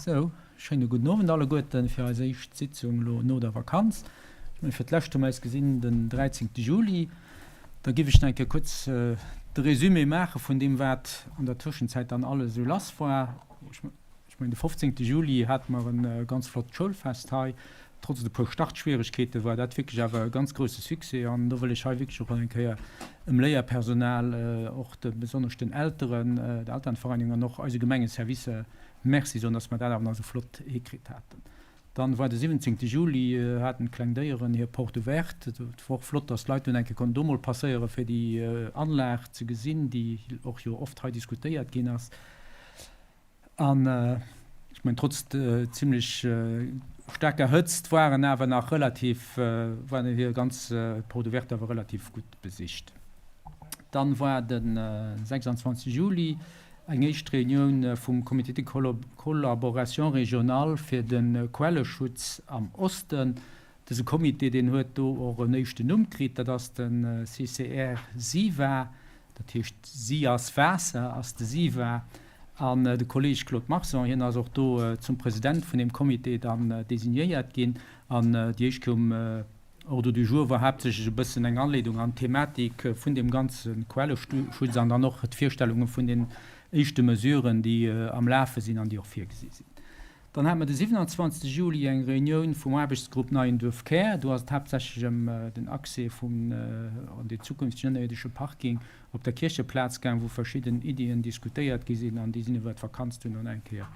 Sou, schéine gudden Owend alleguerten fir eis éischt Sitzung elo no der Vakanz. Ech mengen, fir d'lescht hu mer eis gesinn den 13. Juli. Da giff ech nach eng Kéier kuerz de Résumé maache vun deem, wat an der Tëschenzäit dann alles esou lass war. Ech mengen, de 15. Juli hate mer e ganz flott Schoulfest hei. Trotz e puer Startschwieregkeete war dat wierklech awer e ganz grousse Succès an do wëll ech hei wierklech och eng Kéier dem Léierpersonal, och de besonnesch den Elteren, der Elternvereinigung an och eise Gemengeservicer Merci soen, dass mer dat awer nach esou flott hikritt haten. Dann war de 17 Juli, haten d'Kleng Déieren hir Porte ouverte. Et war och flott, dass d'Leit dunn eng Kéier konnten do mol passéieren, fir déi Anlag ze gesinn, déi och jo oft hei diskutéiert ginn ass. An ech mengen, trotz zimlech staarker Hëtzt waren awer nach relativ, waren hir ganz Porte ouverte awer relativ gutt besicht. Dann war de 26 Juli eng éischt Reunioun vum Comité de collaboration régionale fir de Quelleschutz am Osten. Dëse Comité, deen huet do och en éischten Numm kritt, dat ass de CCR-SIVA, dat heescht Si ass Waasser ass de SIVA. An de Kolleeg Claude Marson, hien ass och do zum President vun deem Comité dann designéiert ginn. An déi éischt Kéier um Ordre du jour war haaptsächlech e bëssen eng Anleedung an d'Thematik vun deem ganze Quelleschutz an dann och d'Virstellunge vun den éischte Mesuren, déi am Lafe sinn an déi och virgesi sinn. Dann hate mer de 27 Juli eng Reunioun vum Aarbechtsgrupp Neien Duerfkär. Do ass et haaptsächlech ëm den Accès vum an deen zukünftegen ënnerierdesche Parking op der Kiercheplaz gaang, wou verschidden Iddien diskutéiert gi sinn an déi sinn iwwer d'Vakanz dunn nach eng Kéier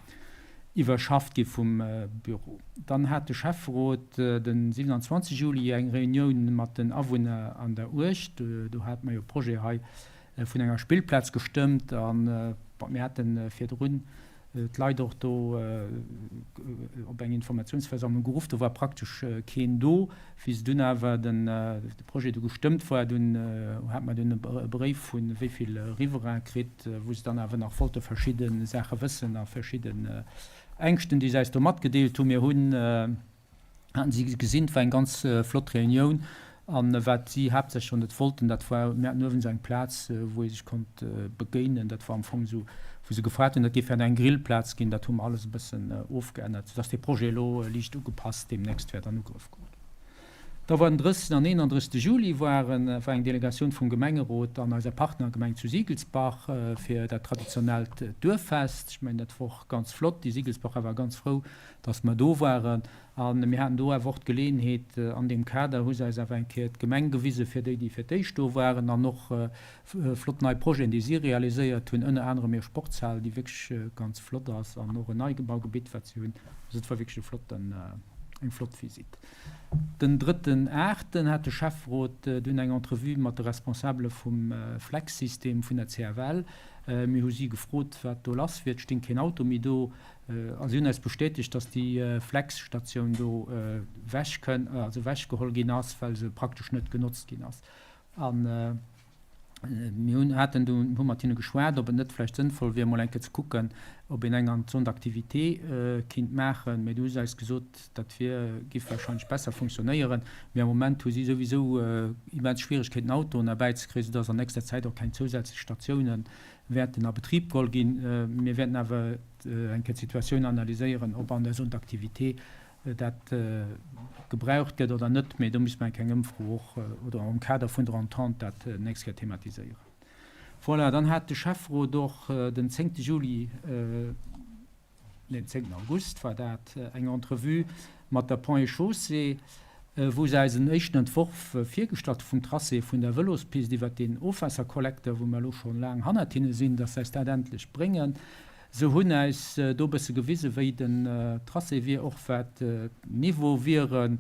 iwwerschafft gi vum Büro. Dann hat de Schäfferot de 27 Juli eng Reunioun mat den Awunner an der Uecht. Do hate mer jo e Projet hei vun enger Spillplaz gestëmmt an mir hate virdrun d'Leit och do op eng Informatiounsversammlung geruff. Do war praktesch keen do. Wéi se dunn awer de Projet du gestëmmt war, dunn hat mer dunn e Bréif vu wéi vill Riverain kritt, wou se dann awer nach wollte verschidde Saache wëssen a verschidden Ängschten, déi se eis do matgedeelt hunn. Mir hunn haten si gesinn. Et war eng ganz flott Reunioun an wat si haaptsächlech och net wollten, dat war, mir haten uewen esou eng Plaz, wou ee sech konnt begéinen. Dat war am Fong esou, wou se gefrot hunn, dat géif gär eng Grillplaz ginn. Dat hu mer alles e bëssen ofgeännert, soudass dee Projet elo liicht ugepasst deemnächst wäert an Ugrëff goen. Da war den 30. an 31. Juli waren, war eng Delegatioun vum Gemengerot an eiser Partnergemeng zu Siegelsbach fir dat traditionellt Duerffest. Ech mengen, dat wor och ganz flott. Déi Siegelsbacher war ganz frou, dass mer do waren. A mir haten do awer och d'Geleeënheet, an deem Kader hu se eis awer eng Kéier d'Gemeng gewisen, fir déi, déi fir d'éischt do waren, an och flott nei Projeten, déi si realiséiert hunn, ënner anerem hir Sportshal, déi wierklech ganz flott ass, an och en Neigebaugebitt, wat si hunn. Also et war wierklech e flotten, eng flott Visitt. Den drëtten aachten hat de Schäfferot dunn eng Entrevue mat de Responsabele vum Flex-System vun der CFL. Mir hu si gefrot, wat do lass wier. Et sting keen Auto méi do. A si hunn eis bestätegt, dass déi Flex-Statioun do ewech kënn, also ewechgeholl ginn ass, well se praktesch net genotzt ginn ass. A mir hunn, haten dunn, hu mat hinne geschwat, ob et net vläicht sënnvoll wier, emol eng Kéier ze kucken, ob een eng an d'Zone d'activité kinnt maachen. Mee du hu se eis gesot, dat wier, giff warscheinlech besser funktionéieren. Mee am Moment hu si souwisou immens Schwieregkeeten, Autoen erbäizekréien, soudass an nächster Zäit och keng zousätzlech Statiounen wäerten a Betrib geholl ginn. Mir wäerten awer eng Kéier d'Situatioun analyséieren, ob an der Zone d'activité dat gebraucht gëtt oder net. Mee do misste mer eng kleng Ëmfro och oder am Kader vun der Entente dat nächst Kéier thematiséieren. Voilà, dann hat de Schäfferot och den zéngte Juli, Nee, den 10 August war dat, eng Entrevue mat der Ponts et Chaussées, wou se eis en éischten Entworf virgestallt hu vum Tracé vun der Vëlospist iwwert deen Ofwaasserkollektor, wou mer elo scho laang hannert hinne sinn, dass se eis dat endlech bréngen. Se hunn eis do e bësse gewisen, wéi den Tracé wier, och wat d'Niveaue wieren.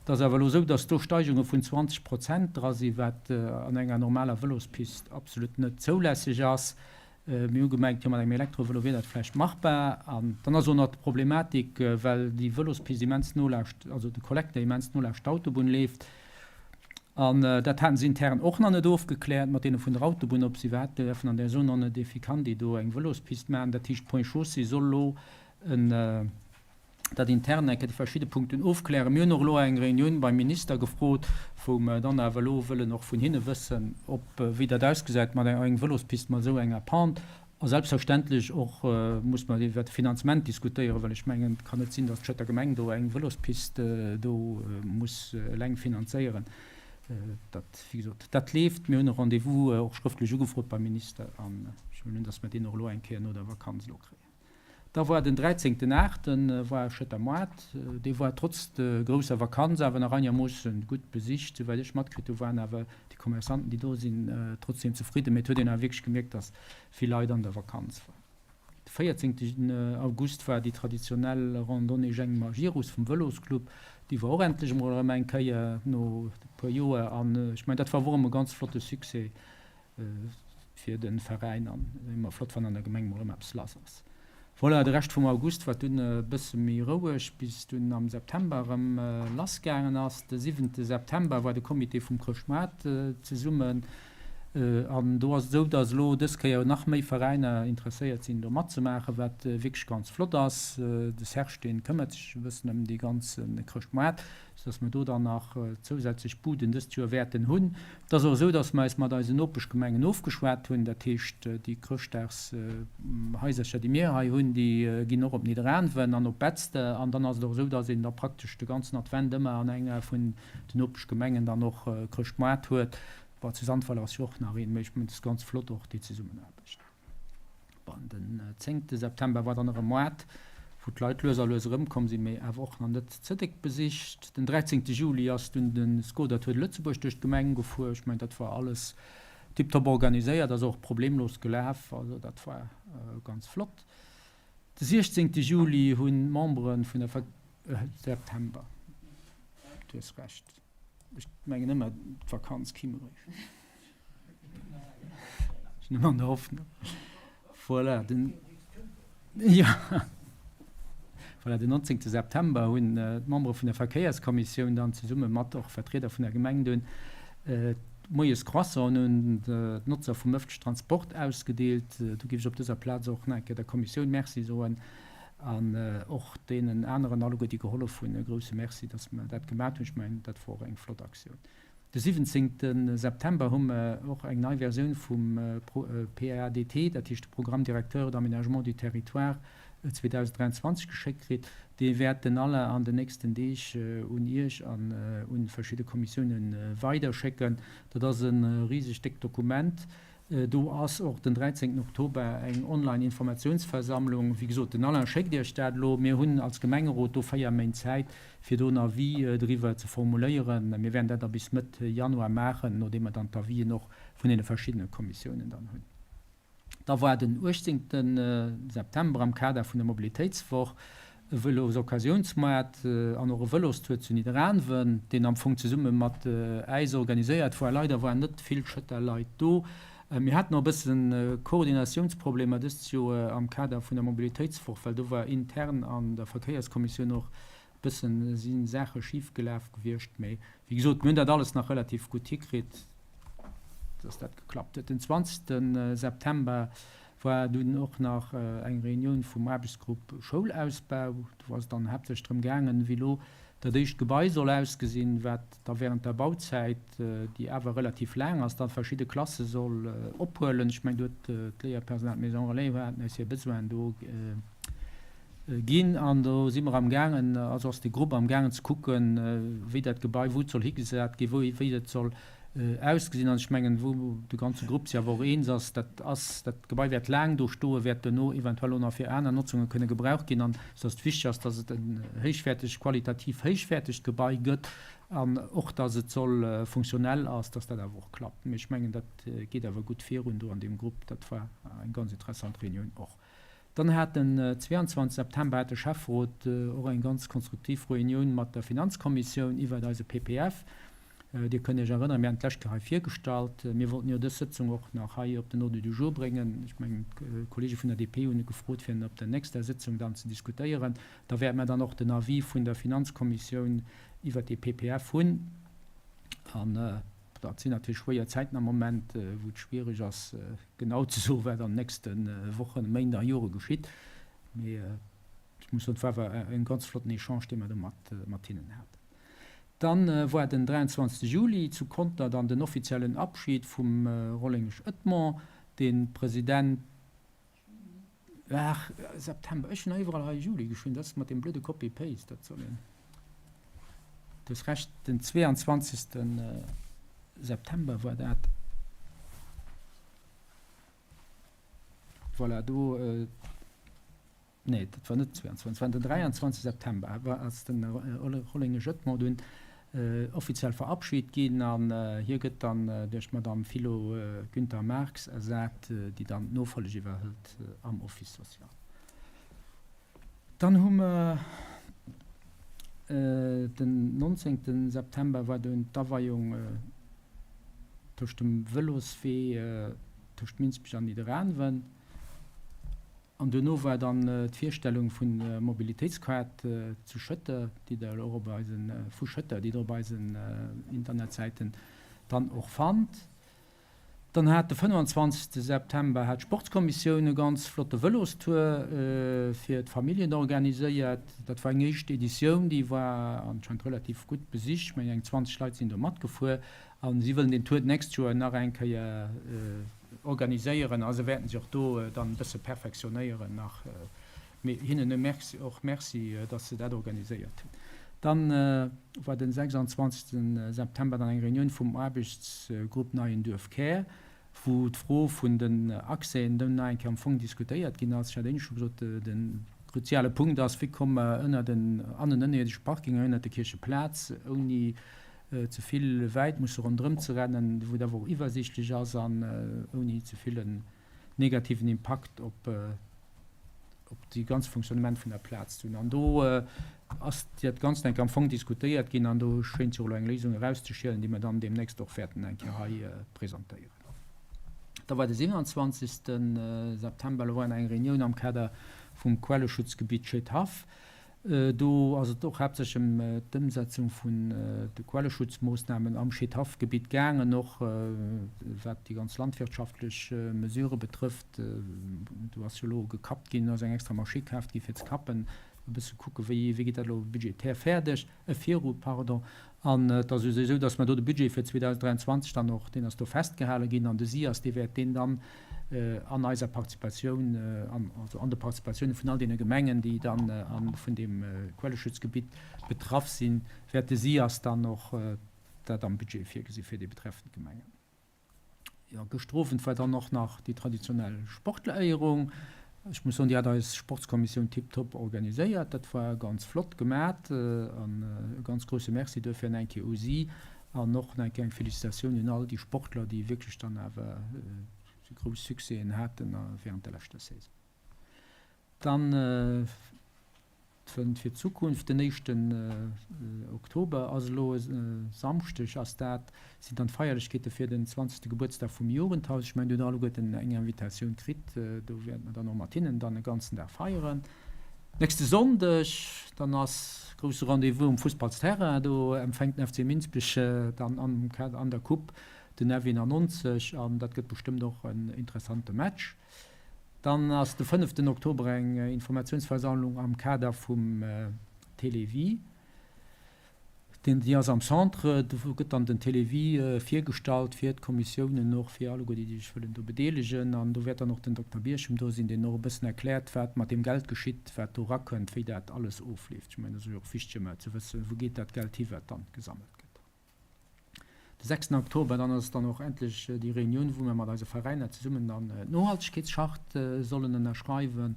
Et ass awer elo esou, dass do Steigunge vun 20 Prozent dra sinn, wat an enger normaler Vëlospist absolut net zoulässeg ass. Mir hu gemengt, jo mat engem Elektrovëlo wier dat vläicht machbar. An dann ass och nach d'Problematik, well déi Vëlospist immens no laascht, also de Kollekter immens no laascht d'Autobunn leeft. An dat haten se intern och nach net ofgekläert mat deene vun der Autobunn, ob se iwwerhaapt däerfen an där Zone non aedificandi do eng Vëlospist maachen. Dat heescht, d'Ponts et Chaussées soll elo en, dat intern eng Kéier déi verschidde Punkten ofklären. Mir hunn och elo eng Reunioun beim Minister gefrot, wou mer dann awer elo wëllen och vun hinne wëssen, ob, wéi dat ausgesäit mat enger Vëlospist mat esou enger Pente. A selbstverständlech och muss mer iwwert de Finanzement diskutéieren, well ech mengen, et kann net sinn, datt d'Schëtter Gemeng do eng Vëlospist do muss eleng finanzéieren. Dat, wéi gesot, dat leeft. Mir hunn e Rendez-vous och schrëftlech ugefrot beim Minister an ech huelen un, datt mer deen och elo eng Kéier no der Vakanz elo kréien. Da war den dräizéngten aachten war Schëtter Moart. Dee war trotz de grousser Vakanz awer nach einermoossen gutt besicht. Souwäit ech matkritt hu waren awer déi Commerçanten déi do sinn trotzdem zefridden. Mee et huet een awer wierklech gemierkt, datt vill Leit an der Vakanz waren. De véierzéngten August war déi traditionell Randonnée Jeng Magirus vum Vëlosclub. Déi war och endlech emol erëm eng Kéier no e puer Joer an ech mengen dat war och erëm e ganz flotte Succès. fir de Veräin an ëmmer flott wann an der Gemeng mol erëm eppes lass ass. Voilà, de Rescht vum August war dunn e bësse méi roueg, bis dunn am September erëm lass gaangen ass. De siwente September war de Comité vum Chrëschtmaart zesummen an do ass et esou, dass elo dës Kéier nach méi Veräiner interesséiert sinn do matzemaachen, wat wierklech ganz flott ass. De Serge dee këmmert sech e bëssen ëm dee ganze Chrëschtmaart. soudass mer do dann nach zousätzlech Buden dëst Joer wäerten hunn. Et ass och esou, dass mer eis mat eisen Nopeschgemengen ofgeschwat hunn. Dat heescht, déi Chrëschtdagshaisercher, déi mir hei hunn, déi ginn och op Nidderaanwen an op Betzder. An dann ass et och esou, dass een da praktesch de ganzen Advent ëmmer an enger vun den Nopeschgemengen dann och Chrëschtmoart huet. Bon, zu Sandweiler ass jo och nach een, mä ech mengen, et ass ganz flott och déi Zesummenaarbecht. Bon, den zéngte September war dann erëm Moart, wou d'Leit lues a lues erëmkomm sinn, mee awer och nach net ze déck besicht. Den dräizéngte Juli ass dunn de Skoda Tour de Lëtzebuerg duerch d'Gemeng gefuer. Ech mengen, dat war alles tiptop organiséiert, ass och problemlos gelaf, also dat war ganz flott. De siechzéngte Juli hunn d'Membere vun der Ver. September, du hues Recht. Ech mengen ëmmer d'Vakanz kimm eréischt. Ech sinn ëmmer an der Hoffnung. Voilà, den, ja. Voilà, den 19. September hunn d'Membere vun der Verkéierskommissioun dann zesumme mat och Vertrieder vun der Gemeng dunn moies Croissanten un d'Notzer vum ëffentlechen Transport ausgedeelt. Do géif ech op dëser Plaz och nach eng Kéier der Kommissioun Merci soen. An och deenen aneren alleguer, déi gehollef hunn, e grouse Merci, dass mer dat gemat hunn. Ech mengen, dat wor och eng flott Aktioun. De 17. September hu mer och eng nei Versioun vum PADT, dat heescht de Programme directeur d'aménagement du territoire 2023, geschéckt kritt. Dee wäert den Alain an den nächsten Deeg un Iech an un verschidde Kommissiounen weiderschécken. Dat ass e riseg déckt Dokument. Do ass och den 13 Oktober eng online Informatiounsversammlung. Wéi gesot, den Alain schéckt Iech dat elo. Mir hunn als Gemengerot do 4 Méint Zäit, fir do en Avis driwwer ze formuléieren. Mir wäerten dat da bis Mëtt Januar maachen, nodeem mer dann d'Avisen och vun deene verschiddene Kommissiounen dann hunn. Da war den 18 September am Kader vun der Mobilitéitswoch e Vëlosoccasiounsmoart an och e Vëlostour zu Nidderaanwen, deen am Fong zesumme mat äis organiséiert war. Leider waren net vill Schëtter Leit do. Mir haten och e bësse Koordinatiounsproblemer dëst Joer am Kader vun der Mobilitéitswoch, well do war intern an der Verkéierskommissioun och e bëssen, si Saache schif gelaf gewiescht. Mee wéi gesot, mir hunn dat alles nach relativ gutt hikritt, dass dat geklappt huet. Den 20 September war dunn och nach eng Reunioun vum Aarbechtsgrupp Schoulausbau. Do ass et dann haaptsächlech drëm gaangen, wéi elo dat éischt Gebai soll ausgesinn, wat da während der Bauzäit, déi awer relativ laang ass, da verschidde Klasse soll ophuelen. Ech mengen, do huet d'Léierpersonal, d'Maison Relais haten eis hir Besoinen do ginn an do si mer amgaangen, also ass de Grupp amgaangen ze kucken, wéi dat Gebai, wou et soll higesat ginn, wou, wéi et soll ausgesinn. An ech mengen, wou de ganze Grupp sech awer och eens ass, dat ass, dat Gebai wäert laang do stoen, wäert duerno eventuell och nach fir aner Notzunge kënne gebraucht ginn an dass et wichteg ass, dass et en héichwäerteg, qualitativ héichwäertegt Gebai gëtt an och, dass et soll funktionell ass, dass dat awer och klappt. Mee ech mengen, dat geet awer gutt virun do an deem Grupp. Dat war eng ganz interessant Reunioun och. Dann hat den 22 September hat de Schäfferot och eng ganz konstruktiv Reunioun mat der Finanzkommissioun iwwert eise PPF. Dir kënnt Iech erënneren, mir haten d'lescht Kéier hei virgestallt. Mir wollten jo dës Sëtzung och nach hei op den Ordre du jour bréngen. Ech mengen, d'Kollege vun der DP hunn gefrot, fir en op der nächster Sëtzung dann ze diskutéieren. Da wäerte mer dann och den Avis vun der Finanzkommissioun iwwert dee PPF hunn. An dat sinn natierlech schwéier Zäiten am Moment, wou et schwierig ass, genau ze soen, wat an den nächste Wochen, Méint a Jore geschitt. Mee ech muss soen, et war awer e ganz flotten Echange, dee mer do mat hinnen haten. Dann war den 23 Juli zu Conter dann den offiziellen Abschied vum Rollengesch Edmond, dee President. Ach, September, ech hunn iwwerall hei Juli geschriwwen, dat ass mat deem blöde Copy-Paste, dat soll een. Du hues Recht, den 22. September war dat. Voilà, do. Nee, dat war net 22, et war den 23 September war ass den Rollengen Jeutmont dunn offiziell verabschit ginn an hie gëtt dann duerch d'Madame Philo Günther-Marx ersat, déi dann d'Nofolleg iwwerhëlt am Office social. Dann hu mer den 19 September war dunn d'Aweiung tëscht dem Vëloswee tëscht Minsbech an Nidderaanwen. An duerno war dann d'Virstellung vun der Mobilitéitskaart zu Schëtter, déi Der och op eisen, vu Schëtter, déi Der op eisen Internetsäiten dann och fannt. Dann hat de 25. September hat d'Sportskommissioun e ganz flotte Vëlostour fir d'Familljen organiséiert. Dat war eng éischt Editioun, déi war anscheinend relativ gutt besicht. Ech mengen eng 20 Leit sinn do matgefuer a si wëllen deen Tour d'nächst Joer nach eng Kéier organiséieren a se wäerten sech och do dann e bësse perfektionéieren nach. Mee hinnen e Merci, och Merci, dass se dat organiséiert hunn. Dann war den 26 September dann eng Reunioun vum Aarbechtsgrupp Neien Duerfkär, wou d'Fro vun den Accèsen dunn nach eng Kéier am Fong diskutéiert ginn ass. Ech hat éinescht scho gesot, de kruziale Punkt ass, wéi komme mer ënner den, an en ënnerierdesche Parking ënnert de Kiercheplaz, ouni ze vill wäit musse ronderëm ze rennen, wou et awer och iwwersiichtlech ass an ouni ze vill en negativen Impakt op op déi ganz Fonctionnement vun der Plaz ze hunn. An do ass dat Ganzt eng Kéier am Fong diskutéiert ginn an do schéint sech och elo eng Léisung erauszeschielen, déi mer dann deemnächst och wäerten eng Kéier hei presentéieren. Da war de 27. September, elo war eng Reunioun am Kader vum Quelleschutzgebitt Scheedhaff. Do ass et och haaptsächlech ëm d'Ëmsetzung vun de Quelleschutzmoossnamen am Scheedhaff-Gebitt gaangen, och wat déi ganz landwirtschaftlech Mesurë betrëfft. Do ass jo elo gekappt ginn, do ass eng extra Maschinn kaaft gi fir ze kappen, e bësse kucke wéi geet dat elo budgetär fäerdeg, viru, pardon. An et ass jo esou, datt mer do de Budget fir 2023 dann och, deen ass do festgehale ginn an de SIAS, dee wäert deen dann an eiser Participatioun, also an de Participatioune vun all deene Gemengen, déi dann vun deem Quelleschutzgebitt betraff sinn, wäert de SIAS dann och dat am Budget virgesi fir déi betreffend Gemengen. Jo, gëschter Owend war dann och nach déi traditionell Sportleréierung. Ech muss soen, déi hat eis Sportskommissioun tiptop organiséiert. Dat war ganz flott gemat an e ganz grousse Merci duerfir eng Kéier u si. An och nach eng kleng Felicitatioun un all déi Sportler, déi wierklech dann awer sou grouss Succèsen haten während der leschter Saison. Dann fir d'Zukunft, den éischten Oktober ass elo e Samschdeg ass dat, sinn dann d'Feierlechkeete fir den zwanzegste Gebuertsdag vum Jugendhaus. Ech mengen, dir hutt alleguerten eng Invitatioun kritt, do wäerte mer dann och mat hinnen dann e ganzen Dag feieren. Nächste Sonndeg dann ass grousse Rendez-vous um Fussballsterrain. Do empfänkt den FC Minsbech dann am Kader an der Coupe den F 91 an dat gëtt bestëmmt och en interessante Match. Dann ass de fënneften Oktober eng Informatiounsversammlung am Kader vum Télévie. Deen, déi ass am Centre, do gëtt dann den Télévie virgestallt fir d'Kommissiounen, och fir alleguer déi, déi sech wëllen do bedeelegen. An do wäert dann och den Dokter Birchem do sinn, deen och e bëssen erkläert, wat mat deem Geld geschitt, wat do erakënnt, wéi dat alles ofleeft. Ech mengen, dat ass jo och wichteg ëmmer ze wëssen, wou geet dat Geld hi, wat dann gesammelt gëtt. De sechsten Oktober dann ass dann och endlech déi Reunioun, wou mer mat eise Veräiner zesummen dann d'Nohaltegkeetscharte sollen ënnerschreiwen.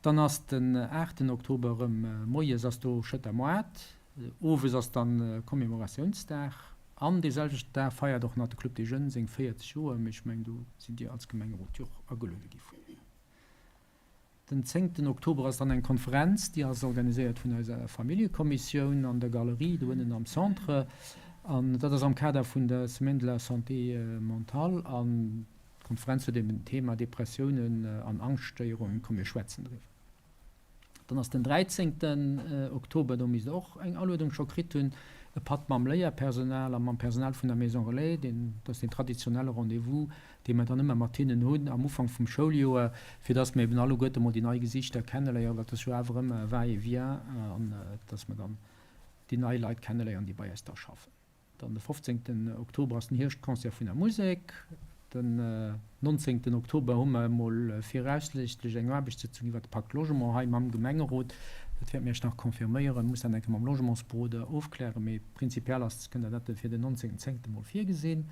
Dann ass den aachten Oktober erëm moies ass do Schëtter Moart, owes ass dann Commemoratiounsdag an dee selwechten Dag feiert och nach de Club des Jeunes seng 40 Joer, mee ech mengen do sidd Dir als Gemengerot jo och ageluede gi vun hinnen. Den zéngten Oktober ass dann eng Konferenz, déi ass organiséiert vun eiser Familljekommissioun an der Galerie do ënnen am Centre an dat ass am Kader vun der Semaine de la Santé mentale an D'Konferenz huet eben den Thema Depressiounen an Angschtstéierungen, komm mir schwätzen driwwer. Dann ass den 13 Oktober, do misst der och eng Aluedung scho kritt hunn, e Patt mam Léierpersonal a mam Personal vun der Maison Relais. Deen, dat ass deen traditionelle Rendez-vous, dee mer dann ëmmer mat hinnen hunn am Ufank vum Schouljoer, fir dass mer eben alleguerte mol déi nei Gesiichter kenneléieren, well et ass jo awer ëmmer e Va-et-vient an dass mer dann déi nei Leit kenneléieren, déi bei eis da schaffen. Dann de 15 Oktober ass den Hierschtconcert vun der Musek. Den 19 Oktober hu mer emol viraussiichtlech eng Aarbechtssëtzung iwwert de Pacte Logement hei mam Gemengerot. Dat wäerte mir Iech nach confirméieren. Muss dat eng Kéier mam Logementsberoder ofklären, mee prinzipiell ass, kënnt Der dat fir den 19 zéngte mol virgesinn.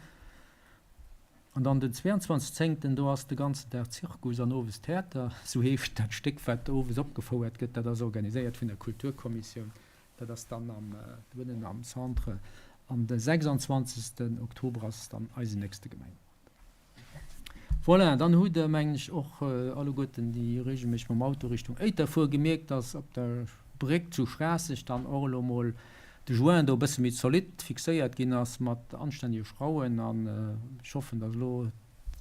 An dann den 22 zéngten, do ass de ganzen Dag Zirkus an owes Theater, sou heescht dat Stéck, wat owes opgefouert gëtt. Dat ass organiséiert vun der Kulturkommissioun. Dat ass dann am, do ënnen am Centre. An de 26. Oktober ass dann eisen nächste Gemengerot. Voilà, dann hutt Der, mengen ech, och alleguerten, déi regelméisseg mam Auto Richtung Éiter fueren, gemierkt, dass op der Bréck zu Schraasseg dann och elo mol de Joint do e bësse méi zolidd fixéiert ginn ass mat anstännege Schrauwen. An ech hoffen, dass elo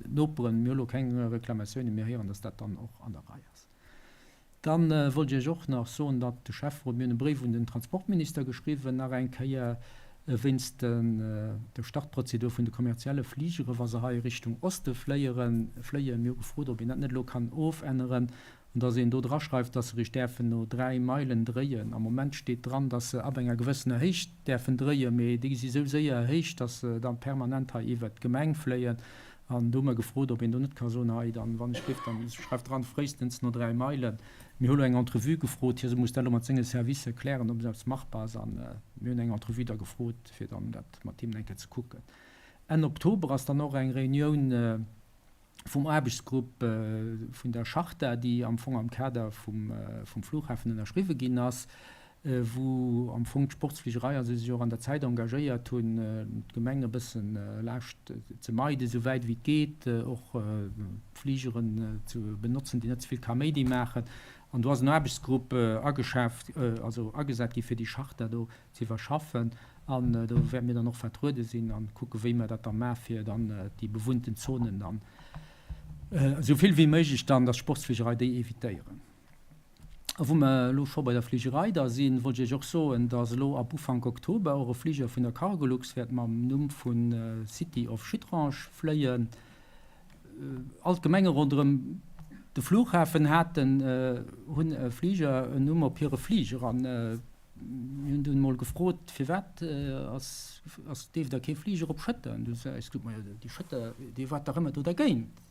d'Noperen, mir hu elo keng Reklamatiounen méi héieren, dass dat dann och an der Rei ass. Dann wollt ech Iech och nach soen, datt de Schäfferot, mir hunn e Bréif un den Transportminister geschriwwen, nach eng Kéier wéinst der Startprozedur vun de kommerzielle Fligere wa se hei Richtung Oste fléieren, fléien. Mir hu gefrot, ob een dat net elo kann ofänneren an datt een do draschreift, datt se eréischt däerfen no 3 Meilen dréien. Am Moment steet dran, datt se ab enger gewëssener Héicht däerfen dréien, mee déi si sou séier héich, datt se da permanent hei iwwert d'Gemeng fléien. An do hu mer gefrot, ob een do net ka soen, hei dann, wann ech géif, dann schreift dran, fréistens no 3 Meilen. Mir hu lo eng Entrevue gefrot, hie muss dat elo mat senge Servicer klären, ob esou eppes machbar ass. A mir hunn eng Entrevue da gefrot, fir dann dat mat him eng Kéier ze kucken. Enn Oktober ass dann och eng Reunioun vum Aarbechtsgrupp vun der Charta, déi am Fong am Kader vum Flughafen ënnerschriwwe ginn ass, wou am Fong d'Sportsfligerei a sou sech och an der Zäit engagéiert hunn, d'Gemeng e bëssen Laascht ze meiden, esou wäit wéi et geet, och Fligeren ze benotzen, déi net ze vill Kaméidi maachen. An do ass en Aarbechtsgrupp ageschaaft, also agesat gi fir déi Charta do ze iwwerschaffen. An do wäerte mir dann och vertruede sinn a kucke wéi mer dat da maache fir dann déi bewunnten Zonen dann esou vill wéi méiglech dann, dass d'Sportsfligerei déi evitéieren. A wou mer elo scho bei der Fligerei da sinn, wollt ech Iech och soen, dass elo ab Ufank Oktober och e Fliger vun der Cargolux wäert mam Numm vu City of Schittrange fléien. All d'Gemenge ronderëm de Flughafen haten, hunn e Fliger, en Numm op hire Fliger. An mir hunn dunn emol gefrot, firwat ass, ass, deeft der kee Fliger op Schëtter? An du hu se eis gesot, majo déi Schëtter, dir waart dach ëmmer do dergéint.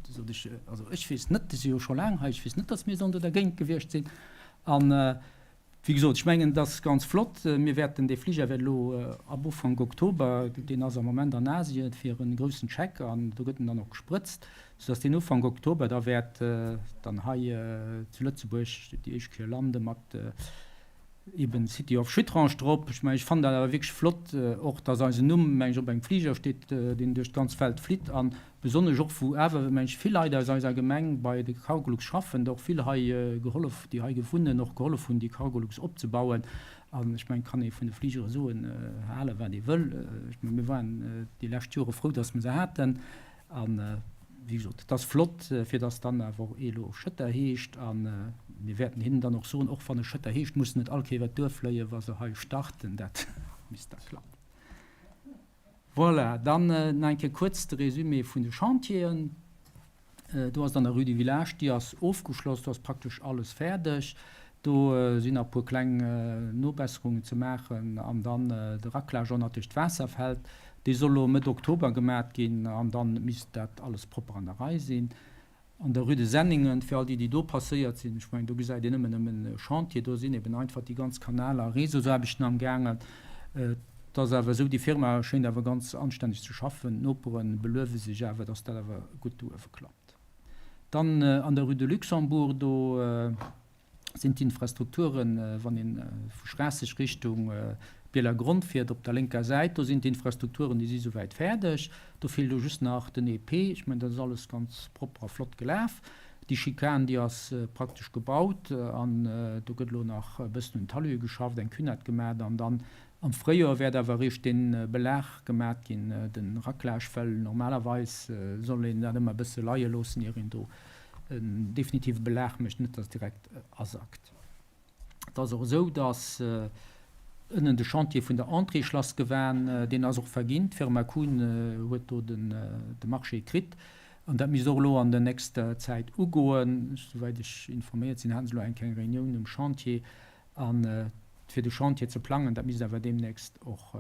Du sot ech, also ech weess net, déi si jo scho laang hei, ech weess net, datt mir sollen do dergéint gewiescht sinn. An, wéi gesot, ech mengen, et ass ganz flott. Mir wäerten, dee Fliger wäert elo ab Ufank Oktober, deen ass am Moment an Asien fir e groussen Check an do gëtt en dann och gesprëtzt, soudatt deen Ufank Oktober da wäert dann hei zu Lëtzebuerg déi éischt Kéier lande mat eben City of Schittrange drop. Ech mengen, ech fannen dat awer wierklech flott, och dass eisen Numm, meng ech, op engem Fliger steet, deen duerch d'ganz Welt flitt an besonnesch och wou awer, meng ech, vill Leit aus eiser Gemeng bei de Cargolux schaffen, och vill hei gehollef, déi hei wunnen, och gehollef hunn, déi Cargolux opzebauen. An ech mengen, kann ee vun de Fligere soen, hale wat ee wëll. Ech mengen, mir waren déi lescht Jore frou, dass mer se haten. An, wéi gesot, et ass flott, fir dass dann awer och elo Schëtter heescht. A mir wäerten hinnen dann och soen, och wann e Schëtter heescht, mussen net all Kéier iwwer d'Duerf fléien, wa se hei starten. Dat misst da klappen. Voilà, dann nach eng Kéier kuerz de Résumé vun de Chantieren. Do ass et an der Rue du Village, déi ass ofgeschloss, do ass praktesch alles fäerdeg. Do sinn nach e puer kleng Nobesserungen ze maachen an dann de Raclage och nach duerch d'Waasserfeld. Dee soll elo Mëtt Oktober gemat ginn an dann misst dat alles propper an der Rei sinn. An der Rue de Senningen, fir all déi, déi do passéiert sinn, ech mengen, do gesäit een ëmmer nëmmen e Chantier, do sinn eben einfach déi ganz Kanal a Réseausaarbechten am gaangen. Et ass awer esou, déi Firma schéint awer ganz anstänneg ze schaffen, d'Nopere beluewe sech awer, datt dat awer gutt do uewe klappt. Dann an der Rue de Luxembourg, do sinn d'Infrastrukturen, wann ee vu Schraasseg Richtung Bielergronn fiert, op der lénker Säit, do sinn d'Infrastrukturen, déi si souwäit fäerdeg. Do feelt elo just nach den EP. Ech mengen, dat ass alles ganz propper a flott gelaf. Déi Schikan, déi ass praktesch gebaut an do gëtt elo nach e bëssen un Talue geschafft, eng Cunette gemat an dann am Fréijoer wäert awer eréischt dee Belag gemat ginn, de Raclage, well normalerweis soll een dat ëmmer e bësse leie loossen, ier een do en definitive Belag mécht, net datt direkt asackt. Et ass och esou, datt ënnen de Chantier vun der Entrée Schlassgewan, deen ass och verginn. D'Firma Kuhn huet do de Marché kritt an dat misst och elo an der nächster Zäit ugoen. Souwäit ech informéiert sinn, hate se elo eng kleng Reunioun um Chantier a fir de Chantier ze plangen. Dat misst awer deemnächst och.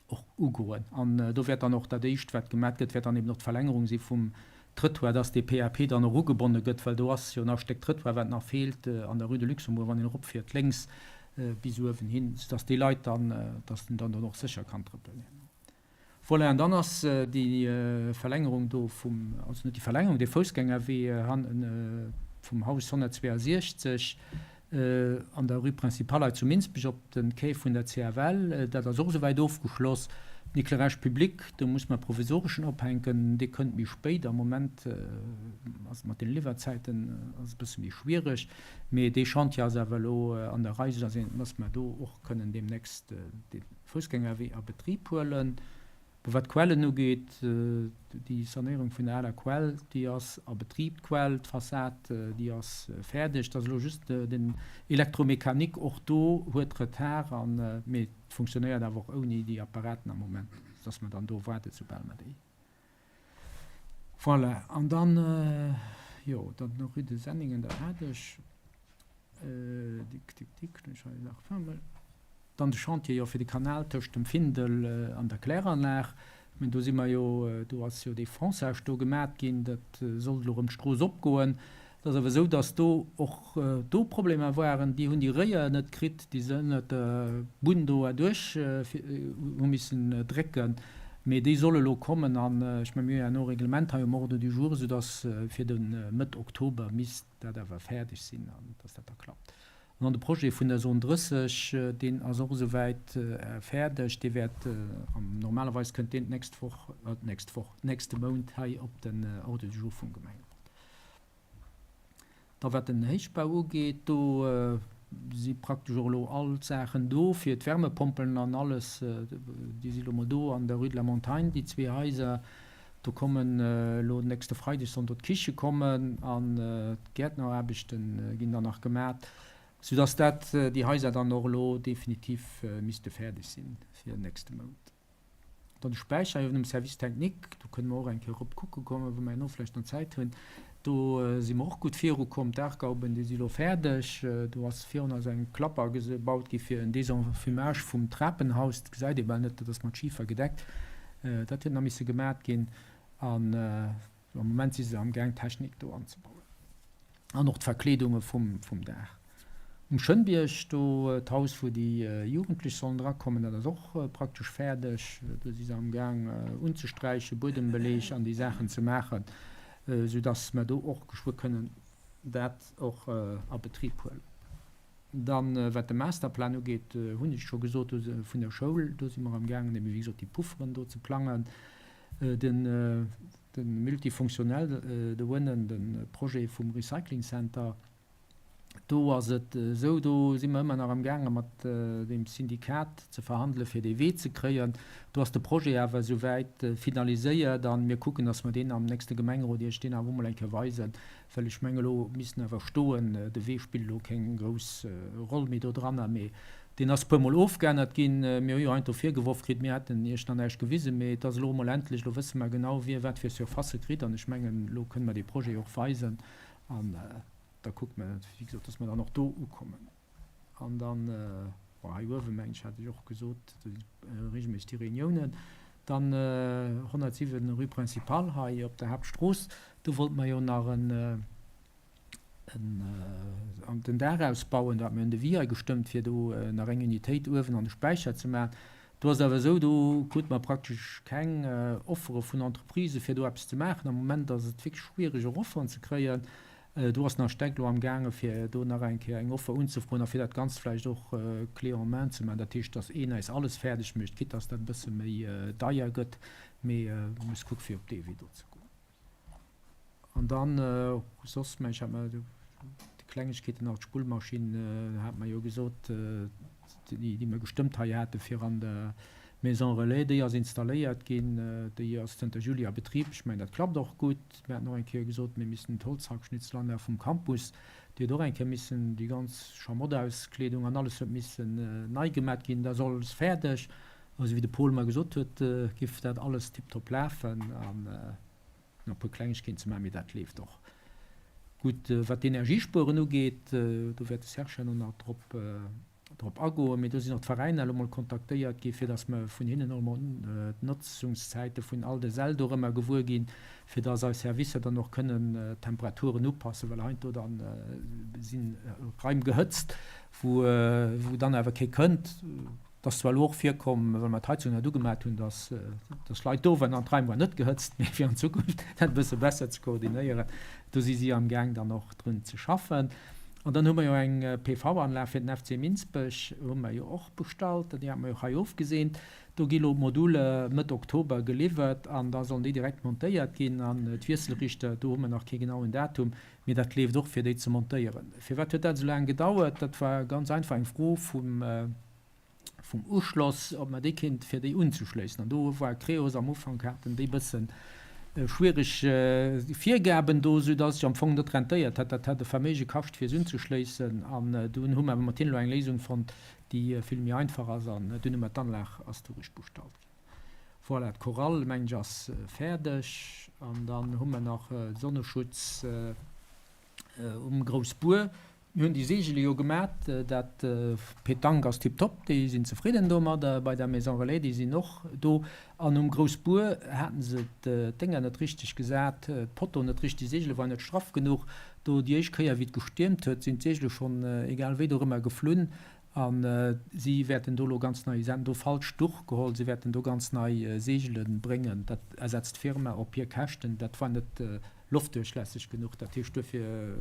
Och ugoen. An do wäert dann och dat Éischt, wat gemat gëtt, wäert dann eben och d'Verlängerung si vum Trëttoir, dass dee PAP dann och ugebonne gëtt, well do ass jo nach e Stéck Trëttoir, wat nach feelt an der Rue de Luxembourg, wann een eropfiert lénks bis uewen hin, soudass déi Leit dann, dass den dann do och sécher kann trëppelen herno. Voilà, an dann ass déi Verlängerung do vum, also net déi Verlängerung, dee Foussgängerwee hannen vum Haus 162 an der Rue Principale hei zu Minsbech op de Quai vun der CFL, dat ass och esouwäit ofgeschloss. Den Éclairage public, do muss mer provisoreschen ophänken, dee kënnt méi spéit. Am Moment ass et mat den Liwwerzäiten ass e bësse méi schwiereg, mee dee Chantier ass awer elo an der Rei, soudass mer do och kënnen deemnächst dee Foussgängerwee a Betrib huelen. Bon, wat d'Quellen ugeet, déi Sanéierung vun der aler Quell, déi ass a Betrib, d'Quell, d'Fassad, déi ass fäerdeg. Et ass elo just den Électromécanique, och do huet Retard, an, mee et funktionéiert awer och ouni déi Apparaten am Moment, sodass mer dann do waarden, soubal mer déi. Voilà, an dann, jo, dann Rue de Senningen, dat hat ech. Dick, dick, dick, ech hei nach fëmmel. Dann de Chantier jo fir de Kanal tëscht dem Findel an der Kläranlag. Ech mengen, do si mer jo, do ass jo dee Fonçage do gemat ginn, dat sollt elo erëm d'Strooss opgoen. Et ass awer esou, datt do och do Problemer waren. Déi hunn déi Réier net kritt, déi se ënnert der Bunn do erduerch hu missen drécken. Mee déi solle elo kommen an ech mengen, mir hu jo herno e Reglement hei um Ordre du jour, esoudatt fir de Mëtt Oktober misst dat awer fäerdeg sinn an dass dat da klappt. An dann de Projet vun der Zone 30, deen ass och esouwäit fäerdeg. Dee wäert, normalerweis kënnt deen d'nächst Woch, d'nächst Woch, nächste Mount hei op den Ordre du jour vum Gemengerot. Da wat den Héichbau ugeet, do si praktesch och elo all d'Saachen do fir d'Wärmepompelen an alles, déi si elo mol do an der Rue de la Montagne, déi zwee Haiser. Do kommen elo den nächste Freideg sollen do d'Kiche kommen an d'Gäertneraarbechte ginn dann nach gemat, soudass dat déi Haiser dann och elo definitiv misste fäerdeg sinn fir den nächste Mount. Dann de Späicher hei um Service technique, do kënne mer och eng Kéier erop kucke kommen, wou mer herno vläicht nach Zäit hunn. Do si mer och gutt virukomm. D'Daachgauben, déi si elo fäerdeg. Do ass virun eis eng Klapp agebaut gi fir en Désenfumage vum Trapenhaus. Dat gesäit ee bal net, dat ass mat Schifer gedeckt. Dat huet nach misse gemat ginn. An am Moment si se amgaang, d'Technik do anzebauen an och d'Verkleedunge vum Daach. Um Schënnbierg, do d'Haus, wou déi Jugendlech sollen drakommen, dat ass och praktesch fäerdeg. Do si se amgaang unzesträichen, Buedembeleeg an déi Saachen ze maachen, soudass mer do och geschwë kënnen dat och a Betrib huelen. Dann, wat de Masterplan ugeet, hunn ech scho gesot, do vun der Schoul, do si mer amgaangen, ebe wéi gesot déi Pufferen do ze plangen. Den Multifunktionell do ënnen, de Projet vum Recycling Center, Do ass et esou, do si mer ëmmer nach amgaange mat deem Syndikat ze verhandele fir dee Wee ze kréien. Do ass de Projet awer esouwäit finaliséiert a mir kucken, datt mer deen am nächste Gemengerot Iech deen awer emol eng Kéier weisen, well ech menge elo misst en awer stoen. De Wee spillt elo keng grouss Roll méi dodranner, mee deen ass e puermol ofgeännert ginn. Mir hu jo heiansdo virgeworf kritt, mir hätten Iech nach näischt gewisen, mee et ass elo emol endlech, elo wësse mer genau, wie wat fir Surfacë kritt an ech mengen, elo kënne mer dee Projet och weisen an Da kucke mer, wéi gesot, dass mer dann och do ukommen. An dann, bon, hei uewen, mengen ech, hat ech och gesot, do si regelméisseg déi Reuniounen. Dann 107, rue Principale hei op der Haaptstrooss, do wollte mer jo nach en, en, den Daach ausbauen. Do hate mer jo en Devis hei gestëmmt, fir do nach eng Unitéit uewen an de Späicher ze maachen. Do ass et awer esou, do krute mer praktesch keng Offere vun Entreprisë fir do eppes ze maachen. Am Moment ass et wierklech schwiereg och Offeren ze kréien. Do ass den Architekt elo amgaange fir do nach eng Kéier eng Offer unzefroen a fir dat Ganzt vläicht och clé en main ze maachen. Dat heescht, datt een eis alles fäerdeg mécht, quitte datt dat e bësse méi deier gëtt, mee muss kucke fir op dee Wee do ze goen. An dann soss, mä ech hat mer déi Klengegkeeten nach, d'Spullmaschinn hat mer jo gesot, déi mer gestëmmt hei hate fir an der Maison relais, déi ass installéiert ginn, déi ass zënter Juli a Betrib. Ech mengen, dat klappt och gutt. Mir haten och eng Kéier gesot, mir missten d'Holzhackschnitzelanlag vum Campus, déi huet och eng Kéier missen, déi ganz Schamottauskleedung an alles huet missen nei gemat ginn. Dat ass alles fäerdeg. Also wéi de Paul mer gesot huet, géif dat alles tiptop lafen an nach e puer Klengegkeeten ze maachen, mee dat leeft och gutt. Wat d'Energiespueren ugeet, do wäert de Serge herno nach drop. drop agoen, mee do sinn och d'Veräiner elo mol kontaktéiert gi fir datt mer vun hinnen och emol d'Notzungszäite vun all de Säll dorëmmer gewuer ginn, fir datt eis Servicer dann och kënnen d'Temperaturen upassen, well heiansdo da si Raim gehëtzt, wou wou dann awer kee kënnt. Et ass zwar elo och virkomm, well mer d'Heizung net ugemat hunn, datt datt Leit do waren an d'Raim waren net gehëtzt, mee fir an Zukunft dat e bësse besser ze koordinéieren, do si si amgaang dann och drun ze schaffen. An dann hu mer jo eng PV-Anlag fir den FC Minsbech hu mer jo och bestallt, déi hate mer jo och hei ofgeseent. Do gi lo d'Module Mëtt Oktober geliwwert an da sollen déi direkt montéiert ginn. An d'Wiesselrichter, do hu mer nach kee genauen Datum, mee dat leeft och, fir déi ze montéieren. Firwat huet dat esou laang gedauert? Dat war ganz einfach eng Fro vum. vum Uschloss, ob mer déi kéint, fir déi unzeschléissen. An do war Creos am Ufank, haten déi bësse schwiereg Virgaben do, soudass sech am Fong net rentéiert hätt. Dat hätt e Verméige kascht, fir se unzeschléissen. An dunn hu mer awer mat hinnen elo eng Léisung fonnt, déi vill méi einfach ass. An dunn hu mer d'Anlag ass doruecht bestallt ginn. Voilà, d'Chorale, mengen ech, ass fäerdeg. An dann hu mer nach Sonneschutz um Groussbuer. Mir hunn déi Seegele jo gemat, dat Petanque ass tiptop, déi sinn zefridden domadder bei der Maison Relais, déi sinn och do. An um Groussbuer haten se d'Dénger net richteg gesat, d'Poteau net richteg, d'Seegele waren net straff genuch. Do déi éischt Kéier wéi et gestiermt huet, sinn d'Seegele schonn egal wéi dorëmmer geflunn. A si wäerten do elo ganz nei, si haten do falscht Duch geholl, si wäerten do ganz nei Seegele bréngen. Dat ersetzt d'Firma op hir Käschten. Dat war net loftduerchlässeg genuch. Dat heescht duerfir,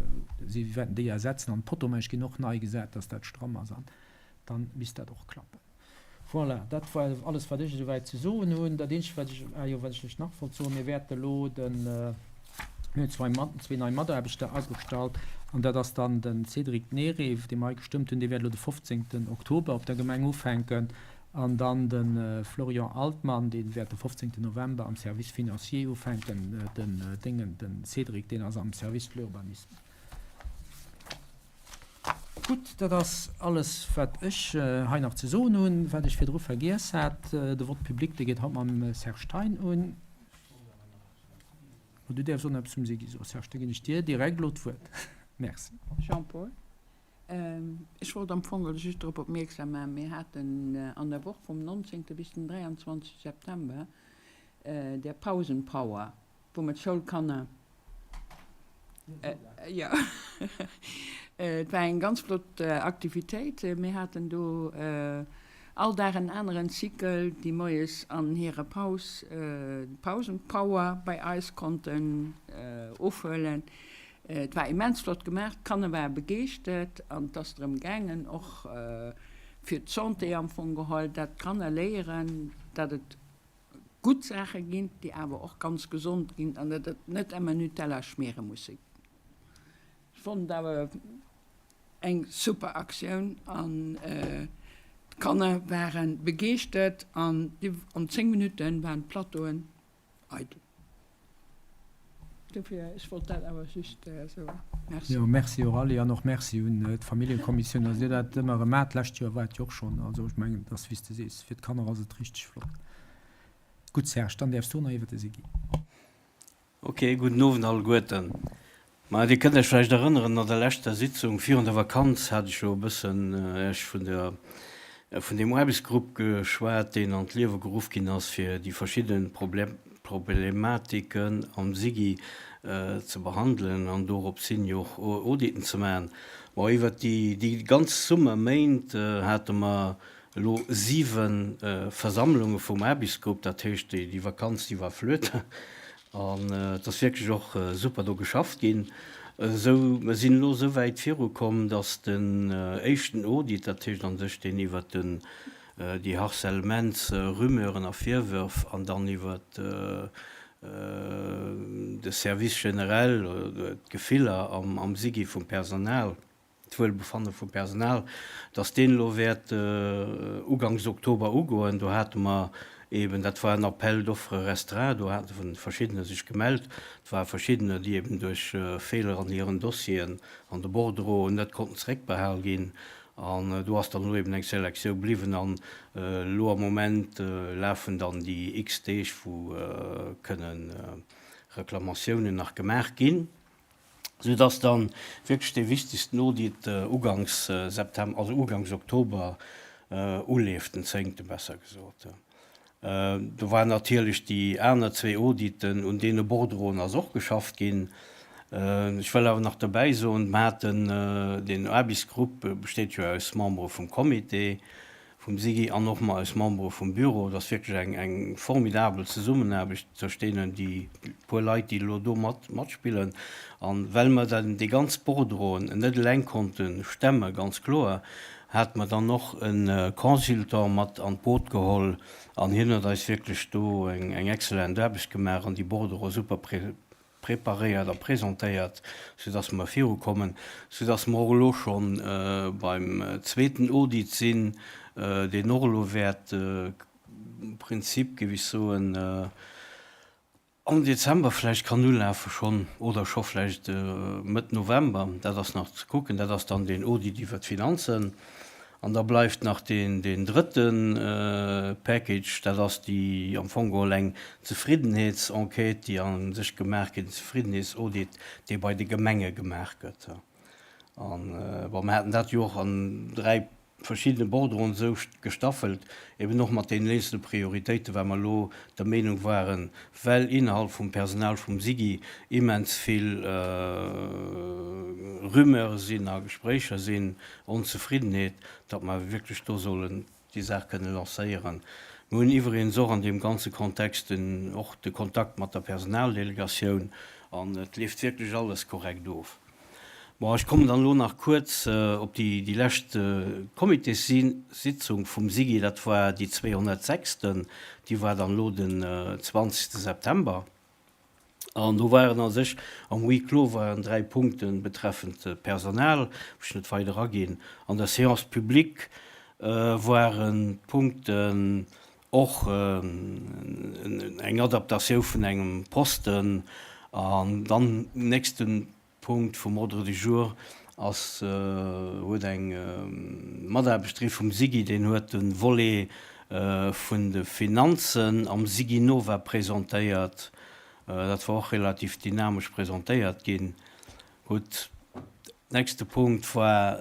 si wäerten déi ersetzen an d'Potomäsch ginn och nei gesat, dass dat stramm ass an dann misst dat och klappen. Voilà, dat war alles wat ech esouwäit ze soen hunn. Dat eenzegt wat ech, ah jo, wat ech lech nach wollt soen, mir wäerte elo den, mir hunn zwei, zwee nei Mataarbechter agestallt an dat ass dann de Cédric Neri, dee mer hei gestëmmt hunn, dee wäert elo de 15 Oktober op der Gemeng ufänken An dann de Florian Altmann, dee wäert de 15 November am Service financier ufänken. Den Déngen, de Cédric, deen ass am Service de l'urbanisme. Gutt, dat ass alles, wat ech hei nach ze soen hunn. Wat ech virdru vergiess hat, de Vote public, dee geet haut mam Serge Thein un. Ma du däerfs och nach eppes zum SIGI soen, Serge, da ginn ech dir direkt elo d'Wuert. Merci. Jean-Paul. Ech wollt am Fong just drop opmierksam maachen, mir haten an der Woch vum 19. bis den 23. September der Pausenpower, wou mer d'Schoulkanner, jo, et war eng ganz flott Aktivitéit. Mir haten do all Dag en aneren Cycle, déi moies an hirer Paus d'Pausenpower bei eis konnten ofhuelen. Et war immens flott gemaach, d'Kanner ware begeeschtert an et ass drëm gaangen, och fir d'Santé am Fong geholl, dat d'Kanner léieren, dat et gutt Saache ginn, déi awer och ganz gesond ginn an dat et net ëmmer Nutella schmiere muss sinn. Ech fonnt et awer eng super Aktioun an d'Kanner ware begeeschtert an an 10 Minutte waren d'Plateauen eidel. Dofir, ech wollt dat awer just soen. Merci. Jo, merci Aurélie an och merci un d'Familljekommissioun, datt Dir dat ëmmer erëm maacht. D'lescht Joer war et jo och schonn. Also ech mengen, et ass wéi s de sees, fir d'Kanner ass et richteg flott. Gutt Serge, dann däerfs du och nach iwwer de Sigi. Ok, gudden Owend alleguerten. Ma Dir kënnt Iech vläicht erënneren, an der leschter Sitzung virun der Vakanz hat ech jo e bëssen Iech vun der, vun deem Aarbechtsgrupp geschwat, deen an d'Liewe geruff ginn ass, fir déi verschidde Problematiken am SIGI ze behandelen an dorops hin jo och Auditen ze maachen. Bon, iwwert déi, déi ganz Summerméint hate mer elo 7 Versammlunge vum Aarbechtsgrupp, dat heescht, déi Vakanz, déi war flöte. An et ass wierklech och super do geschafft ginn. Esou, mer sinn elo esou wäit virukomm, datt den éischten Audit, dat heescht an sech deen iwwert den, déi Harcèlementsrumeuren a Virwërf an dann iwwert de Service général, d'Gefiller am SIGI vum Personal, d'Wuelbefanne vum Personal, dass deen elo wäert uganks Oktober ugoen. Do hate mer eeben, dat war en Appel d'offres restreint, do hate verschiddener sech gemellt. Et ware verschiddener, déi eeben duerch Feeler an hiren Dossieren an de Bordereauen net konnten zeréckbehal ginn. An do ass dann elo eeben eng Selektioun bliwwen. An elo am Moment lafen dann déi x Deeg, wou kënne Reklamatiounen nach gemaach ginn. Soudass dann wierklech dee wichtegsten Audit uganks September, also uganks Oktober uleeft, den zéngte besser gesot. Do waren natierlech déi aner zwee Auditen, un deene Bordereauen ass och geschafft ginn. Ech wëll awer nach dobäi soen, mer haten, deen Aarbechtsgrupp besteet jo aus Membere vum Comité, vum SIGI an och mat eis Membere vum Büro. Et ass wierklech eng, eng formidabel Zesummenaarbecht tëscht deenen, déi puer Leit, déi elo do mat, matspillen. An well mer dann déi ganz Bordereauen net eleng konnte stemme, ganz kloer, hate mer dann och e Consultant mat an d'Boot geholl an hien huet eis wierklech do eng, eng excellent Aarbecht gemaach an déi Bordereaue super preparéiert a presentéiert, soudass mer virukommen, soudass mer och elo scho beim zweeten Audit sinn, deen och elo wäert am Prinzip, géif ech soen, am Dezember vläicht kann ulafe schonn oder scho vläicht Mëtt November, dat ass nach ze kucken. Dat ass dann deen Audit iwwert d'Finanzen. An da bleift nach deen drëtte Package, dat ass déi am Fong geholl eng Zefriddenheetsenquête, déi a sech gemaach gëtt, en Zefriddenheetsaudit, dee bei de Gemenge gemaach gëtt. An, bon, mir haten dat jo och an 3 verschiddene Bordereauen esou gestaffelt, eben och mat deenen eenzele Prioritéiten, well mer elo der Meenung waren, well innerhalb vum Personal vum SIGI immens vill Rumeure sinn a Gespréicher sinn, Onzefriddenheet, datt mer wierklech do sollen déi Saach kënne lancéieren. Mir hunn iwwregens och an deem ganze Kontext den, och de Kontakt mat der Personaldelegatioun an et leeft wierklech alles korrekt of. Bon, ech kommen dann elo nach kuerz op déi, déi lescht Comitéssitzung vum SIGI, dat war déi 206. Déi war dann elo den 20. September. An do waren a sech am Huis clos waren dräi Punkte betreffend d'Personal, wou ech net weider aginn. An der Séance publique waren d'Punkten och eng Adaptatioun vun engem Posten an dann nächste Punkt vum Ordre du jour ass, huet eng Mataarbechterin vum SIGI, deen huet de Volet vun de Finanzen am SIGINOVA presentéiert. Dat war och relativ dynamesch presentéiert ginn. Gutt, nächste Punkt war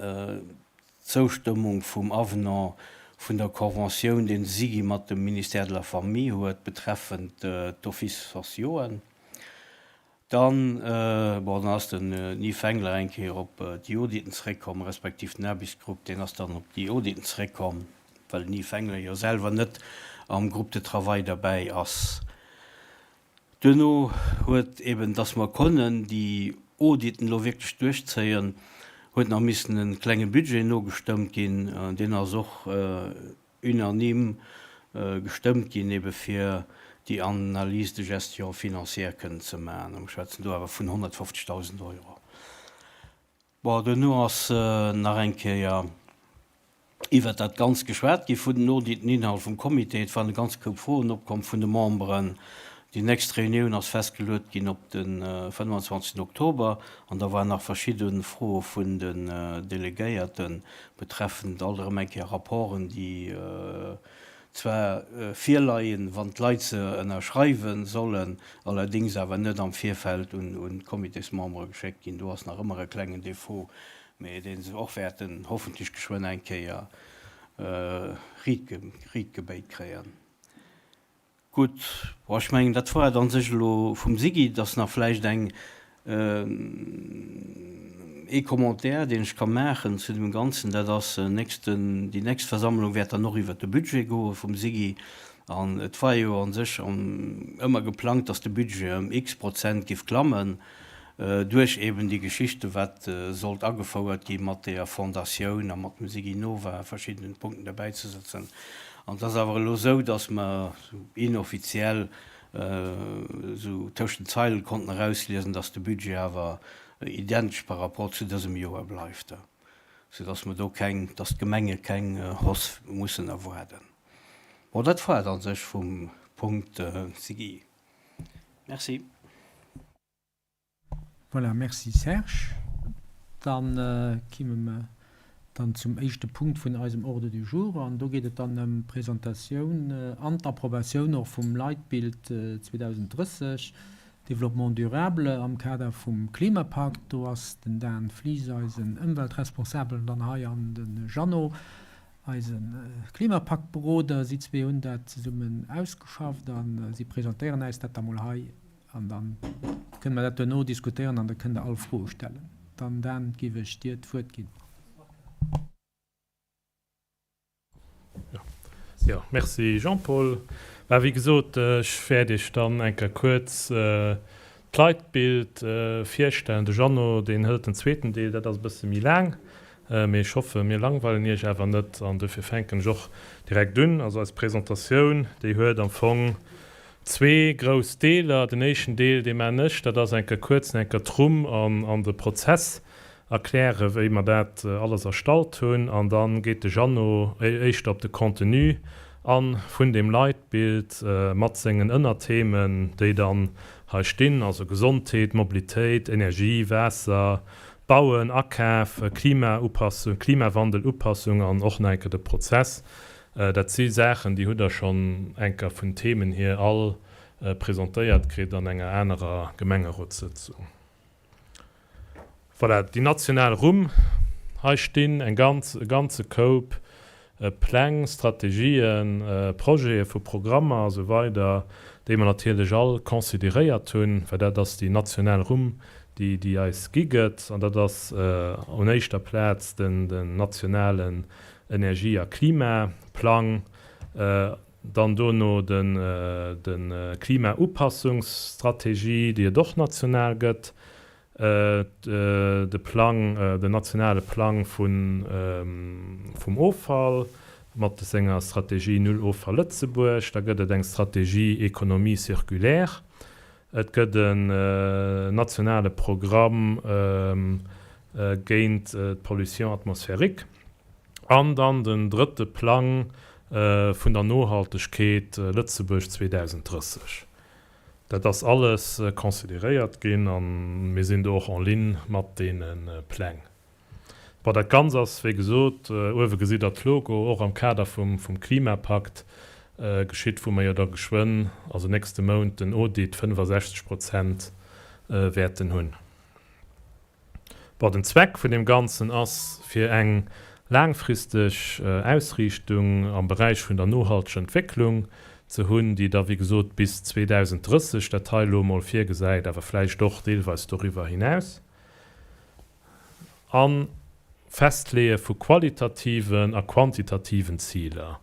d'Zoustëmmung vum Avenant vun der Conventioun, deen de SIGI mat dem Ministère de la Famille huet betreffend d'Offices sociauxen. Dann, bon, dann ass den Yves Wengler eng Kéier op déi Auditen zeréckkomm, respektiv den Aarbechtsgrupp, deen ass dann op déi Auditen zeréckkomm, well den Yves Wengler jo selwer net am Groupe de travail derbäi ass. Duerno huet eben, dass mer konnen déi Auditen elo wierklech duerchzéien, huet nach missen e klenge Budget nogestëmmt ginn. Deen ass och unanime gestëmmt ginn, ebe fir déi Analyse de gestion financière kënnen ze maachen. A mer schwätzen do awer vun 150.000 Euro. Bon, duerno ass nach eng Kéier iwwert dat Ganzt geschwat gi vun den Auditen innerhalb vum Comité. Et waren e ganz Koup Froen opkomm vun de Memberen. Déi nächst Reunioun ass festgeluet ginn op de 25 Oktober an da waren nach verschidde Froe vun den Delegéierten betreffend alt erëm eng Kéier Rapporten, déi zwar virleien, wann d'Leit se ënnerschreiwe sollen, allerdéngs awer net am Virfeld un d'Comitésmembere geschéckt ginn. Do ass nach ëmmer e klengen Défaut, mä dee se och wäerten hoffentlech geschwënn eng Kéier riitgebéit kréien. Gutt, bon, ech mengen, dat war et a sech elo vum SIGI. Et ass nach vläicht eng, ee Commentaire, deen ech ka maachen zu deem Ganzen, dat ass, nächsten, déi nächst Versammlung wäert dann och iwwert de Budget goe vum SIGI. An et war jo a sech ëmmer geplangt, dass de Budget ëm x Prozent géif klammen, duerch eben déi Geschichte wat sollt agefouert gi mat deeër Fondatioun a mat dem SIGINOVA a verschiddenen Punkten derbäizesëtzen. An et ass awer elo esou, datt mer inoffiziell esou tëscht den Zeilen konnten erausliesen, datt de Budget awer identesch par rapport zu dësem Joer bleift, soudatt mer do keng, datt d'Gemenge keng Hausse mussen erwaarden. Bon, dat war et a sech vum Punkt SIGI. Merci. Voilà, merci Serge. Da kimme mer dann zum éischte Punkt vun eisem Ordre du jour an do geet et dann ëm d'Presentatioun an d'Approbatioun och vum Leitbild 2030. Développement durable am Kader vum Klimapakt. Do ass den Dan Flies, eisen Ëmweltresponsabelen, dann hei an de Jeannot, eise Klimapaktberoder. Si zwee hunn dat zesummen ausgeschafft a si presentéieren äis dat da mol hei an da kënne mer dat duerno diskutéieren an da kënnt Der all Froe stellen. Dann, Dan, géif ech dir d'Wuert ginn. Jo, merci Jean-Paul. Bah, wéi gesot, ech wäert Iech dann eng Kéier kuerz d'Leitbild virstellen. De Jeannot, deen hëlt den zweeten Deel, dat ass e bësse méi laang, mee ech hoffe mir langweilen Iech awer net an dofir fänken ech och direkt un. Also eis Presentatioun, déi huet am Fong zwee grouss Deeler. Den éischten Deel, dee maan ech, dat ass eng Kéier kuerz eng Kéier d'Rumm an de Prozess erklären, wéi mer dat alles erstallt hunn, an da geet de Jeannot éischter op de Contenu an vun deem Leitbild mat sengen Ënnerthemen, déi dann hei stinn, also Gesondheet, Mobilitéit, Energie, Waasser, Bauen, Akaf, Klimaupassung, Klimawandelupassung an och nach eng Kéier de Prozess. Dat si Saachen, déi hutt Der schonn eng Kéier vun Themen hier all presentéiert kritt an enger anerer Gemengerotssëtzung. Voilà, déi national Rumm. Hei stinn eng ganz, e ganze Koup Pläng, Strategien, Projete vu Programmer a sou weider, déi mer natierlech all consideréiert hunn, well dat ass déi national Rumm, déi, déi eis gi gëtt. An dat ass un éischter Plaz den, den nationalen Energie a Klimaplang, dann dono den, de Klimaupassungsstrategie, déi et och national gëtt, de Plang, den nationale Plang vun, vum Offall mat senger Strategie Null Offall Lëtzebuerg, da gëtt et eng Strategie Économie circulaire, et gëtt en nationale Programm géint d'Pollution atmosphérique an dann den drëtte Plang vun der Nohaltegkeet Lëtzebuerg 2030. Dat ass alles consideréiert ginn a mir sinn do och en ligne mat deene Pläng. Bon, dat Ganz ass, wéi gesot, uewe gesitt Der d'Logo, och am Kader vum Klimapakt geschitt, wou mer jo da geschwënn, also nächste Mount, den Audit 65 Prozent wäerten hunn. Bon, den Zweck vun deem Ganzen ass, fir eng laangfristeg Ausriichtung am Beräich vun der nohalteger Entwécklung ze hunn, déi da, wéi gesot, bis 2030 dat hei elo emol virgesäit, awer vläicht och deelweis doriwwer hinaus. A Festleeë vu qualitativen a quantitativen Ziler.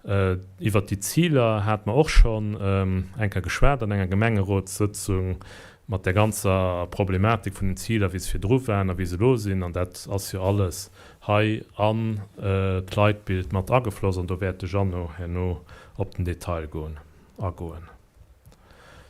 Iwwert déi Ziler hate mer och schonn eng Kéier geschwat an enger Gemengerotssëtzung, mat där ganzer Problematik vun den Ziler, wéi se virdru waren a wéi se elo sinn. An dat ass jo alles hei an d'Leitbild mat agefloss an do wäert de Jeannot herno op den Detail goen, agoen.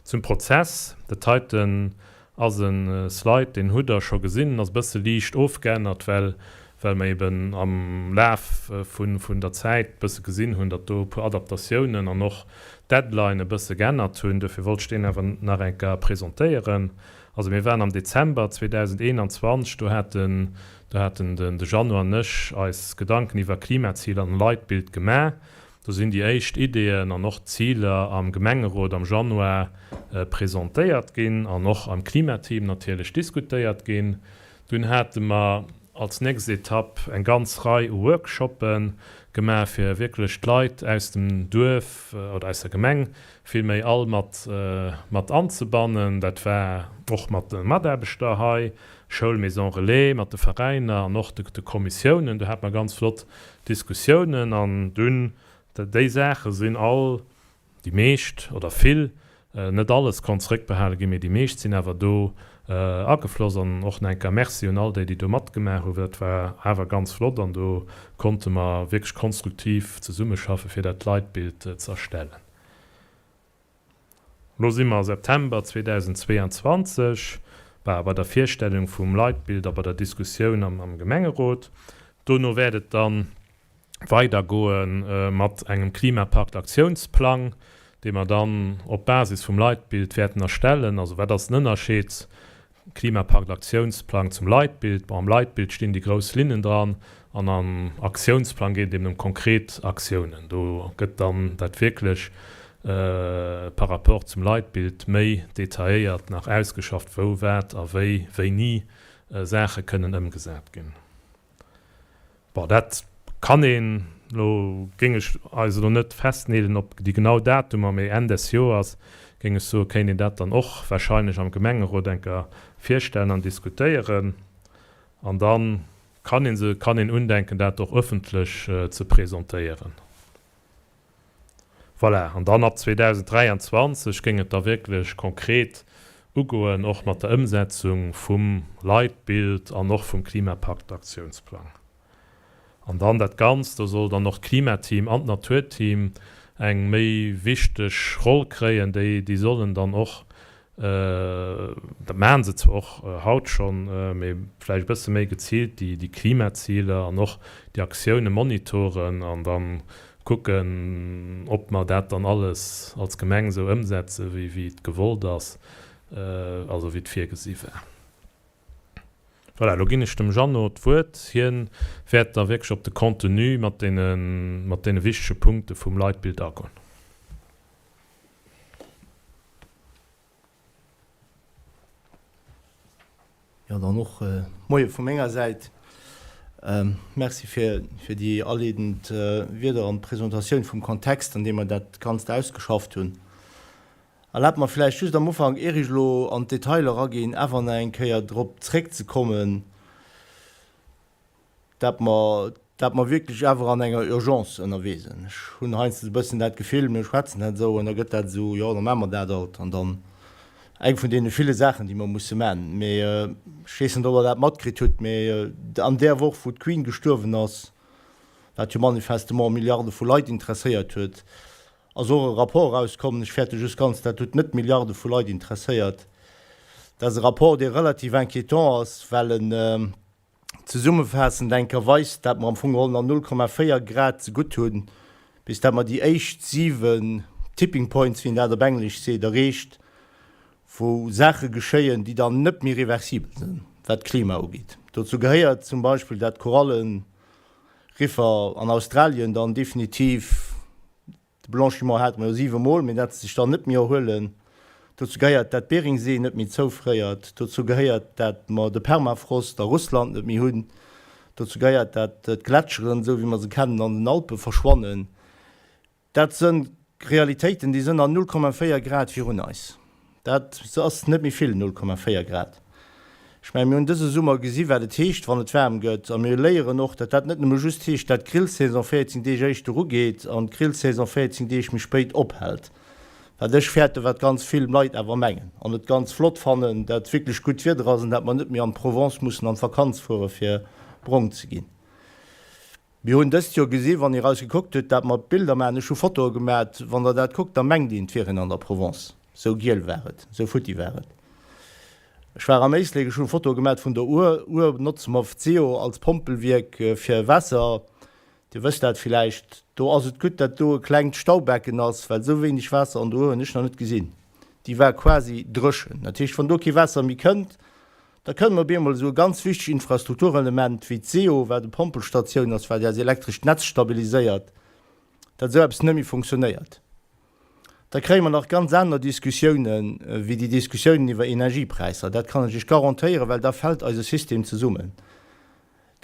Zum Prozess, Dat heiten ass e Slide, deen hutt Der scho gesinn, en ass e bësse liicht ofgeännert, well well mer eben am Laf vun vun der Zäit e bësse gesinn hunn, datt do e puer Adaptatiounen an och d'Deadline e bësse geännert hunn. Duerfir wollt ech deen awer nach eng Kéier presentéieren. Also mir waren am Dezember 2021, do haten do haten den de Jeannot an ech eis Gedanken iwwer Klimaziler an Leitbild gemaach. Do sinn déi éischt Ideeën an och d'Ziler am Gemengerot am Januar presentéiert ginn an och am Klimateam natierlech diskutéiert ginn. Dunn hate mer als nächst Etapp eng ganz Rei u Workshoppe gemaach, fir wierklech d'Leit aus dem Duerf oder aus der Gemeng villméi all mat mat anzebannen. Dat war och mat de Mataarbechter hei, Schoul, Maison Relais, mat de Veräiner an och de Kommissiounen. Do hate mer ganz flott Diskussiounen an dunn, déi Saache sinn all, déi meescht oder vill, net alles konnt zrëckbehale ginn, mee déi meescht sinn awer do agefloss. An och nach eng Kéier Merci un all déi, déi do matgemaach hunn, well dat war awer ganz flott an do konnte mer wierklech konstruktiv zesummeschaffen, fir dat Leitbild ze erstellen. Lo si mer September 2022, bah, bei der Virstellung vum Leitbild a bei der Diskussioun am Gemengerot. Dono wäert et da weidergoe mat engem Klimapakt-Aktiounsplang, dee mer dann op Basis vum Leitbild wäerten erstellen. Also wat ass den Ënnerscheed Klimapakt-Aktiounsplang zum Leitbild. Bon, am Leitbild stinn déi grouss Linnen dran an am Aktiounsplang geet et eben ëm konkret Aktiounen. Do gëtt dann dat wierklech. Par rapport zum Leitbild méi detailléiert nach ausgeschafft, wou wat a wéi wéini Saache kënnen ëmgesat ginn. Bon, dat kann een elo, géing ech eis elo net festneelen op déi genau Datumer, mee Enn des Joers, géing ech soen, kéint een dat dann och wahrscheinlech am Gemengerot eng Kéier virstellen an diskutéieren. An da kann ee se, kann een undenken, dat och ëffentlech ze presentéieren. Voilà, an dann ab 2023 géing et da wierklech konkret ugoen, och mat der Ëmsetzung vum Leitbild an och vum Klimapakt-Aktiounsplang. An dann dat Ganzt, do soll dann och d'Klimateam an d'Naturteam eng méi wichteg Roll kréien, déi, déi sollen dann och Dat maache se zwar och haut schonn, mee vläicht e bësse méi geziilt déi Klimaziler an och déi Aktioune monitoren an da kucken, ob mer dat dann alles als Gemeng esou ëmsetze wéi et gewollt ass, also wéi et virgesi war. Voilà, elo ginn ech dem Jeannot d'Wuert. Hien wäert da wierklech op de Contenu mat deene wichtege Punkte vum Leitbild agoen. Jo, dann och Moie vu menger Säit. Merci fir déi aleedend Wierder an d'Presentatioun vum Kontext, an deem mer dat Ganzt ausgeschafft hunn. Erlaabt mer vläicht just am Ufank, ier ech elo an d'Detailer eraginn, awer nach eng Kéier drop zréckzekommen, dat mer, dat mer wierklech awer an enger Urgence ënnerwee sinn. Ech hunn heiansdo e bëssen dat Gefill, mir schwätzen dat esou an da gëtt dat esou, jo, da maache mer dat alt an dann eng vun deene ville Saachen, déi mer musse maachen. Mee ech weess net, ob Der dat matkritt hutt, mee an där Woch, wou d'Queen gestuerwen ass, wat jo manifestement Milliarde vu Leit interesséiert huet, ass och e Rapport erauskomm, ech fäerte just ganz, dat huet net Milliarde vu Leit interesséiert. Dat ass e Rapport, dee relativ inquiétant ass, well en, Zesummefaassend enker weist, dat mer am Fong geholl nach 0,4 Grad ze gutt hunn, bis dat mer déi éischt 7 Tipping Points, wéi een dat op Englesch seet, erreecht, wou Saache geschéien, déi dann net méi reversibel sinn, wat d'Klima ugeet. Dozou gehéiert zum Beispill, dat d'Korallenriffer an Australien dann definitiv, De Blanchiment hate mer jo siwe Mol, mee dat se sech dann net méi erhuelen. Dozou gehéiert, dat d'Beringsee net méi zoufréiert. Dozou gehéiert, dat mer de Permafrost a Russland net méi hunn. Dozou gehéiert, dat d'Gletscheren, esou wéi mer se kennen, an den Alpe verschwannen. Dat sënn Realitéiten, déi sënn an 0,4 Grad virun eis. Dat ass net méi vill, 0,4 Grad. Ech mengen, mir hunn dëse Summer gesi wat et heescht, wann et waarm gëtt. A mir léieren och, datt dat net nëmme just heescht, datt d'Grillsaison 14 Deeg éischter ugeet an d'Grillsaison 14 Deeg méi spéit ophält. Wat ech fäerten, wat ganz vill Leit awer mengen an et ganz flott fannen, datt wierklech gutt Wieder ass an datt mer net méi an d'Provence mussen an d'Vakanz fuere fir brong ze ginn. Mir hunn dëst Joer gesi wann ee raus gekuckt huet, dat mer Bilder maachen, ech hu Fotoe gemat, wann der dat kuckt, da mengt een et wier een an der Provence, sou giel war et, sou futti war et. Ech war am Éislek, ech hu Fotoe gemat vun der Our. Our notze mer d'SEO als Pompelwierk fir Waasser, Dir wësst dat villäicht. Do ass et gutt, dat do e klengt Staubecken ass, well sou wéineg Waasser an der Our hunn ech nach net gesinn. Déi war quasi dréchen. Dat heescht, wann do kee Waasser méi kënnt, Da kënne mer op eemol esou e ganz wichteg Infrastrukturelement wéi d'SEO, wat e Pompelstatioun ass, wat eis elektrescht Netz stabiliséiert, dat esou eppes net méi funktionéiert. Da kréie mer nach ganz aner Diskussiounen wéi déi Diskussiounen iwwer Energiepräisser. Dat kann ech Iech garantéieren, well da fält eise System zesummen.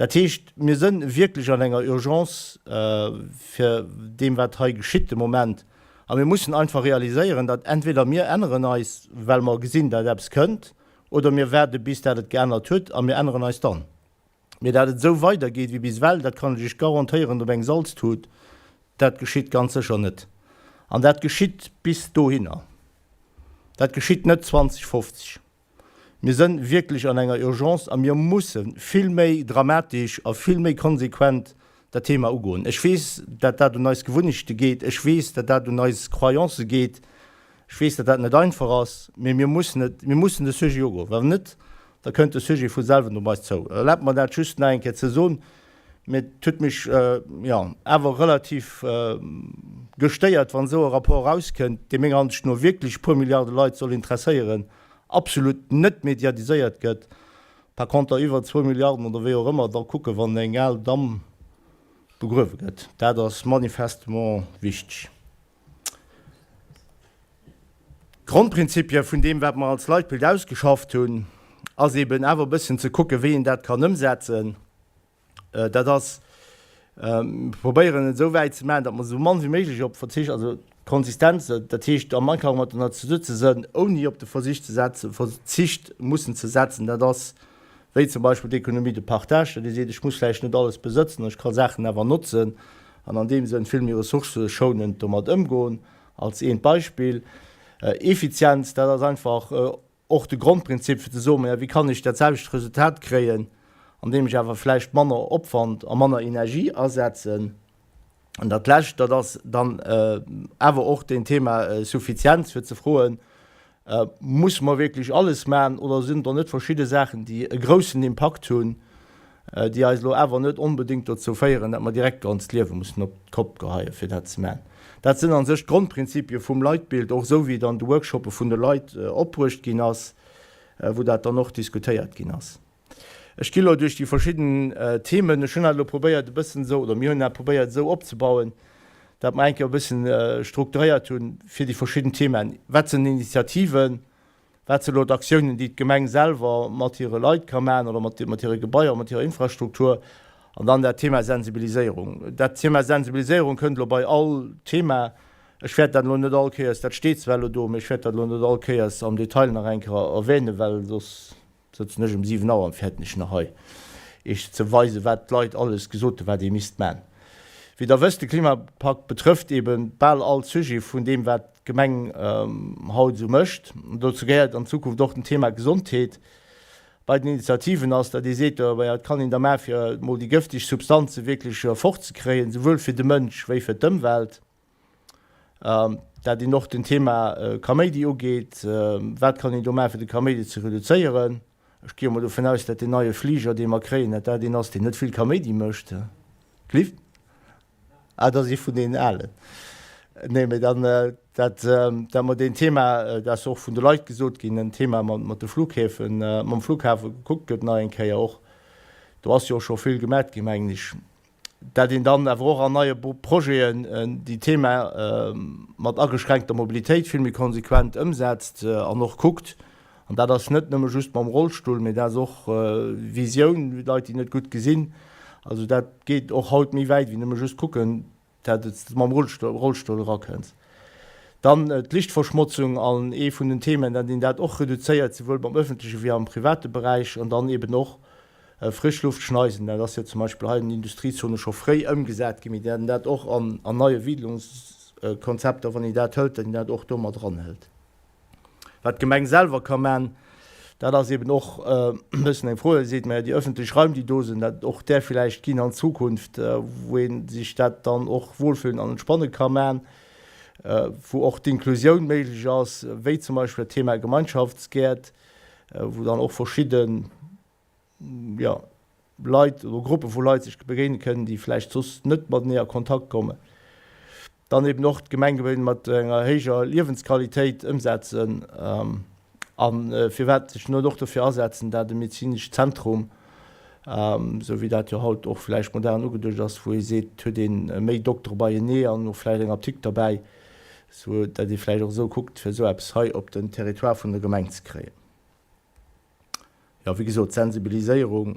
Dat heescht, mir sënn wierklech an enger Urgence fir deem, wat hei geschitt de Moment. A mir mussen einfach realiséieren, datt entweder mir änneren eis, well mer gesinn, datt eppes kënnt, oder mir waarde bis dat et geännert huet a mir änneren eis dann. Mee datt et esou weidergeet wéi bis ewell, dat kann ech Iech garantéieren op eng Salztut, dat geschitt ganz sécher net. An dat geschitt bis dohinner. Dat geschitt net 2050. Mir sënn wierklech an enger Urgence a mir musse vill méi dramatesch a vill méi konsequent dat Thema ugoen. Ech weess, dat dat un eis Gewunnechte geet, ech weess, dat dat un eis Croyancë geet, ech weess, dat dat net einfach ass, mee mir mussen et, mir mussen de Sujet ugoen. Wa net, da kënnt de Sujet vu selwen op eis zou. Erlaabt mer dat just nach eng Kéier ze soen. Mee et huet mech, jo, awer relativ gestéiert, wann esou e Rapport erauskënnt, dee menger Ansicht no wierklech e puer Milliarde Leit soll interesséieren, absolut net mediatiséiert gëtt. Par conter iwwer zwou Milliarden oder wéi och ëmmer da kucken, wann eng al Damm begruewe gëtt. Dat ass manifestement wichteg. D'Grondprinzipie vun deem, wat mer als Leitbild ausgeschafft hunn, ass eben awer e bësschen ze kucken, wéi een dat kann ëmsetzen. Dat ass, mir probéieren et esou wäit ze maachen, datt mer esou mann wéi méiglech op Verzicht, also Konsistenz, dat heescht am Anklang mat der Natur ze sënn, ouni op de Versicht ze setzen, Verzicht mussen ze setzen. Dat ass wéi zum Beispill d'Économie de partage, datt ee seet, ech muss vläicht net alles besëtzen, ech ka Saachen awer notzen an an deem Sënn vill méi ressourcëschounend domat ëmgoen, als eent Beispill. Effizienz, dat ass einfach och de Grondprinzip fir ze soen, maja wéi kann ech dat selwecht Resultat kréien, andeem ech awer vläicht manner Opwand a manner Energie asetzen. An dat Lescht, dat ass dann awer och den Thema Suffizienz, fir ze froen, Musse mer wierklech alles maachen oder sinn do net verschidde Saachen, déi e groussen Impakt hunn, déi eis elo awer net onbedéngt dozou féieren, datt mer direkt d'ganzt Liewe mussen op d'Kopp geheien, fir dat ze maachen? Dat sinn a sech d'Grondprinzipie vum Leitbild, och esou wéi et an de Workshoppe vun de Leit opbruecht ginn ass, wou dat dann och diskutéiert ginn ass. Ech gi elo duerch déi verschidden Themen. Ech hunn dat elo probéiert e bëssen esou, oder mir hunn dat probéiert esou opzebauen, dat mer eng Kéier e bëssen strukturéiert hunn fir déi verschidden Themen. Wat sinn Initiativen? Wat sinn elo d'Aktiounen, déi d'Gemeng selwer mat hire Leit ka maachen oder mat hire Gebaier, mat hirer Infrastruktur? An dann dat Thema Sensibiliséierung. Dat Thema Sensibiliséierung kënnt elo bei all Thema. Ech wäert dat elo net all Kéiers, dat steet zwar elo do, mee ech wäert dat elo net all Kéiers am Detail nach eng Kéier erwänen, well soss Sëtzen ech um 7 Auer an fäerten ech nach hei iech ze weisen wat d'Leit alles gesot hunn wat ee misst man. Wéi der wësst, de Klimapakt betrëfft eben bal all Sujet vun deem wat d'Gemeng haut esou mécht. Dozou gehéiert an Zukunft och den Thema Gesondheet. Bei den Initiativen ass, datt ee seet, wat kann een da man fir mol déi gëfteg Substanze wierklech fort ze kréien, souwuel fir de Mënsch wéi fir d'Ëmwelt. Dat een och den Thema Kaméidi ugeet, wat kann een do maachen, fir de Kaméidi ze reduzéieren? Ech gi emol dovun aus, dat deen neie Fliger, dee mer kréien, dat dat een ass, deen net vill Kaméidi mécht. Cliff? Ah, dat ass ee vun deenen alen. Nee, mee dann, dat, dat mer deen Thema, dat ass och vun de Leit gesot ginn, en Thema mat de Flughäfen, mam Flughafe gekuckt gëtt nach eng Kéier och. Do ass jo och scho vill gemat ginn, mengen ech. Dat een dann awer och an neie Projeten déi Thema mat ageschränkter Mobilitéit vill méi konsequent ëmsetzt an och kuckt, an dat ass net nëmme just mam Rollstull, mee dat ass och Visioun, Leit, déi net gutt gesinn. Also dat geet och haut méi wäit wéi nëmme just kucken, dat s de mam Rollstull erakënns. Dann d'Lichtverschmotzung an ee vun den Themen, dat een dat och reduzéiert, souwuel beim öffentleche wéi am private Beräich, an dann eben och Frischluftschneisen, dat ass jo zum Beispill hei an den Industriezone scho fréi ëmgesat ginn, mee dat een dat och an neie Widlungskonzepter, wann een dat hëlt, dat een dat och do mat eranhëlt. Wat d'Gemeng selwer ka man, dat ass eben och e bëssen eng Fro. Dir seet, Maja, déi öffentlech Raim, déi do sinn, dat och där villäicht ginn an Zukunft, wou ee sech dat dann och wohlfühlen an entspanne ka man, wou och d'Inklusioun méiglech ass, wéi zum Beispill dat Thema Gemeinschaftsgäert, wou dann och verschidden, jo, Leit oder Gruppe vu Leit sech begéine kënnen, déi vläicht soss net matenee a Kontakt kommen. Dann eben och d'Gemengebéin mat enger héijer Liewensqualitéit ëmsetzen a firwat sech net och dofir asetzen, dat e medezinescht Zentrum, esou wéi dat jo haut och vläicht modern ugeduecht ass, wou ee seet, huet ee méi Doktere beienee an och vläicht eng Apdikt derbäi, sou dat ee vläicht och esou kuckt, fir esou eppes hei op den Territoire vun der Gemeng ze kréien. Jo, wéi gesot, d'Sensibiliséierung,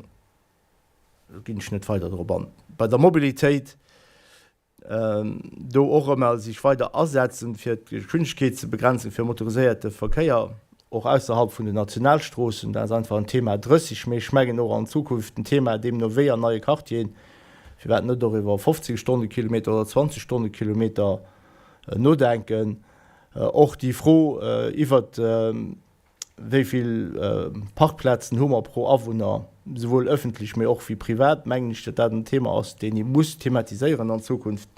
do ginn ech net weider drop an. Bei der Mobilitéit, do och ëmmer sech weider asetzen, fir d'Geschwindegkeet ze begrenzen fir motoriséierte Verkéier, och ausserhalb vun den Nationalstroossen. Dat ass einfach en Thema 30, mee ech mengen och an Zukunft en Thema, deemno wéi an neie Quartieren, firwat net och iwwer 15 Stonnekilometer oder 20 Stonnekilometer nodenken. Och déi Fro iwwert Wéi vill Parkplazen hu mer pro Awunner, souwuel ëffentlech, mee och wéi privat? Mengen ech, datt dat en Thema ass, deen ee muss thematiséieren an Zukunft.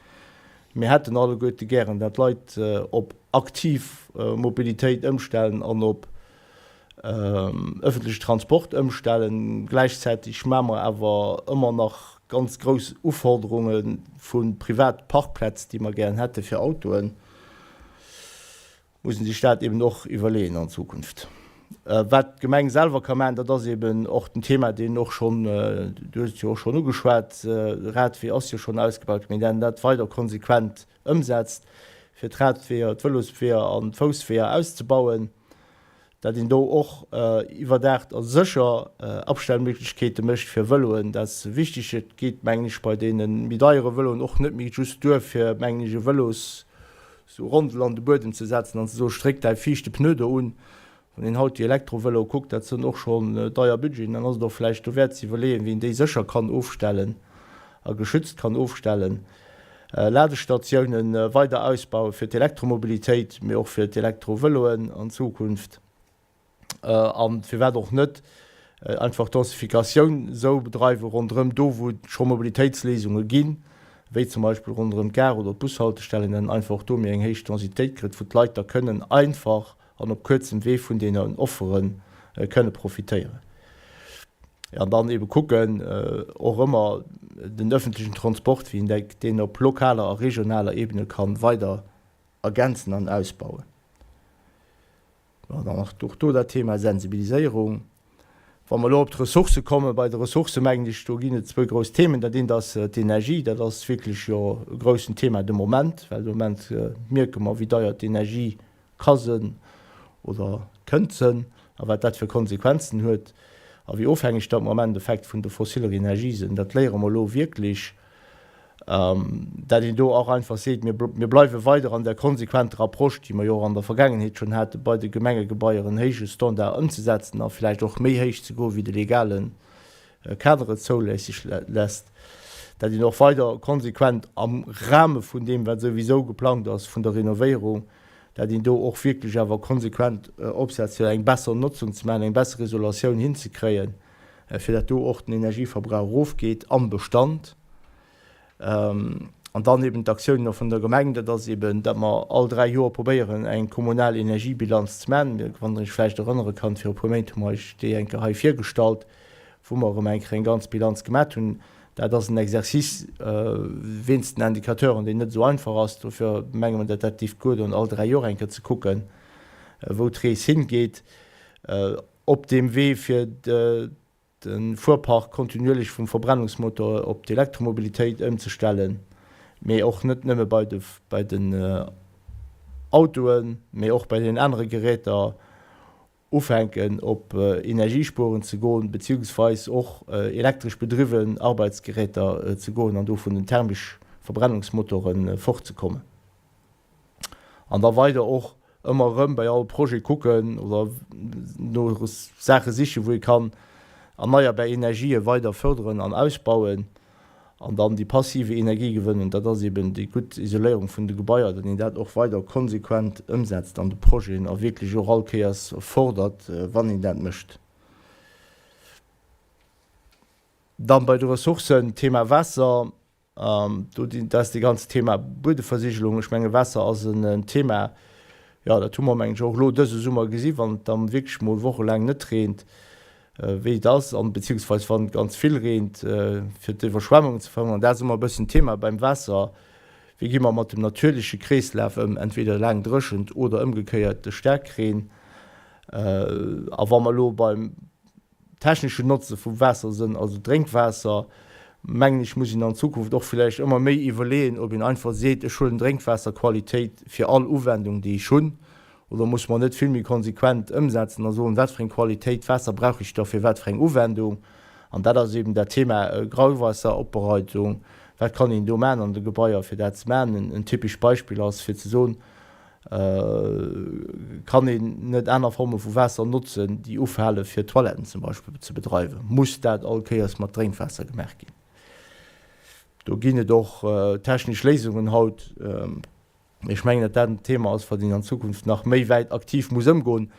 Mir hätten alleguerte gären, datt d'Leit op aktiv Mobilitéit ëmstellen an op ëffentleche Transport ëmstellen. Gläichzäiteg maache mer awer ëmmer nach ganz grouss Uforderunge vu privat Parkplätz, déi mer gären hätte fir Autoen. Mussen sech dat eben och iwwerleeën an Zukunft. Wat d'Gemeng selwer ka maachen, dat ass eben och den Thema, deen och schonn, du hues et jo och schonn ugeschwat, de Radwee ass jo schonn ausgebaut ginn, mee dat een dat weider konsequent ëmsetzt. fir d'Radweeër, d'Vëlosweeër an d'Foussweeër auszebauen, dat een do och iwwerdaacht a sécher Abstellmöglichkeete mécht fir Vëloen. Dat ass wichteg. Et geet, mengen ech, bei deene méi deiere Vëloen och net méi just duer, fir, mengen ech, e Vëlos sou Rondel an de Buedem ze setzen an ze soen, stréck däi viischte Pneu do un. Wann een haut déi Elektrovëloe kuckt, dat sënn och schonn deier Budgeten, dann ass et och vläicht dowäert ze iwwerleeën, wéi een déi sécher kann ofstellen a geschützt kann ofstellen. Ladestatiounen weider ausbaue fir d'Elektromobilitéit, mee och fir d'Elektrovëloen an Zukunft. A firwat och net einfach d'Densifikatioun esou bedreiwe ronderëm do, wou et scho Mobilitéitsléisunge ginn, wéi zum Beispill ronderëm d'Gare oder d'Bushaltestellen, dann einfach och do méi eng héich Densitéit kritt, wou d'Leit da kënnen einfach an op kuerzem Wee vun deenen Offere kënne profitéieren. An dann ebe kucken, och ëmmer den öffentlichen Transport, wéi een deen op lokaler a regionaler Ebene ka weider ergänzen an ausbauen. An dann och do dat Thema Sensibiliséierung. Wa mer elo op d'Ressourcë kommen, bei de Ressourcë mengen ech, do ginn et zwou grouss Themen. Dat eent ass d'Energie. Dat ass wierklech jo e groussen Thema de Moment, well de Moment mierke mer, wéi deier d'Energie ka sënn oder kënnt sënn a wat dat fir Konsequenzen huet a wéi ofhängeg datt mer am Endeffekt vun de fossiller Energie sënn, dat léiere mer elo wierklech, dat een do och einfach seet, mir mir bleiwe weider an där konsequenter Approche, déi mer jo och an der Vergaangenheet schonn hate bei de Gemengegebaier en héije Standard ëmzesetzen a vläicht och méi héich ze goe wéi de legale Kader et zoulässeg lässt, dat een och weider konsequent am Rahme vun deem, wat souwisou geplangt ass, vun der Renovéierung, dat een do och wierklech awer konsequent opsetzt, fir eng besser Notzung ze maachen, eng besser Isolatioun hinzekréien, fir dat do och den Energieverbrauch erofgeet am Bestand. An dann eben d'Aktiounen och vun der Gemeng, dat ass eben, dat mer all 3 Joer probéieren, eng kommunal Energiebilanz ze maachen. Wann Der Iech vläicht erënnere kann, viru e puer Méint hu mer Iech déi eng Kéier hei virgestallt, wou mer erëm eng Kéier eng ganz Bilanz gemat hunn. Dat ass en Exercice wéinst den Indicateuren, deen net esou einfach ass. Dofir menge mer, dat dat géif guer doen, all 3 Joer eng Kéier ze kucken, wou d'Rees hingeet op deem Wee, fir de Fuerpark kontinuierlech vum Verbrennungsmotor op d'Elektromobilitéit ëmzestellen, mee och net nëmme bei de bei den Autoen, mee och bei den anere Geräter ufänken op Energiespueren ze goen, beziehungsweis och elektresch bedriwwen Arbeitsgeräter ze goen an do vun den thermesch Verbrennungsmotore fortzekommen. An da weider och ëmmer erëm bei all Projet kucken oder no Saache sichen, wou ee kann erneierbar Energië weider förderen an ausbauen. An dann déi passive Energiegewinnung, dat ass eben déi gutt Isoléierung vun de Gebaier, datt een dat och weider konsequent ëmsetzt an de Projeten a wierklech och all Kéiers fordert, wann een dat mécht. Dann bei de Ressourcen, Thema Waasser. Do dat ass dee ganze Thema Buedeversigelung. Ech menge Waasser ass en Thema, jo dat hu mer mengen ech och elo dëse Summer gesi wann et dann wierklech mol wochelaang net reent, wéi et ass an beziehungsweise wann et ganz vill reent, fir d'Iwwerschwemmungen ze verhënnern. Dat ass ëmmer e bëssen d'Thema beim Waasser, wéi gi mer mat dem natierleche Kreeslaf ëm, entweder laang Dréchent oder ëmgekéiert de Staarkreen. A wa mer elo beim techneschen Notze vum Waasser sënn, also Drénkwaasser, mengen ech, muss een an Zukunft och villäicht ëmmer méi iwwerleeën, ob een einfach seet, ech huelen Drénkwaasserqualitéit fir all Uwendung, déi ech hunn, oder muss mer net vill méi konsequent ëmsetzen a soen, wat fir eng Qualitéit Waasser brauch ech da fir wat fir eng Uwendung. An dat ass eben dat Thema Grauwasseropbereitung, wat kann een do maachen an de Gebaier, fir dat ze maachen. En typescht Beispill ass, fir ze soen, Kann een net aner Forme vu Waasser notzen, déi ufale fir Toiletten zum Beispill ze bedreiwen? Muss dat all Kéiers mat Drénkwaasser gemaach ginn? Do ginn et och technesch Léisungen haut. Mee ech mengen, datt dat en Thema ass, wat een an Zukunft nach méi wäit aktiv muss ëmgoen.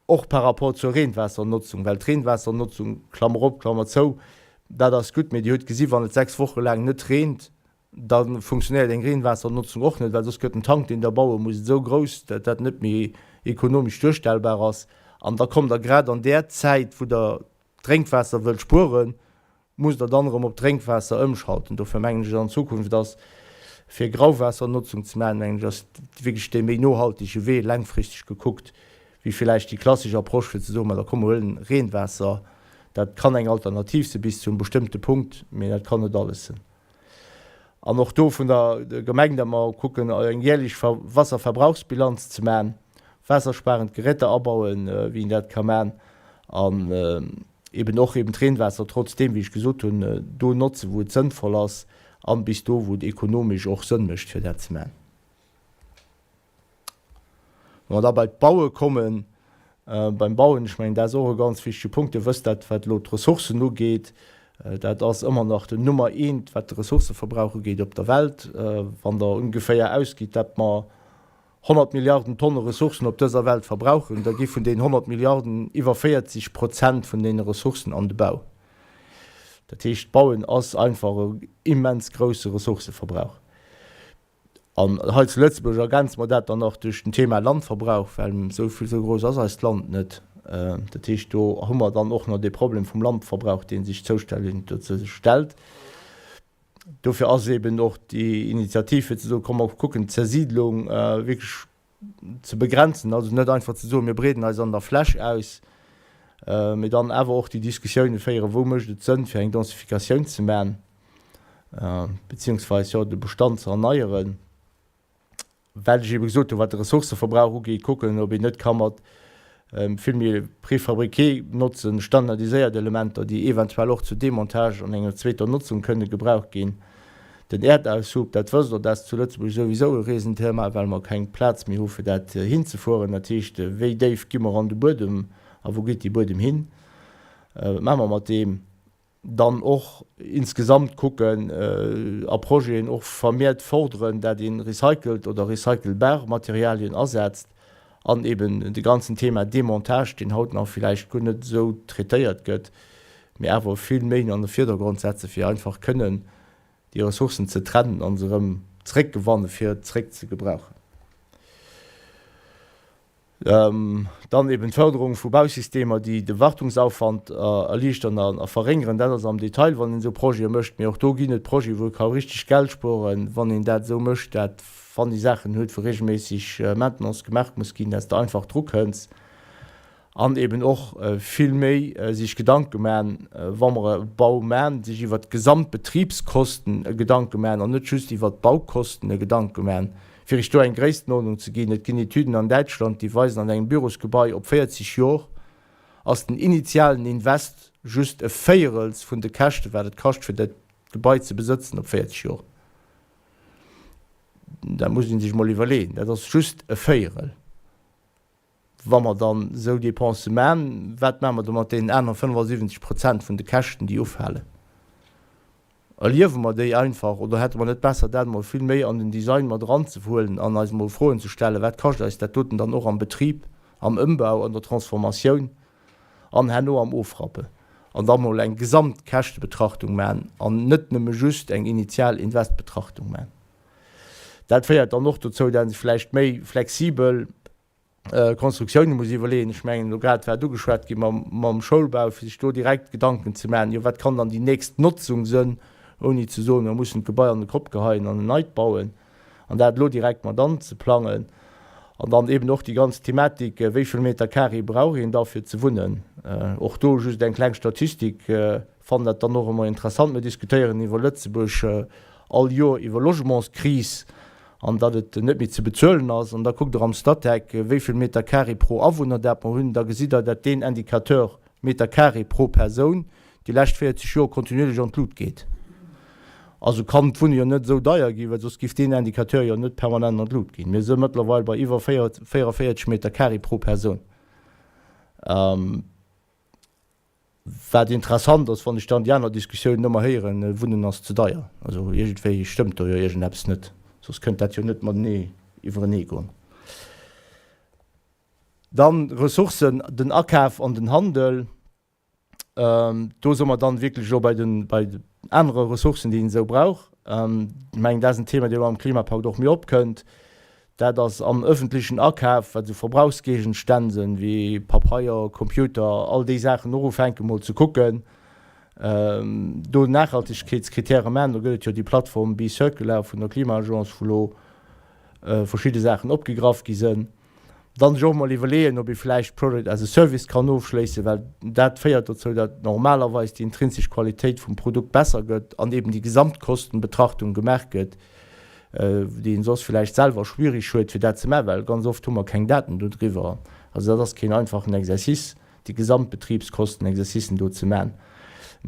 Och par rapport zur Reenwaassernotzung, well d'Reenwaassernotzung, Klammer op, Klammer zou, dat ass gutt, mee Dir hutt gesi wann et 6 Woche laang net reent, da funktionéiert eng Reenwaassernotzung och net, well soss gëtt den Tank, deen Der baue musst, esou grouss, datt dat net méi ekonomesch duerstellbar ass. An da kommt Der grad an där Zäit, wou Der Drénkwaasser wëllt spueren, musst Der dann erëm op Drénkwaasser ëmschalten. Dofir mengen ech, an Zukunft ass, fir Grauwaassernotzung ze maachen, mengen ech, ass wierklech dee méi nohaltege Wee, laangfristeg gekuckt, wéi villäicht déi klassesch Approche, fir ze soen, ma da komm mer huelen Reenwaasser. Dat kann eng Alternativ si bis zu engem bestëmmte Punkt, mee dat kann net alles sinn. An och do vun der Gemeng, datt mer kucken, eng jährlech Wasserverbrauchsbilanz ze maachen, waassersparend Geräter abauen, wéi een dat ka maachen, an eben och eben d'Reenwaasser trotzdeem, wéi ech gesot hunn, do notzen, wou et sënnvoll ass, an bis do, wou et ekonomesch och Sënn mécht, fir dat ze maachen. Wa mer da bei d'Baue kommen, beim Bauen, ech mengen, dat ass och e ganz wichtege Punkt, Dir wësst dat, wat elo d'Ressourcen ugeet, dat ass ëmmer nach den Nummer eent, wat de Ressourcëverbrauch ugeet op der Welt. Wann Der ongeféier ausgitt, dat mer 100 Milliarden Tonne Ressourcen op dëser Welt verbrauchen, da gi vun deenen 100 Milliarden iwwer 40 Prozent vun deene Ressourcen an de Bau. Dat heescht, d'Bauen ass einfach e immens grousse Ressourcëverbrauch. An hei zu Lëtzebuerg ergänze mer dat dann nach duerch den Thema Landverbrauch, well esou vill, esou grouss ass eist Land net. Dat heescht, do hu mer dann och nach dee Problem vum Landverbrauch, dee sech dozou stellt. Dofir ass eben och déi Initiativ, fir ze soen, komm mer kucken d'Zersiidlung wierklech ze begrenzen, also net einfach ze soen, mir breeden eis an der Fläch aus, mee dann awer och déi Diskussioune féieren, wou mécht et Sënn, fir eng Densifikatioun ze man, beziehungsweis jo de Bestand ze erneieren. Well ech ebe gesot hunn, wat de Ressourcëverbrauch ugeet, kucken, ob een net ka mat vill méi Préfabriqué notzen, standardiséiert Elementer, déi eventuell och zur Demontage an enger zweeter Notzung kënne gebraucht ginn. Den Äerdaushub, dat wësst Der, dat ass zu Lëtzebuerg souwisou e Riesenthema, well mer keng Plaz méi hu fir dat hinzefueren. Dat heescht, wéi déif gi mer an de Buedem a wou geet dee Buedem hin? Wat maache mer mat deem? Dann och insgesamt kucken a Projeten och vermehrt forderen, dat ee recycelt oder recycelbar Materialien asetzt an eben de ganzen Thema Demontage, deen haut nach villäicht guer net esou traitéiert gëtt, mee awer vill méi an de Virdergrond setze fir einfach kënnen déi Ressourcen ze trennen a se erëm zeréckgewanne fir zeréck ze gebrauchen. Dann eben d'Förderung vu Bausystemer, déi de Wartungsaufwand erliichtern a verréngeren. Dat ass am Detail, wann een esou Projete mécht. Mee och do ginn et Projete, wou ee ka richteg Geld spueren, wann een dat esou mécht, dat wann ee Saachen huet, wou regelméisseg Maintenance gemaach muss ginn, dat s de einfach drukënns. An eben och vill méi sech Gedanke man, wa mer e Bau man, sech iwwert d'Gesamtbetriebskosten e Gedanke man an net just iwwert d'Baukosten e Gedanke man. Fir Iech do eng Gréisstenordnung ze ginn, Et ginn Etüden an Däitschland, déi weisen, an engem Bürosgebai op 40 Jor ass den initialen Invest just e Véierels vun de Käschten, wat et kascht, fir dat Gebai ze besëtzen op 40 Jor. Dat muss ee sech mol iwwerleeën. Dat ass just e Véierel. Wa mer dann esou Dépensë man, wat maache mer da mat deenen anere 75 Prozent vun de Käschten, déi ufalen? Erliewe mer déi einfach oder hätte mer net besser, dat emol vill méi an den Design mat eranzehuelen an eis emol Froen ze stellen, wat kascht eis dat doten dann och am Betrib, am Ëmbau, an der Transformatioun an herno am Ofrappen? An da mol eng Gesamtkäschtebetrachtung man an net nëmme just eng initial Investbetrachtung man. Dat féiert dann och dozou, dat een sech vläicht méi flexibel Konstruktioune muss iwwerleeën. Ech mengen, elo grad war et ugeschwat gi mam Schoulbau, fir sech do direkt Gedanken ze maachen, jo wat kann dann déi nächst Notzung sënn, ouni ze soen, mer mussen d'Gebai an de Kopp geheien an en neit bauen an dat elo direkt mat anzeplangen. An dann eeben och déi ganz Thematik, wéi vill Meter carré brauch een da fir ze wunnen. Och do just eng kleng Statistik, fannen dat dann och ëmmer interessant, mir diskutéieren iwwer Lëtzebuerg all Joer iwwer Logementskris an datt et net méi ze bezuelen ass, an da kuckt Der am Statec, wéi vill Meter carré pro Awunner dat mer hunn, da gesitt Der, dat deen Indicateur Meter carré pro Persoun déi lescht 40 Joer kontinuierlech an d'Lut geet. Also kann d'Wunne jo net esou deier ginn, well soss giff deen Indicateur jo net permanent an d'Lut ginn. Mir si mëttlerweil bei iwwer 44 Meter carré pro Persoun. Wat interessant ass, wann ech dann déi aner Diskussiounen ëmmer héieren, Wunnen ass ze deier. Also iergendwéi stëmmt do jo iergendeppes net, soss kënnt dat jo net matenee iwwerenee goen. Dann Ressourcen, den Akaf an den Handel. Do soe mer dann wierklech elo bei den, bei anere Ressourcen, déi een esou brauch. Ech mengen, dat ass en Thema, dee elo am Klimapakt och méi opkënnt. Dat ass am öffentlichen Akaf, wat esou Verbrauchsgegenstänn sinn, wéi Papeier, Computer, all déi Saachen och ufänke mol ze kucken, do Nachhaltigkeetskritäre maachen. Do gëtt et jo déi Plattform Be Circular vun der Klima-Agence, wou elo verschidde Saachen opgegraff gi sinn. Dann sech och mol iwwerleeën, ob ee vläicht Product as a Service kann ofschléissen, well dat féiert dozou, datt normalerweis déi intrinsesch Qualitéit vum Produkt besser gëtt an eben déi Gesamtkostenbetrachtung gemaach gëtt, déi een soss vläicht selwer schwierig huet fir dat ze maachen, well ganz oft hu mer keng Daten do driwwer. Also dat ass keen einfachen Exercice, déi Gesamtbetriebskostenexercicen do ze maachen.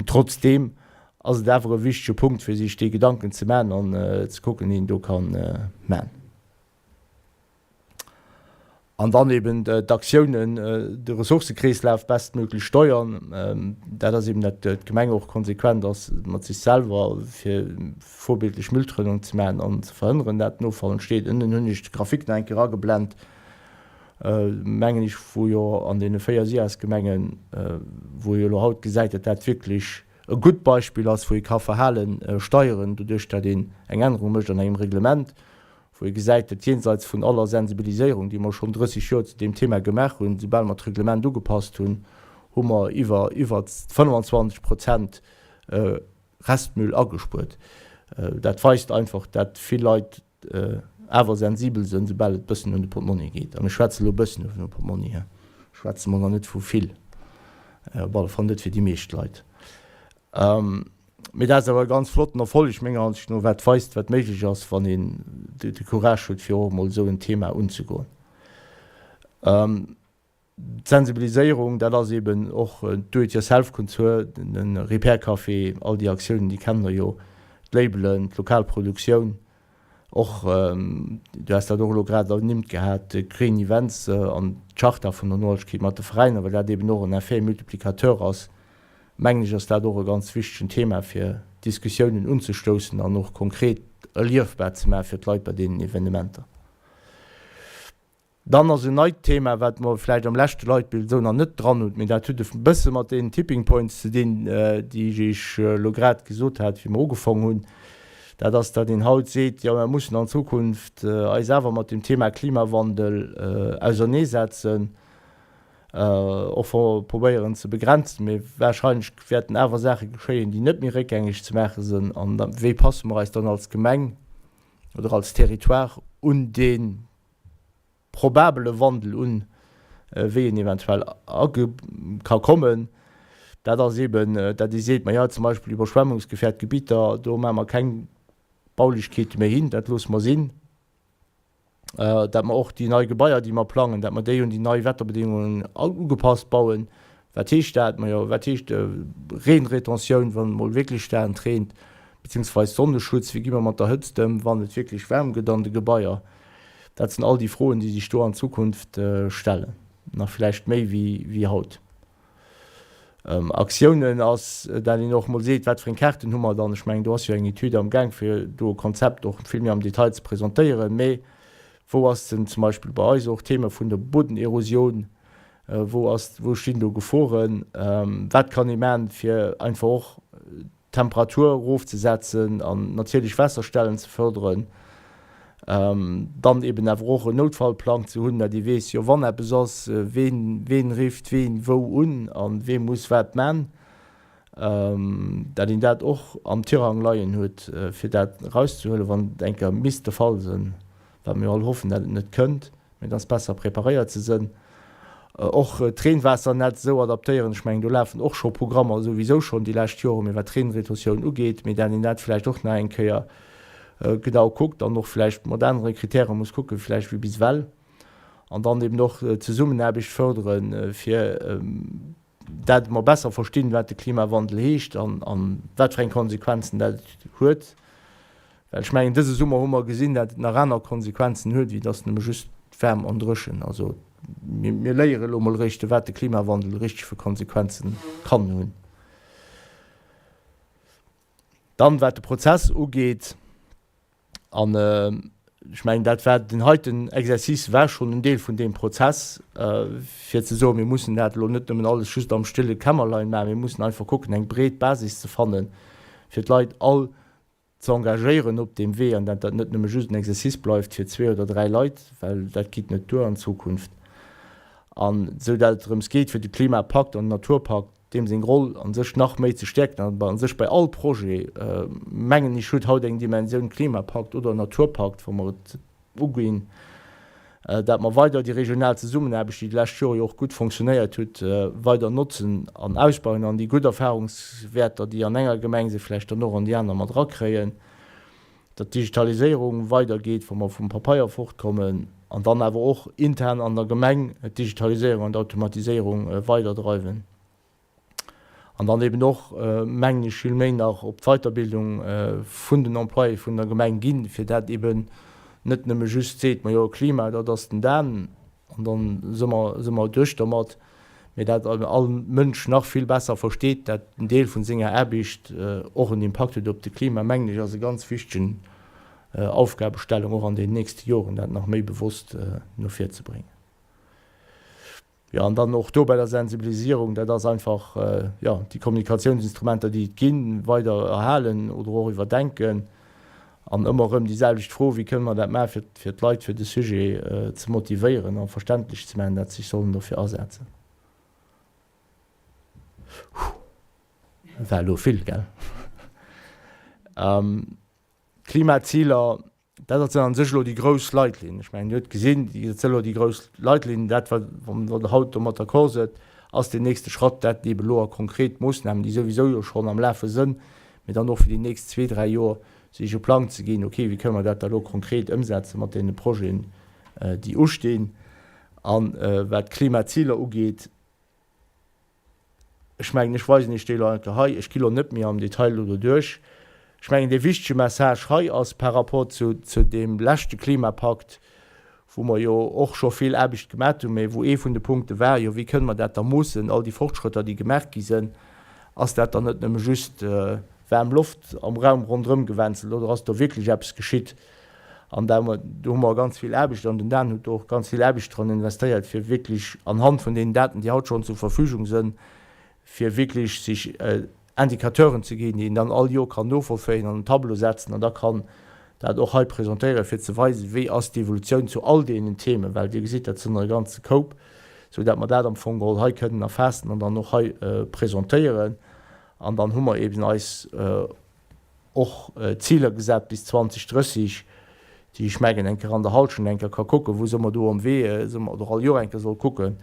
Trotzdeem ass et awer e wichtege Punkt, fir sech déi Gedanken ze maachen an ze kucken, déi een do ka maachen. An dann eben d'Aktiounen, de Ressourcekreeslaf bestmöglech steuern. Dat ass eben, datt d'Gemeng och konsequent ass mat sech selwer, fir vorbildlech Mülltrennung ze maachen an ze verhënneren, dat den Offall entsteet. Ënnen hunn ech d'Grafik nach eng Kéier ageblent, mengen ech, wou jo an deene 4 SIAS-Gemengen, wou ee jo elo haut gesäit, datt dat wierklech e gutt Beispill ass, wou ee ka Verhale steieren, doduerch datt een eng Ännerung mécht an engem Reglement, wou ee gesäit, datt jenseits vun aller Sensibiliséierung, déi mer schonn 30 Joer zu deem Thema gemaach hunn, soubal mer d'Reglement ugepasst hunn, hu mer iwwer iwwer 25 Prozent Restmüll agespuert. Dat weist einfach, datt vill Leit awer sensibel sënn, soubal et bëssen un de Portmonni geet. A mir schwätze elo bëssen un de Portmonni, hä? Schwätze mer nach net vu vill, op alle Fall net fir déi meescht Leit. Mee dat ass awer e ganz flotten Erfolleg menger Ansicht no, wat weist, wat méiglech ass, wann een de Courage huet, fir och emol esou en Thema unzegoen. D'Sensibiliséierung, dat ass eben och d'Do-it-yourself-Kultur, de Repair Café, all déi Aktiounen, déi kennt Der jo, d'Labelen, d'lokal Produktioun, och, du has dat och elo grad ernimmt gehat, d'Green Events an d'Charta vun der Nohaltegkeet mat de Veräiner, well dat eben och en Effet multiplicateur ass, mengen ech, ass dat och e ganz wichtegen Thema, fir Diskussiounen unzestoussen an och konkret erliefbar ze maache fir d'Leit bei deenen Evenementer. Dann ass en neit Thema, wat mer vläicht am leschte Leitbild esou nach net dran hunn, mee dat huet e bësse mat deenen Tipping Points ze dinn, déi ech Iech elo grad gesot hat, wéi mer ugefong hunn. Dat ass, datt een haut seet, jo, mer mussen an Zukunft eis awer mat dem Thema Klimawandel auserneesetzen, och wa mer probéieren ze begrenzen, mee wahrscheinlech wäerten awer Saache geschéien, déi net méi réckgängeg ze maache sinn. An wéi passe mer eis dann als Gemeng oder als Territoire un dee probabele Wandel un, wéi en eventuell ka kommen? Dat ass eeben, dat ee seet, maja, zum Beispill iwwerschwemmungsgefährt Gebitter, do maache mer keng Baulechkeete méi hin, dat loosse mer sinn. Dat mer och déi nei Gebaier, déi mer plangen, dat mer déi un déi nei Wetterbedingungen ugepasst bauen. Wat heescht dat? Majo, wat heescht Reenretentioun, wann et mol wierklech staark reent, beziehungsweis Sonneschutz, wéi gi mer mat der Hëtzt ëm, wann et wierklech waarm gëtt an de Gebaier? Dat sinn all déi Froen, déi sech do an Zukunft stellen, nach vläicht méi wéi haut. Aktiounen ass, dat een och mol seet, wat fir eng Kaarten hu mer dann. Ech mengen, do ass jo eng Etüd am Gaang, fir do e Konzept och vill méi am Detail ze presentéieren. Mee wou ass denn zum Beispill bei eis och d'Thema vun der Bodenerosion? Wou ass, wou stinn do Geforen? Wat kann ee maachen, fir einfach och d'Temperatur erofzesetzen an natierlech Waasserstellen ze fërderen? Dann eben awer och en Noutfallplang ze hunn, dat ee weess, jo wann eppes ass, ween, ween rifft ween wou un a wee muss wat man. Dat een dat och am Tirang leien huet, fir dat erauszehuelen, wann et eng Kéier misst de Fall sinn, wat mir jo all hoffen, dat et net kënnt. Mee et ass besser preparéiert ze sënn. Och d'Reenwaassernetz esou adaptéieren, ech mengen do lafen och scho Programmer souwisou schonn déi lescht Joren, mee wat d'Reenretentioun ugeet, mee dat een dat vläicht och nach eng Kéier genau kuckt an och vläicht mat anere Kritäre muss kucken, vläicht wéi bis ewell. An dann eben och d'Zesummenaarbecht fërderen, fir dat mer besser verstinn, wat de Klimawandel heescht an wat fir eng Konsequenzen dat huet. Well ech mengen, dëse Summer hu mer gesinn, dat et nach aner Konsequenzen huet, wéi dass nëmme just waarm an dréchen. Also mir léiere elo mol eréischt, wat de Klimawandel richteg fir Konsequenzen kann hunn. Dann, wat de Prozess ugeet, An ech mengen, dat war den heiten Exercice war schonn en Deel vun deem Prozess, fir ze soen, mir mussen dat elo net nëmmen alles just am stille Kämmerlein maachen, mir mussen einfach kucken, eng breet Basis ze fannen, fir d'Leit all ze engagéieren op deem Wee an dat dat net nëmme just en Exercice bleift fir zwee oder dräi Leit, well dat geet net duer an Zukunft. An esou dat et drëms geet, fir de Klimapakt an den Naturpakt deem seng Roll a sech nach méi ze stäerken an a sech bei all Projet, mengen ech, huet haut eng Dimensioun Klimapakt oder Naturpakt, wa mer et uginn. Dat mer weider déi regional Zesummenaarbecht, déi déi lescht Jore jo och gutt fonctionnéiert huet, weider notzen an ausbauen an déi gutt Erfahrungswäerter, déi an enger Gemeng sinn, vläicht dann och an déi aner mat erakréien. Datt d'Digitaliséierung weidergeet, wa mer vum Papeier fortkommen, an dann awer och intern an der Gemeng d'Digitaliséierung an d'Automatiséierung weiderdreiwen. An dann eben och, mengen ech, vill méi nach op d'Weiterbildung vun den Employéë vun der Gemeng ginn, fir dat eben net nëmme just seet, majo Klima, dat ass den Dan an da si mer, si mer duerch dermat, mee dat all Mënsch nach vill besser versteet, dat en Deel vun senger Aarbecht och en Impakt huet op de Klima, mengen ech, ass e ganz wichtegen Aufgabestellung och an den nächste Joren, dat nach méi bewosst no vir ze bréngen. Jo, an dann och do bei der Sensibilisierung, dat ass einfach, jo, déi Kommunikatiounsinstrumenter, déi et ginn, weider erhalen oder och iwwerdenken. An ëmmer erëm déi selwecht Fro, Wéi kënne mer dat maachen, fir, fir d'Leit fir de Sujet ze motivéieren a verständlech ze maachen, dat se sech sollen dofir asetzen? Huh, war elo vill, gell? D'Klimaziler. Dat sinn an sech elo déi grouss Leitlinen. Ech mengen, Dir hutt gesinn, dat sinn elo déi grouss Leitlinen. Dat, wat, wann Der haut domat d'accord sidd, ass deen nächste Schratt, dat eeben elo a konkret Moossnamen, déi souwisou jo schonn am Lafe sënn, mee dann och fir déi nächst zwee, dräi Joer sech e Plang ze ginn, okay, wéi kënne mer dat da elo konkret ëmsetze mat deene Projeten, déi ustinn. A wat d'Klimaziler ugeet, Ech mengen, ech weisen Iech déi elo einfach hei. Ech gi lo net méi am Detail elo doduerch. Ech mengen, dee wichtege Message hei ass par rapport zu, zu deem leschte Klimapakt, wou mer jo och scho vill Aarbecht gemat hunn, mä wou ee vun de Punkte war, jo, wéi kënne mer dat da moossen, all déi Fortschrëtter, déi gemaach gi sinn, ass dat dann net nëmme just waarm Loft am Raum ronderëm gewänzelt oder ass do wierklech eppes geschitt? An da do hu mer ganz vill Aarbecht, an den Dan huet do och ganz vill Aarbecht dran investéiert, fir wierklech anhand vun deenen Daten, déi haut schonn zur Verfügung sënn, fir wierklech sech Indicateuren ze ginn, déi een dann all Joer kann novollzéien, an en Tableau setzen an da kann dat och hei presentéieren, fir ze weisen, wéi ass d'Evolutioun zu all deenen Themen, well Dir gesitt, dat sënn der e ganze Koup, sou dat mer dat am Fong geholl hei kënnen erfaassen an dann och hei presentéieren. An dann hu mer eben eis och Ziler gesat bis 2030, déi ech mengen eng Kéier an der Halschent eng Kéier ka kucken, wou si mer do am Wee, sou mer oder all Joer eng Kéier soll kucken,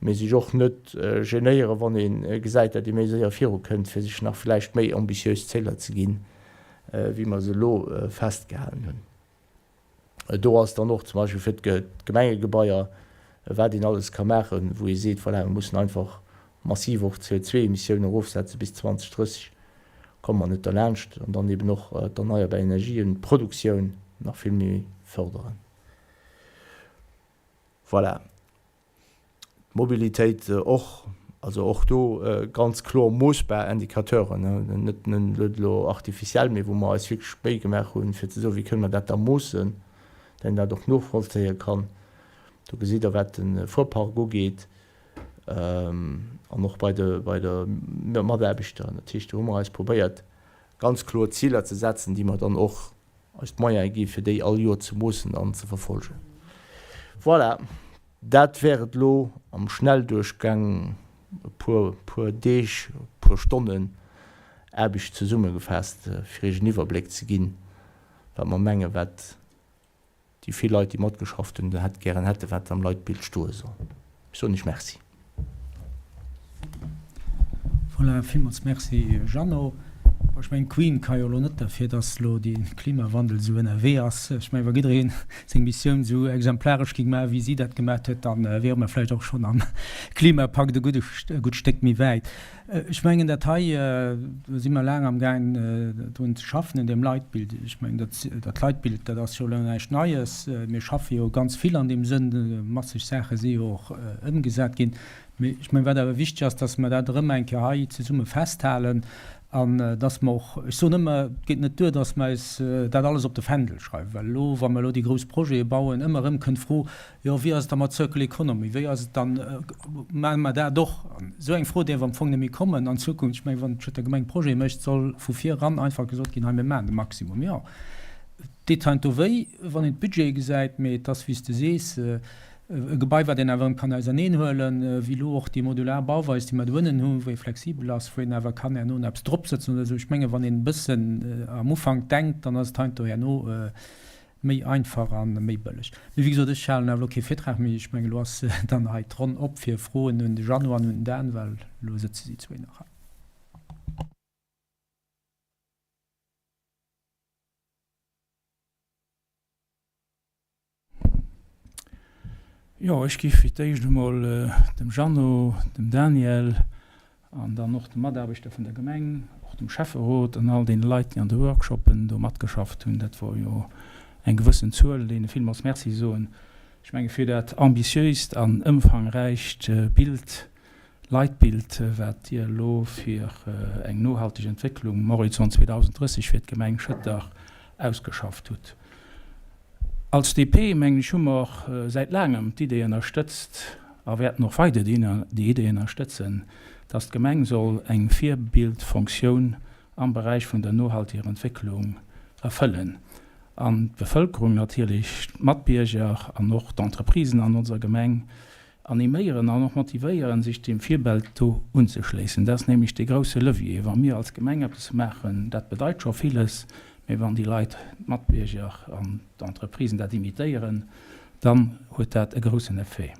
mee sech och net genéieren, wann ee gesäit, dat ee méi séier virukënnt, fir sech nach vläicht méi ambitiös Ziler ze ginn, wéi mer se elo festgehalen hunn. Do ass dann och zum Beispill fir d'Gemengegebaier, wat een alles ka maachen, wou ee seet, voilà, mir mussen einfach massiv och d'CO2-Emissiounen erofsetze bis 2030, komme mer net derlaanscht. An dann eben och d'erneierbar Energien, d'Produktioun nach vill méi fërderen. Voilà. D'Mobilitéit och, also och do ganz kloer moossbar Indicateuren, net net elo artificiell, mee wou mer eis wierklech Méi gemaach hunn, fir ze soen, wéi kënne mer dat da moossen, datt een dat och novollzéie kann. Do gesitt Der, wat de Fuerpark ugeet an och bei de bei de Mataarbechter. Dat heescht, do hu mer eis probéiert, ganz kloer Ziler ze setzen, déi mer dann och eis d'Moyene gi fir déi all Joer ze moossen an ze verfolgen. Voilà, dat wär et elo am Schnellduerchgang, e puer, puer Deeg, e puer Stonnen Aarbecht zesummegefaasst, fir Iech en Iwwerbléck ze ginn, wat mer mengen, wat déi vill Leit, déi matgeschafft hunn, hätt gären hätten, wat am Leitbild stoe soll. Ech soen Iech Merci. Voilà, villmools Merci Jeannot. Bon, ech mengen, d'Queen ka jo elo net derfir, dass elo de Klimawandel esou ënnerwee ass. Ech mengen, wa jidderee seng Missioun esou exemplaresch géing maachen, wéi si dat gemaach huet, da wiere mer vläicht och schonn am Klimapakt e gutt Stéck méi wäit. Ech mengen, dat hei, do si mer laang amgaang drun ze schaffen, un deem Leitbild. Ech mengen, dat, dat Leitbild, dat ass jo elo näischt Neies. Mir schaffe jo ganz vill an deem Sënn. Masseg Saache si jo och ëmgesat ginn. Mee ech mengen, wat awer wichteg ass, dass mer dat erëm eng Kéier hei zesumme festhalen an dass mer och, ech soen ëmmer, et geet net duer, dass mer eis dat alles op de Fändel schreiwen, well elo, wa mer elo déi grouss Projete bauen, ëmmer erëm kënnt d'Fro, Jo, wéi ass et da mat Circle Economy? Wéi ass et dann, maache mer dat och? An esou eng Fro däerf am Fong net méi kommen an Zukunft. Ech mengen, wann d'Stater Gemeng Projete mécht, soll vu vir eran einfach gesot ginn, hei mir maachen de Maximum. Jo, et deet heiansdo wéi, wann een d'Budgete gesäit, mee et ass, wéi s de sees, e Gebai, wat een awer erëm kann auserneenhuelen, wéi elo och déi modular Bauweis, déi mer do ënnen hunn, wou ee flexibel ass, wou een awer kann herno eppes dropsëtzen oder esou. Ech mengen, wann een e bëssen am Ufank denkt, dann ass et heiansdo herno. Méi einfach a méi bëlleg. Mee wéi gesot, ech halen awer elo kee Virtrag méi. Ech mengen, elo ass dann hei d'Ronn op fir Froen un de Jeannot an un den Dan, well elo sëtze si zwéin nach hei. Jo, ech giff fir d'éischt emol dem Jeannot, dem Daniel an dann och de Mataarbechter vun der Gemeng, och dem Schäfferot an all deene Leit, déi an de Workshoppen do matgeschafft hunn, dat wor jo eng gewëssen Zuel, deene villmools Merci soen. Ech menge fir dat ambitiöst an ëmfangräicht Bild, Leitbild, wat Dir elo fir eng nohalteg Entwécklung um Horizont 2030 fir d'Gemeng Schëtter ausgeschafft hutt. Als DP, mengen ech, hu mer säit laangem d'Idee ënnerstëtzt a wäerten och weider déi Idee ënnerstëtzen, dass d'Gemeng soll eng Virbildfonktioun am Beräich vun der nohalteger Entwécklung erfëllen an d'Bevëlkerung natierlech, d'Matbierger an och d'Entreprisen an onser Gemeng Animéieren an och motivéieren, sech deem Virbeld do unzeschléissen. Dat ass nämlech dee grousse Levier. Wa mir als Gemeng eppes maachen, dat bedeit scho villes, mä wann déi Leit, d'Matbierger an d'Entreprisen dat imitéieren, dann huet dat e groussen Effet.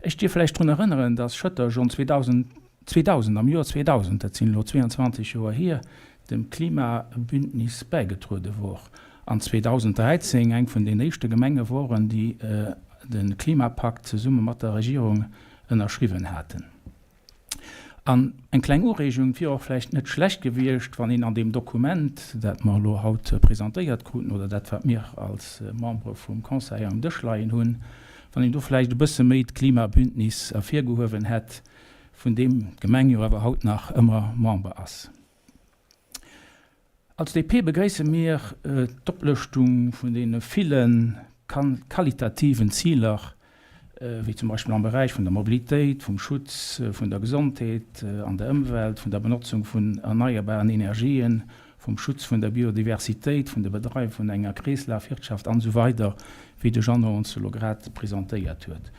Ech dierf vläicht drun erënneren, dass Schëtter schonn 2000, 2000, am Joer 2000, dat sinn elo 22 Joer hier, dem Klimabündnis bäigetruede wor an 2013 eng vun den éischte Gemenge woren, déi de Klimapakt zesumme mat der Regierung ënnerschriwwen haten. An eng kleng Ureegung, Et wier och vläicht net schlecht gewiescht, wann een an deem Dokument, dat mer elo haut presentéiert kruten, oder dat, wat mir als Membere vum Conseil um Dësch leien hunn, wann een do vläicht e bësse méi d'Klimabündnis ervirgehuewen hätt, vun deem d'Gemeng jo awer haut nach ëmmer Member ass. Als DP begréisse mir d'Oplëschtung vun deene ville qualitativen Ziler, wéi zum Beispill am Beräich vun der Mobilitéit, vum Schutz vun der Gesondheet an der Ëmwelt, vun der Benotzung vun erneierbaren Energien, vum Schutz vun der Biodiversitéit, vun de Bedreiwe vun enger Kreeslafwirtschaft an esou weider, wéi de Jeannot ons elo grad presentéiert huet.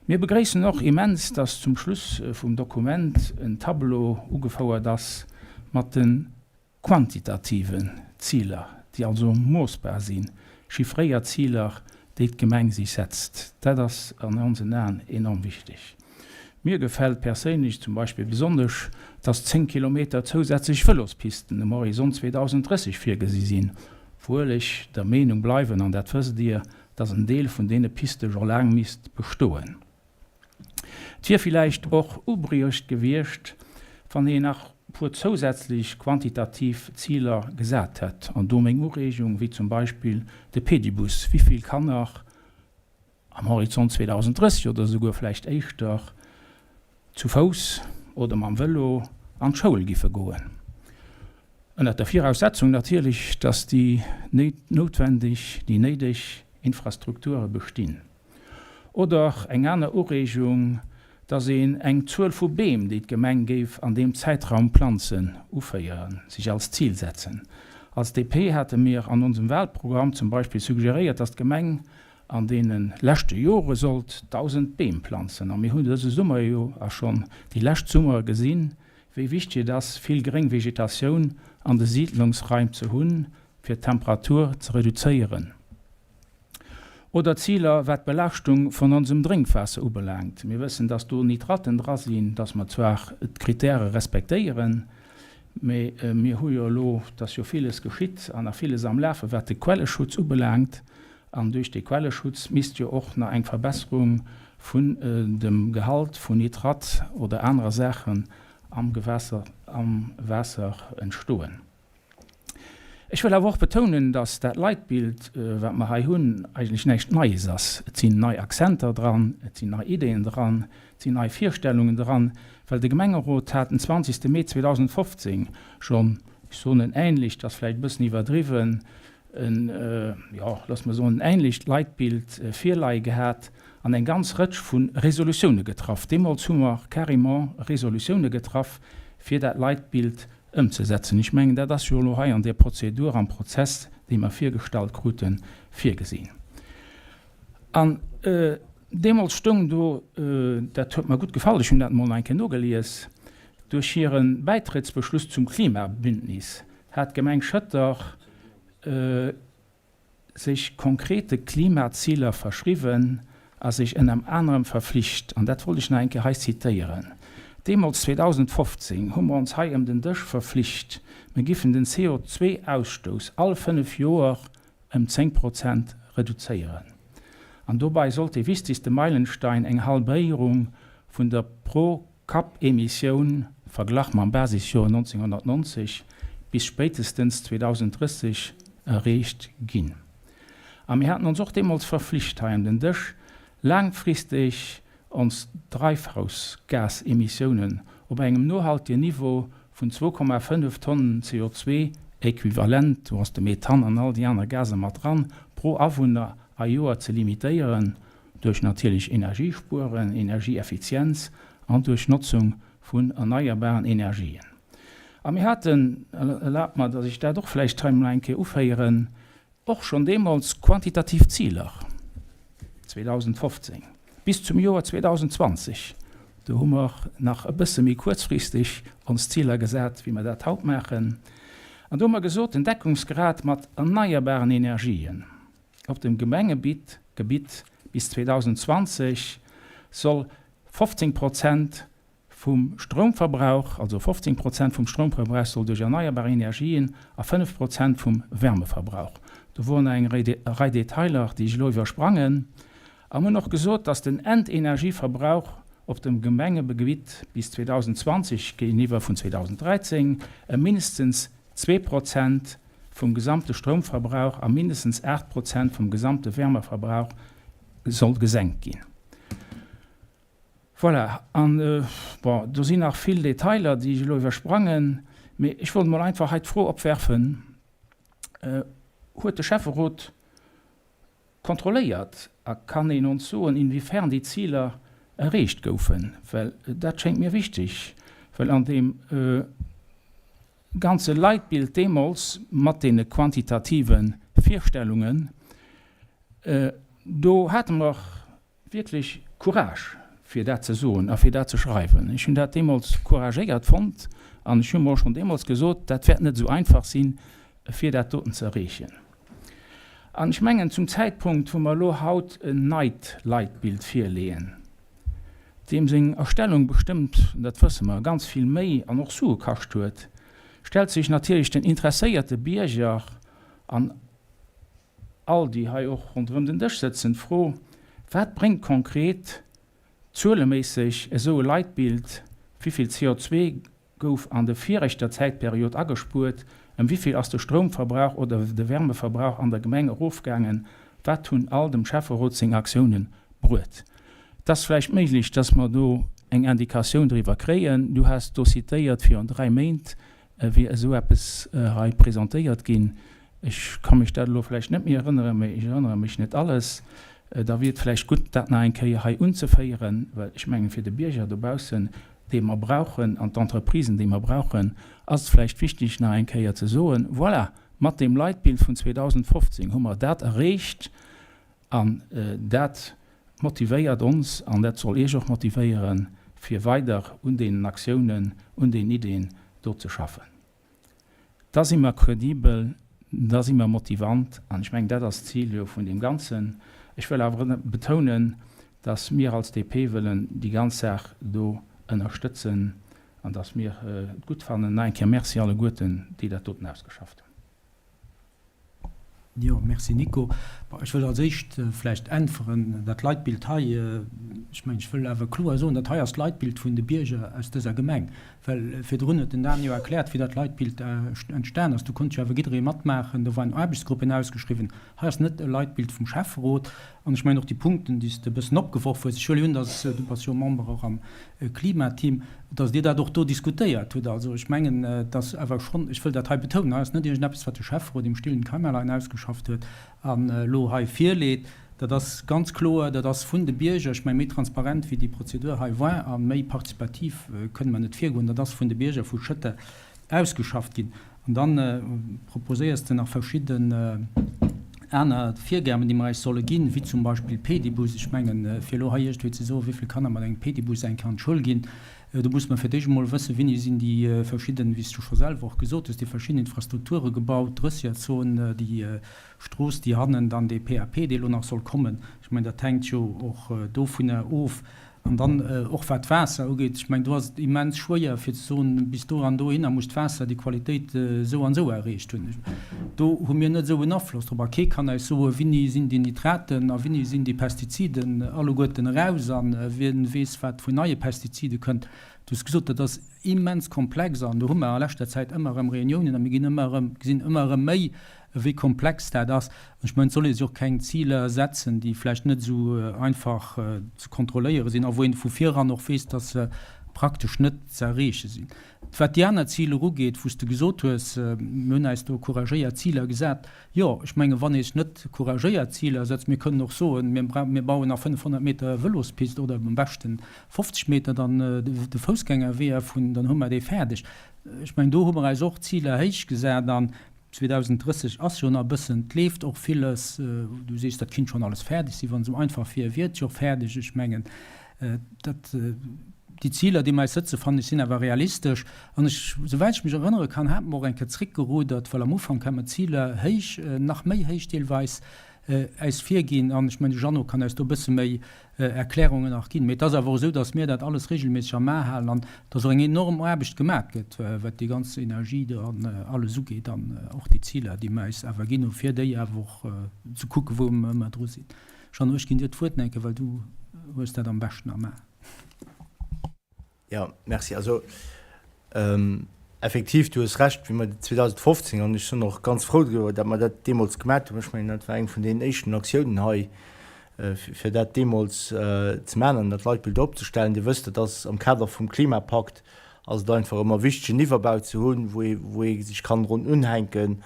Mir begréissen och immens, dass zum Schluss vum Dokument en Tableau ugefouert ass mat de quantitativen Ziler, déi also moossbar sinn, chiffréiert Ziler, déi d'Gemeng sech setzt. Dat ass an onsen Aen enorm wichteg. Mir gefält perséinlech zum Beispill besonnesch, dass 10 Kilometer zousätzlech Vëlospisten um Horizont 2030 virgesi sinn, obwuel ech der Meenung bleiwen, an dat wësst Dir, dass en Deel vun deene Piste scho laang misst bestoen. Et wier villäicht och ubrieucht gewiescht, wann een nach puer zousätzlech quantitativ Ziler gesat hätt, an do meng Ureegung, wéi zum Beispill de Pedibus, wivill Kanner am Horizont 2030 oder souguer vläicht éischter zu Fouss oder mam Vëlo an d'Schoul giffe goen. Ënnert der Viraussetzung natierlech, dass déi noutwendeg, déi néideg Infrastrukture bestinn. Oder eng aner Ureegung, dass een eng Zuel vu Beem, déi d'Gemeng géif an deem Zäitraum planzen, uféieren, sech als Zil setzen. Als DP hate mir an onsem Wahlprogramm zum Beispill suggeréiert, dass d'Gemeng an deene leschte Jore sollt 1.000 Beem planzen. A mir hunn dëse Summer jo a schonn déi lescht Summere gesinn, wéi wichteg et ass, vill gréng Vegetatioun an de Siidlungsraim ze hunn, fir d'Temperatur ze reduzéieren. Oder Ziler, wat d'Belaaschtung vun onsem Drénkwaasser ubelaangt. Mir wëssen, dass do Nitraten dra sinn, dass mer zwar d'Kritäre respektéieren, mee mir hu jo elo, et ass jo villes geschitt an nach villes am Lafen, wat de Quelleschutz ubelaangt. An duerch dee Quelleschutz misst jo och nach eng Verbesserung vun dem Gehalt vun Nitrat oder anerer Saachen am Gewässer, am Waasser entstoen. Ech wëll awer och betounen, dass dat Leitbild, wat mer hei hunn, eigentlech näischt Neies ass. Et sinn nei Akzenter dran, et sinn nei Ideeën dran, et sinn nei Virstellungen dran, well de Gemengerot hat den 20. Mee 2015 schonn, ech soen en änlecht, ass vläicht e bëssen iwwerdriwwen, en, jo, loosse mer soen, en änlecht Leitbild virleie gehat an eng ganz Rëtsch vu Resolutioune getraff. Deemools hu mer carrément Resolutioune getraff, fir dat Leitbild ëmzesetzen. Ech mengen, dat ass jo elo hei an där Prozedur, am Prozess, dee mer virgestallt kruten, virgesinn. An deemools stoung do, dat huet mer gutt gefall, ech hunn dat emol nach eng Kéier nogelies, Duerch hire Bäitrëttsbeschluss zum Klimabündnis hat d'Gemeng Schëtter. sech konkrete Klimaziler verschriwwen a sech ënner anerem verflicht, an dat wollt ech nach eng Kéier hei zitéieren, Deemools, 2015, hu mer ons hei ëm den Dësch verflicht, mir giffen den CO2-Ausstouss all fënnef Joer ëm 10 Prozent reduzéieren. An dobei sollt dee wichtegste Meilenstein eng Halbéierung vun der Pro Kapp-Emissioun, verglach mam Basisjoer 1990, bis spéitestens 2030 erreecht ginn. A mir haten ons och deemools verflicht hei un den Dësch, laangfristeg ons Dreifhausgasemissiounen op engem nohaltegen Niveau vun 2,5 Tonnen CO2-Äquivalent, do ass de Methan an all déi aner Gaser mat dran, pro Awunner a Joer ze limitéieren, duerch natierlech Energiespueren, Energieeffizienz an duerch Notzung vun erneierbaren Energien. A mir haten, erlaabt mer, datt ech dat och vläicht hei emol eng Kéier uféieren, och schonn deemools quantitativ Ziler, 2015 bis zum Joer 2020, do hu mer nach e bësse méi kuerzfristeg ons Ziler gesat, wéi mer dat haut maachen, an do hu mer gesot, den Deckungsgrad mat erneierbaren Energien, Op dem Gemengebitt Gebitt bis 2020 soll 15 Prozent vum Stroumverbrauch, also 15 Prozent vum Stroumverbrauch soll duerch erneierbar Energien a 5 Prozent vum Wärmeverbrauch. Do woren nach eng Rei Detailer, déi ech elo iwwersprangen. A mir hunn och gesot, dass den Endenergieverbrauch op dem Gemengegebitt bis 2020 géigeniwwer vun 2013 ëm mindestens 2 Prozent vum gesamte Stroumverbrauch a mindestens 8 Prozent vum gesamte Wärmeverbrauch soll gesenkt ginn. Voilà, an, bon, do sinn nach vill Detailer, déi ech elo iwwersprangen, mee ech wollt emol einfach hei d'Fro opwerfen, Huet de Schäfferot kontrolléiert a kann een ons soen, inwiefern déi Ziler erreecht goufen? Well dat schéngt mir wichteg, well an deem ganze Leitbild deemools mat deene quantitative Virstellungen, do hate mer wierklech Courage, fir dat ze soen a fir dat ze schreiwen. Ech hunn dat deemools couragéiert fonnt an ech hu mer och schonn deemools gesot, dat wäert net esou einfach sinn, fir dat doten ze erreechen. An ech mengen, zum Zäitpunkt, wou mer elo haut en neit Leitbild virleeën, deem seng Erstellung bestëmmt, dat wësse mer, ganz vill Méi an och Sue kascht huet, stellt sech natierlech den interesséierte Bierger an all déi hei och ronderëm den Dësch sëtzen, d'Fro, Wat bréngt konkret zueleméisseg esou e Leitbild? Wivill CO2 gouf an de viregter Zäitperiod agespuert? Ëm wivill ass de Stroumverbrauch oder de Wärmeverbrauch an der Gemeng erofgaangen? Wat hunn all dem Schäfferot seng Aktioune bruet? Et ass vläicht méiglech, dass mer do eng Indikatioun driwwer kréien. Du has do zitéiert, virun 3 Méint wier esou eppes hei presentéiert ginn. Ech ka mech dat elo vläicht net méi erënneren, mä ech erënnere mech net alles. Da wier et vläicht gutt, dat nach eng Kéier hei unzeféieren, well ech mengen, fir de Bierger dobaussen, dee mer brauchen, an d'Entreprisen, déi mer brauchen, ass et vläicht wichtig, nach eng Kéier ze soen, Voilà, mat deem Leitbild vun 2015 hu mer dat erreecht an dat motivéiert ons an dat soll Iech och motivéieren, fir weider un deenen Aktiounen, un deenen Iddien do ze schaffen. Da si mer credibel, da si mer motivant an ech mengen, dat ass d'Zil jo vun deem Ganzen. Ech wëll awer betounen, dass mir als DP wëllen déi ganz Saach do ënnerstëtzen an dass mir et gutt fannen. Nach eng Kéier Merci alleguerten, déi dat doten ausgeschafft hunn. Jo, merci Nico. Bon, ech wëll als éischt vläicht äntweren, dat Leitbild hei, ech mengen, ech wëll awer kloer soen, dat hei ass d'Leitbild vun de Bierger aus dëser Gemeng. Well virdrun huet den Dan jo erkläert, wéi dat Leitbild entstan ass. Do konnt jo awer jidderee matmaachen, do waren Aarbechtsgruppen ausgeschriwwen. Hei ass net e Leitbild vum Schäfferot. An ech mengen och déi Punkten, déi s de e bëssen opgeworf hues, ech huele un, dass, du bass jo Member och am Klimateam, dass Dir dat och do diskutéiert hutt. Also ech mengen, et ass awer schonn, ech wëll dat hei betounen, hei ass net iergendeppes, wat de Schäfferot im stillen Kämmerlein ausgeschafft huet an elo hei virleet. Dat ass ganz kloer, dat ass vun de Bierger, ech mengen, méi transparent wéi déi Prozedur hei war a méi participativ kënne mer net virgoen, dat ass vun de Bierger vu Schëtter ausgeschafft ginn. An da proposéiers de nach verschidden. Aner Virgaben, déi mer eis solle ginn, wéi zum Beispill Pedibus, ech mengen, fir elo hei iergendwéi ze soen, wéi vill Kanner mat engem Pedibus eng Kéier an d'Schoul ginn, do muss mer fir d'éischt emol wëssen, wéini sinn déi verschidden, wéi s du scho selwer och gesot hues, déi verschidden Infrastrukture gebaut, d'Drëssierzon, déi Strooss, déi hannen dann dee PAP, dee elo nach soll kommen. Ech mengen, dat hänkt jo och dovunner of. An dann och wat d'Waasser ugeet, ech mengen, do ass et immens schwéier fir ze soen, bis do an dohinner muss d'Waasser déi Qualitéit esou an esou erreecht hunn. Do hu mir net esou en Afloss drop. A kee kann eis soen, wéini sinn déi Nitraten a wéini sinn déi Pestiziden alleguerten eraus a wien weess, wat vun neie Pestizide kënnt. Du hues gesot, dat ass immens komplex an do hu mer a leschter Zäit ëmmer erëm Reuniounen a mir ginn ëmmer erëm, gesinn ëmmer erëm méi, wéi komplex dat ass. An ech mengen, et soll ee sech och keng Ziler setzen, déi vläicht net esou einfach ze kontrolléiere sinn a wou een vu viran och weess, dass se praktesch net ze erreeche sinn. Wat déi aner Ziler ugeet, wou s de gesot hues, mir hunn eis do couragéiert Ziler gesat, jo, ech mengen, wann ee sech net couragéiert Ziler setzt, mir kënnen och soen, mir mir bauen nach 500 Meter Vëlospist oder am beschten 50 Meter dann de Foussgängerweeër vun, dann hu mer dee fäerdeg. Ech mengen, do hu mer eis och Ziler héich gesat an 2030 ass jo nach e bëssen, et leeft och villes. Du sees, dat kinnt schonn alles fäerdeg sinn. Wann et esou einfach wier, wier et jo och fäerdeg. Ech mengen, dat, déi Ziler, déi mer eis sëtzen, fannen ech, sinn awer realistesch. An ech, souwäit ech mech erënnere kann, hate mer och eng Kéier zréckgerudert, well am Ufank hate mer d'Ziler héich, nach méi héich deelweis, äis virginn. An ech mengen, de Jeannot kann äis do e bësse méi Erklärungen nach ginn. Mee et ass awer och esou, datt mir dat alles regelméisseg am A halen an datt och eng enorm Aarbecht gemat gëtt, wat déi ganz Energie do an alles ugeet an och déi Ziler, déi mer eis awer ginn hunn, fir déi awer och ze kucken, wou mer ëmmer dru sinn. Jeannot, ech ginn dir d'Wuert nach eng Kéier, well du hues dat am beschten am A. Jo, merci. Also effektiv, du hues Recht, wéi mer 2015, an ech sinn och ganz frou driwwer, datt mer dat deemools gemat hunn, ech mengen, dat war eng vun deenen éischten Aktiounen hei, fir dat deemools ze maachen an dat Leitbild opzestellen. Dir wësst, dat ass am Kader vum Klimapakt ass et einfach ëmmer wichteg, en Iwwerbau ze hunn, wou ee, wou ee sech kann drun unhänken,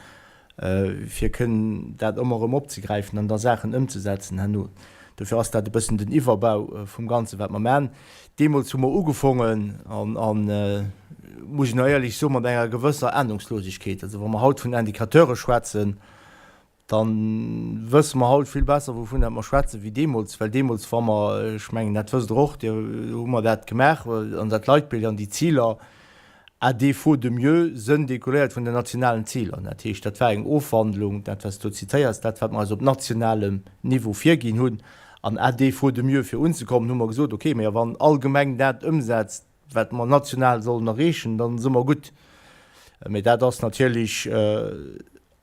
fir kënnen dat ëmmer erëm opzegräifen an da Saachen ëmzesetzen herno. Dofir ass dat e bëssen den Iwwerbau vum Ganzen, wat mer maachen. Deemools hu mer ugefongen an, an, muss ech no éierlech soen, mat enger gewësser Ahnungslosegkeet. Also wa mer haut vun Indicateure schwätzen, da wësse mer haut vill besser, wouvun dat mer schwätzen, wéi deemools. Well deemools, wa mer, ech mengen, dat wësst Der och, Dir, hu mer dat gemaach an dat Leitbild an déi Ziler, à défaut de mieux, sënn découléiert vun den nationalen Ziler. Dat heescht, dat war eng Ofwandlung, dat wat s du zitéiers, dat wat mer eis op nationalem Niveau virginn hunn. An à défaut de mieux, fir unzekommen, hu mer gesot, okay, mä wann all Gemeng dat ëmsetzt, wat mer national sollen erreechen, dann si mer gutt. Mä dat ass natierlech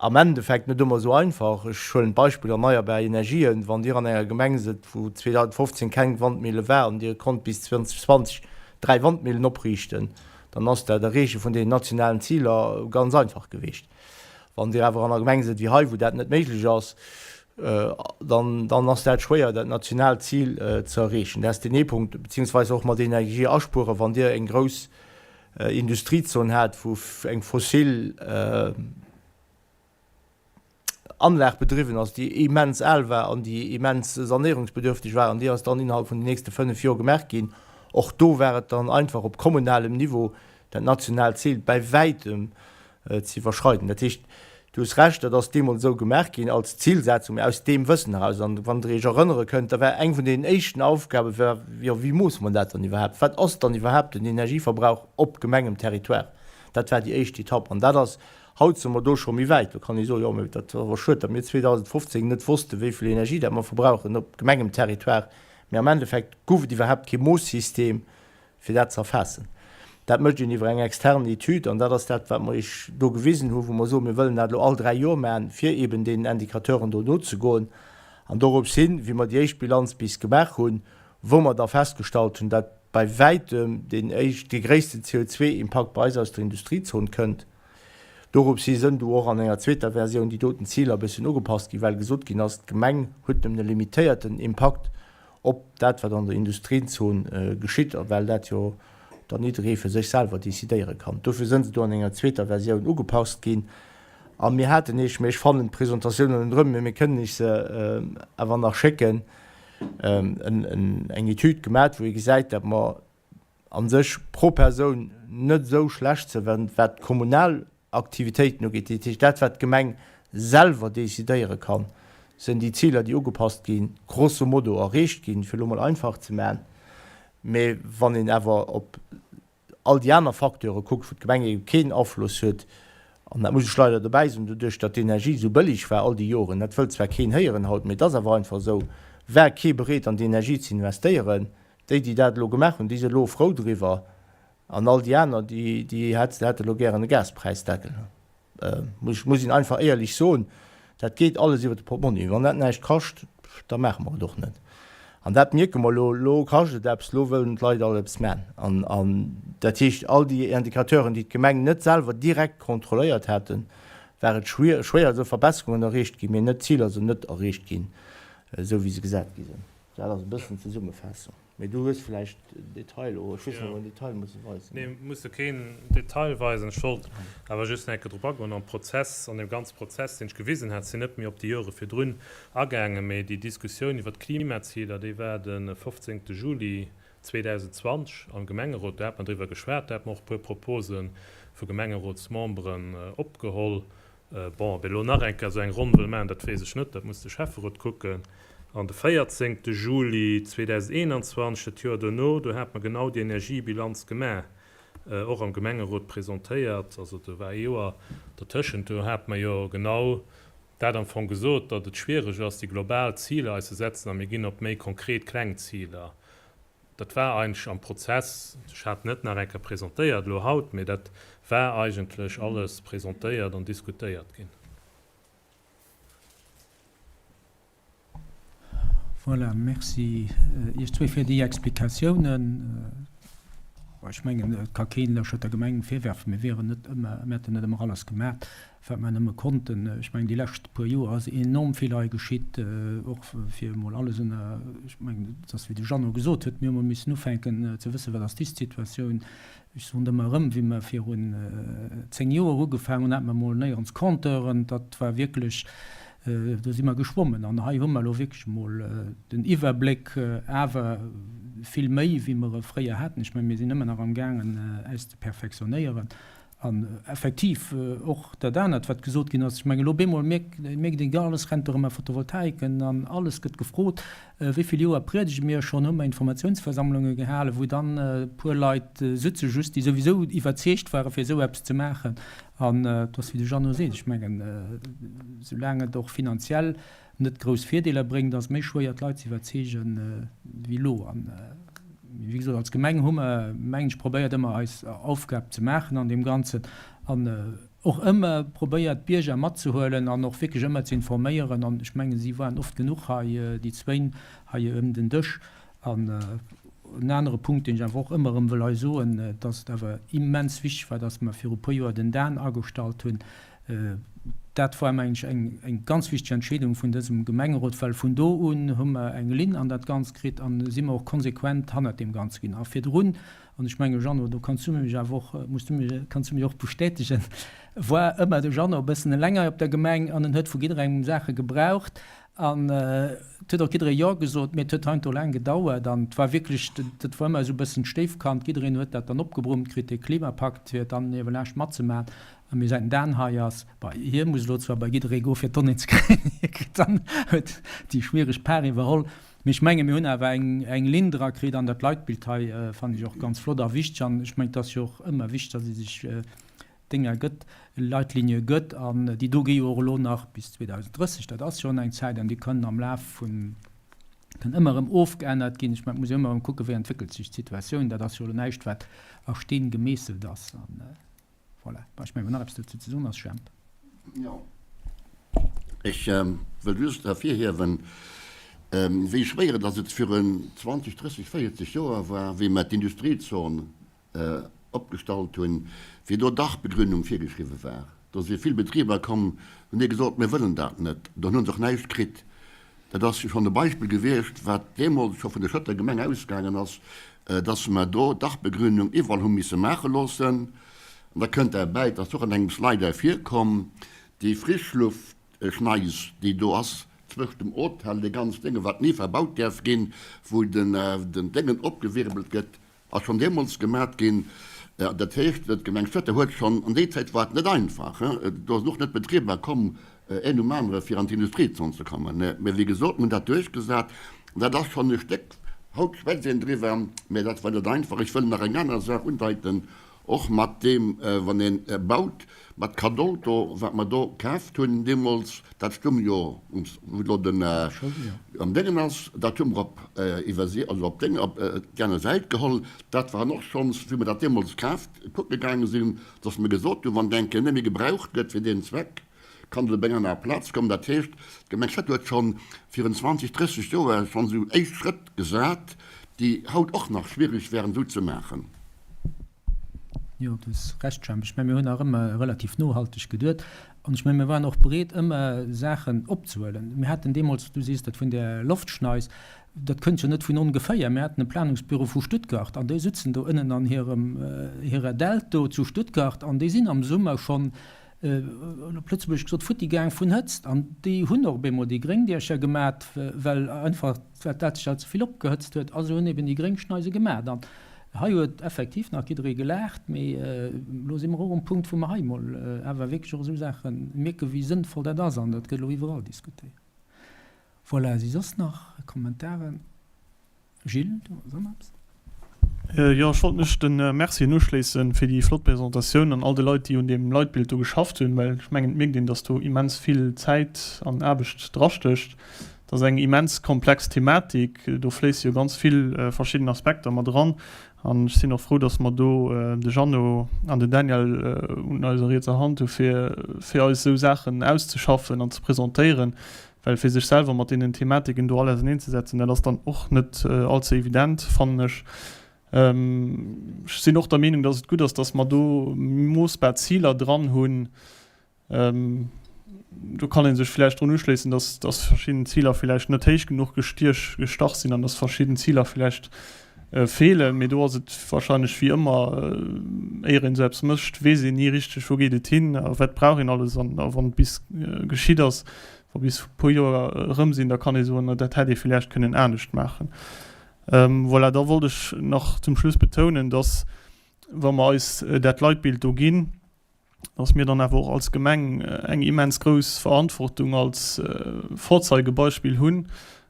Am Endeffekt net ëmmer esou einfach. Ech huelen d'Beispill erneierbar Energien, Wann Dir an enger Gemeng sidd, wou 2015 keng Wandmille war an Dir konnt bis 2020 3 Wandmillen opriichten, dann ass dat Erreeche vun deenen nationalen Ziler ganz einfach geweecht. Wann Dir awer an enger Gemeng sidd wéi hei, wou dat net méiglech ass, dann dann ass dat schwéier, dat nationaalt Zil ze erreechen. Dat ass deen ee Punkt. Beziehungsweise och mat Energie aspueren, wann Dir eng grouss Industriezon hat, wou eng fossil Anlag bedriwwen ass, déi immens al war an déi immens sanéierungsbedürfteg war, an déi ass dann innerhalb vun den nächste 5 Joer gemaach ginn. Och do war et dann einfach op kommunalem Niveau dat nationaalt Zil bäi wäitem ze iwwerschreiden. Dat heescht, du hues Recht, dat ass deemools esou gemaach ginn als Zilsetzung, mä aus deem Wëssen eraus. An wann Der Iech erënnere kënnt, da war eng vun deenen éischten Aufgabe war, jo, wéi moosse mer dat dann iwwerhaapt? Wat ass dann iwwerhaapt den Energieverbrauch op Gemengemterritoire? Dat war déi éischt Etapp. An dat ass, haut si mer do scho méi wäit. Do kann ee soen, jo, mä dat ass awer schued, datt mir 2015 net wossten, wéi vill Energie dat mer verbrauchen op Gemengemterritoire. Mä am Endeffekt gouf et iwwerhaapt kee Moossystem, fir dat ze erfaassen. Dat mécht een iwwer eng extern Etüd an dat ass dat, wat mer Iech do gewisen hunn, wou mer soen, mir wëllen dat elo all 3 Joer maachen, fir eeben deenen Indicateuren do nozegoen. An dorops hin, wéi mer déi éischt Bilanz bis gemaach hunn, wou mer da festgestallt hunn, dat bei wäitem deen éischt, dee gréissten CO2-Impakt bei eis aus der Industriezon kënnt, dorops hi sënn du och an enger zweeter Versioun déi doten Ziler e bësschen ugepasst ginn, well gesot ginn ass, d'Gemeng huet nëmmen e limitéierten Impakt op dat, wat an der Industriezon geschitt, a well dat jo dann jidderee fir sech selwer decidéiere kann. Dofir sënn se do an enger zweeter Versioun ugepasst ginn. A mir haten Iech, mee ech fannen d'Presentatioun elo net erëm, mee mir kënnen Iech se awer nach schécken, eng Etüd gemat, wou ee gesäit, datt mer a sech pro Persoun net esou schlecht sinn, wat d'kommunal Aktivitéiten ugeet, dat heescht dat wat d'Gemeng selwer decidéiere kann. sinn déi Ziler, déi ugepasst ginn, grosso modo erreecht ginn, fir elo mol einfach ze man. Mä wann een awer op all déi aner Facteure kuckt, wou d'Gemeng ebe keen Afloss huet, an dat muss ech leider dobäi soen, doduerch datt d'Energie esou bëlleg war all déi Joren, dat wëllt zwar keen héieren haut, mee et ass awer einfach esou, war kee bereet an déi Energie ze investéieren. Déi, déi dat elo gemaach hunn, déi si elo frou driwwer, an all déi aner, déi, déi hätte elo gären e Gaspräisdeckel. Muss, muss een einfach éierlech soen, dat geet alles iwwer de Portmonni. Wann dat näischt kascht, da maache mer et och net. An dat mierke mer elo. Elo kascht et eppes, elo wëllen d'Leit all eppes man. An, an dat heescht, all déi Indicateuren, déi d'Gemeng net selwer direkt kontrolléiert haten, war et schwier, schwéier, esou Verbesserungen erreecht ginn, mee net d'Ziler sinn net erreecht ginn, esou wéi se gesat gi sinn. Dat ass e bëssen d'Zesummefaassung. Mee du hues vläicht den Detail, oh, ech weess net, ob mer den Detail musse weisen. Nee, muss de keen Detail weisen. Ech wollt awer just nach eng Kéier drop agoen. Am Prozess, an deem ganze Prozess, deen ech gewisen hat, sinn net méi op déi Jore virdrun agaangen, mee déi Diskussioun iwwert d'Klimaziler, déi war de 15. Juli 2020 am Gemengerot. Do hat mer driwwer geschwat, do hat mer och e puer Propose vu Gemengerotsmemberen opgeholl. Bon, ob ee lo nach eng Kéier esou eng Ronn wëll maachen, dat weess ech net, dat muss de Schäfferot kucken. An de 14. Juli 2021, dat Joer duerno, do hate mer genau déi Energiebilanz gemaach, och am Gemengerot presentéiert, also do war ee Joer dertëschent, do hate mer jo genau dat am Fong gesot, datt et schwiereg ass, déi global Ziler eis ze setzen a mir ginn op méi konkret kleng Ziler. Dat war eigentlech am Prozess, ech hat net nach eng Kéier presentéiert elo haut, mee dat war eigentlech alles presentéiert an diskutéiert ginn. Voilà, merci Iech zwee fir déi Explikatiounen. Ech mengen, et ka keen der Schëtter Gemeng virwerfen, mir wieren net ëmmer, mir hätten net ëmmer alles gemaach. wat mer nëmme konnten. Ech mengen, déi lescht puer Joer ass enorm vill hei geschitt, och fir emol alles ënner, ech mengen, et ass wéi de Jeannot gesot huet, mir hu mol missen ufänken ze wëssen, wat ass d'Ist-Situatioun. Ech soen et ëmmer erëm, wéi mer virun 10 Joer ugefaangen hunn, hate mer mol néierens Compteuren. Dat war wierklech, do si mer geschwommen. An hei hu mer elo wierklech emol den Iwwerbléck, awer vill méi, wéi mer e fréier haten. Ech mengen, mir sinn ëmmer nach amgaangen, äis ze perfektionéieren. An effektiv och dat anert, wat gesot ginn ass, ech mengen, elo op eemol mierkt een, jo, alles rennt dorëm a Photovoltaiken an alles gëtt gefrot. Wéi vill Joer priedege mir schonn, hu mer Informatiounsversammlunge gehalen, wou dann e puer Leit sutze just, déi souwisou iwwerzeegt ware fir esou eppes ze maachen. An et ass, wéi de Jeannot seet, ech mengen, soulaang et och finanziell net grouss Virdeeler bréngt, ass méi schwéier d'Leit ze iwwerzeegen wéi elo. An wéi gesot, als Gemeng hu mer, mengen ech, probéiert ëmmer eis Aufgab ze maachen an deem Ganzen an och ëmmer probéiert d'Bierger matzehuelen an och wierklech ëmmer ze informéieren. An ech mengen, si waren oft genuch hei, déi zwéin hei ëm den Dësch. An en anere Punkt, deen ech awer och ëmmer erëm wëll hei soen, dass et awer immens wichteg war, dass mer viru puer Joer den Dan agestallt hunn, Dat war, mengen ech, eng ganz wichteg Entscheedung vun dësem Gemengerot, well vun do un hu mer eng Linn an dat Ganzt kritt a si mer och konsequent hannert deem Ganze ginn. A virdrun, an ech menge Jeannot, do kanns du mech awer och, muss du mech, kanns du mech och bestätegen, war ëmmer de Jeannot e bëssen eleng hei op der Gemeng an en huet vu jidderengem Saache gebraucht an et huet och jidderee Jo gesot, mee et huet heiansdo laang gedauert an et war wierklech, dat war ëmmer esou e bëssen d'Stéifkand, jiddereen huet dat dann opgebrummt kritt, dee Klimapakt, fir et dann iewe laascht matzemaachen. A mee säit den Dan hei ass, bah, hie muss elo zwar bei jidderee goe fir d'Donnéeën ze kréien, hie kritt dann, huet déi schwiereg Part iwwerholl, mee ech menge mir hunn awer eng eng Linn dra kritt an dat Leitbild hei fannen ech och ganz flott a wichteg an ech mengen et ass jo och ëmmer wichteg, datt ee sech Dénger gëtt, Leitlinie gëtt an déi do gi jo och elo nach bis 2030, dat ass schonn eng Zäit an déi kënnen am Laf vun, kënnen ëmmer erëm ofgeännert ginn. Ech mengen et muss ee ëmmer erëm kucken, wéi entwéckelt sech d'Situatioun, dat ass jo elo näischt wat a Steen gemeesselt ass an. Voilà. Bon, ech mengen, wann nach eppes dozou ze soen ass, Jemp. Jo. Ech wëll just ervirhiewen, wéi schwéier dass et virun 20, 30, 40 Joer war, wéi mer d'Industriezon opgestallt hunn, wéi do Dachbegrünung virgeschriwwen war. Do si vill Betriber komm, hunn déi gesot, mir wëllen dat net. Dann hu se och näischt kritt. Dat ass schonn e Beispill gewiescht, wat deemools scho vun der Schëtter Gemeng ausgaangen ass, dass mer do Dachbegrünung iwwerall hu misse maache loossen. An da kënnt derbäi, et ass och an engem Slide ervirkomm, déi Frischluftschneis, déi do ass zwëscht dem Hotel, dee ganz Dénge wat ni verbaut däerf ginn, wou den Déngen opgewirbelt gëtt, Ass schonn deemools gemat ginn. Dat heescht, d'Gemeng Schëtter huet schonn, an déi Zäit war et net einfach, do sinn och net Betriber komm. Een nom anere fir an d'Industriezon ze kommen. Mä wéi gesot, mir hunn dat duerchgesat. Dat ass schonn e Stéck, haut schwätzt een driwwer, mä dat war net einfach. Ech wëll nach eng aner Saach undeiten, och mat deem, wann ee baut, mat Cadolto, wat mer do kaaft hunn deemools, dat stoung jo, wou elo den am Déngen ass, dat hu mer op iwwersi, also op déng, op déi aner Säit geholl. Dat waren och schonns, wéi mer dat deemools kaaft, kucke gaange sinn, dass mer gesot hunn, wann dat eng Kéier net méi gebraucht gëtt fir deen Zweck, kann et op eng aner Plaz kommen. Dat heescht, d'Gemeng Schëtter huet schonn virun 20, 30 Joer schonn esou éischt Schrëtt gesat, déi haut och nach schwierig wären esou ze maachen. Jo, du hues Recht, Jemp. Ech mengen, mir hunn nach ëmmer relativ nohalteg geduet. An ech mengen, mir waren och bereet, ëmmer Saachen opzehuelen. Mir haten deemools, du sees dat vun där Loftschneis, dat kënnt jo net vun ongeféier, mir haten e Planungsbüro vu Stuttgart an déi sëtzen do ënnen an hirem, hirer Delt do zu Stuttgart an déi sinn am Summer schonn, op Lëtzebuergesch gesot, futti gaang vun Hëtzt. An déi hunn och op eemol déi gréng Diecher gemat, well einfach dat sech alt ze vill opgehëtzt huet. A se hunn eben déi gréng Schneise gemat. An hei huet effektiv nach jidderee gelaacht, mee elo si mer och um Punkt, wou mer hei emol awer wierklech och esou Saache mierken, wéi sënnvoll dat ass. An dat gëtt elo iwwerall diskutéiert. Voilà, si soss nach Kommentaren? Gilles, du hues och nach eppes? Jo, ech wollt mech de Mercien uschléissen fir déi flott Presentatioun an all de Leit, déi un deem Leitbild do geschafft hunn, well ech mengen, et mierkt een, dass do immens vill Zäit an Aarbecht drastécht. Dat ass eng immens komplex Thematik, do fléisse jo ganz vill verschidden Aspekter mat eran. An ech sinn och frou, dass mer do de Jeannot an den Daniel un eiser rietser Hand hu fir fir eis esou Saachen auszeschaffen an ze presentéieren, Well fir sech selwer mat deenen Thematiken do all auserneenzesetzen, dat ass dann och net all ze evident, fannen ech. Ech sinn och der Meenung, dass et gutt ass, dass mer do moossbar Ziler dran hunn. Do kann ee sech vläicht drun uschléissen, dass, dass verschidden Ziler vläicht net héich genuch gestiech, gestach sinn an dass verschidden Ziler vläicht feelen. Mee do ass et wahrscheinlech wéi ëmmer, éier een esou eppes mécht, weess een ni richteg, wou geet et hin a wat brauch een alles. An wann et bis geschitt ass, wa bis e puer Joer erëm sinn, da kann ee soen, dat hätt ee villäicht kënnen anescht maachen. Voilà, da wollt ech nach zum Schluss betounen, dass, wa mer eis dat Leitbild do ginn, dass mir dann awer och als Gemeng eng immens grouss Verantwortung als Vorzeigebeispill hunn.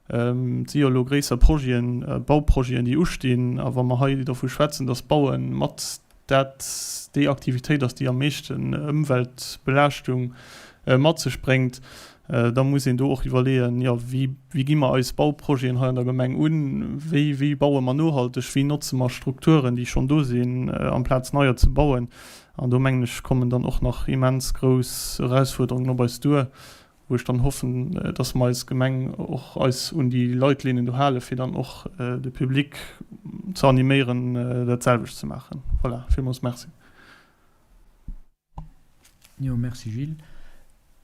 Et si jo elo gréisser Projeten, Bauprojeten, déi ustinn. A wa mer hei dovu schwätzen, dass Baue mat dat déi Aktivitéit ass, déi am meeschten Ëmweltbelaaschtung mat sech bréngt, da muss een do och iwwerleeën, jo, wéi, wéi gi mer eis Bauprojeten hei an der Gemeng un, wéi, wéi baue mer nohalteg, wéi notze mer Strukturen, déi schonn do sinn, amplaz neier ze bauen. An do, mengen ech, kommen dann och nach immens grouss Erausfuerderungen op eis duer, wou ech dann hoffen, dass mer als Gemeng och eis un déi Leitlinien do halen, fir dann och de Public ze animéieren, dat selwecht ze maachen. Voilà, villmools Merci. Jo, merci Gilles.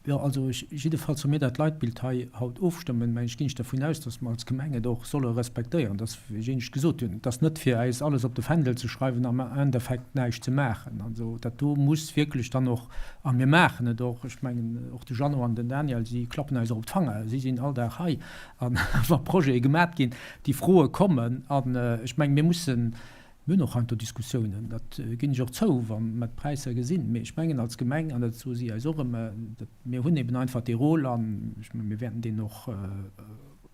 Jo, also ech, jiddefalls wa mir dat Leitbild hei haut ofstëmmen, mengen ech, ginn ech dervun aus, dass mer als Gemeng et och solle respektéieren, dass, wéi ech éinescht gesot hunn, et ass net fir äis alles op de Fändel ze schreiwen an am Endeffekt näischt ze maachen. Also dat do muss wierklech dann och, a mir maachen et och, ech mengen och de Jeannot an den Daniel, si klappen eis och op d'Fanger, si sinn all Dag hei a wa Projete gemat ginn, déi Froe kommen an ech mengen, mir mussen, Mir hunn och heiansdo Diskussiounen, dat ginn ech och zou, wa mer d'Präisser gesinn. Mee ech mengen als Gemeng, an dat soe si eis och ëmmer, dat mir hunn eben einfach dee Rôle an ech mengen, mir wäerten deen och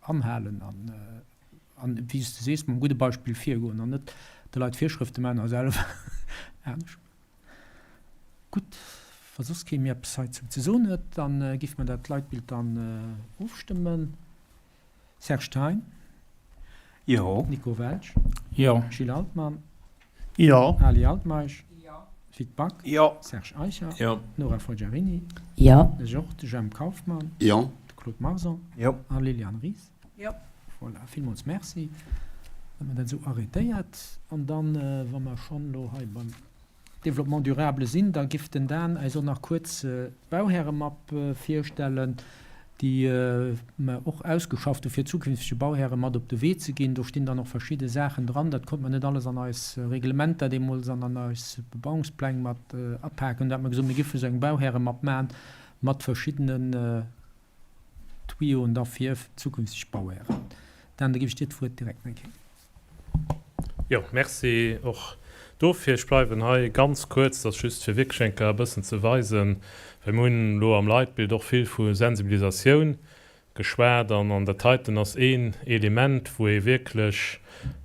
anhalen an, an wéi s de sees, mam gudde Beispill virgoen an net de Leit Virschrëfte maachen a selwer anescht. Gutt, wa soss kee méi eppes heizou ze soen huet, da géife mer dat Leitbild dann ofstëmmen. Serge Thein. Jo. Nico Welsch. Jo. Gilles Altmann. Jo. Ali Altmeisch. Jo. Vit Back. Jo. Serge Eicher. Jo. Nora Forgiarini. Jo. Ech och. De Jemp Kauffmann. Jo. De Claude Marson. Jo. A Liliane Ries. Jo. Voilà, villmools Merci, datt mer dat esou arrêtéiert. An dann, wa mer schonn elo hei beim Développement durable sinn, da giff den Dan äis och nach kuerz d'Bauhäremapp virstellen, déi mer och ausgeschafft hu fir zukünftege Bauhäre mat op de Wee ze ginn. Do stinn dann och verschidde Saachen dran, dat konnt mer net alles an eis Reglementer deemools an an eis Bebauungspläng mat apaken. Do hat mer gesot, mir giffe sou eng Bauhäremapp maachen mat verschiddenen Tuyauxen da fir zukünfteg Bauhären. Dan, da giff ech dir d'Wuert direkt nach eng Kéier ginn. Jo, merci och. Dofir, ech bleiwen hei ganz kuerz, dat ass just fir wierklech eng Kéier e bëssen ze weisen, well mir hunn elo am Leitbild och vill vu Sensibilisatioun geschwat an an dat heiten ass een Element, wou ee wierklech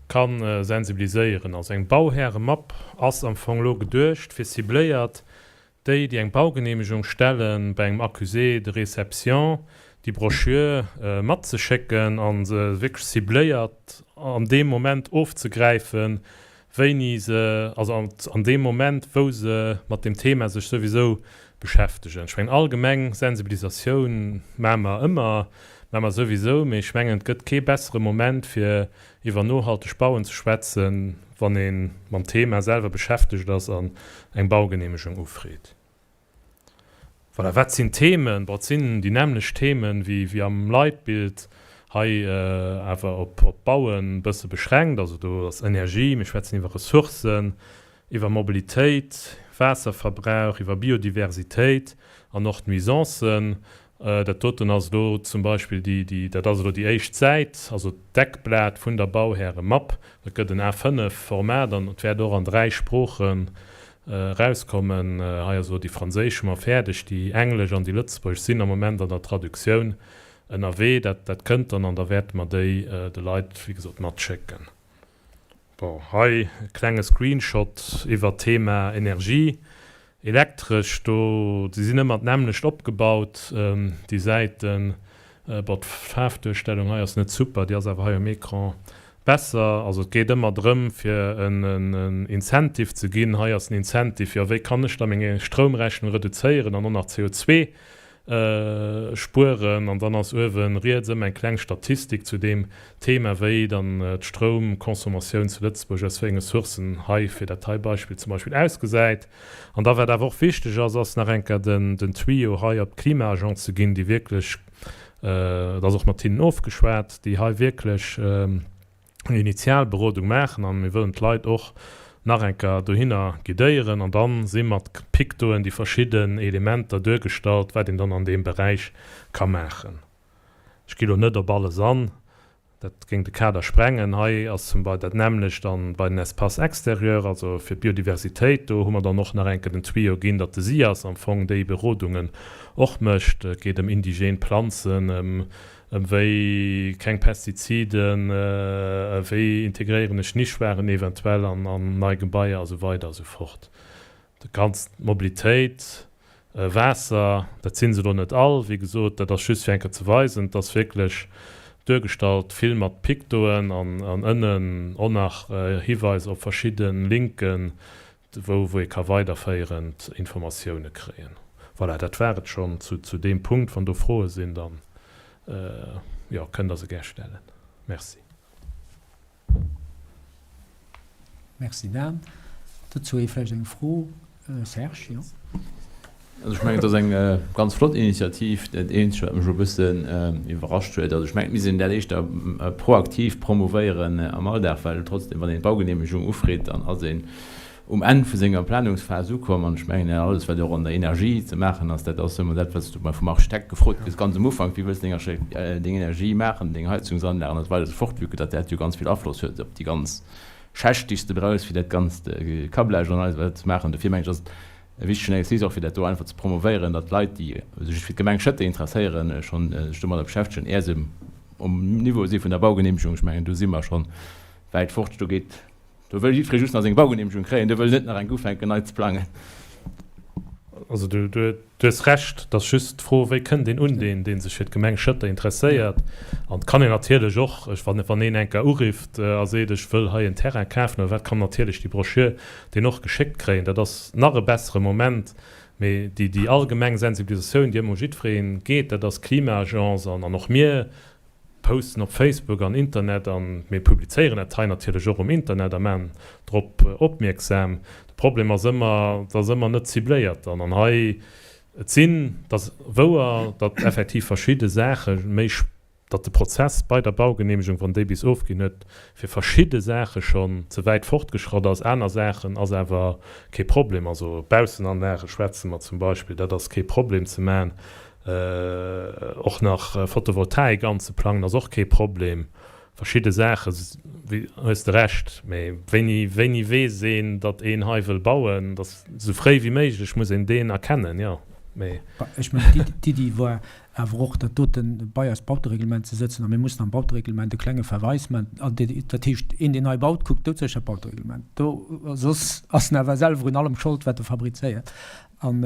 ka sensibiliséieren. Also eng Bauhäremapp ass am Fong elo geduecht fir cibléiert déi, déi eng Baugenehmegung stellen, bei engem Accusé de réception déi Broschür matzeschécken a se wierklech cibléiert an deem Moment ofzegräifen, wéini se, also an deem Moment, wou se mat deem Thema sech souwisou beschäftegen. Ech mengen, allgemeng Sensibilisatioun maache mer ëmmer, maache mer souwisou, mee ech mengen, et gëtt kee bessere Moment, fir iwwer nohalteg Bauen ze schwätzen, wann ee mam Thema selwer beschäftegt ass an eng Baugenehmegung ufreet. Voilà, wat sinn d'Themen? Bon, et sinn déi nämmlecht Themen wéi am Leitbild, hei awer op d'Bauen e bësse beschränkt. Also do ass Energie, mir schwätzen iwwer Ressourcen, iwwer Mobilitéit, Waasserverbrauch, iwwer Biodiversitéit an och d'Nuisancen. Dat doten ass elo zum Beispill déi, déi, dat ass elo déi éischt Säit, also d'Deckblat vun der Bauhäremapp. Dat gëtt en A5 Format an et wäert och an 3 Sproochen erauskommen. Hei ass elo déi franséisch hu mer fäerdeg, déi englesch an déi lëtzebuergesch sinn am Moment an der Traduktioun ënnerwee. Dat, dat kënnt dann an da wäerte mer déi de Leit, wéi gesot, matschécken. Bon, hei e klenge Screenshot iwwert d'Thema Energie, Elektresch. Do, se sinn ëmmer d'nämmlecht opgebaut, déi Säiten. Bon, d'Faarfduerstellung hei ass net super, déi ass awer hei um Ecran besser. Also et geet ëmmer drëm, fir en Incentive ze ginn. Hei ass den Incentive, jo, wéi kann ech da meng Stroumrechnung reduzéieren an och nach CO2 spueren an dann ass uewen riets ëmmer eng kleng Statistik zu deem Thema, wéi dann d'Stroumconsommatioun zu Lëtzebuerg aus wéi enge Sourcen hei fir dat hei Beispill zum Beispill ausgesäit. An da wat awer och wichteg ass, ass nach eng Kéier den den Tuyau hei op d'Klima-Agence ze ginn, déi wierklech, et ass och mat hinnen ofgeschwat, déi hei wierklech, eng Initialberodung maachen an mir wëllen d'Leit och nach eng Kéier dohinner guidéieren an dann si mat Pictoen déi verschidden Elementer duergestallt, wat een dann an deem Beräich ka maachen. Ech gi lo net op alles an, dat géing de Kader sprengen. Hei ass zum Bei dat nämmlecht dann bei den Espaces extérieurs, also fir d'Biodiversitéit, do hu mer dann och nach eng Kéier den Tuyau ginn, datt de SIAS am Fong déi Berodungen och mécht. Et geet ëm indigène Planzen, ëm Ëm wéi keng Pestiziden, wéi integréieren ech Nischwaren eventuell an nei Gebaier a sou weider a sou fort. Dat Ganzt, Mobilitéit, Waasser, dat si se elo net all, wéi gesot, dat ass just fir eng Kéier ze weisen, et ass wierklech duergestallt, vill mat Pictoen an ënnen och nach Hiweiser op verschidde Linken, wou wou ee ka weiderféierend Informatioune kréien. Voilà, dat war et schonn zu zu deem Punkt. Wann do Froe sinn, dann, jo, kënnt Der se gär stellen. Merci. Merci Dan. Dozou ee vläicht eng Fro, Serge, jo? Also ech mengen, et ass eng ganz flott Initiativ. Dat Eenzegt, wat mech elo e bëssen iwwerrascht huet, also ech mengen, et misst een dat éischter proaktiv promouvéieren am Alldag, well trotzdem, wann een d'Baugeneemegung ufreet, dann ass een um Enn vu senger Planungsphas ukomm. An ech mengen, alles, wat och an der Energie ze maachen ass, dat ass ëmmer dat, wat s du vum Architekt gefrot kriss ganz um Ufank, Wéi wëlls de deng Energie maachen, deng Heizungsanlagen a sou weider a sou fort, vue que datt dat jo ganz vill Afloss huet op déi ganz Schächt, déi s de brauchs, fir dat ganzt Câblage an alles wat ze maachen. Dofir mengen ech, ass et E wichtegen Exercice och fir dat do einfach ze promovéieren, datt Leit, déi sech fir d'Gemeng Schëtter interesséieren, schonn sech domadder beschäftegen, är se um Niveau si vun der Baugenehmegung. Ech mengen, do si mer scho wäit fort. Do geet, do wëll jiddweree just nach seng Baugenehmegung kréien, do wëll net nach enk ufänken nei ze plangen. Also du hues Recht, et ass just d'Fro, wéi kënnt een un deen, dee sech fir d'Gemeng Schëtter interesséiert. An et kann een natierlech och, wann een eng Kéier urifft a seet, ech wëll hei en Terrain kafen oder wat, kann natierlech déi Broschür deen och geschéckt kréien. Dat ass nach e bessere Moment. Mee déi, déi allgemeng Sensibilisatioun, déi ëmmer u jiddweree geet, dat ass d'Klima-Agence an och mir posten op Facebook an Internet an mir publizéieren dat hei natierlech och um Internet a maachen drop opmierksam. De Problem ass ëmmer, et ass ëmmer net cibléiert dann. An hei, et sinn, et ass wouer, datt effektiv verschidde Saache méi datt de Prozess bei der Baugenehmegung, wann déi bis ofginn huet, fir verschidde Saache schonn ze wäit fortgeschratt ass. Aner Saachen ass awer kee Problem. Also Baussenanlage schwätze mer zum Beispill, dat ass kee Problem ze maachen. Och nach Photovoltaik anzeplangen ass och kee Problem. Verschidde Saache hues de Recht, mee wéini, wéini weess een, datt een hei wëll bauen? Datt esou fréi wéi méiglech muss een deen erkennen, jo, mee. Ech mengen, d'Iddi war awer och, dat doten bei eist Bautereglement ze sëtzen a mir mussen am Bautereglement e klenge Verweis man. Dat heescht, een, deen hei baut, kuckt doudsécher d'Bautereglement. Do, soss ass en awer selwer un allem Schold, wat e fabrizéiert. An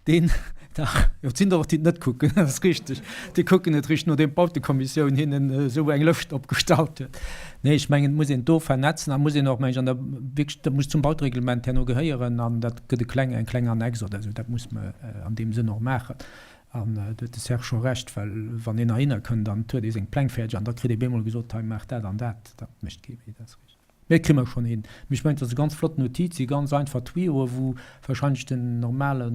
deen, dach, jo, et sinn der och, déi et net kucken, dat ass richteg. Déi kucken et eréischt, nodeem d'Bautekommissioun hinnen esou eng Lëscht opgestallt huet. Nee, ech mengen, et muss een do vernetzen a muss een och, meng ech, an der, wierklech, dat muss zum Bautereglement herno gehéieren an dat gëtt e kleng, eng kleng Annex oder esou. Dat muss mer an deem Sënn och maachen. An do huet de Serge scho Recht, well wann een heihinner kënnt an et huet ee seng Pläng fäerdeg an da kritt ee bemol gesot, hei maach dat an dat, dat mécht kee méi, dat ass richteg. Mee dat kréie mer schonn hin. Mee ech mengen, et ass e ganz flott Notiz, si ganz einfach Tuyauxen, wou wahrscheinlech den normale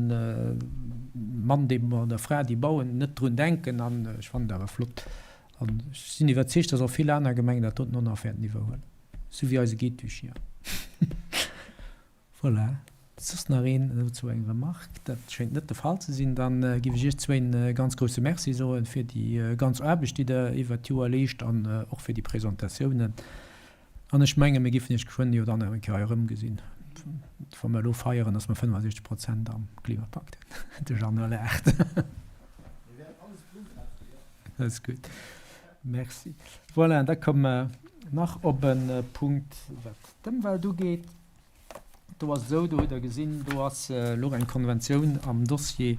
Mann, dee oder Fra, déi bauen, net drun denken. An ech fannen et awer flott. An ech sinn iwwerzeegt, dass och vill aner Gemengen dat doten och nach wäerten iwwerhuelen, esou wéi eise Guide du Chien. Voilà. Soss nach een dozou eng Remarque? Dat schéint net de Fall ze sinn. Dann giff ech iech zwéin e ganz grousse Merci soen fir déi ganz Aarbecht, déi der iwwert d'Joer leescht an och fir déi Presentatiounen. An ech menge mir giffen iech geschwënn jo dann nach eng Kéier hei erëmgesinn, wa mer elo feieren, dass mer 65 Prozent am Klimapakt hunn. De Jeannot laacht. Dat ass gutt. Merci. Voilà, da komme mer nach op e Punkt, wat d'Ëmwelt ugeet. Do ass et esou, do hutt Der gesinn, do ass elo eng Konventioun am Dossier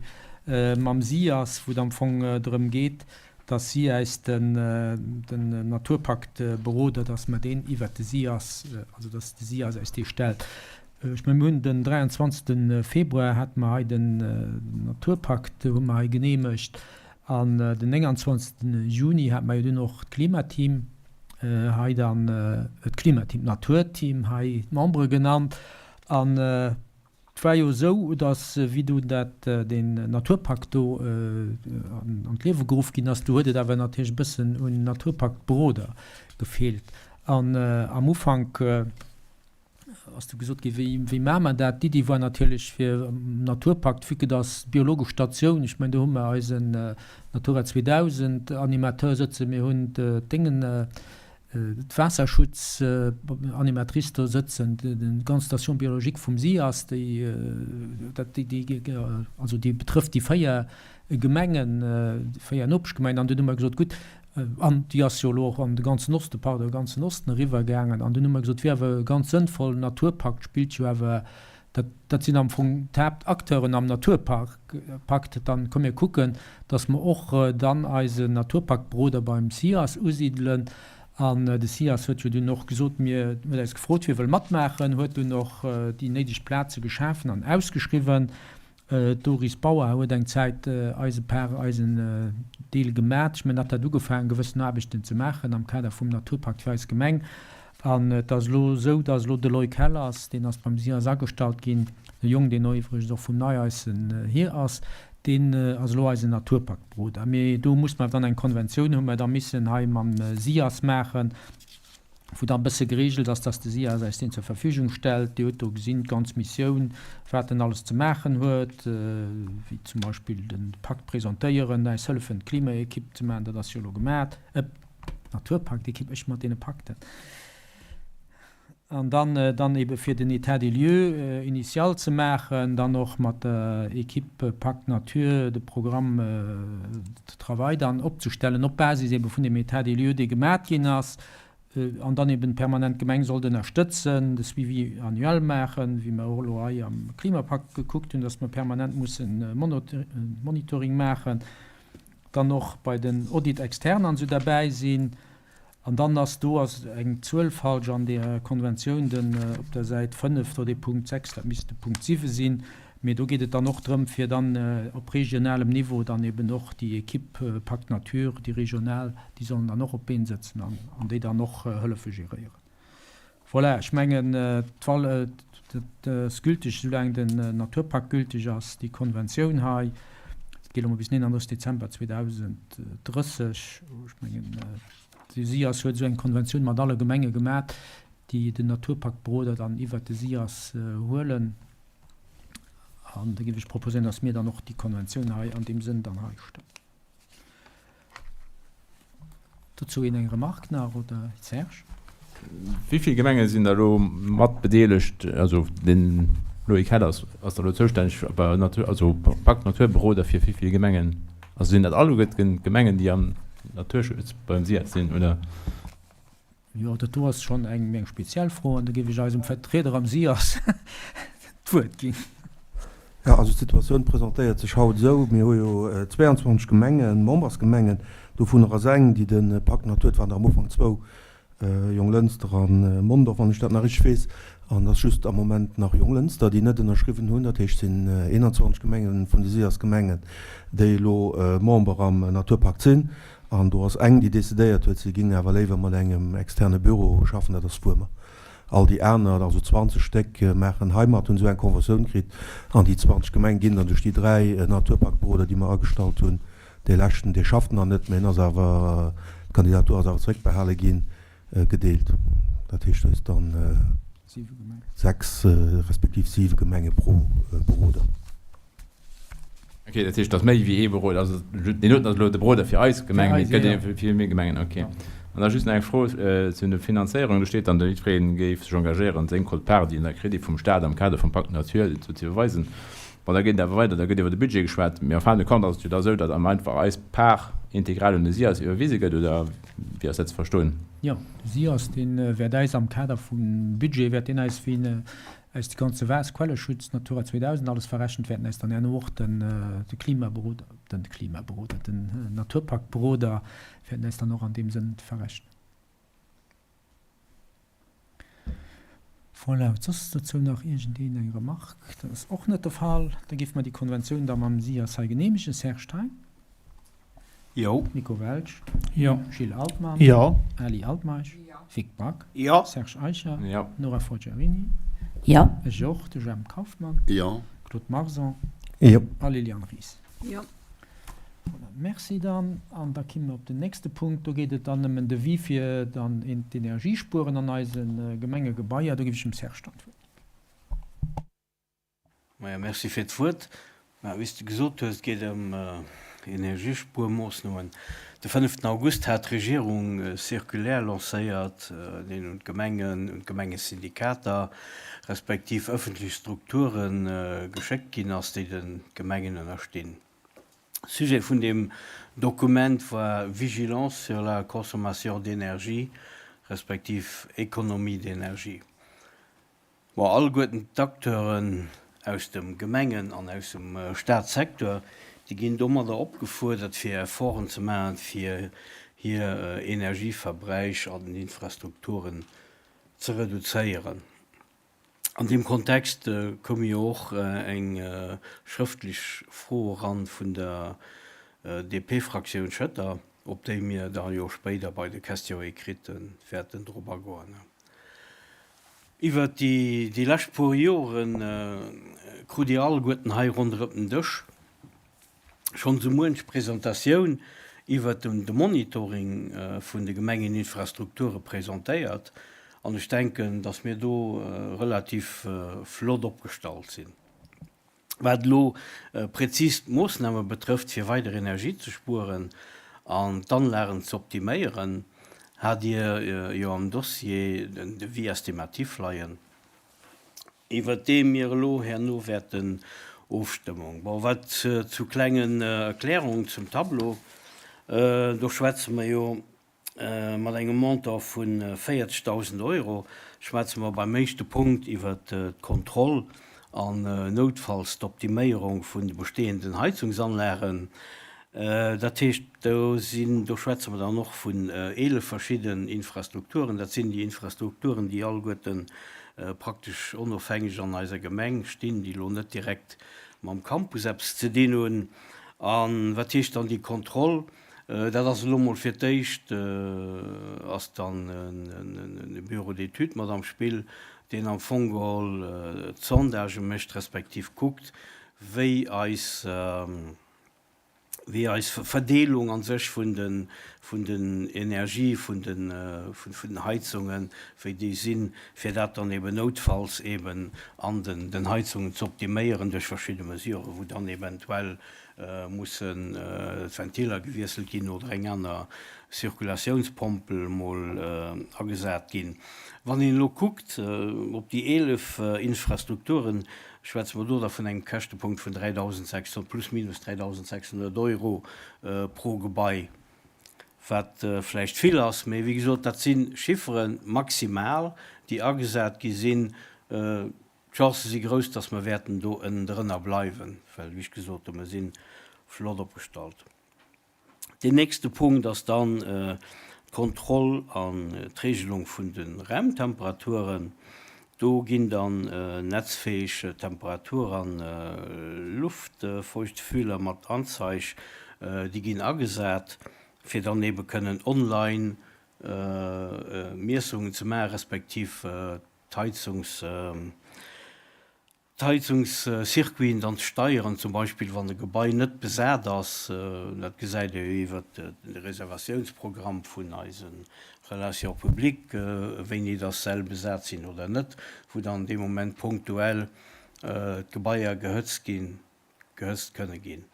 mam SIAS, wou et am Fong drëm geet, dass si äis den Naturpaktberoder, dass mer deen iwwert de SIAS, also dass de SIAS äis dee stellt. Ech mengen, mir hunn den 23. Februar hate mer hei den Naturpakt hu mer hei geneemegt an den 29. Juni hate mer jo dunn och d'Klimateam hei dann d'Klimateam, d'Naturteam hei d'Membere genannt. An et war jo esou, datt wéi dunn dat deen Naturpakt do an d'Liewe geruff ginn ass, do huet et awer natierlech e bëssen un Naturpaktberoder gefeelt. An am Ufank ass du gesot ginn, wéi, wéi maache mer dat? D'Iddi war natierlech fir am Naturpakt, vue que dass d'biologesch Statioun, ech mengen do hu mer eisen Natura 2000 Animateur sëtzen, mir hunn d'Déngen, d'Waasserschutz Animatrice do sëtzen, déi ganz Station biologique vum SIAS, déi, dat, déi, déi, also déi betrëfft déi 4 Gemengen, déi 4 Nopeschgemengen an dunn hu mer gesot, gutt, An déi ass jo elo och an de ganzen Osten, pardon, de ganzen Osten eriwwergaangen. An dunn hu mer gesot, et wier awer ganz sënnvoll, Naturpakt spillt jo awer, dat, dat sinn am Fong d'Haaptacteuren am Naturpakt, dann komm mir kucken, datt mer och dann eisen Naturpaktberoder beim SIAS usidelen. An de SIAS huet jo dunn och gesot, mir, huet eis gefrot, wie wëll matmaachen, huet dunn och déi néideg Plaze geschafen an ausgeschriwwen. D'Doris Bauer huet eng Zäit eise Par, eisen Deel gemat. Ech mengen, hatt hat ugefaangen, gewëssen Aarbechten ze maachen am Kader vum Naturpakt fir eis Gemeng. An et ass elo esou, dass elo de Loïc Hellers, deen ass beim SIAS agestallt ginn, e Jong, deen och iwwregens och vum Neieissen hier ass, deen ass elo eisen Naturpaktberoder. Mee do muss mer dann eng Konventioun, hu mer da missen hei mam SIAS maachen, wou da e bësse geregelt ass, dass de SIAS eis deen zur Verfügung stellt. Dir hutt do gesinn, d'ganz Missioun, wat en alles ze maachen huet, wéi zum Beispill de Pakt presentéieren, eis hëllefen d'Klimaekipp ze maachen, dat ass jo elo gemat, äh, d'Naturpaktekipp, ech mat deene Pakten, an dann, dann ebe fir den État des lieux initial ze maachen, dann och mat der Equipe Pacte Nature de Programme de travail dann opzestellen op Basis ebe vun dem État des lieux, dee gemat ginn ass, an dann eben permanent d'Gemeng sollt ënnerstëtzen, de Suivi annuel maachen, wéi mer och elo hei am Klimapakt gekuckt hunn, dass mer permanent mussen Monitoring maachen, dann och bei den Audit externe an esou derbäi sinn. An dann ass do ass eng Zuel falsch an där Konventioun, den op der Säit 5 do dee Punkt 6, dat misst de Punkt 7 sinn. Mee do geet et dann och drëm, fir dann op regionalem Niveau dann eben och déi Equipe Pacte Nature, déi regional, déi sollen dann och op d'Been sëtzen an an déi dann och hëllefe geréieren. Voilà, ech mengen, d'Val, dat ass gültig, soulaang den Naturpakt gültig ass, déi Konventioun hei. Dat geet elo mol bis 39 Dezember 2030. Ech mengen, de SIAS huet esou eng Konventioun mat alle Gemenge gemat, déi den Naturpaktberoder dann iwwert de SIAS huelen. An da géif ech proposéieren, dass mir dann och déi Konventioun hei an deem Sënn dann hei stëmmen. Dozou een eng Remarque nach, oder Serge? Wéi vill Gemenge sinn da elo mat bedeelegt? Also den Loïc Heller ass da elo zoustänneg bei Natur, also Pakt Natur Beroder fir wéi vill Gemengen? Also sinn dat alleguerten d'Gemengen, déi am Naturschutz beim SIAS sinn, oder? Jo, dat do ass schonn eng méi eng speziell Fro an do géif ech eisem Vertrieder am SIAS d'Wuert ginn. Jo, also d'Situatioun presentéiert sech haut esou, Mir hu jo 22 Gemengen, Membersgemengen, dovunner ass eng, déi de Pakt Natur, et waren der am Ufank zwou, Jonglënster a Mondorf, wann ech dat nach richteg weess, an et ass just am Moment nach Jonglënster, déi net ënnerschriwwen hunn. Dat heescht, et sinn 21 Gemenge vun de SIAS-Gemengen, déi elo Member am Naturpakt sinn. An do ass eng, déi decidéiert huet, si géing awer léiwer mat engem externe Büro schaffen, dat ass Wuermer. All déi aner, also 20 Stéck, maachen heimat, hunn esou eng Conventioun kritt. An déi 20 Gemeng ginn dann duerch déi 3 Naturparkberoder, déi mer agestallt hunn, dee leschten, dee schafft nach net, mä en ass awer, d'Kandidatur ass awer zeréckbehale ginn, gedeelt. Dat heescht, do ass dann 6 respektiv 7 Gemenge pro Beroder. Ok, dat heescht, et ass méi wéi ee Beroder. Also deen doten ass elo de Beroder fir eis Gemeng, mee et gëtt ee fir vill méi Gemengen. Ok. An da just nach eng Fro zu der Finanzéierung. Do steet dann, de jiddweree géif sech engagéieren, seng Quote-part, déi en da kritt vum Staat am Kader vum Pacte Nature, ze iwwerweisen. Bon, da geet et awer weider, da gëtt iwwer de Budget geschwat. Mee en fin de compte ass et jo da esou, datt am einfach eis Part integral un de SIAS iwwerwise gëtt, oder wéi ass dat ze verstoen? Jo, de SIAS, dee wäert eis am Kader vum Budget, wäert deen eis wéi Eis de ganze Waas, Quelleschutz, Natura 2000, alles verrechent, wäerten eis dann herno och den de Klimaberoder, den Klimaberoder, den Naturpaktberoder wäerten eis dann och an deem Sënn verrechnen. Voilà, huet soss dozou nach iergendeen eng Remarque? Dat ass och net de Fall. Da géife mer déi Konventioun da mam SIAS hei genehmegen. Serge Thein? Jo. Nico Welsch? Jo. Gilles Altmann? Jo. Ali Altmeisch? Jo. Vic Back? Jo. Serge Eicher? Jo. Nora Forgiarini? Jo. Ech och. De Jemp Kauffmann? Jo. Claude Marson? Jo. A Liliane Ries? Jo. Voilà, merci dann. An da kimme mer op den nächste Punkt. Do geet et dann ëm en Devis fir dann d'Energiespueren an eise Gemengegebaier. Do géif ech dem Serge dann d'Wuert ginn. Maja, merci fir d'Wuert. Mä wéi s de gesot hues, et geet ëm Energiespuermoossnomen. De fënneften August hat d'Regierung e Circulaire lancéiert, deen un d'Gemengen, un d'Gemengesyndikater respektiv ëffentlech Strukture geschéckt ginn ass, déi de Gemengen ënnerstinn. Sujet vun deem Dokument war Vigilance sur la consommation d'énergie respektiv économie d'énergie. Bon, alleguerten d'Acteuren aus dem Gemengen an aus dem Staatssecteur, déi ginn domadder opgefuerdert, fir Efforten ze maachen, fir hir Energieverbräich an den Infrastrukturen ze reduzéieren. An deem Kontext koum jo och eng schrëftlech Fro eran vun der DP-Fraktioun Schëtter, op déi mir da jo spéider bei de Questions écrites wäerten drop agoen. Iwwert déi lescht puer Jore krut Dir alleguerten hei ronderëm den Dësch schonn esou muench Presentatioun iwwert de Monitoring vun de Gemengeninfrastrukture presentéiert an ech denken, dass mir do relativ flott opgestallt sinn. Wat elo prezis d'Moossname betrëfft, fir weider Energie ze spueren an d'Anlagen ze optiméieren, hat Dir jo am Dossier den Devis estimatif leien, iwwert dee mir elo herno wäerten ofstëmmung. Bon, wat zu klengen Erklärungen zum Tableau, do schwätze mer jo Mat engem Montant vu 40.000 Euro schwätze mer beim éischte Punkt iwwert d'Kontroll an noutfalls d'Optiméierung vun de bestehenden Heizungsanlagen. Dat heescht, do sinn, do schwätze mer dann och vun 11 verschidden Infrastrukturen. Dat sinn déi Infrastrukturen, déi alleguerte praktesch onofhängeg an eiser Gemeng stinn, déi elo net direkt mam Campus eppes ze dinn hunn. A wat heescht dann déi Kontroll? Dat ass elo mol fir d'éischt ass dann e Bureau d'études mat am Spill, deen am Fong geholl d'Sondagë mécht, respektiv kuckt, wéi eis. Wéi eis Verdeelung an sech vun den, vun den Energie vun den, vun den Heizungen, wéi déi sinn, fir dat dann eben noutfalls eben an den, den Heizungen ze optiméieren duerch verschidde Mesuren, wou dann eventuell mussen d'Ventiller gewiesselt ginn oder eng aner Circulatiounspompel emol agesat ginn. Wann een elo kuckt op déi 11 Infrastrukturen, schwätze mer do da vun engem Käschtepunkt vun 3.600, plus minus 3.600 Euro pro Gebai, wat vläicht vill ass, mee wéi gesot, dat si Chifferen maximal, déi agesat gi sinn. D'Chancë si grouss, dass mer wäerten do ënnendrënner bleiwen, well, wéi ech gesot hunn, mer si flott opgestallt. Deen nächste Punkt ass dann d'Kontroll an d'Regelung vun de Raumtemperaturen. Do ginn dann netzfäeg Temperatur an Luftfeuchtefühler mat Anzeig, déi ginn agesat, fir dann ebe kënnen online Miessungen ze maachen, respektiv d'Heizungs. D'Heizungscircuiten dann ze steieren, zum Beispill wann e Gebai net besat ass, dat gesäit Dir jo iwwert de Reservatiounsprogramm vun eise Relations publiques, wéini dass Säll besat sinn oder net, wou dann dee Moment punktuell d'Gebaier gehëtzt ginn, gehëtzt kënne ginn,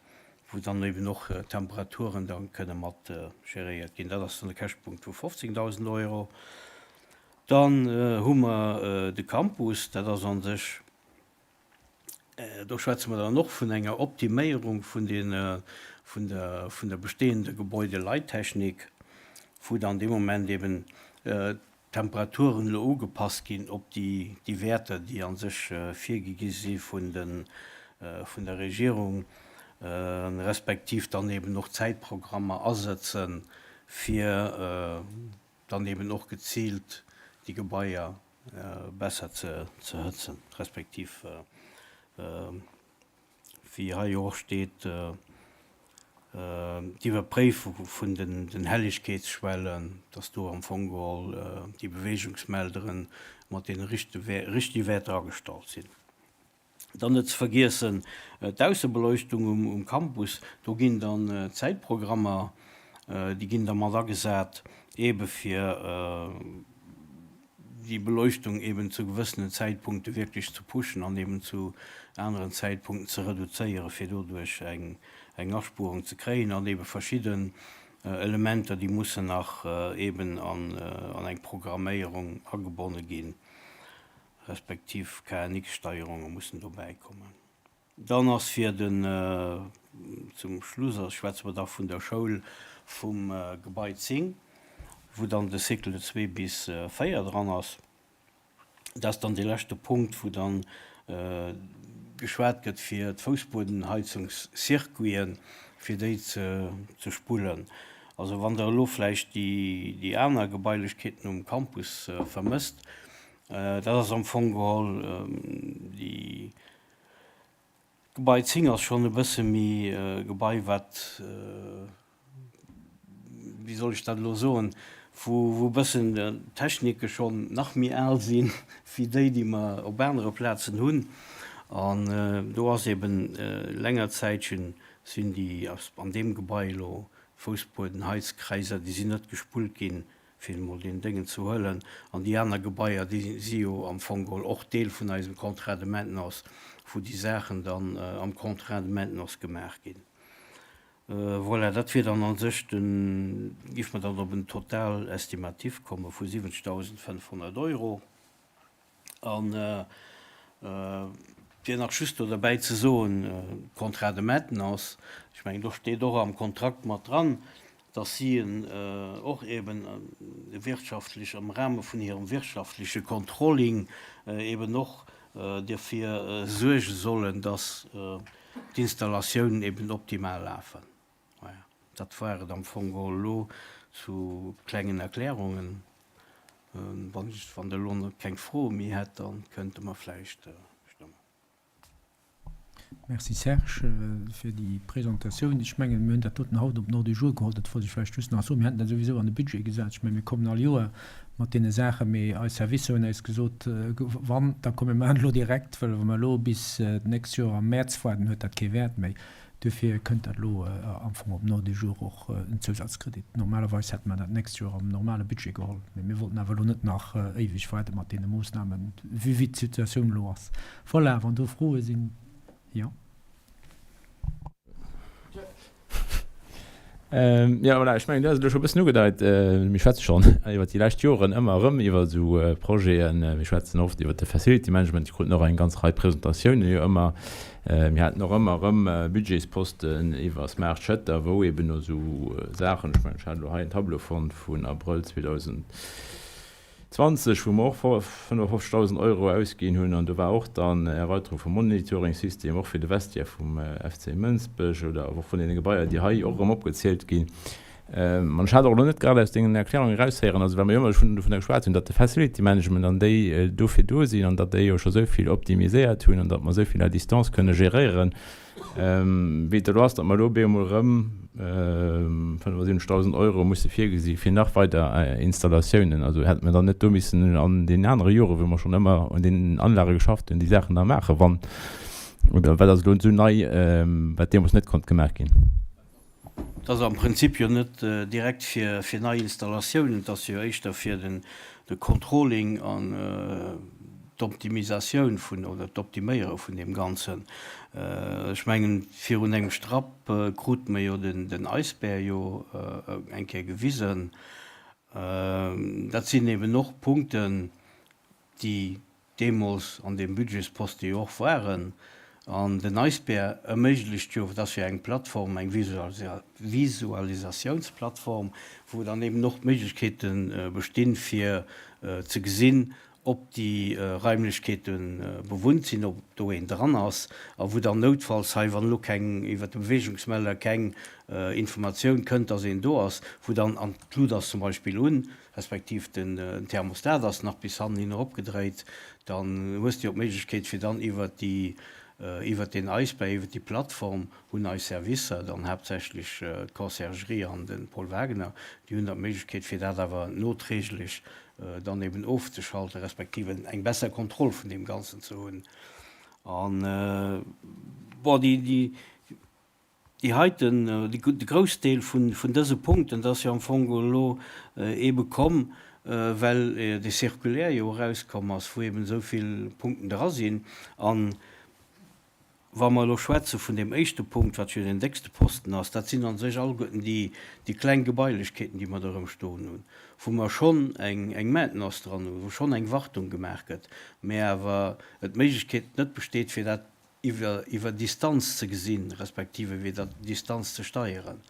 wou dann eben och d'Temperaturen da kënne mat geréiert ginn. Dat ass dann de Käschtpunkt vu 15.000 Euro. Dann hu mer de Campus, dat ass a sech, do schwätze mer dann och vun enger Optiméierung vun de, vun der, vun der bestehender Gebäudeleittechnik, wou dann dee Moment eben d'Temperaturen elo ugepasst ginn op déi, déi Wäerter, déi a sech virgi gi si vun de, vun der Regierung, respektiv dann eben och Zäitprogrammer asëtzen, fir dann eben och geziilt déi Gebaier besser ze hëtzen, respektiv wéi hei jo och steet, d'Iwwerpréifung vun den Hellegkeetsschwellen, dass do am Fong geholl déi Beweegungsmeldere mat deene richtege Wäerter agestallt sinn. Dann net ze vergiessen d'Aussebeleuchtung um Campus. Do ginn dann Zäitprogrammer, déi ginn da mat agesat, eebe fir déi Beleuchtung eeben zu gewëssenen Zäitpunkte wierklech ze pushen an eeben zu aneren Zäitpunkten ze reduzéieren, fir doduerch eng Aspuerung ze kréien an eebe verschidden Elementer, déi mussen nach eeben an eng Programméierung agebonne ginn. respektiv KNX-Steierunge mussen dobäi kommen. Dann ass fir den, zum Schluss ass, schwätze mer da vun der Schoul vum Gebai 10, wou dann de Cycle 2 bis 4 dran ass. Dat ass dann dee leschte Punkt, wou dann geschwat gëtt fir d'Foussbuedenheizungscircuiten, fir déi ze spullen. Also wann Der elo vläicht déi aner Gebailechkeeten um Campus vermësst, Dat ass am Fong geholl déi, d'Gebai 10 ass schonn e bësse méi e Gebai, wat, wéi soll ech dat elo soen, wou wou e bëssen d'Technike schonn nach méi al si wéi déi, déi mer op anere Plazen hunn. An do ass eben länger Zäitchen sinn déi an deem Gebai elo Foussbueden, Heizkreiser, déi sinn net gespullt ginn, fir emol deen Déngen ze huelen, an déi aner Gebaier, déi si jo am Fong geholl och Deel vun eisem Contrat de maintenance, wou déi Saachen dann am Contrat de maintenance gemaach ginn. Voilà, dat wier dann a sech den, géife mer dann op en Total estimatif komme vu 70.500 Euro. An fir nach just do derbäi ze soen, Contrat de maintenance, ech mengen do steet och am Kontrakt mat dran, dass si en och eben wirtschaftlech, am Rahme vun hirem wirtschaftleche Controlling eben och derfir suerge sollen, dass d'Installatiounen eben optimal lafen. Voilà, dat war et am Fong geholl elo zu klengen Erklärungen. Wann ech, wann Der elo nach keng Froe méi hätt, da kënnte mer vläicht stëmmen. Merci Serge fir déi Presentatioun. Ech mengen, mir hunn dat doten haut op den Ordre du jour geholl. Dat wollt ech vläicht just nach soen. Mir hätten dat souwisou an de Budget gesat. Ech mengen, mir kommen all Joer mat deene Saachen, mee eis Servicer hunn eis gesot, wann, da komm mir maachen elo direkt, well wa mer elo bis d'nächst Joer am Mäerz waarden, huet dat kee Wäert méi. Duerfir kënnt dat elo am Fong op den Ordre du jour, och en Zousazkredit. Normalerweis hätte mer dat d'nächst Joer am normale Budget geholl, mee mir wollten awer elo net nach éiweg waarde mat deene Moossnamen, vue wéi d'Situatioun elo ass. Voilà, wann do Froe sinn, jo. Jo, voilà, ech mengen, du has et elo scho e bëssen ugedeit. Mir schwätze schonn iwwert déi lescht Joren ëmmer erëm iwwer esou Projeten. Mir schwätzen oft iwwert de Facility Management. Mir kruten och eng ganz Rei Presentatiounen jo ëmmer. Mir haten och ëmmer erëm Budgetsposten iwwer Smart Shutter, wou eeben esou Saachen, ech mengen, ech hat elo hei en Tableau fonnt vun Abrëll 2000, 20, wou mer och 55.000 Euro ausginn hunn, an do war och dann Erweiterung vum Monitoring-System, och fir de Vestiaire vum FC Mënsbech oder och vun deene Gebaier, déi hei och erëm opgezielt ginn. An ech hat och elo net grad aus dengen Erklärungen eraushéieren, also well mer jo ëmmer schonn dovunner geschwat hunn, datt de Facility Management an déi dofir do sinn an datt déi jo scho sou vill optimiséiert hunn an datt mer sou vill à distance kënne geréieren, Wéi et elo ass, datt mer elo op eemol erëm 75.000 Euro musse virgesi fir nach weider Installatiounen. Also hätte mer dann net do missen an deenen anere Jore wou mer schonn ëmmer un deenen Anlage geschafft hunn, déi Saachen da maachen, wann, oder wat ass elo esou nei, wat deemools net konnt gemaach ginn? Et ass am Prinzip jo net direkt fir nei Installatiounen, et ass jo éischter fir de Controlling an d'Optimisatioun vun, oder d'Optiméiere vun deem Ganzen. Ech mengen, virun engem Strapp krute mer jo den Eisbär jo eng Kéier gewisen. Dat sinn eben och Punkten, déi deemools an deem Budgetsposte jo och waren. An den Eisbär erméiglecht jo, et ass jo eng Plattform, eng Visualisatiounsplattform, wou dann eben och d'Méiglechkeete bestinn, fir ze gesinn, ob déi Raimlechkeete bewunnt sinn, ob do een dran ass, a wou dann noutfalls hei, wann elo keng, iwwert de Beweegungsmelder keng Informatioun kënnt, dass een do ass, wou dann, an d'Lut ass zum Beispill un, respektiv den Thermostat ass nach bis hannen hin eropgedréit, dann hues de jo d'Méiglechkeet fir dann iwwert déi, iwwert deen Eisbär, iwwert déi Plattform hunn eis Servicer dann, haaptsächlech d'Conciergerie an de Paul Wagener, déi hunn dann d'Méiglechkeet fir dat awer noträglech dann eben ofzeschalten, respektiv eng besser Kontroll vun deem Ganzen ze hunn. An, bon, déi, déi, Déi heiten, de Groussdeel vun dëse Punkten, dat ass jo am Fong elo eebe komm, well dee Circulaire jo erauskomm ass, wou eeben esou vill Punkten dra sinn. A wa mer elo schwätze vun deem éischte Punkt, wat jo deen déckste Posten ass, dat sinn a sech alleguerten déi kleng Gebailechkeeten, déi mer do erëm stoen hunn, wou mer schonn eng Maintenance dran hunn, wou schonn eng Wartung gemaach gëtt, mä awer et d'Méiglechkeet net besteet, fir dat iwwer iwwer Distanz ze gesinn, respektive iwwer der Distanz ze steieren.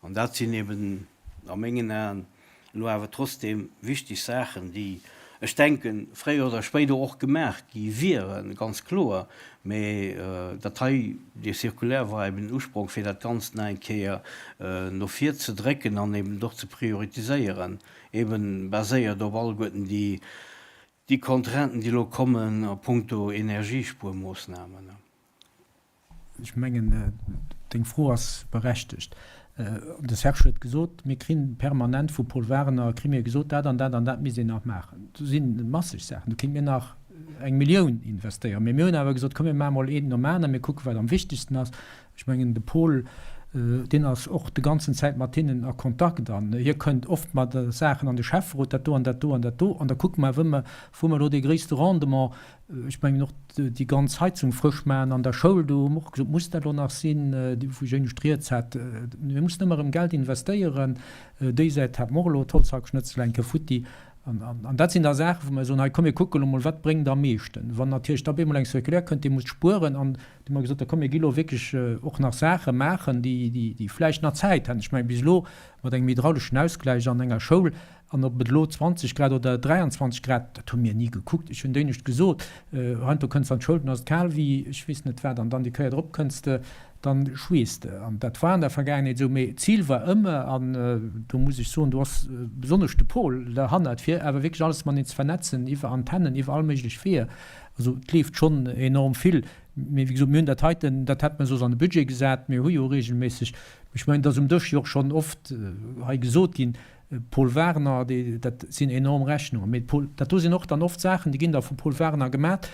An dat sinn eben a mengen Aen elo awer trotzdeem wichteg Saachen, déi, ech denken, fréier oder spéider och gemaach gi wieren, ganz kloer. Mä dat hei, dee Circulaire war eben den Usprong, fir dat Ganzt nach eng Kéier no vir ze drécken an eben och ze prioritiséieren, eben baséiert op alleguerten déi Déi Contrainten, déi elo kommen a puncto Energiespuermoossnamen. Ech mengen, deng Fro ass berechtegt. De Serge huet gesot, mir kri permanent vu Paul Wagener kri mir gesot, dat an dat an dat misst een nach maachen. Do si masseg Saachen, do kéinte mir nach eng Millioun investéieren. Mee mir hunn awer gesot, komm mir maache mol een nom aneren, mir kucke wat am wichtegsten ass. Ech mengen, de Paul, deen ass och de ganzen Zäit mat hinnen a Kontakt an hie kënnt oft mat Saachen an de Schäfferot, dat do an dat do an dat do, an da kucke mer, wou mer, wou mer elo dee gréisste Rendement, ech mengen och déi ganz Heizung frësch maachen an der Schoul, do hu mer och gesot, muss dat elo nach sinn, wou ech éinescht rieds hat, mir mussen ëmmer erëm Geld investéieren, déi Säit hat mer och elo d'Holzhackschnëtzel eng Kéier futti. An dat sinn da Saachen, wou mer soen, hei komm mir kucke elo mol, wat bréngt am meeschten. Wann natierlech da op eemol eng Circulaire kënnt, Dir musst spueren an Du hu mer gesot, da komm mir gi lo wierklech och nach Saache maachen, déi vläicht nach Zäit hätten. Ech mengen, bis elo mat engem hydrauleschen Ausgläich an enger Schoul, an ob et elo 20 Grad oder 23 Grad, dat hu mir ni gekuckt. Ech hunn d'éinescht gesot, heiansdo kënns de an d'Schoul, dann ass et kal wéi ech weess net wat, an dann déi Kéier drop kënns de, dann schweess de. An dat war an der Vergaangenheet esou. Mee d'Zil war ëmmer, an do muss ech soen, do ass besonnesch de Paul derhannert, fir awer wierklech alles mateneen ze vernetzen, iwwer Antennen, iwwer all méiglech Weeër. Also et leeft schonn enorm vill. Mee wéi gesot, mir hunn dat heiten, dat hätte mer soss an de Budget gesat. Mir hu jo reegelméisseg, ech mengen, et ass um Dësch jo och schonn oft hei gesot ginn, Paul Wagner, déi, dat sinn enorm Rechnungen. Mee Paul, dat do sinn och dann oft Saachen, déi ginn da vum Paul Wagner gemat.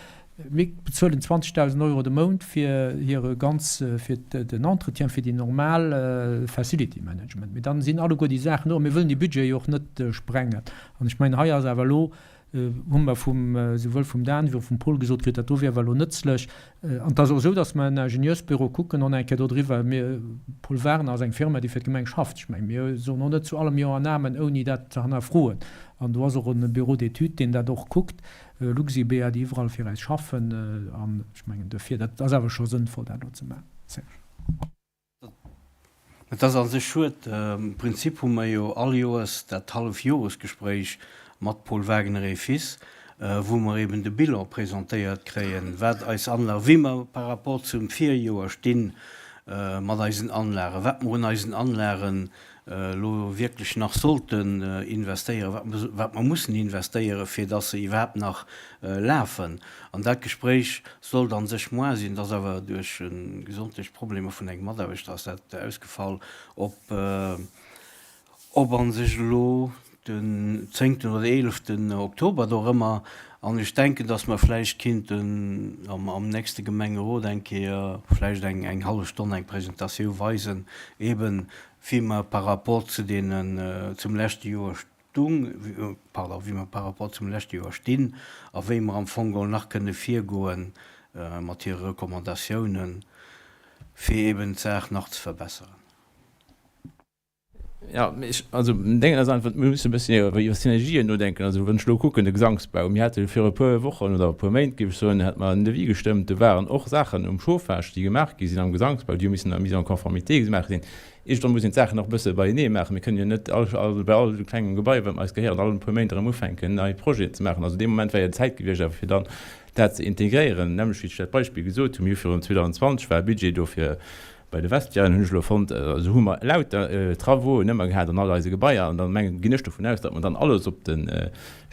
Mir bezuelen 20.000 Euro de Mount fir hire ganz, fir den Entretien, fir déi normal Facility Management. Mee dann sinn alleguer déi Saachen do a mir wëllen dee Budget jo och net sprengen. An ech mengen, hei ass awer elo, hu mer vum, souwuel vum Dan wéi och vum Paul gesot kritt, dat do wier awer elo nëtzlech. An et ass och esou, datt mer en Ingenieursbüro kucken och nach eng Kéier do driwwer. Mir, Paul Wagener ass eng Firma, déi fir d'Gemeng schafft. Ech mengen, mir soen och net zu allem Jo an Amen, ouni dat ze hannerfroen. An do ass och e Bureau d'études, deen dat och kuckt. Luxibea, déi iwwerall fir eis schaffen, an ech mengen duerfir, dat ass awer scho sënnvoll, dat elo ze maachen. Serge. Et ass a sech schued. Am Prinzip hu mer jo all Joers dat Hallefjoresgespréich mat Paul Wagener et Fils, wou mer eben de Bilan presentéiert kréien, wat eis Anlagen, wéi mer par rapport zum Virjoer sti mat eisen Anlagen, wat mer un eisen Anlagen elo wierklech nach sollten investéieren, wat mer mussen investéieren, fir dass se iwwerhaapt nach lafen. An dat Gespréich sollt a sech moar sinn, et ass awer duerch gesondheetlech Problemer vun engem Mataarbechter ass dat ausgefall, op ob a sech elo den zéngten oder eeleften Oktober dorëmmer. An ech denken, dass mer vläicht kinnten am nächste Gemengerot eng Kéier vläicht eng hallef Stonn eng Presentatioun weisen, eben wéi mer par rapport zu deenen, zum leschte Joer stung, pardon, wéi mer par rapport zum leschte Joer stinn a wéi mer am Fong geholl nach kënne virgoe mat hire Recommandatiounen, fir eben d'Saach nach ze verbesseren. Jo, mee ech, also denken ass einfach, mir musse e bëssen iwwer Synergien nodenken. Also wann ech elo kucken, de Gesangsbau, mir hate viru e puer Wochen oder e puer Méint, géif ech soen, hate mer en Devis gestëmmt, do waren och Saachen um Chauffage, déi gemaach gi sinn am Gesangsbau, déi hu missen a Mise en conformité gemaach sinn. Iergendwann muss een d'Saachen och e bësse beienee maachen. Mir kënnen jo net all, all, bei all klengem Gebai, wat mer eis gehéieren, all puer Méint erëm ufänken, nei Projeten ze maachen. Also dee Moment war jo d'Zäit gewiescht awer fir dann dat ze integréieren. Nämlech wéi ech dat Beispill gesot hunn, mir hu virun 2020 war e Budget do fir Bei de Vestiairen hunn ech elo fonnt, also hu mer lauter Travauxen ëmmer gehat an all eise Gebaier an da mengen, ginn ech dovun aus, datt mer dann alles op de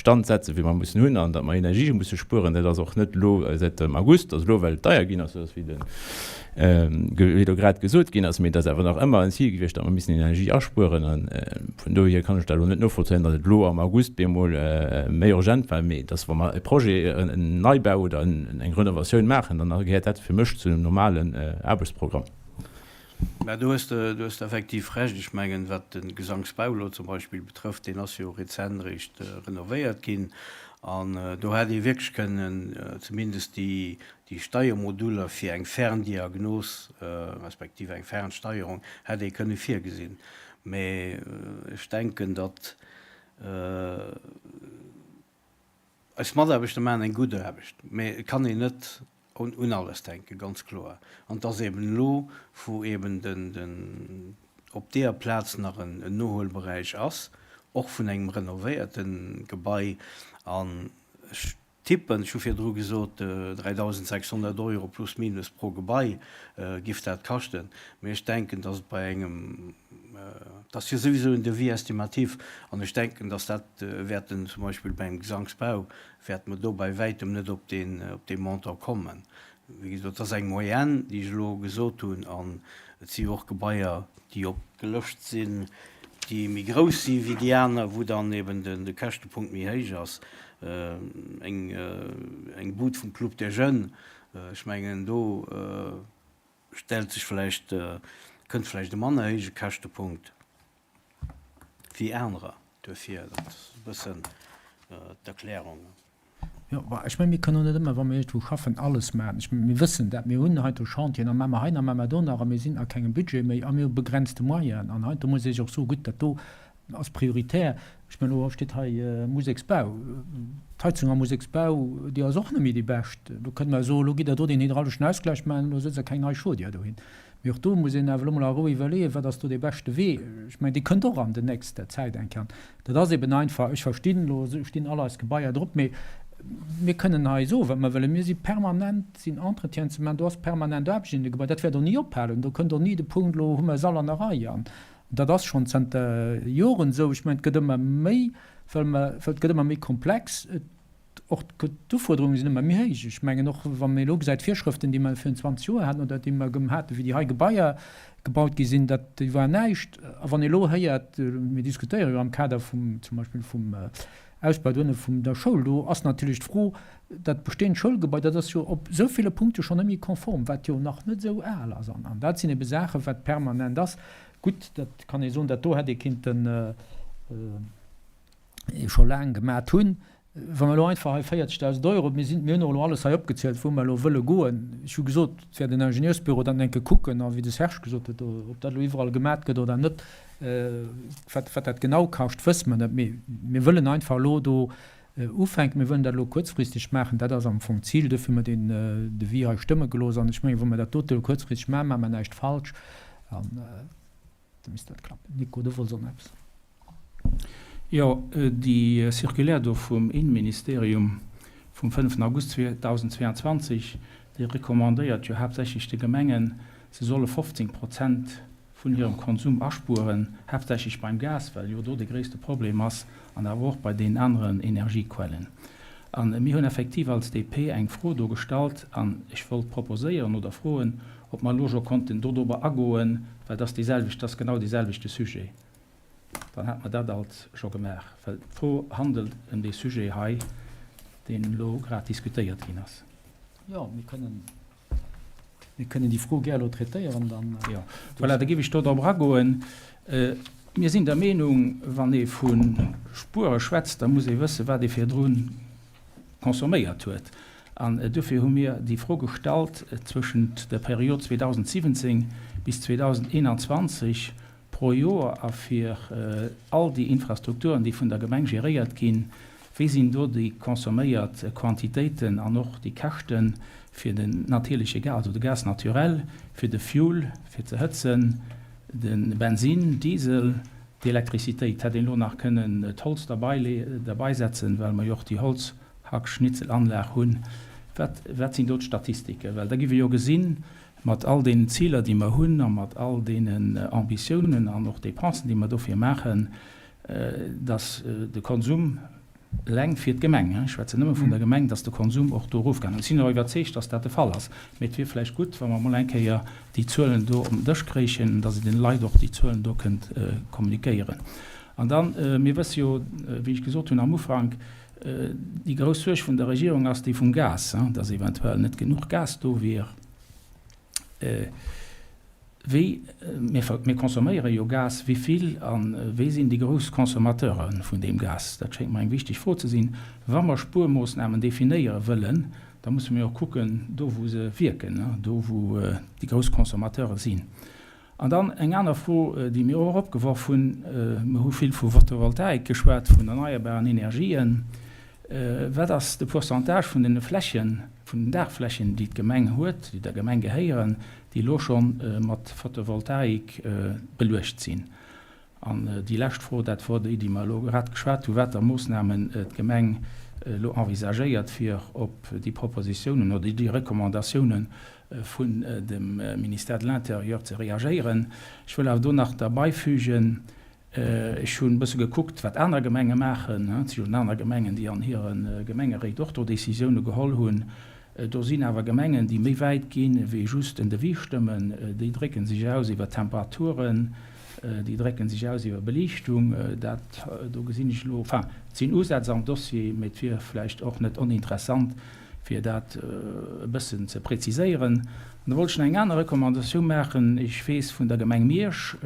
Stand setzen, wéi mer mussen hunn an datt mer Energie musse spueren. Dat ass och net elo säit dem August, also elo well et deier ginn ass, esou wéi de wéi elo grad gesot ginn ass, mee et ass awer nach ëmmer en Zil gewiescht, datt mer missen Energie aspueren a vun dohier kann ech dat elo net novollzéien, datt et elo am August bemol méi urgent war, mee datt wa mer e Projet, en Neibau oder eng Renovatioun maachen, dann gehéiert dat fir mech zu einem normalen Aarbechtsprogramm. Mä do hues de, do hues de effektiv Recht. Ech mengen, wat de Gesangsbau elo zum Beispill betrëfft, deen ass jo rezent eréischt renovéiert ginn. An do hätt ee wierklech kënnen zumindest déi, déi Steiermoduler fir eng Ferndiagnos respektiv eng Fernsteierung hätt ee kënne virgesinn. Mä ech denken, datt Eis Mataarbechter maachen eng gutt Aarbecht, mä et kann een net un alles denken, ganz kloer. An et ass eben elo, wou eben den, op deeër Plaz nach en Nohuelberäich ass, och vun engem renovéierte Gebai, an ech tippen, ech hu virdru gesot, 3.600 Euro plus minus pro Gebai giff dat kaschten, mä ech denken, datt et bei engem, Et ass jo souwisou en Devis estimatif an ech denken, dass dat wäerten zum Beispill beim Gesangsbau wäerte mer do bei wäitem net op deen, op dee Montant kommen. Wéi gesot, et ass eng Moyenne, déi ech elo gesot hunn an et si jo och Gebaier, déi opgelëscht sinn, déi méi grouss si wéi déi aner, wou dann eben de Käschtepunkt méi héich ass. Eng, eng Bud vum Club des Jeunes, ech mengen do, Stellt sech vläicht, kënnt vläicht e manner héije Käschtepunkt wéi anerer. Duerfir, dat ass e bëssen d'Erklärung. Jo, bon, ech mengen, mir kënnen och net ëmmer, wa mir iergendwou schaffen, alles maachen. Ech mengen, mir wëssen dat, mir hunn heiansdo Chantieren, da maache mer hei nach, maache mer do nach a mir sinn a kengem Budget méi a mir hu begrenzte Moyenen. An heiansdo muss ee sech och soen, gutt, dat do ass prioritär. Ech mengen, elo steet hei Museksbau. D'Heizung am Museksbau, déi ass och net méi déi bescht. Do kënne mer soen, elo gitt Der do den hydrauleschen Ausgleich maachen, elo sëtzt Der keng nei Chaudière dohin. Mee och do muss een awer elo mol a Rou iwwerleeën, wat ass do dee beschte Wee. Ech mengen, dee kënnt och an der nächster Zäit eng Kéier. Dat ass eben einfach, ech verstinn, elo stinn all eis Gebaier drop, mee mir kënnen hei soen, wat mer wëllen, mir si permanent, sinn Entretienen ze maachen, do ass permanent Aarbecht in de Gebaier, dat wäert och ni ophalen. Do kënnt och ni de Punkt, elo hu mer es all an der Rei. An Dat ass schonn zënter Joren esou. Ech mengen, et gëtt ëmmer méi, well mer, well et gëtt ëmmer méi komplex. Et, och d'Ufuerderunge sinn ëmmer méi héich. Ech mengen och, wa mir elo gesäit, d'Virschrëften, déi mer virun 20 Joer haten oder déi mer haten, wéi déi hei Gebaier gebaut gi sinn, dat, déi waren näischt. A wann ee elo héiert, mir diskutéiere jo am Kader vum, zum Beispill vum. Ausbau dohinne vum der Schoul. Do ass natierlech d'Fro, dat bestehend Schoulgebai, dat ass jo op esou ville Punkte schonn net méi konform, wat jo nach net esou al ass. An dat sinn ebe Saachen, wat permanent ass. Gutt, dat kann ee soen, dat do hätt ee kinnten scho laang gemat hunn. Wa mer elo einfach hei 40.000 Euro, mir sinn, mir hunn och elo alles hei opgezielt, wou mer elo wëlle goen. Ech hu gesot, et wär den Ingenieursbüro dann eng Kéier kucken, a wéi de Serge gesot huet, ob dat elo iwwerall gemat gëtt oder net, wat, wat dat genau kascht, wësse mer net. Mee mir wëllen einfach elo do ufänken. Mir wëllen dat elo kuerzfristeg maachen. Dat ass am Fong d'Zil. Dofir hu mer deen Devis hei stëmme gelooss. An ech mengen, wa mer dat dote elo kuerzfristeg maachen, maache mer näischt falsch. An da misst dat klappen. Nico, du wollts och nach eppes? Jo, déi Circulaire do vum Innenministerium vum 5 August 2022, déi recommandéiert jo haaptsächlech de Gemengen, se solle 15 Prozent vun hirem Konsum aspueren, haaptsächlech beim Gas, well jo do de gréisste Problem ass, an awer och bei deenen aneren Energiequellen. A mir hunn effektiv als DP eng Fro do gestallt an ech wollt proposéieren oder froen, ob mer elo scho konnten dodrober agoen, well dat ass deeselwecht, dat ass genau deeselwechte Sujet. Dann hätte mer dat alt scho gemaach, well d'Fro handelt ëm dee Sujet hei, deen elo grad diskutéiert ginn ass. Jo, mir kënnen, mir kënnen déi Fro gär elo traitéieren dann. Jo, voilà, da géif ech do drop eragoen. Mir sinn der Meenung, wann ee vu Spuere schwätzt, da muss ee wëssen, wat ee virdru consomméiert huet. An dofir hu mir déi Fro gestallt, zwëschent der Period 2017 bis 2021, Pro Joer a fir all déi Infrastrukturen, déi vun der Gemeng geréiert ginn, wéi sinn do déi consomméiert Quantitéiten an och déi Käschte fir den natierleche Gas, also de Gaz naturel, fir de Fuel fir ze hëtzen, de Bensinn, Diesel, d'Elektrizitéit? Hätt een elo nach kënnen d'Holz derbaisetzen, well mer jo och déi Holzhackschnitzelanlag hunn. Wat, wat sinn do d'Statistiken? Well da gi wir jo gesinn, Mat all deenen Ziler, déi mer hunn, a mat all deenen Ambitiounen an och Dépensen, déi mer dofir maachen, dass de Konsum eleng fir d'Gemeng, ech schwätzen nëmme vun der Gemeng, dass de Konsum och do erofgaangen ass. Ech sinn och iwwerzeegt, dass dat de Fall ass, mee et wier vläicht gutt, wa mer emol eng Kéier déi Zuelen do op den Dësch kréichen, dass een den Leit och déi Zuelen do kënnt kommunikéieren. An dann, mir wësse jo, wéi ech gesot hunn am Ufank, Déi grouss Suerg vun der Regierung ass déi vum Gas, dass eventuell net genuch Gas do wier. Wéi, mir consomméiere jo Gas, wéi vill a wéi sinn déi grouss Consommateure vun deem Gas? Dat schéngt mer eng wichteg Fro ze sinn. Wa mer Spuermoossnamen definéiere wëllen, da musse mir och kucken, do wou se wierken, do wou déi grouss Consommateure sinn. An dann eng aner Fro, déi mir och opgeworf hunn, Mir hu vill vu Photovoltaik geschwat, vun erneierbaren Energien. Wat ass de Pourcentage vun den Flächen, vun den Daachflächen, déi d'Gemeng huet, déi der Gemeng gehéieren, déi elo scho mat Photovoltaik beluecht sinn? An déi lescht Fro, dat wor déi, déi mer elo grad geschwat hunn, Water Moossnamen d'Gemeng elo envisagéiert, fir op déi Propositionen oder déi Recommandatiounen vun dem Ministère de l'Intérieur ze reagéieren. Ech wëll awer do nach derbaifügen, Ech hunn e bësse gekuckt, wat aner Gemenge maachen. Et si jo aner Gemengen, déi an hire Gemengeréit och do Décisioune geholl hunn. Do sinn awer Gemengen, déi méi wäit ginn, wéi just en Devis stëmmen. Déi drécke sech aus iwwer Temperaturen, déi drécke sech aus iwwer Beliichtung. Dat do gesinn ech elo, enfin, et sinn Usätz am Dossier, mee et wier vläicht och net oninteressant, fir dat e bëssen ze präziséieren. An da wollt ech nach eng aner Recommandatioun maachen. Ech weess vun der Gemeng Miersch,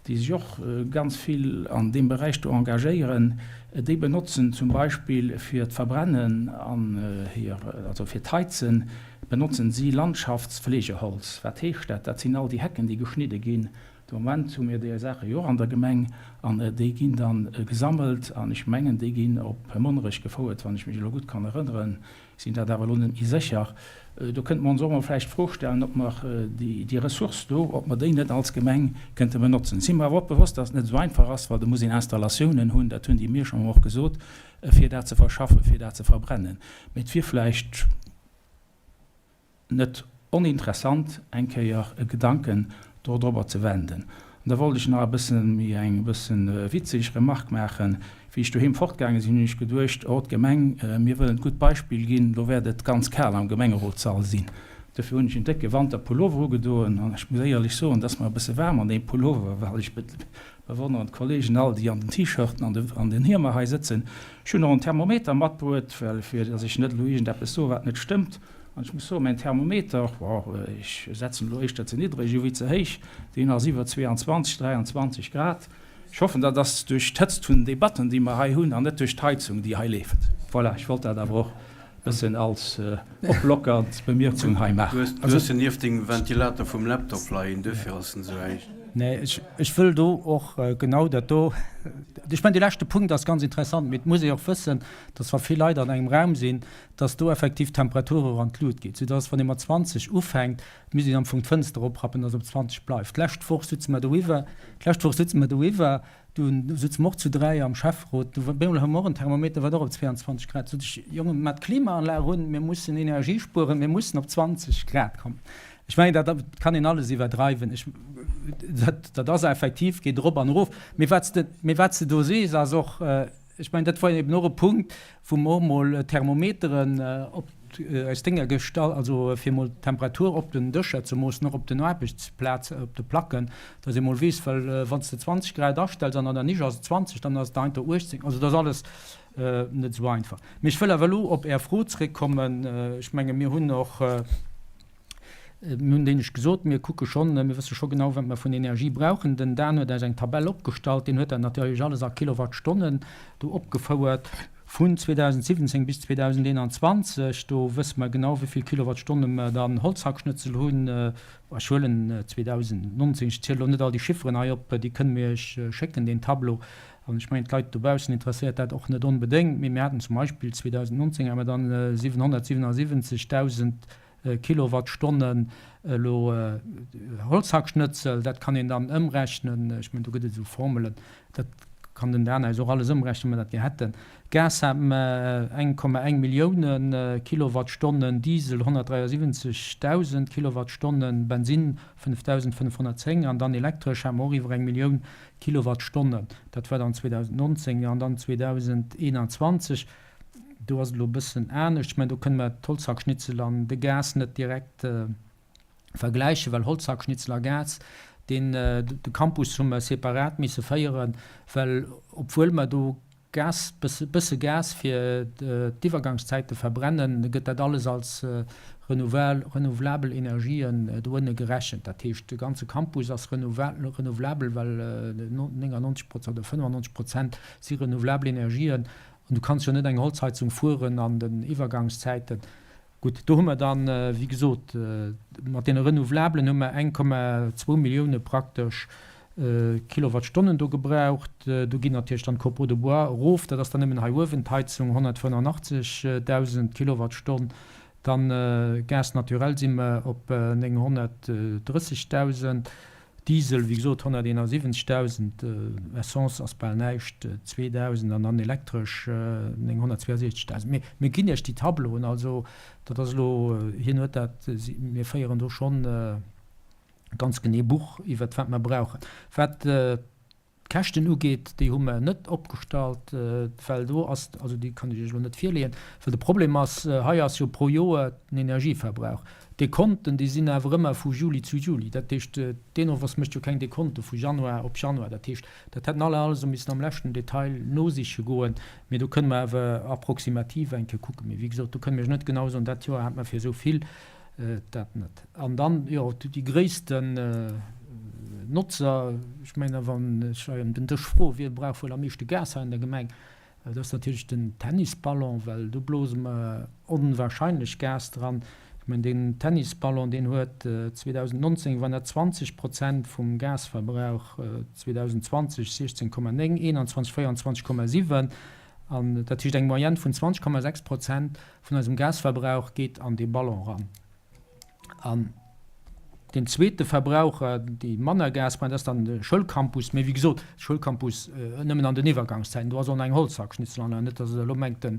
déi sech och ganz vill an deem Beräich do engagéieren, déi benotzen zum Beispill fir d'Verbrennen an hir, also fir d'Heizen, benotzen si Landschaftsfleegeholz. Wat heescht dat? Dat sinn all déi Hecken, déi geschnidde ginn. De Moment hu mir déi Saache jo och an der Gemeng an déi ginn da gesammelt an ech mengen, déi ginn op Monnerech gefouert, wann ech mech elo gutt kann erënneren. Sinn dat awer elo net méi sécher. Do kënnte mer ons och emol vläicht d'Fro stellen, ob mer déi Ressource do, ob mer déi net als Gemeng kënnte benotzen. Ech si mer awer och bewosst, dass et net esou einfach ass, well do muss een Installatiounen hunn, dat hunn déi Mierscher mer och gesot, fir dat ze verschaffen, fir dat ze verbrennen. Mee et wier vläicht net oninteressant, eng Kéier e Gedanken dodrobber ze wenden. An da wollt ech nach e bësse méi eng e bësse witzeg Remarque maachen. Wéi ech doheem fortgaange sinn, hunn ech geduecht, Oh, d'Gemeng, mir wëllen d'gutt Beispill ginn, lo wäert et ganz kal am Gemengerotssall sinn. Dofir hunn ech en décke Wanterpullover ugedoen an ech muss éierlech soen, et ass mer e bësse waarm an deem Pullover, well ech bewonneren d'Kollegen all, déi an den T-Shirten an den Hiemer hei sëtzen. Ech hunn och en Thermometer matbruet, well fir datt ech net elo iergendeppes soen, wat net stëmmt. An ech muss soen, mäin Thermometer, bon, ech setzen elo éischter ze niddreg u wéi ze héich, deen ass iwwer 22, 23 Grad. Ech hoffen, dat ass duerch d'Hëtzt vun den Debatten, déi mer hei hunn, an net duerch d'Heizung, déi hei leeft. Voilà, ech wollt dat awer och bëssen als oplockernd Bemierkung hei maachen. Du hues en nieft dengem Ventilator vum Laptop leien, duerfir ass en esou héich. Nee, ech wëll do och genau dat do, ech mengen, dee leschte Punkt ass ganz interessant, mee et muss ee och wëssen, dass wa vill Leit an engem Raum sinn, dass do effektiv d'Temperatur och an d'Lut geet, soudass wann ee mat 20 ufänkt, misst een am Fong d'Fënster oprappen, dass op 20 bleift. D'lescht Woch sutze mer doiwwer, d'lescht Woch sutze mer doiwwer, Du sutze mer och zu 3 am Schäfferot, du op eemol hu mer och en Thermometer, wat och op 22 Grad. Sot ech, Jongen, mat d'Klimaanlag un, mir mussen Energie spueren, mir mussen op 20 Grad kommen. Ech mengen, dat kann een alles iwwerdreiwen. Ech, dat, dat ass effektiv, geet erop an erof. Mee wat s de, mee wat s de do sees, ass och, ech mengen, dat war eben och e Punkt, wou mer och mol Thermometeren op eis Dénger gestallt, also fir mol d'Temperatur op den Dëscher ze moossen, och op den Aarbechtsplazen, op de Placken, dass ee mol weess, well wann s de 20 Grad astells an an der Nisch ass et 20, dann ass et heiansdo 18. Also dat ass alles net esou einfach. Mee ech wëll awer elo op Är Fro zréckkommen. Ech menge mir hunn och, Mir hunn déi gesot, mir kucke schonn, mir wësse scho genau, wat mer vun Energie brauchen. Den Dan huet eis eng Tabell opgestallt, deen huet dat natierlech alles a Kilowattstonnen do opgefouert vun 2017 bis 2021. Do wësse mer genau, wéi vill Kilowattstonne mer dann Holzhackschnëtzel hunn. Ech huelen 2019, ech ziele lo net all déi Chifferen hei op, déi kënne mir Iech schécken, deen Tableau. An ech mengen, d'Leit dobaussen interesséiert dat och net onbedéngt. Mee mir haten zum Beispill 2019 hate mer dann 777.000 Kilowattstonnen elo Holzhackschnëtzel, dat kann een dann ëmrechnen, ech mengen do gëtt et esou Formelen, dat kann den Dan eis och alles ëmrechnen, wa mer dat gär hätten. Gas hate mer 1,1 Millioune Kilowattstonnen, Diesel 173.000 Kilowattstonnen, Bensinn 5.510 an dann Elektresch hate mer och iwwer eng Millioun Kilowattstonnen. Dat war dann 2019 an dann 2021 Do ass et elo e bëssen anescht. Ech mengen, do kënne mer d'Holzhackschnitzel an de Gas net direkt vergläichen, well Holzhackschnitzel a Gas, deen, de Campus hu mer separat misse féieren, well obwuel mer do Gas, bësse, bësse Gas fir d'Iwwergangszäite verbrennen, gëtt dat alles als renouvelabel Energien do ënne gerechent. Dat heescht, de ganze Campus ass renouvelabel, well 99 Prozent oder 95 Prozent si renouvelabel Energien. An du kanns jo net eng Holzheizung fueren an den Iwwergangszäiten. Gutt, do hu mer dann, wéi gesot, mat deene Renouvelabelen hu mer 1,2 Millioune praktesch Kilowattstonnen do gebraucht. Do ginn natierlech dann d'Copeaux de bois erof. Dat ass dann nëmmen hei uewen d'Heizung, 185.000 Kilowattstonn. Dann Gaz naturel si mer op 930.000. Diesel, wéi gesot, 171.000, Essence ass bal näischt, 2.000, an dann Elektresch 962.000. Mee mir ginn Iech déi Tableauen, also dat ass elo, hien huet dat, mir féieren do schonn ganz genee Buch iwwert wat mer brauchen. Wat d'Käschten ugeet, déi hu mer net opgestallt, well do ass, also déi kann ech Iech elo net virleeën, well de Problem ass, hei ass jo pro Joer den Energieverbrauch. D'Dekonten, déi sinn awer ëmmer vu Juli zu Juli. Dat heescht, d'Enovos mécht jo keng Dekonte vu Januar op Januar. Dat heescht, dat hätten alle alles missen am leschten Detail nosiche goen. Mee do kënne mer awer approximativ eng Kéier kucken. Mee wéi gesot, do kënne mir Iech net genau soen, dat Joer hate mer fir esou vill. Dat net. An dann, jo, déi gréissten Notzer, ech mengen, wann ech hei ëm den Dësch froe, wie brauch wuel am meeschte Gas hei an der Gemeng, dat ass natierlech den Tennisballon, well do blose mer onwahrscheinlech Gas dran. Ech mengen, deen Tennisballon, deen huet 2019, waren dat 20 Prozent vum Gasverbrauch, 2020 16,9, 21 24,7. An dat heescht, eng Moyenne vun 20,6 Prozent vun eisem Gasverbrauch geet an dee Ballon eran. An deen zweete Verbraucher, dee manner Gas braucht, ass dann de Schoulcampus. Mee wéi gesot, de Schoulcampus nëmmen an den Iwwergangszäiten. Do ass och nach eng Holzhackschnitzelanlag. Net, datt Der elo mengt, de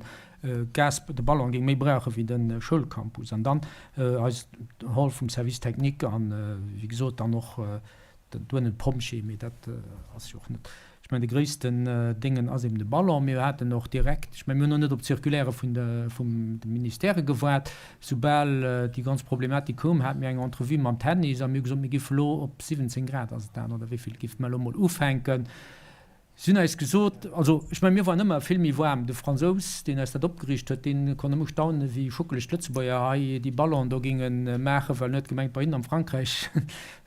Gas, de Ballon géing méi brauche wéi de Schoulcampus. An dann eis Hall vum Service technique an, wéi gesot, dann och do ënnen d'Pompjee. Mee dat ass jo och net. Ech mengen, de gréissten Déngen ass eben de Ballon. Mir haten och direkt, ech mengen, mir hunn och net op d'Circulairë vun de, vum de Ministèrë gewaart. Soubal déi ganz Problematik koum, hate mir eng Entrevue mam Tennis a mir hu gesot, mir géife lo op 17 Grad, ass et dann, oder wéi vill, géife mer elo mol ufänken. Si hunn eis gesot, also ech mengen, mir waren ëmmer vill méi waarm. De Fransous, deen eis dat opgeriicht huet, dee konnt nëmme staunen, wéi schuckeleg d'Lëtzebuerger hei déi Ballonen do géinge maachen, well en huet gemengt, bei hinnen am Frankräich,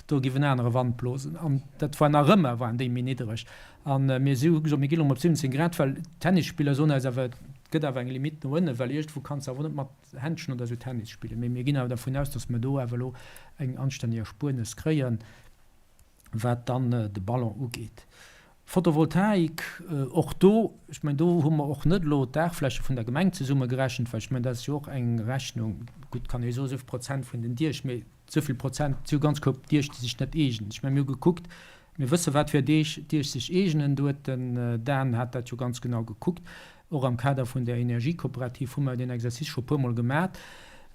do géif en anere Wand blosen. An dat war nach ëmmer, waren déi méi niddereg. A mir si hu gesot, mir gi lo mol op 17 Grad, well d'Tennisspiller soen eis awer, et gëtt awer eng Limite no ënnen, well iergendwou kanns de awer net mat Händschen oder esou Tennis spillen. Mee mir ginn awer dervun aus, datt mer do awer elo eng anstänneg Erspuernes kréien. Wat dann de Ballon ugeet, Photovoltaik, och do, ech mengen, do hu mer och net elo d'Daachfläche vun der Gemeng zesummegerechent, well ech mengen, dat ass jo och eng Rechnung, gutt, kann ee soen, esou vill Prozent vun den Diech, mee esou vill Prozent, et si jo ganz Koup Diech, déi sech net eegnen. Ech mengen, mir hu gekuckt, mir wësse wat fir Deeg Diech sech eegnen, do huet den Dan hat dat jo ganz genau gekuckt. Och am Kader vun der Energiekooperativ hu mer deen Exercice scho puermol gemat.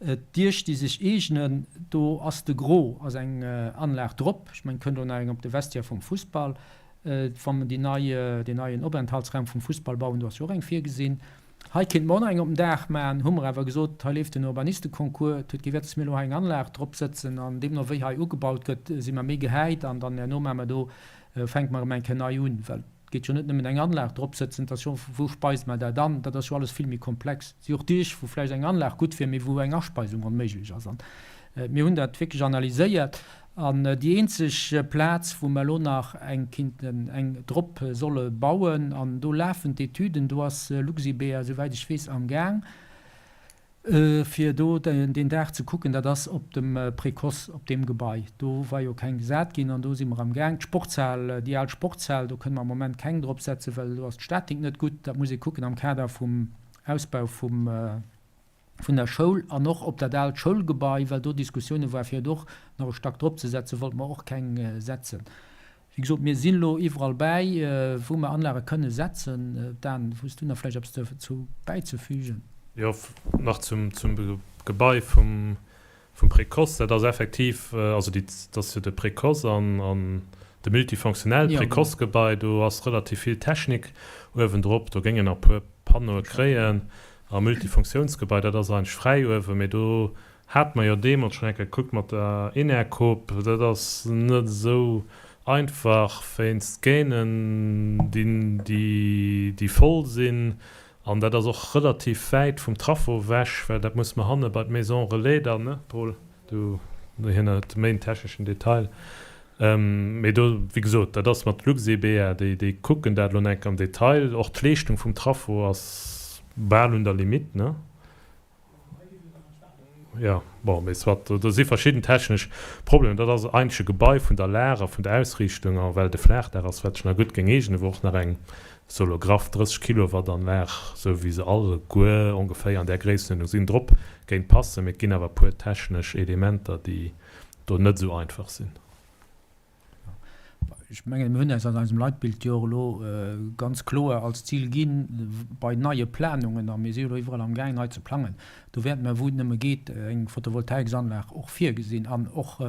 D'Diech, déi sech eegnen, do ass de Gros ass eng Anlag drop. Ech mengen, et kënnt och nach eng op de Vestiaire vum Fussball, wa mer déi nei, deen neien Openthaltsraum vum Fussball bauen, do ass jo och eng virgesinn. Hei kéinte mer och nach eng op den Daach maachen, hu mer awer gesot, hei leeft den Urbanisteconcours, et huet kee Wäert, dass mir elo hei eng Anlag drop sëtzen an deemno wéi hei ugebaut gëtt, si mer méi gehäit an dann herno maache mer do, fänke mer erëm eng Kéier nei un, well Et geet jo net nëmmen eng Anlag drop sëtzen, et ass jo, wou speist mer dat an? Dat ass jo alles vill méi komplex. Et si och Deeg, wou vläicht eng Anlag gutt wier, mee wou eng Aspeisung onméiglech ass. An mir hunn dat wierklech analyséiert. An déi eenzeg Plaz, wou mer elo nach eng kinnten eng drop solle bauen, an do lafen d'Etüden, do ass Luxibea, souwäit ech weess, amgaang, Fir do deen Dag ze kucken, dat ass op dem Précoce, op deem Gebai. Do war jo keng gesat ginn an do si mer amgaang. D'Sportshal, déi al Sportshal, do kënne mer am Moment keng drop setzen, well do ass d'Statik net gutt. Dat muss ee kucken am Kader vum Ausbau vum, vun der Schoul an och op dat aalt Schoulgebai, well do Diskussioune war fir et och nach e Stack drop ze setzen, wollte mer och keng setzen. Wéi gesot, mir sinn elo iwwerall bäi, wou mer Anlage kënne setzen. Dan, hues du nach vläicht eppes dozou bäizefügen? Jo, nach zum Gebai vum Précoce. Dat ass effektiv, also déi, dat ass jo de Précoce an de multifonctionnellt Précoce-Gebai. Do ass relativ vill Technik uewendrop. Do géingen nach e puer Panneaue kréien. A Multifunktiounsgebai, dat ass eigentlech fräi uewen, mee do Hate mer jo deemools schonn eng Kéier gekuckt mat der Enercoop, dat ass net esou einfach wéinst Gainen, déi voll sinn. An dat ass och relativ wäit vum Traffo ewech, well dat muss mer hanne bei d'Maison Relais dann, ne Paul? Du, hien huet méi en techneschen Detail. Mee do, wéi gesot, dat ass mat Luxebea, déi kucken dat elo nach eng Kéier am Detail. Och d'Leeschtung vum Traffo ass bal un der Limite, ne? Jo, bon, mee soit, do si verschidden technesch Problemer. Dat ass eigentlech e Gebai vun der Lag a vun der Ausriichtung, a well et e Flaachdaach ass, wat sech nach gutt géing eegnen, wou och nach eng Solograph 30 Kilowattanlag, esou wéi se alleguer ongeféier an där Gréissenuerdnung sinn, drop géing passen. Mee et ginn awer e puer technesch Elementer, déi do net esou einfach sinn. Ech mengen, mir hunn eis an eisem Leitbild jo och elo ganz kloer als Zil ginn, bei neie Planungen, a mir si jo elo iwwerall amgaang nei ze plangen, do wäerte mer, wou et nëmme geet, eng Photovoltaiksanlag och virgesinn an och,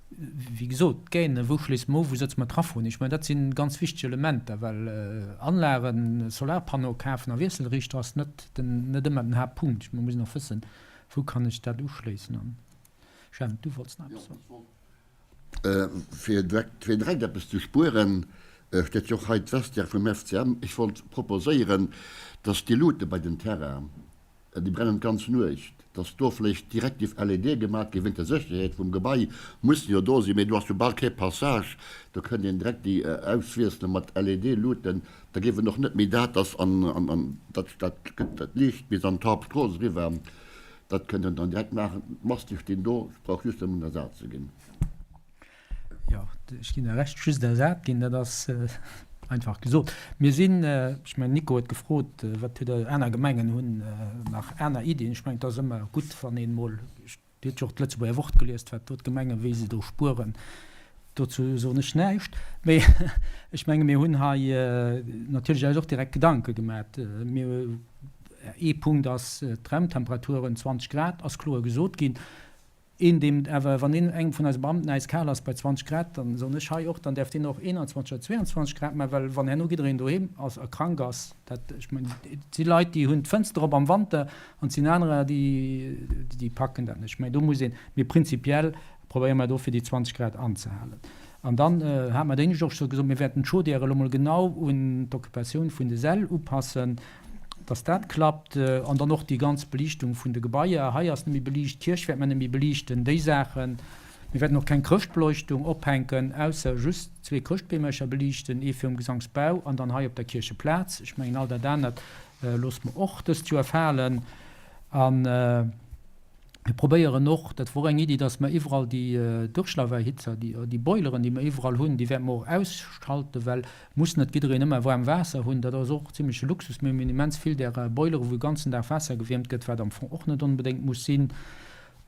wéi gesot, d'Gainen, wou schléisse mer of, wou sëtze mer Trafoen? Ech mengen, dat si ganz wichteg Elementer, well Anlagen, Solarpanneau kafen a Wiesselriichter ass net den, net ëmmer den Haaptpunkt. Ech mengen, mir mussen och wëssen, wou kann ech dat uschléissen. An Jemp, du wollts nach eppes soen. Fir direkt eppes ze spueren, steet jo och hei d'Vestiaire vum FCM. Ech wollt proposéieren, dass déi Luute bei den Terrainen, déi brennen d'ganz Nuecht, dass do vläicht direkt géif LED gemaat ginn, wéint der Sécherheet vum Gebai, mussen jo do sinn, mee do ass jo bal kee Passage, do kënnt een direkt déi auswiessele mat LED-Luuten, da géif en och net méi dat, dass an dat dat Liicht bis an d'Hauptstrooss eriwwer. Dat kënnt en dann direkt maachen. D'Maste stinn do, et brauch just nëmmen ersat ze ginn. Jo, ech ginn der Recht, just ersat ginn, dat ass einfach gesot. Mir sinn, ech mengen, Nico huet gefrot, wat hutt Der, aner Gemengen hunn nach aner Iddien. Ech mengen, et ass ëmmer gutt, wann een emol, Dir hutt jo och d'Lëtzebuerger Wort gelies, wat do d'Gemengen, wéi se do spueren. Dozou soen ech näischt. Mee ech menge mir hunn hei natierlech eis och direkt Gedanke gemat. Mir, ee Punkt ass d'Raumtemperaturen, 20 Grad ass kloer gesot ginn. Een, deem awer, wann een engem vun eise Beamten äiskal ass bei 20 Grad, dann soen ech hei och, dann däerf deen och 21 oder 22 Grad maachen, well wann herno jiddereen doheem ass a krank ass, dat, ech mengen, et si Leit, déi hunn d'Fënster op am Wanter an et sinn anerer, déi, déi packen dat net. Ech mengen, do muss een, mee prinzipiell probéiere mer do fir déi 20 Grad anzehalen. An dann hate mer d'éinescht och scho gesot, mir wäerten d'Chaudière elo mol genau un d'Occupatioun vun de Säll upassen, dass dat klappt an dann och déi ganz Beliichtung vun de Gebaier. Hei ass net méi beliicht, d'Kierch wäert mer net méi beliichten, déi Saachen. Mir wäerten och keng Chrëschtbeleuchtung ophänken, ausser just zwee Chrëschtbeemercher beliichten, ee virum Gesangsbau an dann hei op der Kiercheplaz. Ech mengen, all dat anert loosse mer och dëst Joer falen. A mir probéieren och, dat wor och eng Iddi, dass mer iwwerall déi Durchlauferhitzer, déi Boileren, déi mer iwwerall hunn, déi wäerte mer och ausschalten, well Muss net jiddereen ëmmer waarm Waasser hunn, dat ass och zimleche Luxus. Mir hunn immens vill därer Boilere wou de ganzen Dag Waasser gewiermt gëtt, wat am Fong och net onbedéngt muss sinn.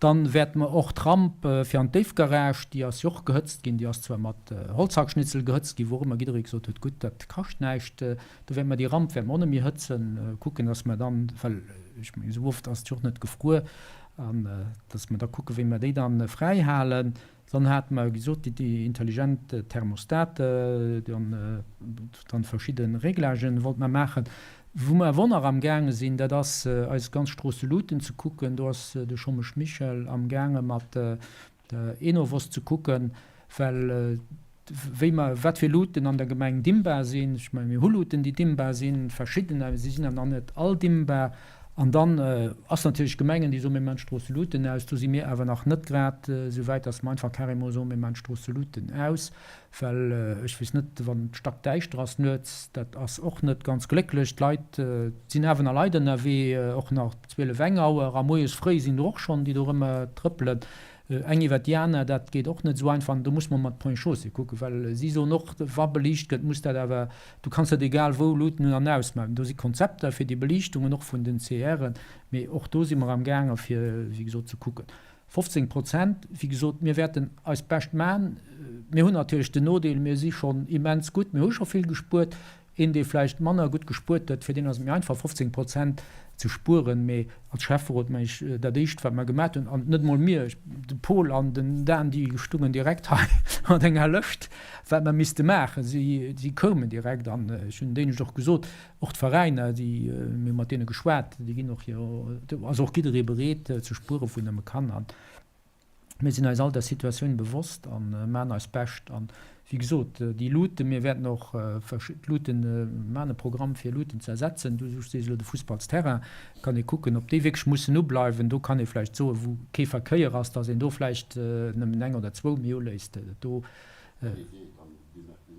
Dann wäerte mer och d'Ramp fir an d'Déifgarage, déi ass jo och gehëtzt ginn, déi ass zwar mat Holzhackschnitzel gehëtzt ginn, wou och ëmmer jidderee gesot huet, gutt, dat kascht näischt, do wäerte mer déi Ramp wäerte mer och net méi hëtzen, kucken, dass mer dann, well ech mengen esou oft ass et jo och net gefruer, an dass mer da kucken, wéi mer déi dann fräi halen. Dann hate mer gesot, déi intelligent Thermostate, dann verschidde Réglagen wollte mer maachen. Wou mer awer och nach amgaange sinn, dat ass eis ganz Stroosseluten ze kucken. Do ass de Schommesch Michel amgaange mat der Enovos ze kucken, well wéi mer, wat fir Luten an der Gemeng dimmbar sinn. Ech mengen, mir hu Luten, déi dimmbar sinn, verschidden, awer si sinn awer nach net all dimmbar. An dann ass natierlech Gemengen, déi soen, mir maachen d'Stroosseluten aus. Do si mir awer nach net grad esou wäit, datt mer einfach carrément soen, mir maachen d'Stroosseluten aus. Well ech weess net, wann et stackdäischter ass nuets, dat ass och net ganz glécklech. D'Leit, et sinn awer nach Leit ënnerwee, och nach 12, eng Auer a moies fréi sinn der och schonn, déi do erëm trëppelen. Eng iwwer déi aner, dat geet och net esou einfach. An do muss mer mat Ponts et Chaussées kucken, well si soen och, wa beliicht gëtt, muss dat awer Du kanns dat egal wou Luuten un an aus maachen. Do si Konzepter fir déi Beliichtungen, och vun den CRen, mee och do si mer am gaange fir, wéi gesot, ze kucken. 15 Prozent, wéi gesot, mir wäerten eist Bescht maachen. Mir hunn natierlech den Nodeel, mir si schonn immens gutt, mir hu scho vill gespuert. Een, dee vläicht manner gutt gespuert huet, fir deen ass et méi einfach, 15 Prozent ze spueren. Mee Als Schäfferot mengen ech, dat éischt wat mer gemat hunn, an net emol mir, de Paul an den Dan, déi stungen direkt hei mat enger Lëscht, wat mer misste maachen. Si, si koumen direkt an ech hunn deenen och gesot, och d'Veräiner, déi, mir hu mat deene geschwat, déi ginn och hir, do ass och jidderee bereet ze spueren, wou en nëmme kann. An Mir sinn eis all der Situatioun bewosst a maachen eist Bescht. An, wéi gesot, déi Luuten, mir wäerten och d'Luuten, maachen e Programm fir Luuten ze ersetzen. Du sees elo de Fussballsterrain, kann ee kucken, ob déi wierklech mussen ubleiwen. Do kann ee vläicht soen, wou kee Verkéier ass, datt een do vläicht nëmmen eng oder zwou méi uléisst. Do.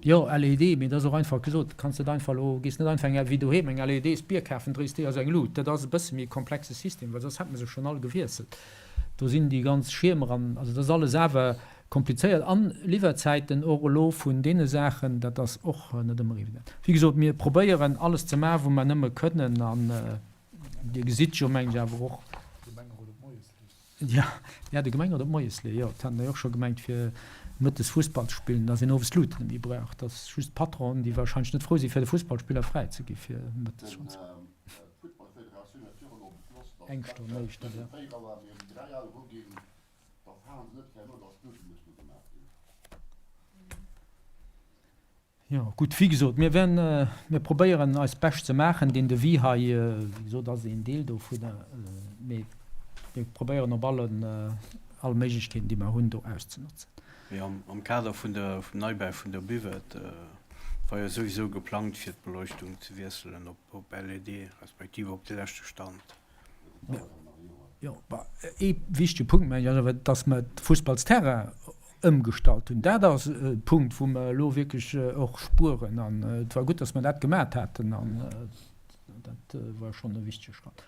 Jo, LED, mee dat ass och einfach gesot. Kanns net einfach elo, gees net einfach eng, wéi doheem, eng LEDs-Bier kafen, dréis déi ass eng Lut. Dat ass e bësse méi e komplexe System, well soss hätte mer se schonn all gewiesselt. Do sinn déi ganz Schiermer an, also dat ass alles awer komplizéiert. An Liwwerzäiten och elo vun deene Saachen, dat ass och net ëmmer evident. Wéi gesot, mir probéieren alles ze maachen, wou mer nëmme kënnen an Dir gesitt jo, mengen ech, awer och, Jo, ja, de Gemengerot op Moieslee, jo, dat haten der jo och scho gemengt, fir mëttes Fussball ze spillen, dass een owes d'Luuten net méi brauch. Dat ass just d'Patronen, déi wahrscheinlech net frou sinn, fir de Fussballspiller fräi ze gi fir mëttes schonn ze. Eng Stonn éischter, jo. Jo, gutt, wéi gesot, mir wäerten, mir probéieren eist Bescht ze maachen. Deen Devis hei, wéi gesot, ass een Deel dovunner, mee mir probéieren op allen, all Méiglechkeeten, déi mer hunn, do auszenotzen. Mee am Kader vun der, vum Neibau vun der Buvette war jo souwisou geplangt, fir d'Beleuchtung ze wiesselen op LED, respektiv op de leschte Stand. Jo, ee wichtege Punkt, mengen ech, ass awer, dass mer de Fussballsterrain ëmgestallt hunn. Dat ass e Punkt, wou mer elo wierklech och spueren. An et war gutt, dass mer dat gemat haten. An dat war schonn e wichtege Schratt.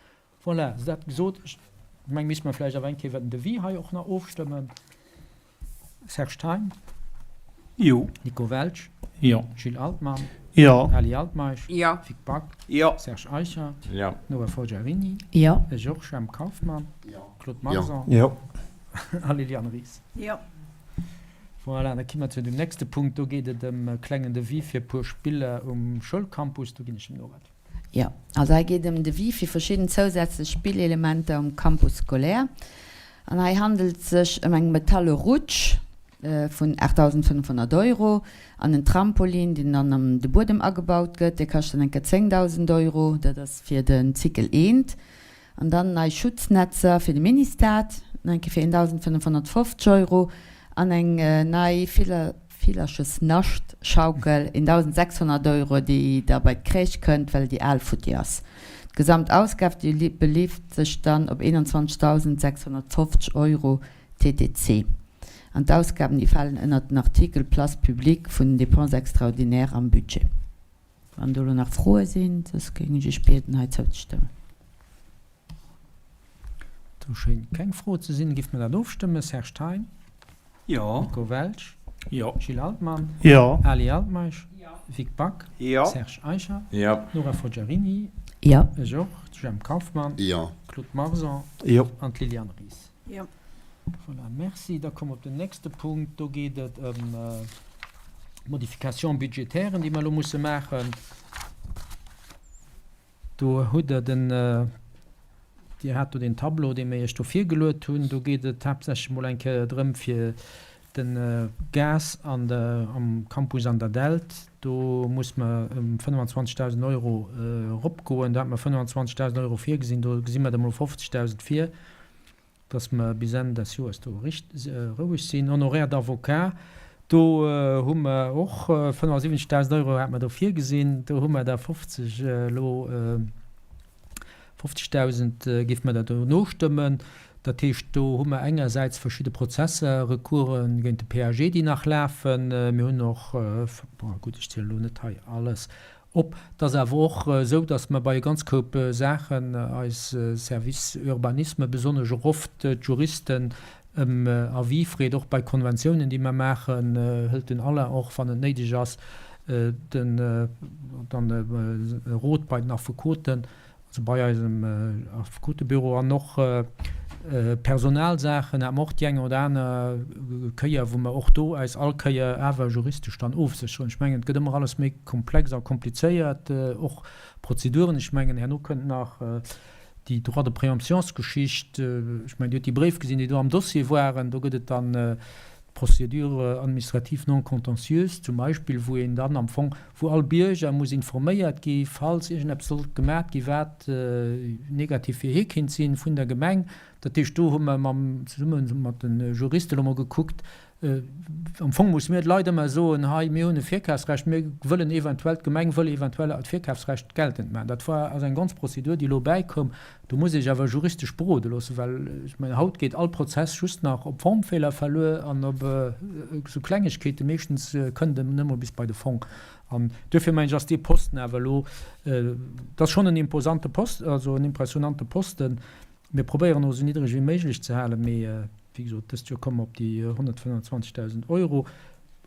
Voilà, dat gesot, ech mengen, misste mer vläicht awer eng Kéier iwwer den Devis hei och nach ofstëmmen. Serge Thein. Jo. Nico Welsch. Jo. Gilles Altmann. Jo. Ali Altmeisch. Jo. Vic Back. Jo. Serge Eicher. Jo. Nora Forgiarini. Jo. Georges M. Kauffmann. Jo. Claude Marson. Jo. A Liliane Ries. Jo. Voilà, da ki mer zu dem nächste Punkt. Do geet et ëm e klengen Devis fir e puer Spiller um Schoulcampus. Do ginn ech dem Nora d'Wuert. Jo, also hei geet et ëm Devis fir verschidden zousätzlech Spillelementer um Campus scolaire. An hei handelt et sech ëm eng metalle Rutsch vun 8.500 Euro an en Trampolin, deen dann an de Buedem agebaut gëtt, dee kascht dann eng Kéier 10.000 Euro. Dat ass fir den Cycle eent. An dann nei Schutznetzer fir de Ministad, nach eng Kéier fir 1.550 Euro an eng nei Villerchesnascht-Schaukel, 1.600 Euro, déi da bei d'Crèche kënnt, well déi al futti ass. D'Gesamtausgab, déi beleeft sech dann op 21.650 Euro TTC. An d'Ausgaben, déi falen ënnert den Artikel Place publique vun den Dépenses extraordinaires am Budget. Wann do elo nach Froe sinn, soss géing ech Iech bieden, hei zouzestëmmen. Do schéint keng Fro ze sinn. Géife mer dat ofstëmmen? Serge Thein? Jo. Nico Welsch? Jo. Gilles Altmann? Jo. Ali Altmeisch? Jo. Vic Back? Jo. Serge Eicher? Jo. Nora Foggiarini? Jo. Ech och. Jemp Kauffmann? Jo. Claude Marson? Jo. An d'Liliane Ries? Jo. Voilà, merci. Da komme mer op den nächste Punkt. Do geet et ëm d'Modifications budgétairen, déi mer elo musse maachen. Do hutt Der den, Dir hat do deen Tableau, dee mir Iech do virgeluet hunn. Do geet et haaptsächlech emol eng Kéier drëm, fir de Gas an der, am Campus an der Dällt, do muss mer ëm 25.000 Euro eropgoen. Do hate mer 25.000 Euro virgesinn, do gesi mer der emol 50.000 vir. dass mer bis Enn des Joers do roueg sinn. Honoraires d'avocat, do hu mer och 75.000 Euro hate mer do virgesinn, do hu mer der 50 elo, 50.000 géife mer der do nostëmmen. Dat heescht, do hu mer engersäits verschidde Prozesser, Recourse géint de PAG, déi nach lafen. Mir hunn och, bon gutt, ech zielen elo net hei alles Op. Et ass awer och esou, datt mer bei e ganz Koup Saachen eis Service Urbanisme, besonnesch och oft d'Juristen, ëm Avis freet. Och bei Konventiounen, déi mer maachen, hëlt den Alain och, wann et néideg ass, den dann e Rot bei den Affekoten. Also bei eisem Affekotebüro an och Personalsaachen hate mer och déi eng oder aner Kéier, wou mer och do eis all Kéier awer juristesch dann ofsécheren. Ech mengen, et gëtt ëmmer alles méi komplex a komplizéiert, och Prozeduren. Ech mengen, herno kënnt nach déi Droit de préemptionsgeschicht. Ech mengen, Dir hutt déi Bréif gesinn, déi do am Dossier waren. Do gëtt et dann d'Procédure administrative non contentieuse zum Beispill, wou een dann am Fong, wou all Bierger muss informéiert gi falls iergendeppes sollt gemat gi wat negativ fir hie kinnt sinn, vun der Gemeng. Dat heescht, do hu mer mam, zesumme mat de Juriste elo mol gekuckt, am Fong musse mir de Leit ëmmer soen, hei mir hunn e Virkafsrecht, mir wëllen eventuell, d'Gemeng wëll eventuell d'Virkafsrecht geltend maachen. Dat war, ass eng ganz Prozedur, déi elo bäikoum. Do muss ee sech awer juristesch berode loossen, well ech mengen, haut geet all Prozess just nach op Formfeeler verluer an op esou Klengegkeeten. Meeschtens kënnt en net mol bis bei de Fong. An duerfir mengen ech, ass dee Posten awer elo, dat ass schonn en imposante Posten, also en impressionante Posten. Mir probéieren och esou niddreg wéi méiglech ze halen, mee wéi gesot, dëst Joer komme mer op déi 125.000 Euro.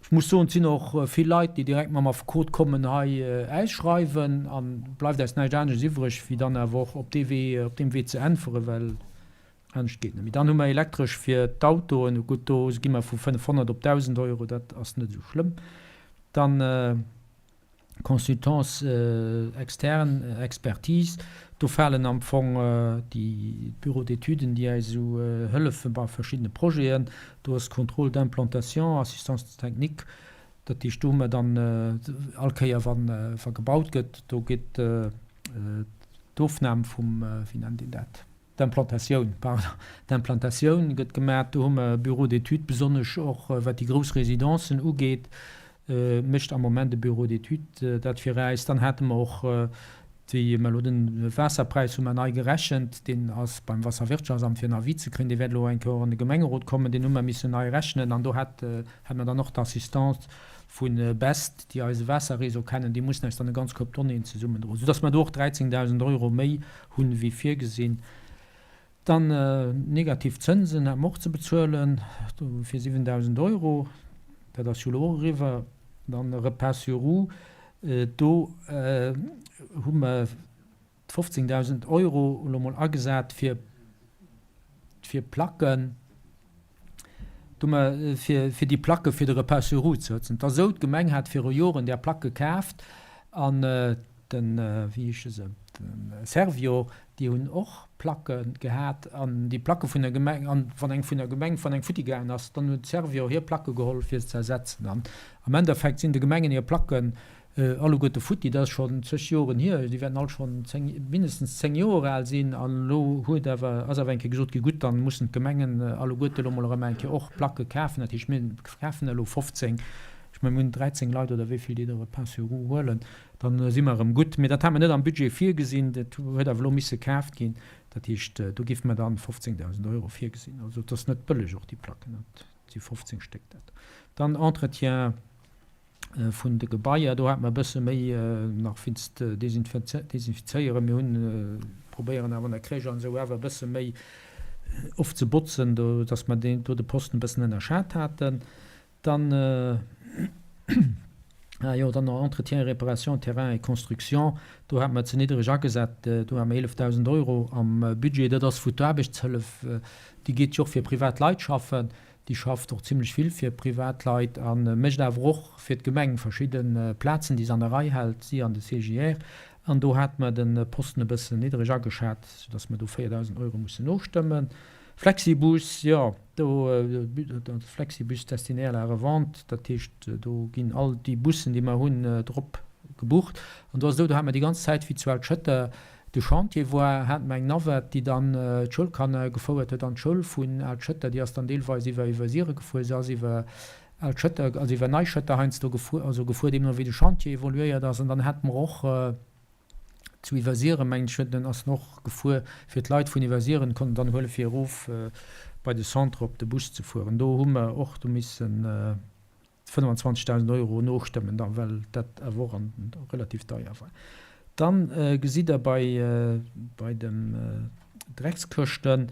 Ech muss soen, et sinn och vill Leit, déi direkt mam Affekot kommen hei äisschreiwen an bleift äis näischt anescht iwwreg, wéi dann awer och op dee Wee, op deem Wee ze äntweren, well anescht geet net méi. Dann hu mer Elektresch fir d'Autoen, gutt, do gi mer vu 500 op 1.000 Euro, dat ass net esou schlëmm. Dann. Consultants externes, Expertise, do falen am Fong déi Bureaux d'études, déi eis esou hëllefe bei verschiddene Projeten. Do ass Contrôle d'implantation, Assistance technique, dat heescht do hu mer dann all Kéier wa gebaut gëtt, do geet d'Ofnam vum, wéi nennt een dat? D'Implantatioun, pardon, d'Implantatioun gëtt gemaach. Do hu mer e Bureau d'études, besonnesch och wat déi grouss Residencen ugeet, mécht am Moment e Bureau d'études dat fir äis. Dann hate mer och déi, mer elo de Waasserpräis hu mer nei gerechent, deen ass beim Wasserwirtschaftsamt fir en Avis ze kréien, dee wäert elo eng Kéier och an de Gemengerot kommen, deen hu mer missen nei rechnen an do hat, hat mer dann och d'Assistance vu Best, déi eise Waasserréseau kennen, déi mussen eis dann e ganz Koup Donnéeën zesummendroen, soudass mer do och 13.000 Euro méi hunn ewéi virgesinn. Dann negativ Zënsen hat mer och ze bezuelen, do fir 7.000 Euro, dat ass jo elo och eriwwer. Dann Repas sur roues, do hu mer 15.000 Euro elo mol agesat fir fir Placken, do mer fir fir déi Placke fir de Repas sur roues ze hëtzen. Et ass esou, d'Gemeng hat viru Joren där Placke kaaft an den, wéi heesche se? Servior, déi hunn och Placke gehat an déi Placke vun der Gemeng, an wann eng vun der Gemeng, wann eng futti gaangen ass, dann huet Servior hir Placke geholl fir se ze ersetzen. An am Endeffekt sinn de Gemengen hir Placken alleguerte futti. Dat ass schonn zeg Joren hier, déi wäerten all schonn 10, mindestens 10 Joer al sinn. An elo huet awer, ass awer eng Kéier gesot gi, gutt, dann mussen d'Gemengen alleguerte elo mol erëm eng Kéier och Placke kafen. Dat heescht, mir kafen elo 15, ech mengen, mir hunn 13 Leit oder wéi vill, déi do e Pain sur roue huelen. Dann si mer erëm gutt. Mee dat hat mer net am Budget virgesinn. Dat huet awer elo misse kaaft ginn. Dat heescht, do géife mer dann 15.000 Euro virgesinn. Also et ass net bëlleg och déi Placken. Dat si 15 Stéck dat. Dann Entretien vun de Gebaier. Do hate mer e bësse méi nach wéinst Desinfizéieren. Mir hunn, probéieren awer an der Crèche an esou awer e bësse méi oft ze botzen, do, dass mer deen do de Posten e bëssen ënnerschat haten. Dann, ah jo, dann nach Entretien et réparation terrain et construction, do hate mer ze niddereg agesat, do hate mer 11.000 Euro am Budget. Dat ass wou d'Aarbechtshëllef, déi geet jo och fir privat Leit schaffen, déi schafft och zimlech vill fir privat Leit a mécht awer och fir d'Gemeng verschidde Plazen, déi se an der Rei hält, si an de CGR. An do hate mer de Posten e bëssen niddereg ageschat, soudass mer do 4.000 Euro mussen nostëmmen. Flexibus, jo, do, de Flexibus destiné à la revente, dat heescht, do ginn all déi Bussen, déi mer hunn, drop gebucht. An do ass et esou, do hate mer déi ganz Zäit, wéi zu Altschëtter de Chantier war, hate mer eng Navette, déi dann d'Schoulkanner gefouert huet an d'Schoul vun Altschëtter. Déi ass dann deelweis iwwer Iwwersiere gefuer, se ass iwwer Altschëtter, also iwwer Neischëtter heiansdo gefuer, also gefuer, deemno wéi de Chantier evoluéiert ass. An dann hate mer och, Zu Iwwersiren, mengen ech, huet en, ass en och gefuer, fir d'Leit vun Iwwersiren konnten dann huele fir erof bei de Centre op de Bus ze fueren. Do hu mer och du missen 25.000 Euro nostëmmen da well dat awer och an relativ deier war. Dann gesitt Der bei bei dem Dreckskëschten,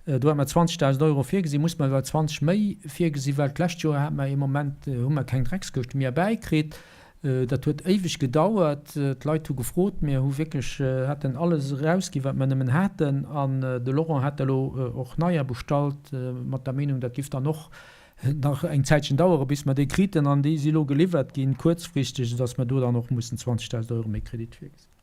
do hate mer 20.000 Euro virgesinn, muss mer awer 20 méi virgesinn, well d'lescht Joer hate mer ee Moment, hu mer keng Dreckskëschte méi erbäikritt. Dat huet éiweg gedauert. D'Leit hu gefrot. Mir hu wierklech, haten alles erausginn, wat mer nëmmen haten. An de Laurent hat der elo och neier bestallt, mat der Meenung, dat giff dann och nach eng Zäitchen dauere bis mer déi kriten. An déi si elo geliwwert ginn, kuerzfristeg, soudass mer do dann och mussen 20.000 Euro méi Kredit virgesinn.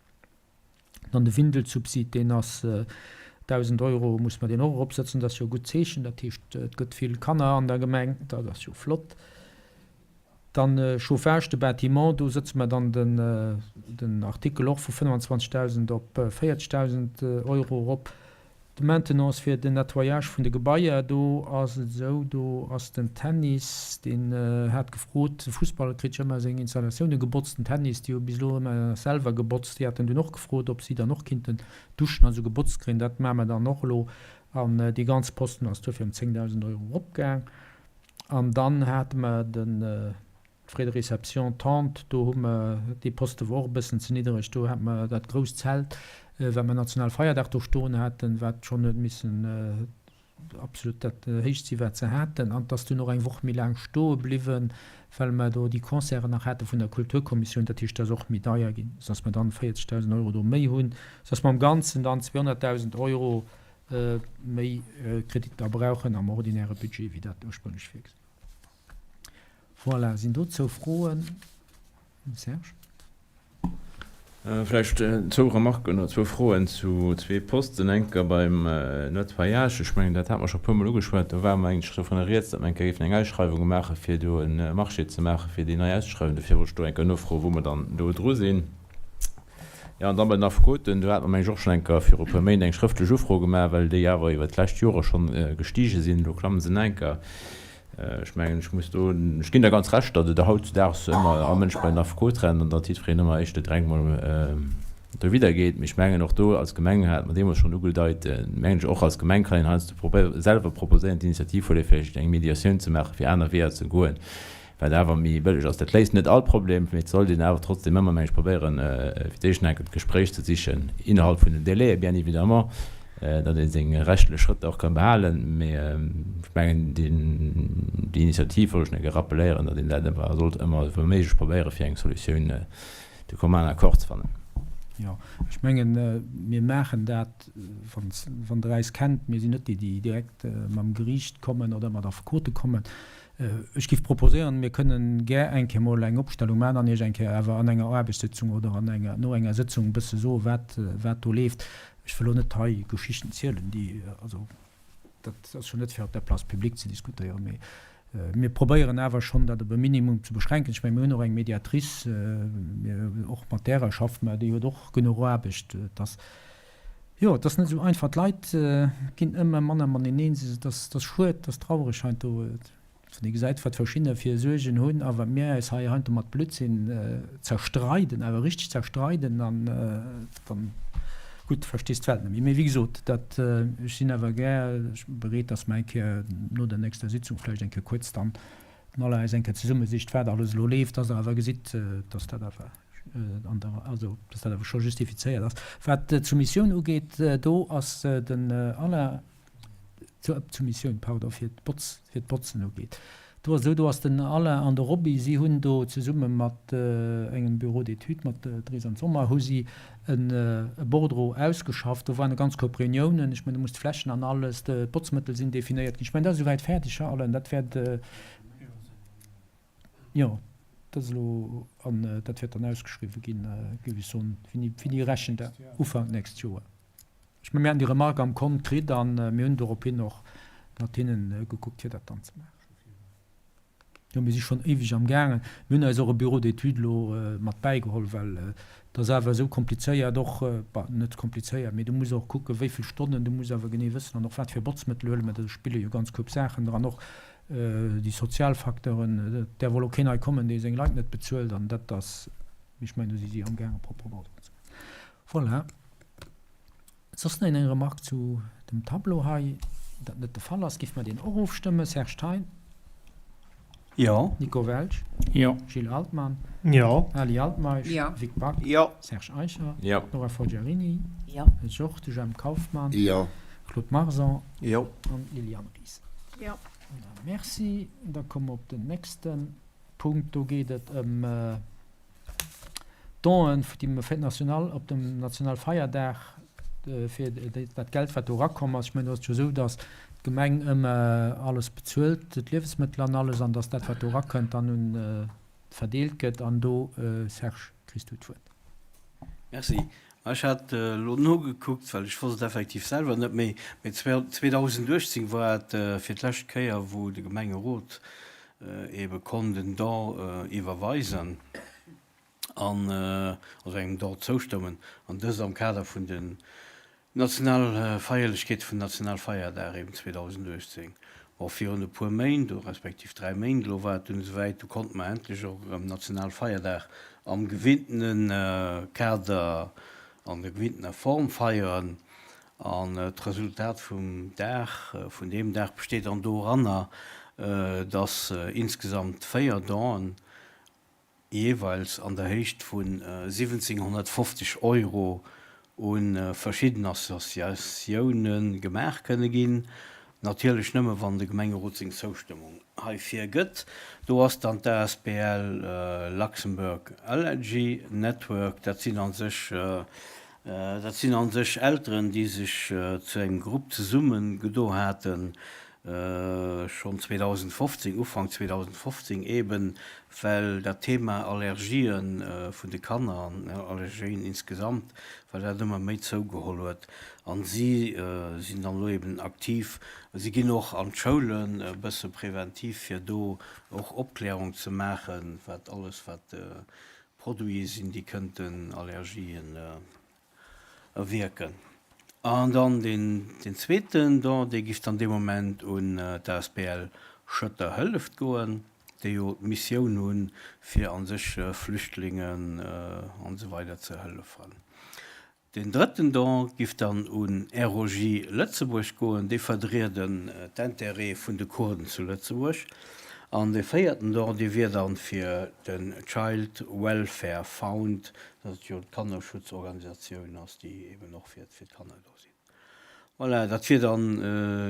Dann de Windelsubsid, deen ass 1.000 Euro, muss mer deen och eropsëtzen. Dat ass jo e gutt Zeechen. Dat heescht, et gëtt vill Kanner an der Gemeng. Dat ass jo flott. Dann Chauffage de bâtiment, do sëtze mer dann den Artikel och vu 25.000 op 40.000 Euro erop. D'Maintenance fir den Nettoyage vun de Gebaier, do ass et esou, do ass den Tennis, deen hat gefrot, de Fussball kritt jo ëmmer seng Installatioune gebotzt, den Tennis, déi hu bis elo ëmmer selwer gebotzt, déi haten dunn och gefrot, ob si dann och kinnten Duschen an esou gebotzt kréien. Dat maache mer dann och elo an dee ganze Posten ass duerfir ëm 10.000 Euro eropgaang. An dann hate mer de Frais de réception, Tente, do hu mer, dee Poste wor och e bëssen ze niddereg, do hate mer dat grousst Zelt, wat mer Nationalfeierdag do stoen haten, wat schonn huet missen absolut dat héichst si wat se haten. An 't ass dunn och eng Woch méi laang stoe bliwwen, well mer do déi Concerten nach hate vun der Kulturkommissioun. Dat heescht, dat ass och méi deier ginn, sodass mer dann 40.000 Euro do méi hunn, sodass mer am Ganzen dann 200.000 Euro méi Kreditter brauchen am ordinäre Budget, wéi dat ursprünglech virgesinn war. Voilà, sinn dozou Froen? Serge. Vläicht zwou Remarken oder zwou Froen zu zwee Posten. Eng Kéier beim Nettoyage, ech mengen, dat hate mer scho e puermol ugeschwat, do war mengen ech dovunner rieds, datt mer eng Kéier géifen eng Ausschreiwung maachen, fir do e Marché ze maachen, fir déi nei auszeschreiwen. Dofir wollt ech do eng Kéier nofroen, wou mer dann do dru sinn. Jo, an da bei den Affekoten, do hate mer mengen ech och schonn eng Kéier viru e puer Méint eng schrëftlech Ufro gemaach, well déi awer iwwert d'lescht Jore schonn gestige sinn. Elo klamme se nach eng Kéier. Ech mengen, ech muss do, ech ginn der ganz Recht, datt et hautzudaags ëmmer all Mënsch bei den Affekot rennt an datt jiddwereen ëmmer éischter direkt mol dowidder geet. Mee ech mengen, och do als Gemeng, hat mer deemools schonn ugedeit, mengen ech, och als Gemeng kann een heiansdo selwer proposéieren, d'Initiativ huelen, vläicht eng Mediatioun ze maachen, fir aner Weeër ze goen, wat awer méi bëlleg ass. Dat léist net all Problem, mee et sollt een awer trotzdem ëmmer, meng ech, probéieren, fir d'éischt nach enk d'Gespréich ze sichen, innerhalb vun den Délaië bien évidemment, datt ee seng rechtlech Schrëtter och ka behalen. Mee ech mengen, déi Initiativ wollt ech nach enke rappeléieren, datt een dat awer sollt ëmmer wou méiglech probéieren, fir eng Solutioun de commun accord ze fannen. Jo, ech mengen, mir maachen dat, wann Der äis kennt, mir sinn net déi, déi direkt mam Geriicht kommen oder mat Affekote kommen. Ech géif proposéieren, mir kënnen gär eng Kéier mol eng Opstellung maachen an Iech eng Kéier awer an enger Aarbechtssitzung oder an enger, no enger Sëtzung e bësse soen, wat, wat do leeft. Ech wëll elo net hei Geschichten zielen, déi, also dat ass jo net fir op der Place publique ze diskutéieren, mee mir probéieren awer schonn, dat op e Minimum ze beschränken. Ech mengen, mir hunn och eng Mediatrice, mir, och mat därer schaffe mer, déi huet och genuch Aarbecht. Et ass, jo, et ass net esou einfach. D'Leit ginn ëmmer manner mateneen. Et ass, et ass schued, et ass traureg heiansdo. Wann ee gesäit, wat verschiddener fir Suergen hunn a wat mir äis hei heiansdo mat Blödsinn zerstreiden, awer richteg zerstreiden, an dann, gutt, verstees d'Welt net méi. Mee wéi gesot, dat, ech sinn awer gär bereet, dass mer eng Kéier no der nächster Sitzung vläicht eng Kéier kuerz dann aller äis eng Kéier zesummesicht, wat alles elo leeft, dass Der awer gesitt, dass dat awer an der, also dass dat awer scho justifizéiert ass. Wat d'Soumissioun ugeet, do ass den Alain, zur Soumissioun, pardon, fir d'Botz, fir d'Botzen ugeet. Do ass esou, do ass den Alain an de Roby, si hunn do zesumme mat engem Bureau d'études, mat Dries an Sommer, hu si e Bordereau ausgeschafft. Do waren e ganz Koup Reuniounen, ech mengen, do muss d'Flächen an alles, d'Botzmëttel sinn definéiert ginn. Ech mengen, dat ass esouwäit fäerdeg, Här Alain, dat wäert, jo, dat ass elo, an dat wäert dann ausgeschriwwen ginn, géif ech soen, wéini, wéini rechent Der? Ufank d'nächst Joer. Ech mengen, mir haten déi Remarque am Kont kritt a mir hunn dorophin och mat hinne gekuckt, fir dat dann ze maachen. Jo, mir si schonn éiweg am gaangen. Mir hunn eis och e Bureau d'études elo mat bäigeholl, well et ass awer esou komplizéiert och, bah, net komplizéiert, mee du muss och kucken, wéi vill Stonnen, du muss awer genee wëssen an och wat fir Botzmëttel huele mer, do spille jo ganz koup Saachen dran, och déi sozial Facteuren. Et däerf och elo keen hei kommen, dee seng Leit net bezuelt an dat ass, ech mengen, do si si amgaange propper Bordereauen ze maachen. Voilà. Soss nach een eng Remarque zu dem Tableau hei? Dat net de Fall ass, giff mer deen och ofstëmmen. Serge Thein? Jo. Nico Welsch? Jo. Gilles Altmann? Jo. Ali Altmeisch? Jo. Vic Back? Jo. Serge Eicher? Jo. Nora Forgiarini? Jo. Ech och. De Jemp Kauffmann? Jo. Claude Marson? Jo. An Liliane Ries? Jo. Voilà, merci. Da komme mer op den nächste Punkt. Do geet et ëm D'Donen, déi mer fir d'National, op dem Nationalfeierdag, fir dat Geld, wat do erakomm ass, ech mengen, do ass et jo esou, datt d'Gemeng ëmmer alles bezuelt, d'Liewesmëttel an alles, an datt dat, wat do erakënnt, dann un verdeelt gëtt. An do, Serge, kriss du d'Wuert. Merci. Ech hat elo nogekuckt, well ech wosst et effektiv selwer net méi, mee 2018 war et fir d'lescht Kéier, wou de Gemengerot eebe konnt en Don iwwerweisen an also engem Don zoustëmmen, an dëst am Kader vun den Nationalfeierlechkeete vum Nationalfeierdag eeben 2018. Bon, virun e puer Méint, respektiv 3 Méint elo, war et dunn esouwäit, du konnte mer endlech och erëm Nationalfeierdag am gewinntene Kader, an der gewinntener Form feieren. An d'Resultat vum Dag, vun deem Dag besteet dann doranner, dass insgesamt 4 Donen jeeweils an der Héicht vu 1.750 Euro u verschidden Associatioune gemaach kënne ginn, natierlech nëmme wann de Gemengerot seng Zoustëmmung heifir gëtt. Do ass dann d'ASBL Luxembourg Allergy Network, dat sinn a sech, dat sinn a sech Elteren, déi sech zu engem Grupp zesumme gedo haten, schonn 2015, Ufank 2015 eben, well dat Thema Allergië vun de Kanner an Allergien insgesamt, well dat ëmmer méi zougeholl huet. An si sinn dann elo eben aktiv. Si ginn och an d'Schoulen e bësse preventiv, fir do och Opklärung ze maachen, wat alles wat Produite sinn, déi kënnten Allergien erwierken. An dann deen zweeten Don, dee giff dann dee Moment un d'asbl Schëtter hëlleft goen, déi jo d'Missioun hunn, fir a sech Flüchtlingen an esou weider ze hëllefen. Deen drëtten Don giff dann un ROJ Lëtzebuerg goen, déi vertrieden d'Intérêtë vun de Kurden zu Lëtzebuerg. An dee véierten Don, dee wier dann fir den Child Welfare Found, dat jo d'Kannerschutzorganisatioun ass, déi eben och fir d'Kanner do sinn. Voilà, dat wier dann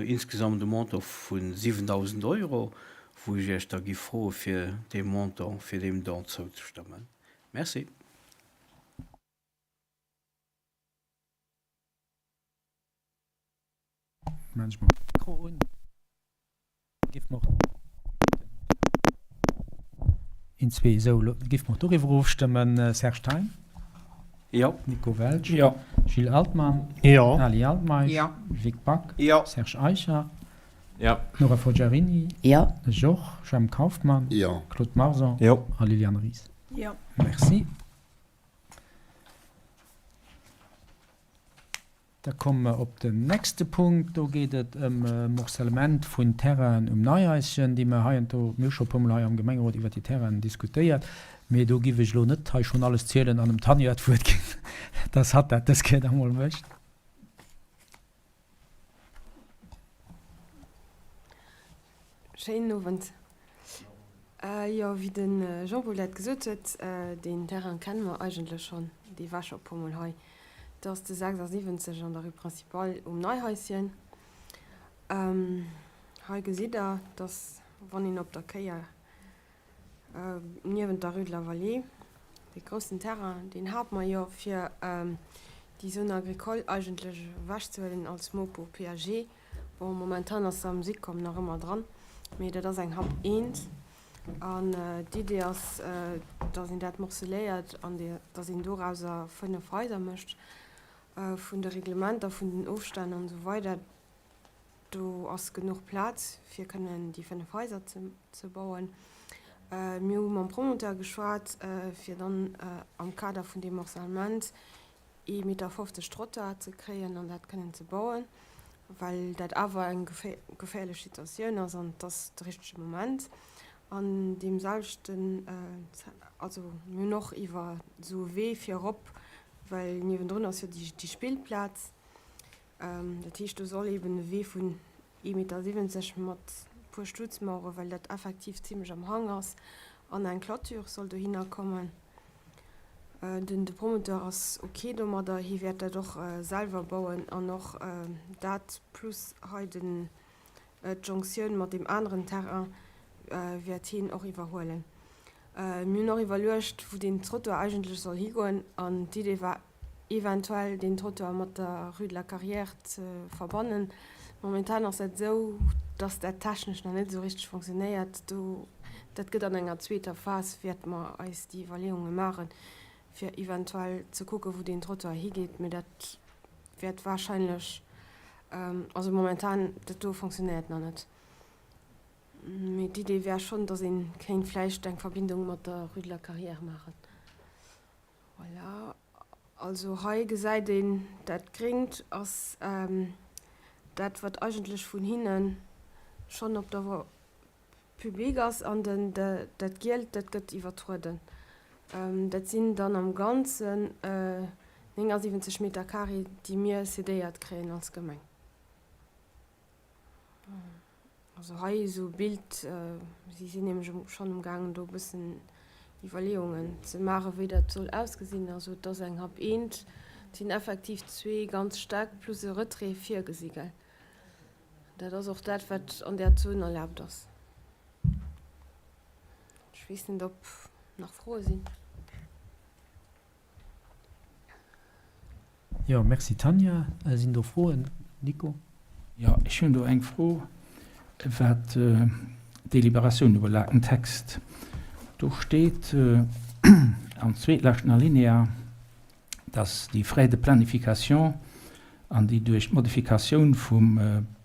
insgesamt e Montant vu 7.000 Euro, wou ech Iech da giff froe fir dee Montant, fir deem Don zouzestëmmen. Merci. Maan ech mol Mikro un. Giff mer och. Een, zwee, esou, elo géife mer och doriwwer ofstëmmen. Serge Thein? Jo. Nico Welsch? Jo. Gilles Altmann? Jo. Ali Altmeisch? Jo. Vic Back? Jo. Serge Eicher? Jo. Nora Forgiarini? Jo. Ech och. Jhemp Kauffmann? Jo. Claude Marson? Jo. A Liliane Ries? Jo. Merci. Da komme mer op den nächste Punkt. Do geet et ëm e Morcellement vun Terrainen um Neihaischen, déi mer heiansdo, mir hu scho e puermol hei am Gemengerot iwwert déi Terrainen diskutéiert, mee do giff ech elo net hei schonn alles zielen an dem Tanja d'Wuert ginn, dass hatt dat dës Kéier da mol mécht. Schéinen Owend. Jo, wéi de Jean-Paul dat gesot huet, deen Terrain kenne mer eigentlech schonn, dee war scho e puermol hei. Dat ass de 76 an der Rue Principale um Neihaischen. Hei gesitt Der, dass, wann een op der Kéier Niewent der Rue de la Vallée, dee groussen Terrain, deen hate mer jo fir déi Zone agricole eigentlech ewechzehuelen als Mopo PAG. Bon, momentan ass se am Sycom nach ëmmer dran, mee dat ass eng Hab eent. An d'Idee ass, datt een dat morceléiert an datt een dorauser 5 Haiser mécht. Vun de Reglementer, vun den Ofstänn an esou weider, Do ass genuch Plaz, fir kënnen déi 5 Haiser ze bauen. Mir hu mam Promoteur geschwat, fir dann am Kader vun deem Morcellement ee Meter 50 Trottoir ze kréien an dat kënnen ze bauen, well dat awer eng geféierlech Situatioun ass an et ass de richtege Moment. An deem selwechten, also mir hunn och iwwer esou e Wee fir erop, well niewendrun ass jo déi Spillplaz, Dat heescht, do soll eeben e Wee vun ee Meter 70 mat e puer Stutzmauere, well dat effektiv zimlech am Hang ass, an eng Clôture soll dohinner kommen. Den de Promoteur ass ok domadder, hie wäert dat och selwer bauen an och dat plus hei den d'Jonctioun mat deem aneren Terrain wäert hien och iwwerhuelen. Mir hunn och iwwerluecht, wou deen Trottoir eigentlech soll higoen an d'Idee war, eventuell deen Trottoir mat der Rue de la Carrière ze verbannen. Momentan ass dat esou, dass dat technesch nach net esou richteg fonctionnéiert. Do, dat gëtt an enger zweeter Phas, wäerte mer eis déi Iwwerleeunge maachen, fir eventuell ze kucken, wou deen Trottoir higeet. Mee dat wäert wahrscheinlech, also momentan, dat do fonctionnéiert nach net. Mee d'Idee wär schonn, dass ee kéint vläicht eng Verbindung mat der Rue de la Carrière maachen. Voilà, also hei gesäit een, dat Gréngt ass dat, wat eigentlech vun hinne schonn op der Voie publique ass an den, dat Gielt, dat gëtt iwwertrueden. Dat sinn dann am Ganzen 79 Meter carré, déi mir cedéiert kréien als Gemeng. Also hei esou e Bild, si sinn nämlech schonn um gaangen do e bëssen Iwwerleeungen ze maachen, wéi dat soll ausgesinn. Also et ass eng Hab eent, et sinn effektiv zwee ganz Stäck plus e Retrait virgesi gell. Dat ass och dat, wat an där Zon erlaabt ass. Ech weess net, ob nach Froe sinn. Jo, merci Tanja. Sinn do Froen? Nico? Jo, ech hunn do eng Fro, wat d'Deliberatioun ubelaangt, den Text. Do steet am zweetleschten Alinéa, dass déi Frais de planification an déi duerch d'Modifikatioun vum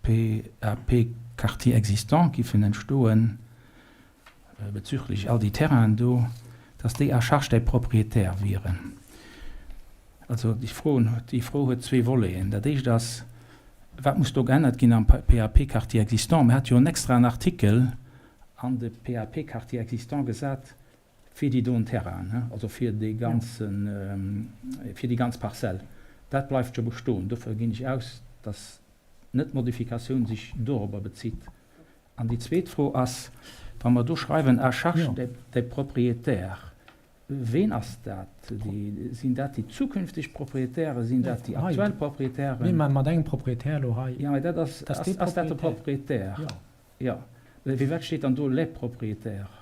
PAP Quartier existant giffen entstoen, bezüglech all déi Terrainen do, dass déi à charge des propriétaires wieren. Also déi Fro, déi Fro huet zwee Voleten. Dat éischt ass, Wat muss do geännert ginn am PAP Quartier existant? Mir hate jo en extraen Artikel an de PAP Quartier existant gesat fir déi doen Terrainen, also fir dee ganzen, fir déi ganz Parzell. Dat bleift jo bestoen. Dofir ginn ech aus, dass net d'Modifikatioun sech dorobber bezitt. An déi zweet Fro ass, wa mer do schreiwen à charge des propriétaires, ween ass dat? Sinn dat déi zukünfteg Propriétairen? Sinn dat déi aktuell Propriétairen? Mir maache mat engem Propriétaire elo hei. Jo, mä dat ass, ass dat de Propriétaire? Jo. Firwat steet dann do les propriétaires?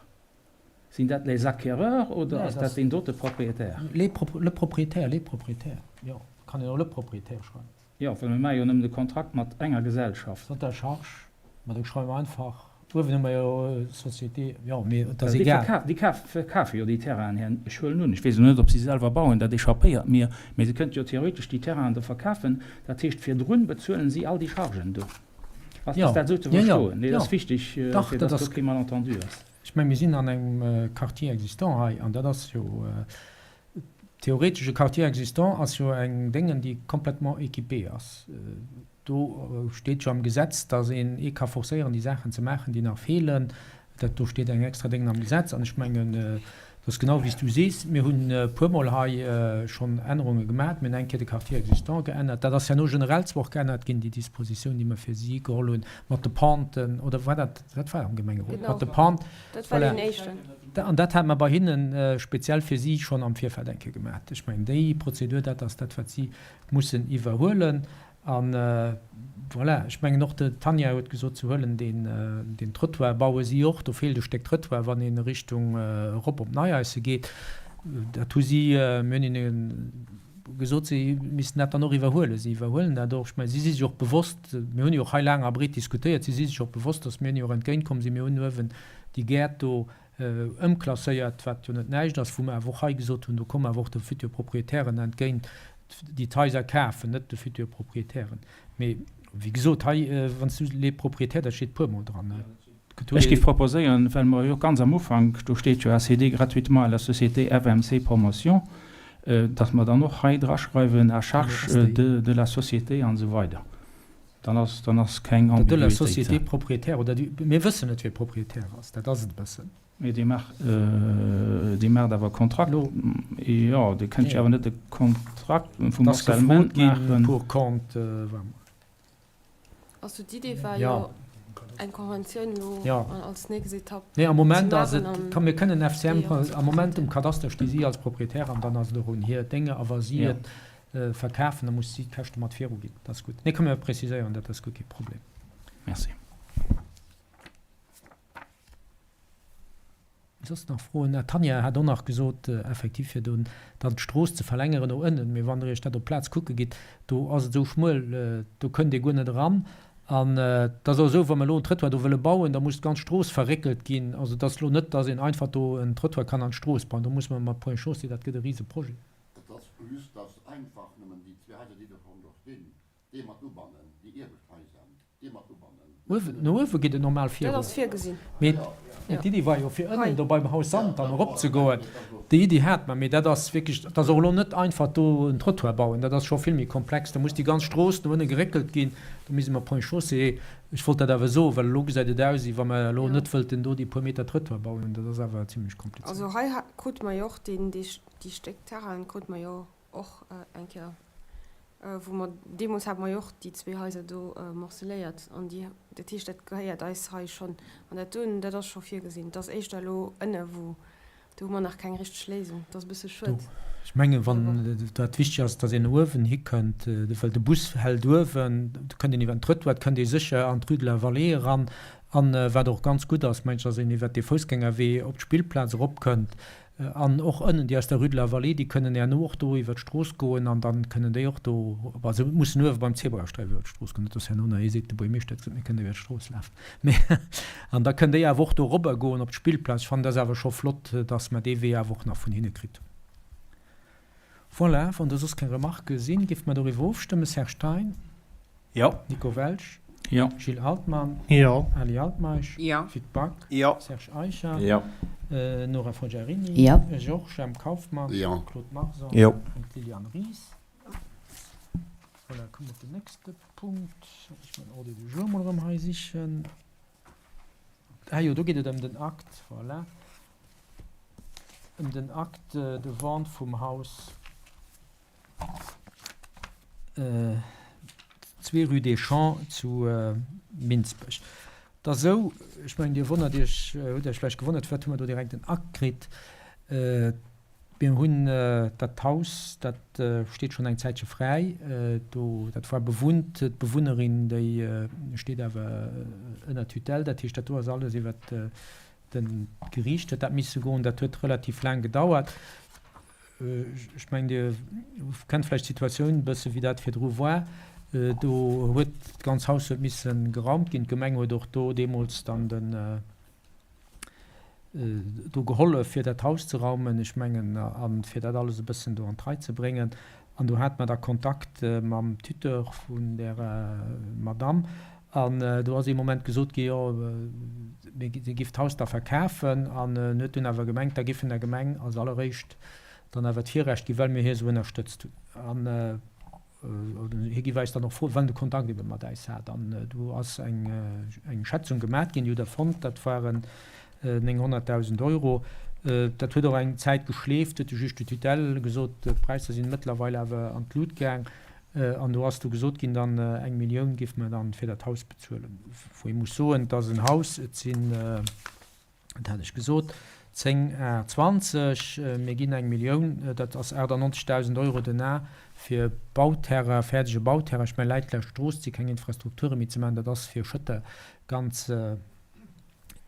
Sinn dat les acquéreurs oder ass dat deen dote Propriétaire? Le propriétaire, les propriétaires, jo, kann een och le propriétaire schreiwen. Jo, well mir maache jo nëmmen de Kontrakt mat enger Gesellschaft. Mat der Charge, ma do schreiwe mer einfach. Uewen hu mer jo Société, jo, mee et ass egal. Déi verkafe jo déi Terrainen, Här, ech huelen un, ech weess elo net, ob si selwer bauen, dat échappéiert mir, mee se kënnte jo theoretesch déi Terrainen do verkafen. Dat heescht, virdrun bezuelen si all déi Chargen do. Ass dat esou ze verstoen? Nee, dat ass wichteg, fir datt do kee Malentendu ass. Ech menge mir sinn an engem Quartier existant hei an dat ass jo theoretesch, e Quartier existant ass jo eng Déngen, déi complètement équipée ass. Do steet jo am Gesetz, dass een ee ka forcéieren, déi Saachen ze maachen, déi nach feelen. Dat do steet eng extra Déngen am Gesetz. An ech mengen, dat ass genau wéi s du sees. Mir hunn e puermol hei schonn Ännerunge gemaach. Mir hunn eng Kéier de Quartier existant geännert. Dat ass herno generell zwar och geännert ginn, déi Dispositioun, déi mer fir si geholl hunn, mat de Penten, oder war dat, dat war am Gemengerot, mat de Penten. Dat war deen éischten. Voilà. An dat hate mer bei hinne speziell fir si schonn am Virfeld eng Kéier gemaach. Ech mengen, déi Prozedur, dat ass dat, wat si mussen iwwerhuelen. A voilà, ech mengen och d'Tanja huet gesot, se huelen deen Trottoir, baue si och. Do feelt e Stéck Trottoir, wann een Richtung erop op d'Neieisse geet. Dat hu si, mir hunn hinne gesot, si missten dat dann och iwwerhuelen. Si iwwerhuelen dat och. Ech mengen, si si sech och bewosst, mir hunn jo och hei laang a breet diskutéiert, si si sech och bewosst, datt mir hinne jo och entgéintkomm sinn. Mir hunn uewen déi Gäert do ëmklasséiert, wat jo net näischt ass, wou mer awer och hei gesot hunn, do komme awer och de future Proprietären entgéint, déi d'Haiser kafen, net de future Proprietären. Mee wéi gesot, hei, wann s du les propriétaires, dat steet puermol dran. Ech géif proposéieren, well mer jo ganz am Ufank, do steet jo à céder gratuitement à la société FMC Promotion, datt mer dann och hei draschreiwen à charge de la société an esou weider. Dann ass, dann ass keng De la société propriétaire oder du, mir wëssen net, wie Propriétaire ass, dat ass et e bëssen. Mee Dir maacht, Dir maacht awer e Kontrakt. Jo, Dir kënnt jo awer net e Kontrakt vum Morcellement maachen. Pour compte, voilà. Also d'Idee war jo eng Konventioun elo als nächst Etapp ze maachen. Nee, am Moment ass et, komm mir kënnen FCM, am Moment um Kadaster sti si als Propriétaire an dann ass et och un hir Dénge a wa si et verkafen, da muss si d'Käschte mat viruginn. Dat ass gutt. Nee, kënne mer preziséieren, dat ass guer kee Problem. Merci. Soss nach Froen? Ah, d'Tanja hat och nach gesot, effektiv fir do dann d'Strooss ze verlängeren no ënnen. Mee wann Der Iech dat op d'Plaz kucke gitt, do ass et esou schmuel, do kënnt ee guer net eran. An et ass och esou, wa mer elo en Trëttoir do wëlle bauen, da muss d'ganz Strooss verréckelt ginn. Also et ass elo net, datt een einfach do en Trëttoir kann an d'Strooss bauen. Do muss mer mat Point Chaussée, dat gëtt e Riseprojet. Et ass just, datt einfach nëmmen déi zwee Haiser, déi do schonn do stinn, déi mat ubannen, déi iewescht Haiser, déi mat ubannen. Uewen, no uewe geet et normal viru. Dat ass virgesinn. Mee d'Iddi war jo fir ënnen do beim Haus Sand dann eropzegoen. Déi Iddi hat mer, mee dat ass wierklech, dat ass och elo net einfach do en Trottoir bauen, dat ass scho vill méi komplex. Da muss déi ganz Strooss no ënne geréckelt ginn, do misste mer Point Chaussée, ech wollt dat awer soen, well elo gesäit et aus, wéi wa mer elo net wëllten do déi puer Meter Trottoir bauen, dat ass awer zimlech komplizéiert. Also hei krute mer jo och deen, dee Déi Stéck Terrainen krute mer jo och eng Kéier, wou mer, deemools hate mer jo och déi zwee Haiser do morceléiert an déi, dat heescht, dat gehéiert eis hei schonn. An dat doen, dat ass scho virgesinn. Et ass éischter elo ënne wou, do hu mer nach keng richteg Léisung. Dat ass e bësse schued. Ech mengen, wann dat wichteg ass, datt een no uewen hikënnt, well de Bus hält uewen, do kënnt een iwwer den Trëttoir, et kënnt ee sécher an d'Rue de la Vallée eran. An wat och ganz gutt ass, mengen ech, datt een iwwer dee Foussgängerwee op d'Spillplaz eropkënnt. An och ënnen déi aus der Rue de la Vallée, déi kënnen herno och do iwwer d'Strooss goen an dann kënnen déi och do, bah se mussen uewe beim Zebrasträif iwwer d'Strooss goen, net dass herno nach ee seet, de Buergermeeschter huet gesot, mir kënnen iwwer d'Strooss lafen. Mee an da kënnen déi awer och do erobber goen op d'Spillplaz. Ech fannen, dat ass awer scho flott, dass mer dee Wee awer och nach vun hinne kritt hunn. Voilà, wann do soss keng Remarquë sinn, géife mer doriwwer ofstëmmen. Serge Thein? Jo. Nico Welsch? Jo. Gilles Altmann? Jo. Ali Altmeisch? Jo. Vic Back? Jo. Serge Eicher? Jo. Nora Fogiarini? Jo. Georges M. Kauffmann? Jo. Claude Marson? Jo. An d'Liliane Ries. Voilà, komme mer op den nächste Punkt. Soll ech mäin Ordre du jour mol erëm hei sichen? Ah jo, do geet et ëm den Akt, voilà, ëm den Acte de vente vum Haus 2 rue des Champs zu Minsbech. Et ass esou, ech mengen, Dir wonnert Iech, hutt Iech vläicht gewonnert, firwat hu mer do direkt en Akt kritt. Mir hunn dat Haus, dat steet schonn eng Zäitche fräi do. Dat war bewunnt. D'Bewunnerin, déi steet awer ënner Tutelle. Dat heescht, dat do ass alles iwwer d'Geriicht huet dat misse goen. Dat huet relativ laang gedauert. Ech mengen, Dir kennt vläicht d'Situatioun e bësse wéi dat virdru war. Do huet d'ganz Haus huet misse geraumt ginn. D'Gemeng huet och do deemools dann den do gehollef fir dat Haus ze raumen, ech mengen, a fir dat alles e bëssen do an d'Rei ze bréngen. An do hate mer da Kontakt mam Tuteur vun där Madamm. An do ass ee Moment gesot gi, jo, mir si giff d'Haus da verkafen. An en huet dunn awer gemengt, da giff en der Gemeng als alleréischt dann awer d'Virrecht gi well mir hie esou ënnerstëtzt hunn. An hie giff eis dann och froen, well en de Kontakt ebe mat äis hat. An do ass eng eng Schätzung gemat ginn, déi hutt Der fonnt, dat waren 900.000 Euro. Dat huet och eng Zäit geschleeft, huet de Juge de tutelle gesot. D'Präisser sinn mëttlerweil awer an d'Lut gaang. An do ass du gesot ginn, dann eng Millioun géife mer dann fir dat Haus bezuelen. Wou ee muss soen, et ass en Haus, et sinn, dat hat ech gesot, 10 à 20, mir ginn eng Millioun, dat ass 98.000 Euro den A fir Bauterrain, fäerdege Bauterrain. Ech mengen, läit laanscht d'Strooss, et si keng Infrastrukture méi ze maachen, dat ass fir Schëtter ganz,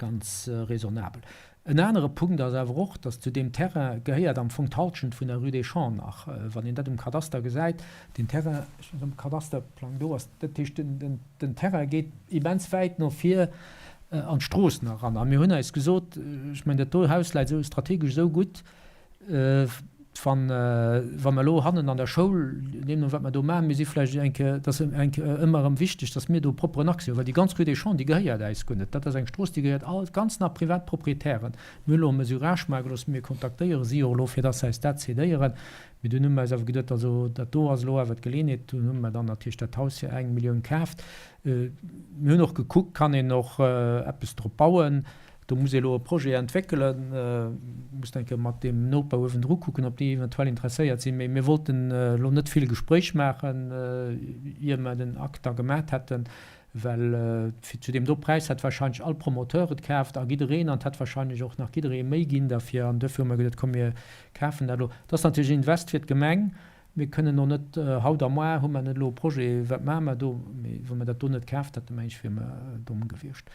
Ganz raisonnabel. En anere Punkt ass awer och, dass zu deem Terrain gehéiert am Fong d'Halschent vun der Rue des Champs nach. Wann een dat um Kadaster gesäit, deen Terrain, ech weess net, ob de Kadasterplang do ass, dat heescht, den Terrain geet immens wäit no vir an d'Strooss nach eran. A mir hunn eis gesot, ech mengen, dat do Haus läit esou strategesch esou gutt, Wann, wa mer elo hannen an der Schoul, deemno wat mer do maachen, mir si vläicht eng Kéier, et ass eng Kéier ëmmer erëm wichteg, datt mir do propperen Accès hunn, well déi ganz Rue des Champs, déi gehéiert äis guer net. Dat ass eng Strooss, déi gehéiert all, ganz nach privat Proprietären. Mir hunn elo e Mesurage maache gelooss, mir kontaktéiere si och elo, fir datt se äis dat cédéieren. Mee dunn hu mer äis awer geduet, also dat do ass elo awer d'Geleeënheet, dunn hu mer dann natierlech dat Haus fir eng Millioun kaaft. Mir hunn och gekuckt, kann een och eppes drop bauen. Do muss ee elo e Projet entwéckelen, muss eng Kéier mat deem Noper uewendru kucken, ob déi eventuell interesséiert sinn. Mee mir wollten elo net vill Gespréich maachen, ier mer den Akt da gemat hätten, well fir zu deem do Präis hätt wahrscheinlech all Promoteur et kaaft a jiddereen, an et hätt wahrscheinlech och nach jidderee méi ginn derfir. An duerfir hu mer geduet, komm mir kafen dat elo. Dat ass natierlech en Invest fir d'Gemeng. Mir kënnen och net haut a moar hu mer net elo e Projet, wat maache mer do? Mee wa mer dat do net kaaft hätten, meng ech, wier mer domm gewiescht.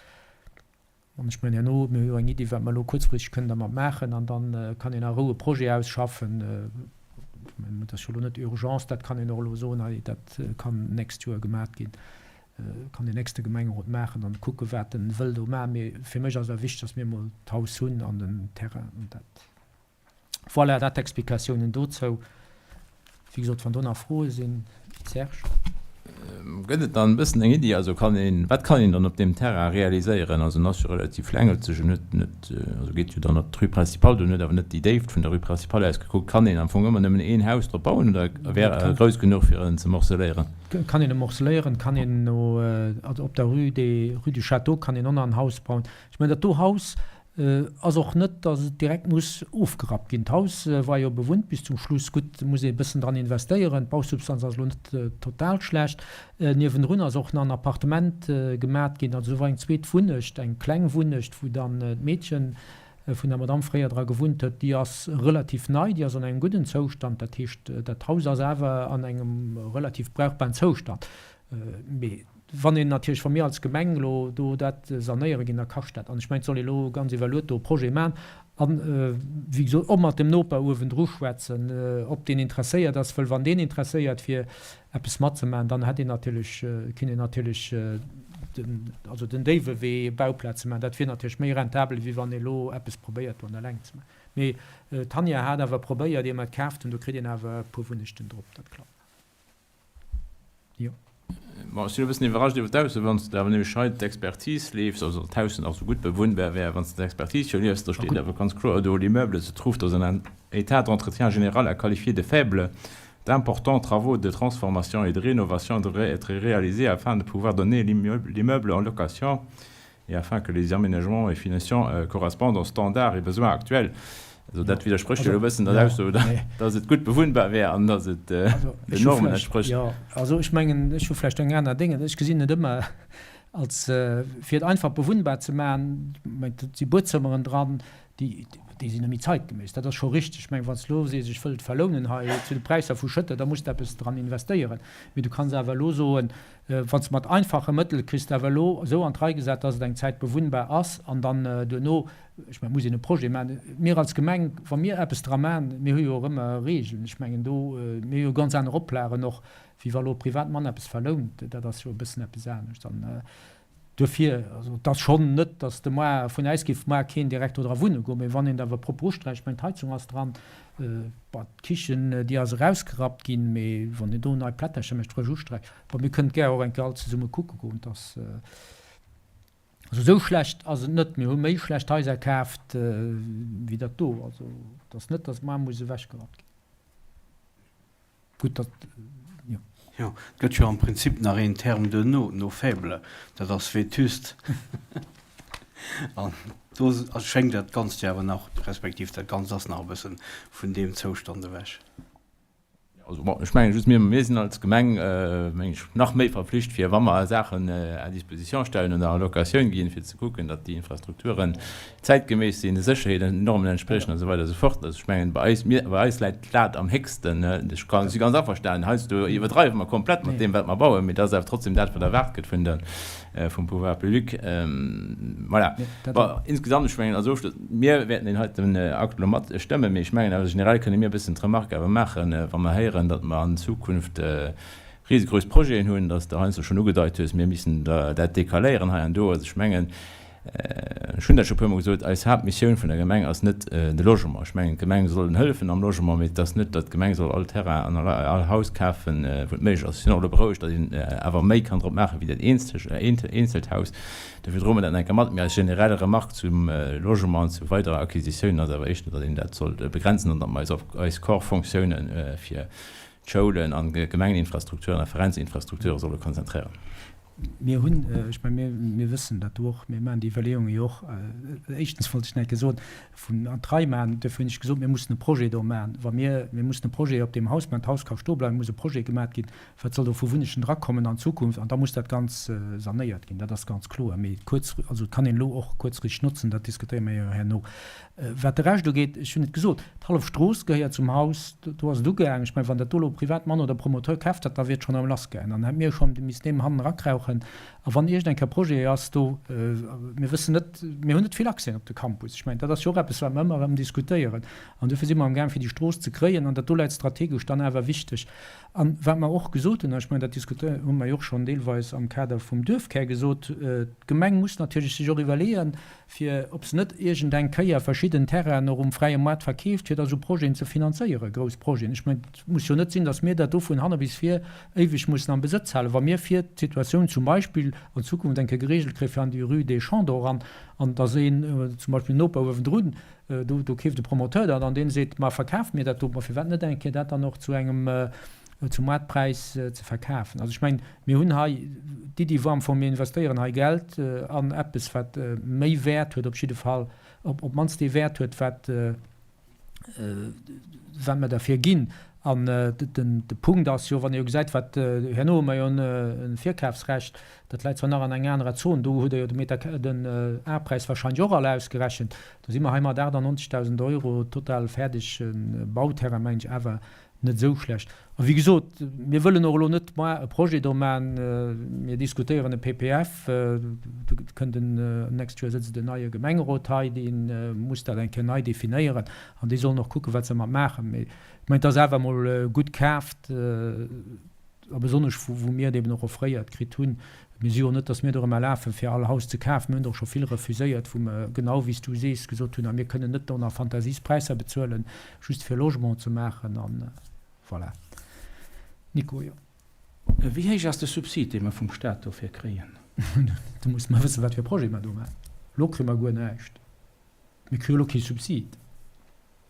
An ech mengen herno, mir hu jo eng Iddi, wat mer elo kuerzfristeg kënnen dermat maachen, an da kann een a Rou e Projet ausschaffen. Ech mengen, dat ass jo elo net Urgence, dat kann een och elo soen, hei, dat kann d'nächst Joer gemat ginn, kann deen nächste Gemengerot maachen an kucken, wat en wëll do maachen. Mee fir mech ass awer wichteg, dass mir emol d'Haus hunn an den Terrain an dat. Voilà, dat d'Explikatiounen dozou. Wéi gesot, wann do nach Froe sinn, Serge. Gëtt et dann e bëssen eng Iddi, also kann een, wat kann een dann op deem Terrain realiséieren? Also en ass jo relativ längelzeg, en huet net, also geet jo dann op d'Rue Principale, dunn huet awer net déi Déift vun der Rue Principale aus gekuckt. Kann een am Fong ëmmer nëmmen een Haus drop bauen oder wär e grouss genuch fir en ze morceléieren? Kann een e morceléieren, kann een no, also op der Rue des, Rue du Château kann een och nach en Haus bauen. Ech mengen dat do Haus Ass och net, datt et direkt muss ofgerappt ginn. D'Haus war jo bewunnt bis zum Schluss. Gutt, muss ee e bëssen dran investéieren. D'Bausubstanz ass elo net total schlecht. Niewendrun ass och nach en Appartement gemat ginn. Also do war eng zweet Wunnecht, eng kleng Wunnecht, wou dann d'Meedche vun der Madamm fréier dra gewunnt huet. Déi ass relativ nei, déi ass an engem gudden Zoustand. Dat heescht, dat Haus ass awer an engem relativ brauchbaren Zoustand. Mee wann een natierlech, wa mir als Gemeng elo do dat sanéiere ginn, da kascht dat. An ech mengen, et soll ee elo ganz iwwerluet do e Projet maachen an, wéi gesot, och mat dem Noper uewendru schwätzen, ob deen interesséiert ass. Wëll wann deen interesséiert wier, eppes matzemaachen, dann hätt een natierlech, kinnt een natierlech den, also den déiwe Wee Bauplaze maachen. Dat wier natierlech méi rentabel, wéi wann ee elo eppes probéiert do an der Längt ze maachen. Mee d'Tanja hat awer probéiert, ier mer et kaaft hunn, do kritt een awer e puer Wunnechten drop, dat klappt. Jo. Bon, ech sinn e bëssen iwwerrascht iwwer d'Ausso, wann s de awer nämlech hei d'Expertise liefs, also d'Haus nach esou gutt bewunnbar wär, wann s de d'Expertise jo liefs, da steet awer ganz kloer do, L'immeuble se trouve dans un état d'entretien général à qualifier de faible. D'importants travaux de transformation et de rénovation devraient être réalisés afin de pouvoir donner l'immeuble en location Et afin que les aménagements et finitions correspondent aux standards et besoins actuels. Also dat widdersprécht jo elo e bëssen der Ausso, dass et gutt bewunnbar wär an dass et den Normen entsprécht. Jo, also ech mengen, ech hu vläicht eng aner Déngen. Ech gesinn et ëmmer als, fir et einfach bewunnbar ze maachen, et si Buedzëmmeren dran, déi. Déi sinn net méi zeitgeméiss, dat ass scho richteg. Ech mengen, wann s de elo sees, ech wëll et verlounen hei zu de Präisser vu Schëtter, da muss de eppes dran investéieren. Mee du kanns awer elo soen, wann s de mat einfache Mëttel kriss de awer elo esou an d'Rei gesat, dass et eng Zäit bewunnbar ass an dann duerno, ech mengen, muss een e Projet maachen. Mir als Gemeng, wa mir eppes dra maachen, mir hu jo och ëmmer Regeln, ech mengen do, mir hu jo ganz aner Oplagen och, wéi wa elo e Privatmann eppes verlount, dat ass jo e bëssen eppes anescht. An Duerfir, also et ass schonn net, datt de moar vun äis géif moar keen direkt do dra wunne goen, mee wann een et awer propper usträicht, ech mengen d'Heizung ass dran, bon d'Kichen déi ass erausgerappt ginn, mee wann een do nei Plättercher mécht, frësch usträicht, bon mir kënnen et gär och eng Kéier all zesumme kucke goen, et ass, also esou schlecht ass et net, mir hu méi schlecht Haiser kaaft wéi dat do, also et ass net, datt moar muss ewechgerappt ginn. Gutt, dat, jo. Jo, et gëtt jo am Prinzip nach een Terme duerno, no faible, dat ass vétuste. An do schéngt dat Ganzt jo awer nach, respektiv dat Ganzt ass nach e bësse vun deem Zoustand ewech. Also bon, ech mengen just, mir, mir sinn als Gemeng, meng ech, nach méi verpflicht, fir wa mer Saachen à disposition stellen oder en Locatioun ginn, fir ze kucken, datt déi Infrastrukturen zäitgeméiss sinn, de Sécherheetsnormen entspriechen an esou weider esou fort. Also ech mengen, bei eis, mir, bei eis läit d'Lat am héchsten. Ech kann, si ganz averstanen, heiansdo iwwerdreiwe mer komplett mat deem, wat mer bauen, mee dat ass awer trotzdem dat, wat erwaart gëtt vun der, vum Pouvoir public. Voilà. Bon, insgesamt, ech mengen, als Ofschloss, mir wäerten deen heiten Akt elo matstëmmen, mee ech mengen awer generell kënne mir e bëssen d'Remarque awer maachen, wa mer héieren, datt mer an Zukunft risegrouss Projeten hunn, datt s de heiansdo schonn ugedeit hues, mir missten dat decaléieren hei an do. Also ech mengen, Ech hunn dat scho e puermol gesot, eis Haaptmissioun vun der Gemeng ass net de Logement. Ech mengen, d'Gemeng soll hëllefen am Logement, mee et ass net, datt d'Gemeng soll all Terrain an all Haus kafen, wou et méiglech ass. Ech sinn och elo berouegt, datt een awer méi kann drop maachen, wéi dat eenzelt Haus. Dofir droe mer dat nach eng Kéier mat. Mee eis generell Remarque zum Logement an zu weiderer Acquisitiounen ass awer éischter, datt een dat sollt begrenzen an datt mer eis op eis Core-Fonctiounen fir d'Schoulen an d'Gemengeninfrastrukturen a Veränsinfrastrukture solle konzentréieren. Mir hunn, ech menge mir, mir wëssen dat do och, mir maachen déi Iwwerleeunge jo och. Éischtens wollt ech nach eng Kéier soen, vun an d'Rei maachen, duerfir hunn ech gesot, mir mussen e Projet do maachen. Wa mir, mir mussen e Projet op deem Haus maachen, d'Haus ka stoe bleiwen, muss e Projet gemaat ginn, wat soll do vu Wunnegen drakommen an Zukunft, an da muss dat Ganz sanéiert ginn, dat ass ganz kloer. Mee kuerz, also et kann een elo och kuerzfristeg notzen, dat diskutéiere mir jo herno. Wat de Rescht ugeet, ech hunn et gesot, d'hallef Strooss gehéiert zum Haus, do ass et ugaangen. Ech mengen, wann dat do elo e Privatmann oder Promoteur kaaft hätt, da wier et schonn erëm lassgaangen. Dann hätt mir schonn missten deem hannen erakrauchen. A wann iergend eng Kéier Projet ass do, mir wëssen net, mir hunn net vill Accès op de Campus. Ech mengen, dat ass jo och eppes, wat mer ëmmer erëm diskutéieren. An dofir si mer amgaang, fir déi Strooss ze kréien. An dat do läit strategesch dann awer wichteg. An wat mer och gesot hunn, an ech mengen, dat diskutéieren, hu mer jo och schonn deelweis am Kader vum Duerfkär gesot, d'Gemeng muss natierlech sech och iwwerleeën, fir ob se net iergend eng Kéier verschidden Terrainen och um fräie Moart verkeeft, fir da sou Projeten ze finanzéieren, grouss Projeten. Ech mengen, et muss jo net sinn, datt mir dat do vun hanne bis vir éiweg mussen am Besëtz halen. Wa mir fir d'Situatioun zum Beispill an Zukunft eng Kéier geregelt kréien, fir an déi Rue des Champs do eran, an datt een, zum Beispill Noper uewendrun, do, do keeft e Promoteur dat an deen seet, ma verkaf mir dat do, ma firwat net eng Kéier dat dann och zu engem, zum Moartpräis ze verkafen. Also ech mengen, mir hunn hei, d'Iddi war am Fong, mir investéieren hei Geld an eppes, wat méi Wäert huet, op jidde Fall, op d'mannst dee Wäert huet, wat, wat mer derfir ginn. An de Punkt ass jo, wann ee jo gesäit, wat, herno hu mer jo e Virkafsrecht, dat läit zwar nach an enger anerer Zon, do hutt Der jo de Meter, den A-Präis wahrscheinlech och all ausgerechent, do si mer hei mat 98.000 Euro total fäerdege Bauterrain, mengen ech, awer net esou schlecht. A wéi gesot, mir wëllen och elo net mar e Projet do maachen. Mir diskutéieren e PPF, do kënnt en, nächst Joer sëtzt en neie Gemengerot hei, dee muss dat eng Kéier nei definéieren an déi sollen och kucken, wat se dermat maachen. Mee ech mengen, et ass awer emol gutt kaaft. A besonnesch wou mir et eben och offréiert kritt hunn. Mir si jo net, datt mir dorëmmer lafen, fir all Haus ze kafen. Mir hunn der och scho vill refuséiert, wou mer, genau wéi s du sees, gesot hunn, a mir kënnen net do nach Fantasiespräisser bezuelen, just fir Logement ze maachen. A voilà. Nico, jo. Wéi héich ass de Subsid, dee mer vum Stat dofir kréien? Do musse mer wëssen, wat fir e Projet mer do maachen. Elo kréie mer guer näischt. Mir kréie elo kee Subsid.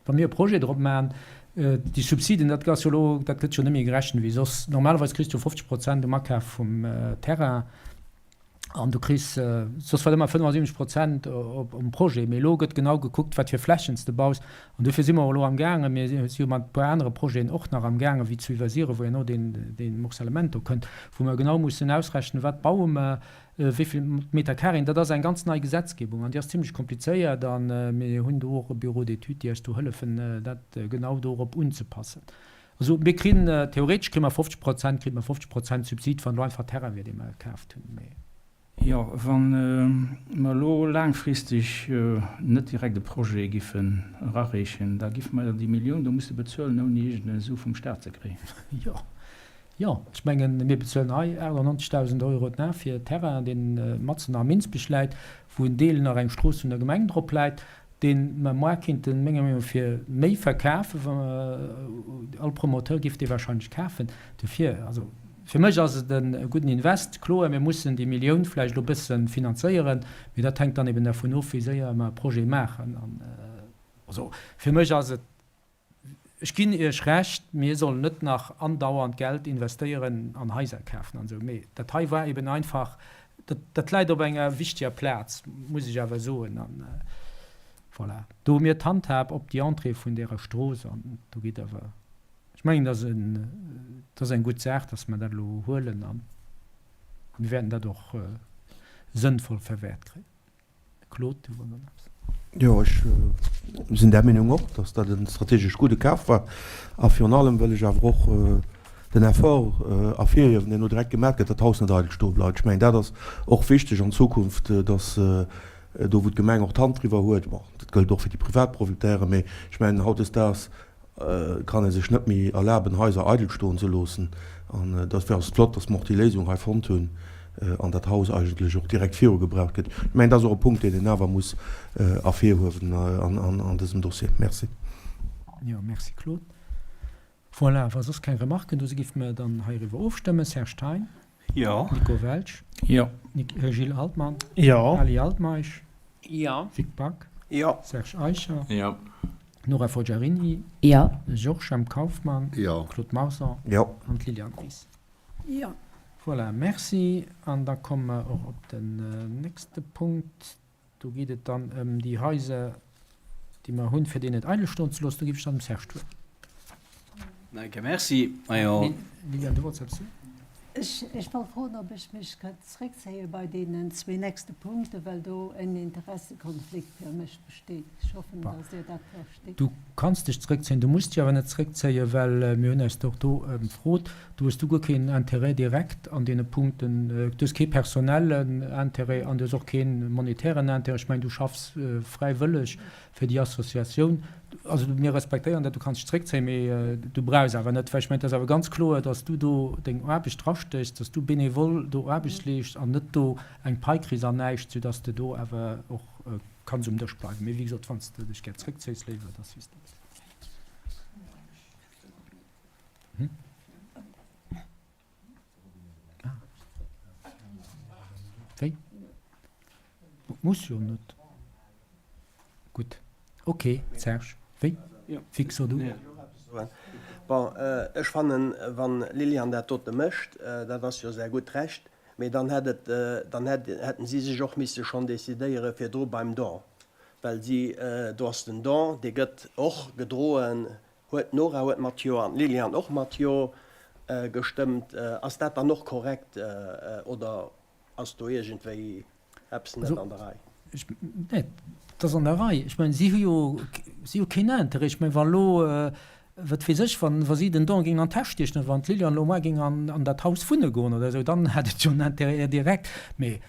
Wa mir e Projet drop maachen, déi Subsiden, dat ass jo elo, dat gëtt jo net méi gerechent wéi soss. Normalerweis kriss du 50 Prozent um Akaf vum Terrain an du kriss soss war et ëmmer 75 Prozent op um Projet. Mee elo gëtt genau gekuckt, wat fir Flächen s de baus. An dofir si mer och elo amgaangen, mir si jo mat e puer anere Projeten och nach amgaangen, wéi zu Iwwersiren, wou herno deen, deen Morcellement do kënnt, wou mer genau mussen ausrechnen, wat baue mer. Wéi vill Meter Carréen, dat ass eng ganz nei Gesetzgebung an déi ass zimlech komplizéiert a mir hunn do och e Bureau d'études, déi eis do hëllefen, dat genau dorop unzepassen. Also mir krin, theoretesch kri mer 50 Prozent, kritt mer 50 Prozent Subsid, wann elo einfach Terrain wier, dee mer kaaft hunn. Mee. Jo, wa mer elo laangfristeg net direkt e Projet giffen erareechen, da giffe mer déi Millioun do musse bezuelen, ouni iergend e Su vum Staat ze kréien. Jo, Jo, ech mengen, mir bezuelen hei 98.000 Euro d'Na fir Terrain, dee matzen am Minsbech läit, wou en Deel nach eng Strooss vun der Gemeng drop läit, dee mer moar kéinten, menger Meenung no, fir méi verkafen, wa mer, all Promoteur géif dee wahrscheinlech kafen. Dofir, also fir mech ass et e gudden Invest. Kloer, mir mussen déi Millioun vläicht elo e bësse finanzéieren, mee dat hänkt dann eben dervun of, wéi séier mer e Projet maachen. An also fir mech ass et Ech ginn Iech Recht, mir sollen net nach andauernd Geld investéieren an Haiser kafen an esou, mee dat hei war eben einfach, dat, dat läit op enger wichteger Plaz, muss ech awer soen. An voilà, do hu mir d'Handhab op déi Entrée vun därer Strooss an do geet awer, ech mengen, dat ass en, dat ass eng gutt Saach, dass mer dat elo huelen a mir wäerten dat och sënnvoll verwäert kréien. Claude, du wolls nach eppes? Jo, ech sinn där Meenung och, dass dat e strategesch gudde Kaf war. A virun allem wëll ech awer och den Effort ervirhiewen, deen elo direkt gemaach gëtt, datt d'Haus net eidel stoe bleift. Ech mengen, dat ass och wichteg an Zukunft, dass do, wou d'Gemeng och d'Hand driwwer huet, bon, dat gëllt och fir déi privat Proprietären, mee ech mengen, hautdesdaags kann ee sech net méi erlaben, Haiser eidel stoen ze loossen. An dofir ass et flott, dass mer och déi Léisung hei fonnt hunn an dat Haus eigentlech och direkt virugebraucht gëtt. Ech mengen, dat ass och e Punkt, deen een awer muss ervirhuewen an dësem Dossier. Merci. Jo, merci Claude. Voilà, wa soss keng Remarken do si géife mer dann heiriwwer ofstëmmen. Serge Thein? Jo. Nico Welsch? Jo. Gilles Altmann? Jo. Ali Altmeisch? Jo. Vic Back? Jo. Serge Eicher? Jo. Nora Forgiarini? Jo. Georges M. Kauffmann? Jo. Claude Marson? Jo. An d'Liliane Ries? Jo. Voilà, merci. An da komme mer och op den nächste Punkt. Do geet et dann ëm déi Haiser, déi mer hunn, fir déi net eidel stoen ze loossen. Do géif ech dann dem Serge d'Wuert. Danke, merci. Majo. Liliane, du wollts eppes soen? Ech wollt froen, ob ech mech kënnt zréckzéie bei deenen zwee nächste Punkten, well do en Interessekonflikt fir mech besteet. Ech hoffen, dass Dir dat verstitt. Du kanns dech zréckzéien, du muss dech awer net zréckzéien, well mir hunn eis och do ëmfrot. Du hues du guer keen Intérêt direct an deene Punkten. Du hues kee personellen Intérêt an du hues och kee monetären Intérêt. Ech mengen, du schaffs fräiwëlleg fir déi Associatioun. Also mir respektéieren dat, du kanns dech zréckzéien, mee du brauchs awer net, well ech mengen, et ass awer ganz kloer, dass du do deng Aarbecht drastéchs, dass du bénévol do Aarbecht leeschts an net do eng Pai kriss an näischt, soudass de do awer och kanns um Dësch bleiwen. Mee wéi gesot, wann s de dech gär zréckzéis, léiwer, dass wéi s de wëlls. Wéi? Muss jo net. Gutt, ok, Serge, wéi? Fix, so du. Bon, ech fannen, wann Liliane dat dote mécht, dat ass jo säi gutt Recht, mee dann hätt et, dann hätt, hätten si sech och misse schonn decidéiere virdru beim Don, well si, do ass den Don, dee gëtt och gedroen Huet d'Nora huet mat Jo an d'Liliane och mat Jo gestëmmt. Ass dat dann och korrekt oder ass do iergendwéi eppes net an der Rei? Nee, et ass an der Rei. Ech mengen, si hu jo, si hu keen Interêt. Ech mengen, wa elo, wat weess ech, wa si den Don géingen an d'Täsch stiechen oder wann d'Liliane elo muar géing an dat Haus wunne goen oder esou, dann hätt et jo en Interêt direct. Mee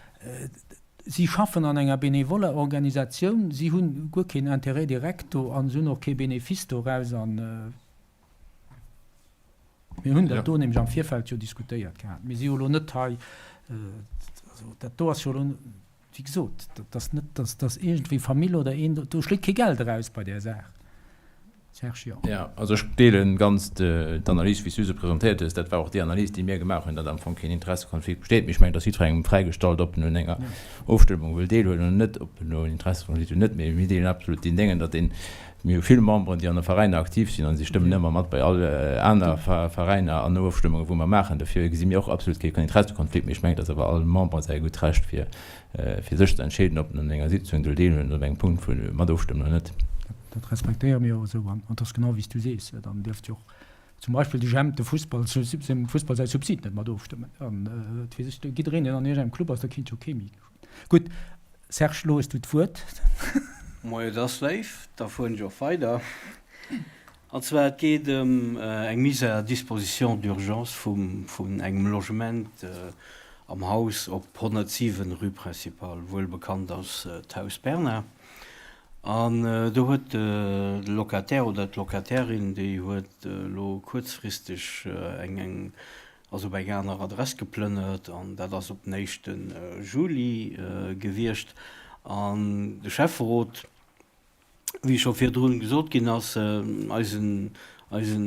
Si schaffen an enger benevoller Organisatioun, si hu guer keen Intérêt direct do a se hunn och kee Benefice doraus. A mir hunn dat do nämlech am Virfeld jo diskutéiert gehat. Mir si jo elo net hei, also dat do ass jo elo, wéi gesot, dat ass net, datt datt iergendwéi Famill oder een, do schléit kee Geld eraus bei där Saach. Serge, jo. Jo, also ech deelen ganz d'Analys, wéi s du se presentéiert hues. Dat war och déi Analys, déi mir gemaach hunn, datt am Fong keen Interessekonflikt besteet. Mee ech mengen, et ass jiddwerengem fräigestallt, ob en un enger Ofstëmmung wëll deelhuelen oder net, ob en elo en Interessekonflikt huet oder net. Mee mir deelen absolut deen Déngen, datt een, mir hu vill Memberen, déi an de Veräiner aktiv sinn a si stëmmen ëmmer mat bei all aner Veräiner an Ofstëmmungen, wou mer maachen. Dofir gesi mir och absolut kee Interessekonflikt. Mee ech mengen, et ass awer all Member säi gutt Recht, fir fir sech ze entscheeden, ob en un enger Sitzung soll deelhuelen oder op engem Punkt vu mat ofstëmmen oder net. Dat respektéiere mir och esou an et ass genau wéi s du sees, dann dierft jo och. Zum Beispill de Jemp de Fussball, dem Fussball säi Subsid net mat ofstëmmen. An et weess ech, jiddereen deen an iergendengem Club ass, da kinnt jo kee méi. Gutt, Serge, elo hues du d'Wuert. Moie, et ass léif, da fueren ech och weider. An zwar et geet ëm eng Mise à disposition d'urgence vun engem Logement am Haus op 107 rue Principale, wuel bekannt als d'Haus Bernard. An do huet de Locataire oder d'Locatairin, déi huet elo kuerzfristeg eng, eng, ass op eng aner Adress geplënnert an dat ass op den éischte Juli gewiescht. An de Schäfferot, wéi scho virdrun gesot ginn ass, eisen, eisen,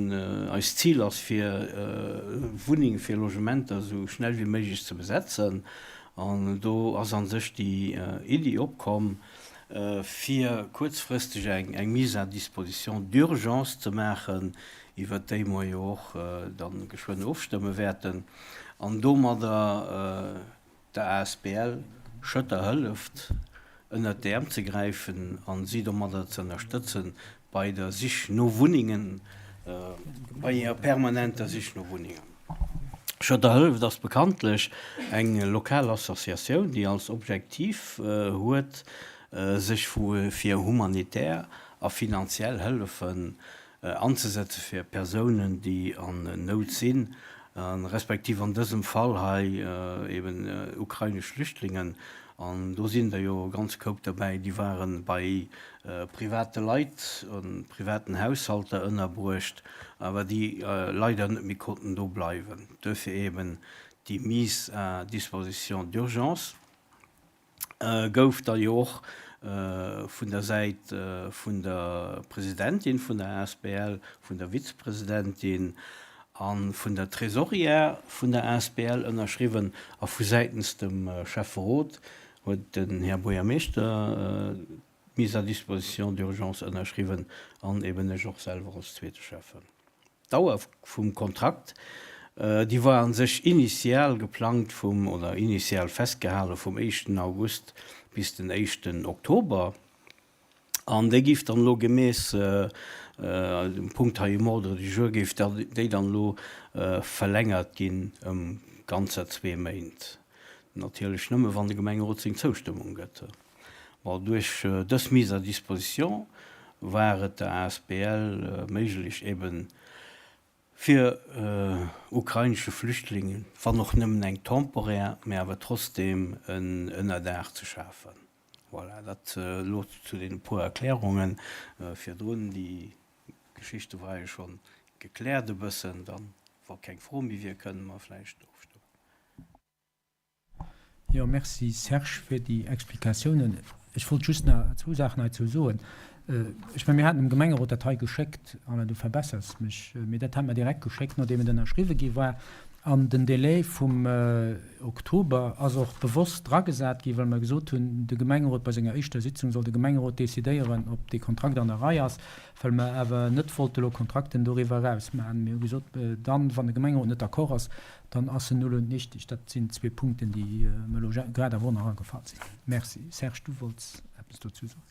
eist Zil ass fir Wunnenge, fir Logementer esou schnell wéi méiglech ze besetzen. An do ass a sech déi Iddi opkomm, fir kuerzfristeg eng Mise à disposition d'urgence ze maachen, iwwert déi mer jo och da geschwënn ofstëmme wäerten, an domadder der asbl Schëtter hëlleft, ënnert d'Äerm ze gräifen a si domadder ze ënnerstëtzen bei der Sich no Wunnengen, bei hirer permanenter Sich no Wunnengen. Schëtter hëlleft ass bekanntlech eng lokal Associatioun, déi als Objektiv huet, sech fir humanitär a finanziell Hëllefen anzesetze fir Persounen, déi an Nout sinn, respektiv an dësem Fall hei eben ukrainesch Flüchtlingen. An do sinn der jo e ganz Koup derbäi, déi ware bei private Leit, a privaten Haushalter ënnerbruecht, awer déi leider net méi konnten do bleiwen. Duerfir eben déi Mise à disposition d'urgence gouf da jo och vun der Säit vun der Presidentin vun der asbl, vun der Vizepresidentin a vun der Trésorière vun der asbl ënnerschriwwen a vu säitens dem Schäfferot huet den Här Buergermeeschter d'Mise à disposition d'urgence ënnerschriwwen an eben ech och selwer als zweete Schäffen. D'Dauer vum Kontrakt, déi war a sech initial geplangt vum, oder initial festgehale vum éischten August bis den éischten Oktober. An déi géif dann elo gemäss dem Punkt hei um Ordre du jour, géif déi dann elo verlängert ginn ëm ganzer zwee Méint. Natierlech nëmme wann de Gemengerot seng Zoustëmmung gëtt. Bon, duerch dës Mise à disposition war et der asbl méiglech eben fir ukrainesche Flüchtlingen, wann och nëmmen eng temporär, mä awer trotzdeem en Ënnerdaach ze schafen. Voilà, dat elo zu deene puer Erklärungen virdrun. Déi Geschichte war jo scho gekläert e bëssen. Dann, wa keng Fro méi wier, kënne mer vläicht ofstëmmen. Jo, merci Serge fir déi Explikatiounen. Ech wollt just nach zwou Saachen heizou soen. Ech mengen, mir haten dem Gemengerot dat hei geschéckt, Alain, du verbessers mech, mee dat hate mer direkt geschéckt, nodeem et ënnerschriwwe gi war. An den Délai vum Oktober ass och bewosst dragesat ginn, well mer gesot hunn, de Gemengerot, bei senger éischter Sitzung soll de Gemengerot decidéieren, ob dee Kontrakt an der Rei ass, well mer awer net wollte elo Kontrakten doriwwer eraus maachen. Mir hu gesot, dann, wann de Gemengerot net d'accord ass, dann ass en null und nichtig. Dat sinn zwee Punkten, déi mer elo grad awer och nach agefall sinn. Merci. Serge, du wollts eppes dozou soen.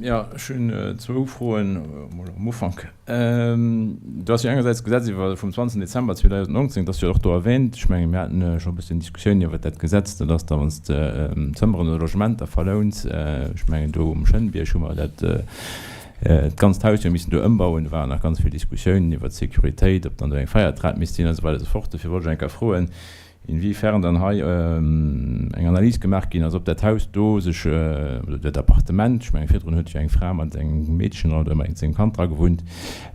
Jo, ech hunn zwou Froen emol am Ufank. Do ass jo engersäits d'Gesetz iwwer vum 20 Dezember 2019, dat ass jo och do erwähnt. Ech menge mir haten scho e bëssen Diskussioun iwwert dat Gesetz. Dat ass da wann s de Zëmmeren oder Logementer verlouns. Ech mengen do um Schënnbierg hu mer dat d'ganzt Haus jo missen do ëmbauen. Do waren nach ganz vill Diskussiounen iwwert d'Sécuritéit, ob dann do eng Feiertrap misst sinn a sou weider a sou fort. Dofir wollt ech eng Kéier froen, Inwiefern dann hei eng Analys gemaach ginn ass, ob dat Haus do sech, oder dat Appartement, ech mengen virdrun huet jo eng Fra mat engem Meedchen oder mat sengem Kand dra gewunnt,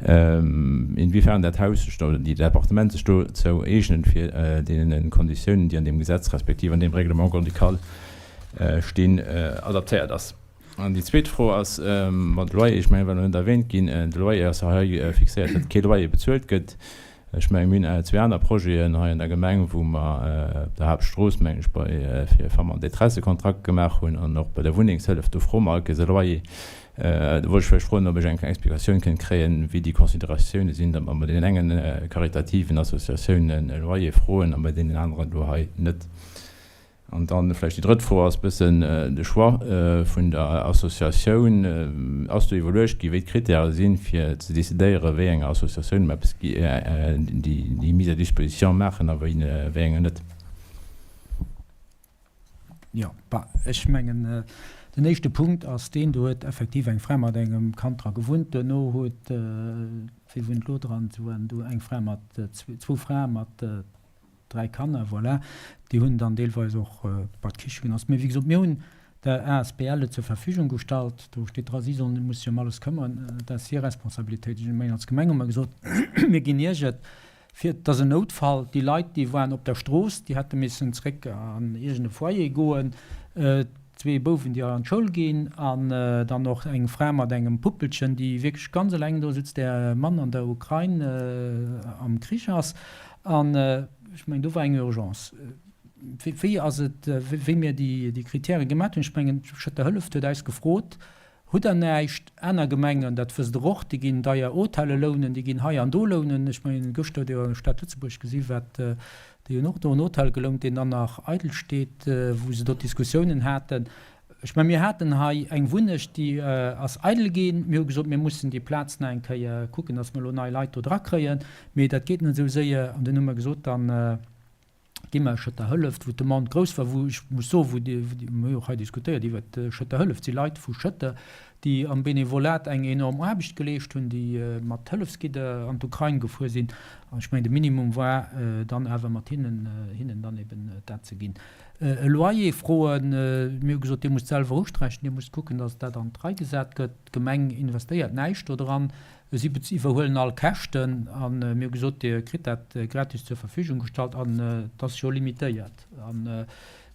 inwiefern dat Haus sech oder dat Appartement sech dozou eegnet, fir deenen Konditiounen, déi an deem Gesetz respektiv an deem Règlement grand-ducal stinn, adaptéiert ass. An déi zweet Fro ass, bon, de Loyer, ech mengen, war nach net erwähnt ginn, de Loyer ass jo hei fixéiert, datt kee Loyer bezuelt gëtt. Ech mengen, mir hunn zwee aner Projeten hei an der Gemeng, wou mer op der Haaptstrooss, mengen ech, bei fir Femmes en détresse e Kontrakt gemaach hunn an och bei der Wunnengshëllef, do froe mer all Kéiers e Loyer. Do wollt ech vläicht froen, ob ech eng kleng Explikatioun kéint kréien, wéi déi Consideratioune sinn, datt mer bei deenen enge karitativen Associatiounen e Loyer froen a bei deenen aneren elo hei net. An dann vläicht déi drëtt Fro ass bëssen de Choix vun der Associatioun. Ass do iwwerluecht gi wéi d'Kritäre sinn, fir ze decidéieren, wéi enger Associatioun mer eppes déi Mise à disposition maachen a wéi enger net? Jo, bah, ech mengen, den éischte Punkt ass deen, do huet effektiv eng Fra mat engem Kand dra gewunnt. Duerno huet, wee wunnt elo dran? Do waren do eng Fra mat, zwou Frae mat 3 Kanner, voilà, déi hunn dann deelweis och bei d'Kiche genoss. Mee wéi gesot, mir hunn der asbl et zur Verfügung gestallt, do steet dra, si sollen, musse sech ëm alles këmmeren, dat ass hir Responsabilitéit. Ech mengen, als Gemeng hu mer gesot, mir ginn Iech et, fir, et ass en Noutfall, déi Leit, déi waren op der Strooss, déi hätte missen zréck an iergend e Foyer goen, zwee Bouwen, déi an d'Schoul ginn, an dann och eng Fra mat engem Puppelchen, déi wierklech ganz eleng do sutz, där Mann an der Ukrain am Krich ass. An ech mengen, do war eng Urgence. Wéi ass et, wéi mir déi Kritäre gemat hunn? Ech mengen, d'Schëtter Hëlleft huet eis gefrot, Hutt Der näischt? Aner Gemengen, dat wësst Der och, déi ginn deier Hotelle lounen, déi ginn hei an do lounen. Ech mengen, gëschter hutt Dir an der Stad Lëtzebuerg gesi wat, déi hunn och do en Hotel gelount, deen dann nach eidel steet, wou se do Diskussiounen haten. Ech mengen, mir haten hei eng Wunnecht, déi ass eidel ginn. Mir hu gesot, mir mussen déi Plaz nach eng Kéier kucken, dass mer elo nei Leit do drakréien. Mee dat geet net esou séier. An dunn hu mer gesot, dann gi mer Schëtter Hëlleft, wou d'Demande grouss war, wou ech muss soen, wou déi, mir hu jo och hei diskutéiert iwwert Schëtter Hëlleft, si Leit vu Schëtter, déi am Benevolat eng enorm Aarbecht geleescht hunn, déi mat Hëllefsgidder an d'Ukrain gefuer sinn. An ech mengen, de Minimum war dann awer mat hinnen, hinnen dann eben dat ze ginn. E Loyer froen, mir hu gesot, Dir musst selwer usträichen, Dir musst kucken, datt dat an d'Rei gesat gëtt. D'Gemeng investéiert näischt do dran. Si iwwerhuelen all Käschten a mir hu gesot, Dir kritt dat gratis zur Verfügung gestallt an et ass jo limitéiert. A mir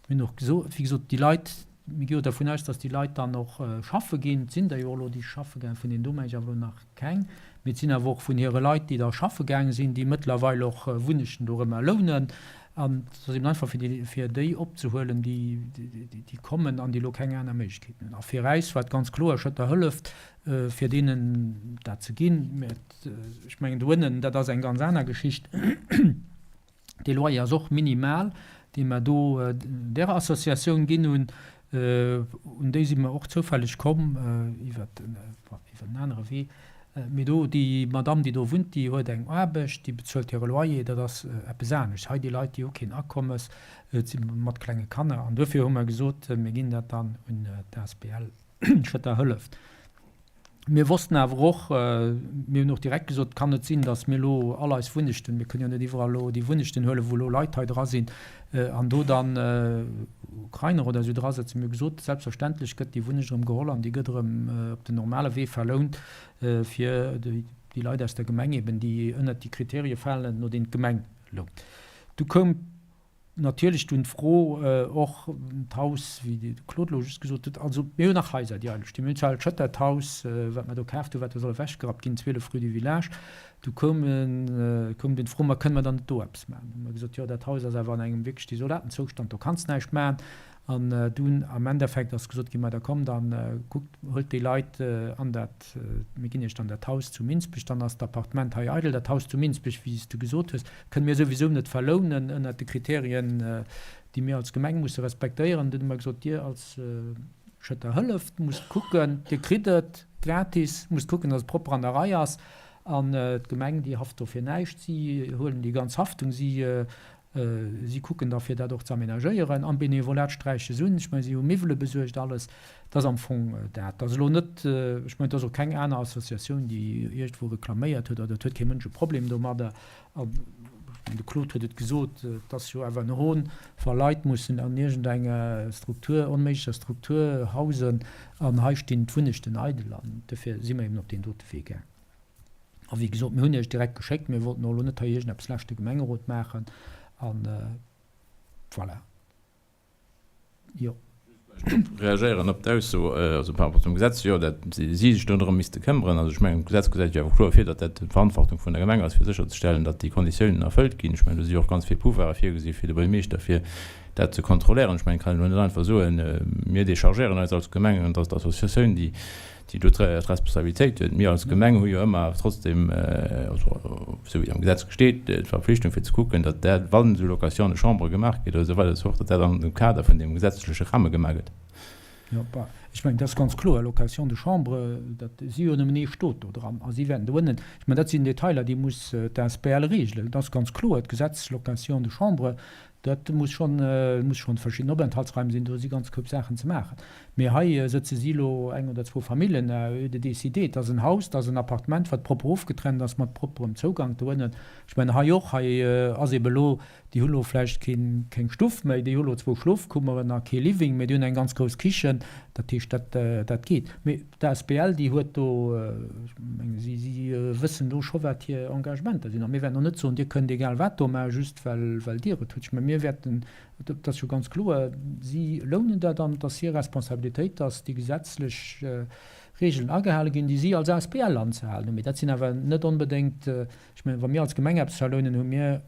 hunn och gesot, wéi gesot, déi Leit, mir gi jo dervun aus, datt déi Leit dann och schaffe ginn. Et sinn der jo och elo, déi schaffe gaangen, vun deenen do meng ech awer elo nach keng, mee et sinn awer och vun hire Leit, déi da schaffe gaange sinn, déi mëttlerweil och Wunnechten dorëmmer lounen. An et ass eben einfach fir déi, fir déi opzehuelen, déi, déi kommen an déi elo keng aner Méiglechkeeten hunn. A fir äis war et ganz kloer, Schëtter hëlleft, fir deenen dat ze ginn. Mä ech mengen, do ënnen, dat ass eng ganz aner Geschicht. Dee Loyer ass och minimal, dee mer do där Associatioun ginn hunn. Un déi si mer och zoufälleg komm iwwer en anere Wee. Mee do, déi Madamm, déi do wunnt, déi huet eng Aarbecht, déi bezuelt hire Loyer, dat ass eppes anescht. Hei déi Leit, déi hu keen Akommes, et si mat klenge Kanner. An duerfir hu mer gesot, mir ginn dat dann un d'asbl Schëtter Hëlleft. Mir wossten awer och, mir hunn och direkt gesot, et kann net sinn, datt mir elo all eis Wunnechten, mir kënnen jo net iwwerall elo déi Wunnechten huelen, wou elo Leit hei dra sinn, an do dann Ukrainer oder esou drasëtzen. Mir hu gesot, selbstverständlech gëtt déi Wunnecht erëm geholl an déi gëtt erëm op den normale Wee verlount fir déi Leit aus der Gemeng eben, déi ënnert déi Kriterie falen, no deenen d'Gemeng lount. Du koum Natierlech dunn d'Fro och, d'Haus, wéi de Claude elo just gesot huet, also mir hunn nach Haiser, déi eidel stinn. Mir hunn zwar Schëtter d'Haus, wat mer do kaaft hunn, wat do soll ewechgerappt ginn, 12 rue du Village. Du koum koum dunn d'Fro, ma kënne mer dann net do eppes maachen? Hu mer gesot, jo, dat Haus ass awer an engem wierklech desolaten Zoustand, do kanns näischt maachen. An dunn am Endeffekt ass gesot ginn, ma da kommt a kuckt, huelt déi Leit an dat, mir ginn iech dann dat Haus zu Minsbech, dann ass d'Appartement hei eidel. Dat Haus zu Minsbech, wéi s de gesot hues, kënne mir souwisou net verlounen ënnert de Kriterien, déi mir als Gemeng musse respektéieren. Dunn hu mer gesot, Dir als Schëtter Hëlleft musst kucken, Dir kritt et gratis, musst kucken, datt et propper an der Rei ass. An d'Gemeng, déi haft dofir näischt, si huelen déi ganz Haftung, si Si kucken da fir dat och ze aménagéieren. Am Benevolat sträiche se un. Ech mengen, si hu Miwwele besuergt, alles. Dat ass am Fong dat. Dat ass elo net, ech mengen, et ass och keng aner Associatioun, déi iergendwou reklaméiert huet oder et huet kee Mënsch e Problem domadder. An ech mengen, de Claude huet et gesot, et ass jo awer en Hohn, wa Leit mussen an iergendenger Struktur, onméiglecher Struktur hausen an hei stinn d'Wunnechten eidel. An dofir si mer eben op deen dote Wee gaang. A wéi gesot, mir hunn Iech direkt geschéckt. Mir wollten och elo net hei iergendeppes leschte Gemengerot maachen. An voilà. Jo. Reagéieren op d'Ausso, also par rapport zum Gesetz, jo, dat si sech do drëm misste këmmeren. Also ech mengen, d'Gesetz gesäit jo awer kloer vir, datt dat d'Verantwortung vun der Gemeng ass, fir sécherzestellen, datt déi Konditiounen erfëllt ginn. Ech mengen, do si jo och ganz vill Pouvoire virgesi fir de Buergermeeschter, fir. dat ze kontrolléieren. Ech mengen, et kann een elo net einfach soen, mir déchargéieren eis als Gemeng an et ass d'Associatioun, déi déi do d'Responsabilitéit huet. Mir als Gemeng hu jo ëmmer trotzdem, also esou wéi et am Gesetz steet, d'Verpflichtung fir ze kucken, datt dat, wann esou Location de chambre gemaach gëtt oder esou weider esou fort, datt dat an dem Kader vun deem gesetzleche Rahme gemaach gëtt. Jo, bah, ech mengen, dat ass ganz kloer, Location de chambre, dat si jo nëmmen ee Stot do dran a si wäerten do ënnen, ech mengen, dat sinn Detailer, déi muss d'ASBL regelen. Et ass ganz kloer, d'Gesetz Location de chambre, Dat muss schonn, muss schonn verschidden Openthaltsraim sinn, do si ganz Koup Saachen ze maachen. Mee hei sëtze si elo eng oder zwou Famillen, à eux de décider. Et ass en Haus, et ass en Appartement, wat propper ofgetrennt ass, mat propperem Zougank do ënnen. Ech mengen hei och, hei ass ebe elo, déi hu lo vläicht keen, keng Stuff méi, déi hu lo zwou Schlofkummeren a kee Living, mee déi hunn eng ganz grouss Kichen. Dat heescht, dat, dat geet. Mee D'asbl, déi huet do, ech menge si, si wëssen do scho wat hir Engagementer sinn. A mir wäerten och net soen, Dir kënnt egal wat do maachen, just well, well Dir et hutt. Ech menge mir wäerten, dat ass jo ganz kloer, si lounen dat an et ass hir Responsabilitéit, datt déi gesetzlech Regeln agehale ginn, déi si als asbl anzehalen hunn. Mee dat sinn awer net onbedéngt Ech mengen, wa mir als Gemeng eppes verlounen, hu mir,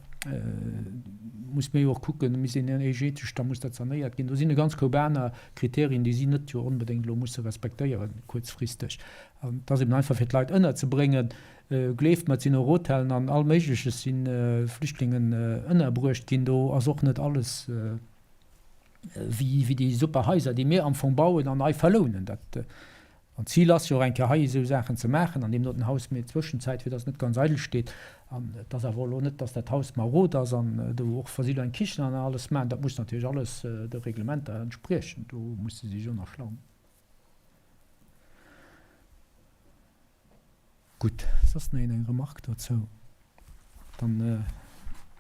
muss mir jo och kucken, mir sinn energetesch, da muss dat sanéiert ginn. Do sinn e ganz Koup aner Kriterien, déi si net jo onbedéngt elo musse respektéieren, kuerzfristeg. An et ass eben einfach fir d'Leit ënnerzebréngen. Gleeft mer, et sinn och Hotellen an all Méigleches si Flüchtlingen ënnerbruecht ginn. Do ass och net alles wéi déi super Haiser, déi mir am Fong bauen an nei verlounen. Dat An d'Zil ass jo och eng Kéier hei esou Saachen ze maachen an deem doten Haus, mee d'Zwëschenzäit, fir dass et net ganz eidel steet. An et ass awer elo net, dass dat Haus marod ass an do och, wa si elo eng Kichen an alles maachen, dat muss natierlech alles de Reglementer entspriechen. Do musse si sech och nach schlau maachen. Gutt, soss nach een eng Remarque dozou? Dann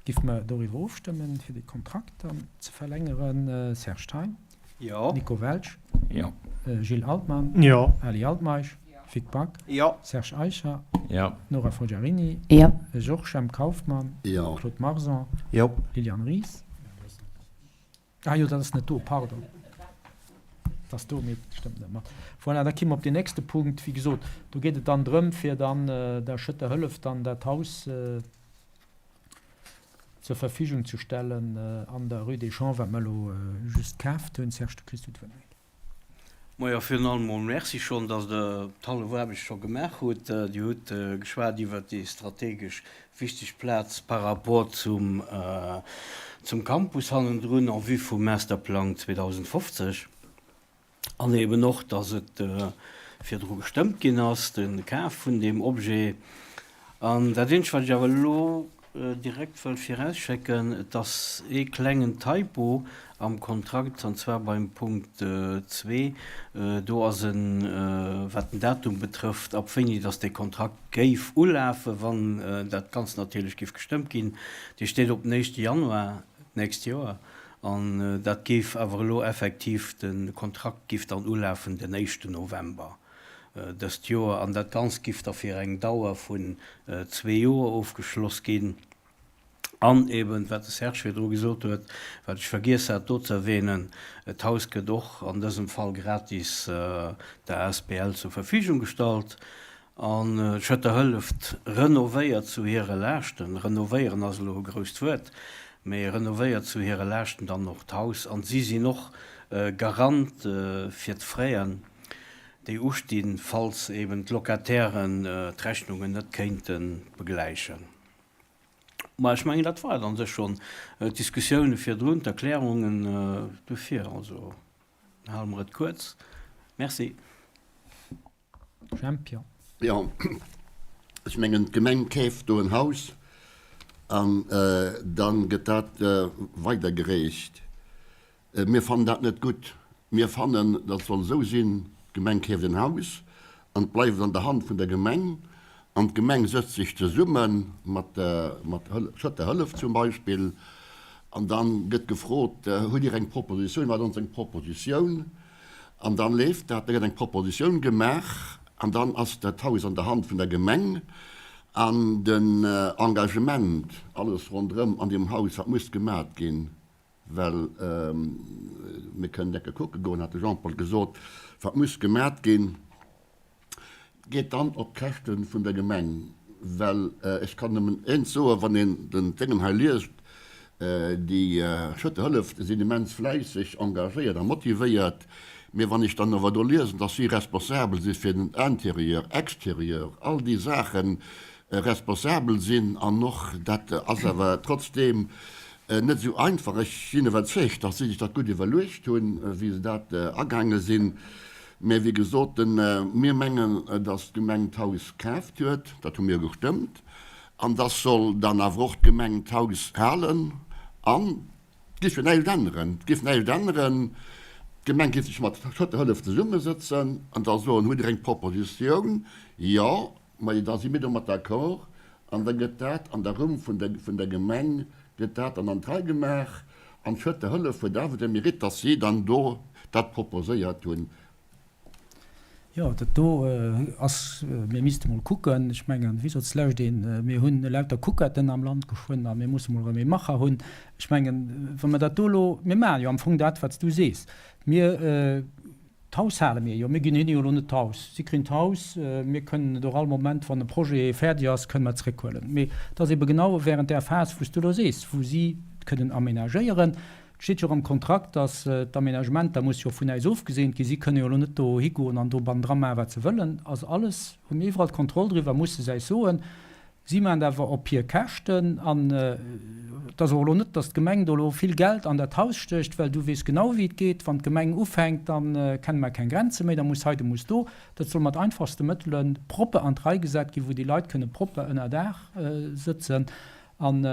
giffe mer doriwwer ofstëmmen, fir dee Kontrakt dann ze verlängeren. Serge Thein? Jo. Nico Welsch? Jo. Gilles Altmann? Jo. Ali Altmeisch? Jo. Vic Back? Jo. Serge Eicher? Jo. Nora Fogiarini? Jo. Georges Jemp Kauffmann? Jo. Claude Marson? Jo. Liliane Ries? Ah jo, dat ass net do, pardon. Dat ass do, mee et stëmmt net mat. Voilà, da ki mer op deen nächste Punkt. Wéi gesot, do geet et dann drëm, fir dann der Schëtter Hëllef dann dat Haus zur Verfügung ze stellen an der Rue des Champs, wat mer elo just kaaft hunn. Serge, du kriss du d'Wuert nach eng Kéier. Majo, virun allem mol Merci schonn, dass Der d'hallef Aarbecht scho gemaach hutt. Dir hutt geschwat iwwert déi strategesch wichteg Plaz par rapport zum zum Campus hannendrun en vue vum Masterplang 2050 an eben och, dass et virdru gestëmmt ginn ass, de Kaf vun deem Objet. An dat Eenzegt, wat ech awer elo direkt wëll virausschécken, et ass ee klengen Typo am Kontrakt, an zwar beim Punkt zwee. Do ass en, wat den Datum betrëfft, ab wéini dass dee Kontrakt géif ulafen, wann dat Ganzt natierlech géif gestëmmt ginn, dee steet op den éischte Januar d'nächst Joer. An dat géif awer elo effektiv, de Kontrakt géif dann ulafen den éischten November. Dëst Joer, an dat Ganzt giff da fir eng Dauer vun zwee Joer ofgeschloss ginn. An eben, wat de Serge virdru gesot huet, wat ech vergiess hat do ze erwähnen, d'Haus gëtt och an dësem Fall gratis der asbl zur Verfügung gestallt. An d'Schëtter Hëlleft renovéiert zu hire Laaschten, renovéieren ass elo e grousst Wuert, mee renovéiert zu hire Laaschten dann och d'Haus. An si sinn och Garant fir d'Fraisen, déi ustinn, falls eben d'Locatairen d'Rechnungen net kéinte begläichen. Mä ech mengen, dat war et a sech schonn. D'Diskussioune virdrun, d'Erklärungen dofir. Also hale mer et kuerz. Merci. Jemp, jo. Jo, ech mengen, d'Gemeng keeft do en Haus an da gëtt dat weidergereecht. Mir fannen dat net gutt. Mir fannen, dat soll esou sinn, d'Gemeng keeft en Haus an et bleift an der Hand vun der Gemeng an d'Gemeng sëtzt sech zesumme mat mat Schëtter Hëllef zum Beispill an da gëtt gefrot, hutt Dir eng Propositioun, wat ass eng Propositioun? An dann leeft dat, da gëtt eng Propositioun gemaach an dann ass dat Haus an der Hand vun der Gemeng an den Engagement, alles ronderëm an deem Haus, wat muss gemat ginn, Well mir kënnen decke kucke goen, hat de Jean-Paul gesot, wat muss gemat ginn, geet dann op d'Käschte vun der Gemeng. Well ech kann nëmmen eent soen, wann een den Déngen hei liest. Déi Schëtterhëllef sinn immens fläisseg, engagéiert a motivéiert. Mee wann ech dann awer do liesen, dass si responsabel si fir den Intérieur, Extérieur, all déi Saache responsabel sinn an och, dat ass awer trotzdeem net esou einfach. Ech sinn iwwerzeegt, dass si sech dat gutt iwwerluecht hunn, wéi se dat agaange sinn. Mä wéi gesot, mir mengen, dass d'Gemeng d'Haus kaaft huet, dat hu mir gestëmmt, An dass soll dann awer och d'Gemeng d'Haus halen an et géif jo näischt änneren. Et géif näischt änneren. D'Gemeng géif sech mat Schëtterhëllef zesummesëtzen an da soen, Hutt Dir eng Propositioun? Jo, majo da si mir domat d'accord. An da gëtt dat an der Rumm vun der vun der Gemeng gëtt dat dann an d'Rei gemaach. An d'Schëtterhëllef huet awer de Mérite, dass si dann do dat proposéiert hunn. Jo, dat do ass, mir misste mol kucken, ech mengen, wéi sot d'lescht een, mir hunn elauter Kuckerten am Land geschwënn a mir musse mol erëm ee Macher hunn. Ech mengen, wa mer dat do elo, mir maache jo am Fong dat, wat s du sees, mir, d'Haus hale mir jo, mir ginn hinne jo elo net d'Haus, si kréien d'Haus, mir kënnen et och all Moment, wann e Projet fäerdeg ass, kënne mer et zréckhuelen. Mee et ass ebe genau während där Phas, wou s du elo sees, wou si et kënnen aménagéieren, Et steet jo och am Kontrakt, dass d'Aménagementer musse jo vun äis ofgeseent ginn. Si kënne jo elo net do higoen an do bannendra maachen, wat se wëllen. Ass alles, hu mir iwwerall d'Kontroll driwwer, musse se äis soen. Si maachen et awer op hir Käschten. An et ass och elo net, dass d'Gemeng do elo vill Geld an dat Haus stécht, well du weess genau, wéi et geet. Wann d'Gemeng ufänkt, da kenne mer keng Grenze méi, da muss hei, do muss do. Dat soll mat einfachste Mëttele propper an d'Rei gesat ginn, wou déi Leit kënne propper ënner Daach sëtzen. An,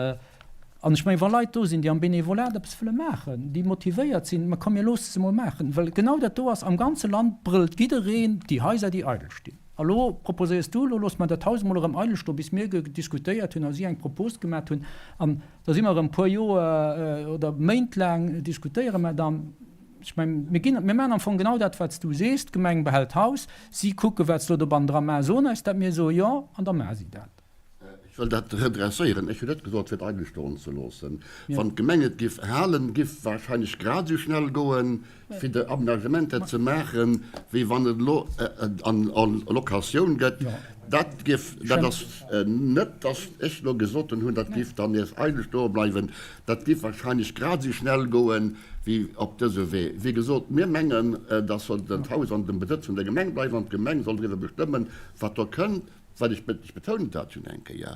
an ech mengen, wa Leit do sinn, déi am Benevolat eppes wëlle maachen, déi motivéiert sinn, ma komm mir loosse se mol maachen. Well genau dat do ass, am ganze Land brëllt jiddereen déi Haiser, déi eidel stinn. A lo proposéiers du, lo loosse mer dat Haus emol erëm eidel stoen, bis mir diskutéiert hunn a si eng Propos gemat hunn. An da si mer erëm e puer Joer oder Méint laang diskutéiere mer dann. Ech mengen, mir ginn, mir maachen am Fong genau dat, wat s du sees, D'Gemeng behält d'Haus, si kucke wat se elo dobannendra maachen, soen eis dat, mir soe jo, an da maache si dat. Ech wëll dat redresséieren. Ech hunn net gesot, fir et eidel stoen ze loossen. Wann d'Gemeng et giff halen, giff wahrscheinlech grad esou schnell goen, fir déi Amenagementer ze maachen, wéi wann et elo an Locatioun gëtt. Dat giff, dat ass net, dass ech elo gesot hunn, dat giff dann nees eidel stoe bleiwen. Dat giff wahrscheinlech grad esou schnell goen, wéi op dëse Wee. Wéi gesot, mir mengen, dass soll d'Haus an dem Besëtz vun der Gemeng bleiwen an d'Gemeng soll driwwer bestëmmen, wat do kënnt. Well ech betounen dat schonn eng Kéier,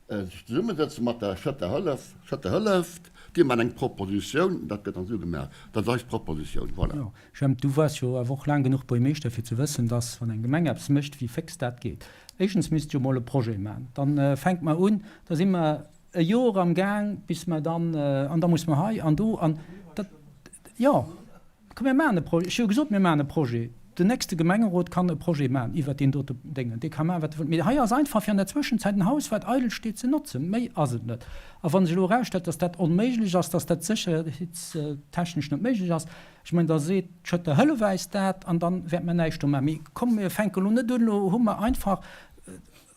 sech zesummesëtze mat der Schëtter Hëllef, Schëtter hëlleft, déi maachen eng Propositioun, dat gëtt dann esou gemaach. Dat ass eis Propositioun, voilà. Jo, Jemp, du waars jo awer och laang genuch Buergmeeschter, fir ze wëssen, dass, wann eng Gemeng eppes mécht, wéi féx dat geet. Éischtens misst jo emol e Projet maachen. Dann fänke mer un, da si mer e Jor am Gaang, bis mer dann, an da muss mer hei an do an dat, jo. Komm mir maachen e Projet. Ech hu jo gesot, mir maachen e Projet. Den nächste Gemengerot kann e Projet maachen iwwert deen dote Déngen. Dee ka maachen, wat e wëllt. Mee hei ass einfach fir an der Zwëschenzäit en Haus, wat eidel steet, ze notzen. Méi ass et net. A wa sech elo erausstellt, dass dat onméiglech ass, dass dat sécherheetstechnesch net méiglech ass, ech mengen, da seet d'Schëtter, Hëllef äis dat an dann wäerte mer näischt do maachen. Mee komm, mir fänke elo net un, elo hu mer einfach,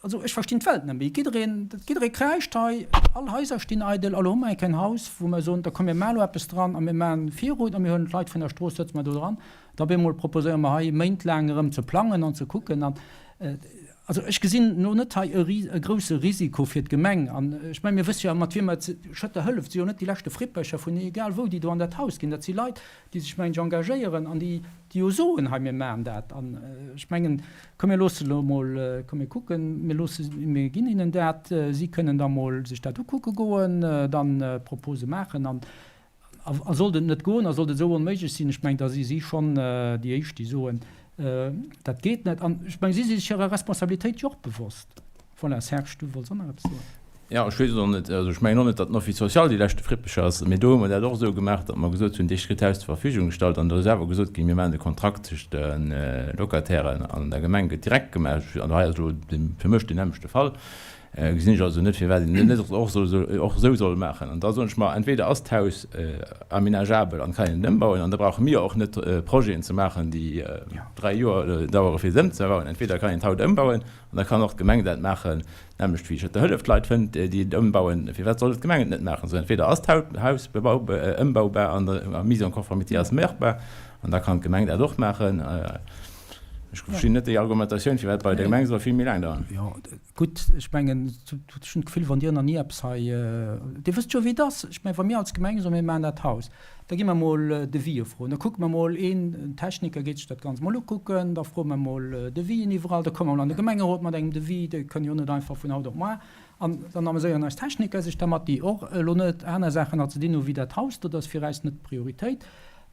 Also ech verstinn d'Welt net méi. Jiddereen, jidderee kräischt hei, all Haiser stinn eidel, a lo hu mer eng Kéier en Haus, wou mer soen, da komm mir maache lo eppes dran a mir maachen virun a mir huelen d'Leit vun der Strooss, sëtze mer do dran. Da op eemol proposéiere mer hei méintlaang erëm ze plangen an ze kucken an, also ech gesinn elo net hei e ri, e grousse Risiko fir d'Gemeng. An ech mengen, mir wësse jo mat wiem mer et ze, Schëtter hëlleft si jo net déi leschte Frippercher vun egal wou, déi do an dat Haus ginn. Dat si Leit, déi sech, mengen ech, engagéieren an déi, déi jo soen, hei mir maachen dat. An ech mengen, komm mir loosse elo emol, komm mir kucken, mir loosse, mir ginn hinnen dat, si kënnen da mol sech dat ukucke goen, dann Propose maachen. An a sollt et net goen a sollt et esou onméiglech sinn, ech mengen, da si si schonn déi éischt, déi soen, dat geet net. An ech mengen, si si sech hirer Responsabilitéit jo och bewosst. Voilà, Serge, du wollts och nach eppes soen? Jo, ech weess et och net. Also ech mengen och net, datt den Office social dee leschte Frippecher ass. Mee do hu mer dat och esou gemaach, datt mer gesot hunn, dee kritt d'Haus zur Verfügung gestallt. An do ass awer gesot ginn, mir maachen de Kontrakt tëscht de Locatairen an der Gemeng gëtt direkt gemaach. An hei ass elo fir mech deen nämmlechte Fall. Gesinn ech also net, firwat een dat net och esou soll maachen. An da soen ech mer, entweder ass d'Haus aménageabel an kann een et ëmbauen, an da brauche mir och net Projeten ze maachen, déi 3 Joer dauere fir se ëmzebauen. Entweder kann een d'Haut ëmbauen, An da kann och d'Gemeng dat maachen, d'nämmlecht wéi Schëtter Hëllef d'Leit fënnt, déi et ëmbauen. Firwat soll et d'Gemeng et net maachen? Sou, entweder ass d'Haus ëmbaubar an der Mise en conformité ass machbar, an da kann d'Gemeng dat och maachen. Ech verstinn net déi Argumentatioun, firwat bei der Gemeng soll vill méi laang daueren. Jo, gutt, ech mengen, ech hunn d'Gefill, wann Dir nach ni eppes hei, Dir wësst jo, wéi et ass. Ech mengen, wa mir als Gemeng soen, mir maachen dat Haus, da gi mer emol Devisë froen, da kucke mer emol, een Techniker geet sech dat Ganzt emol ukucken, da froe mer emol Devisen iwwerall, da komme mer emol an de Gemengerot mat engem Devis, déi kënnen jo net einfach vun haut op moar. An dann ameséieren eis Techniker sech dermat, déi och elo net aner Saachen nach ze dinn hu wéi dat Haus do, dat ass fir eis net d'Prioritéit.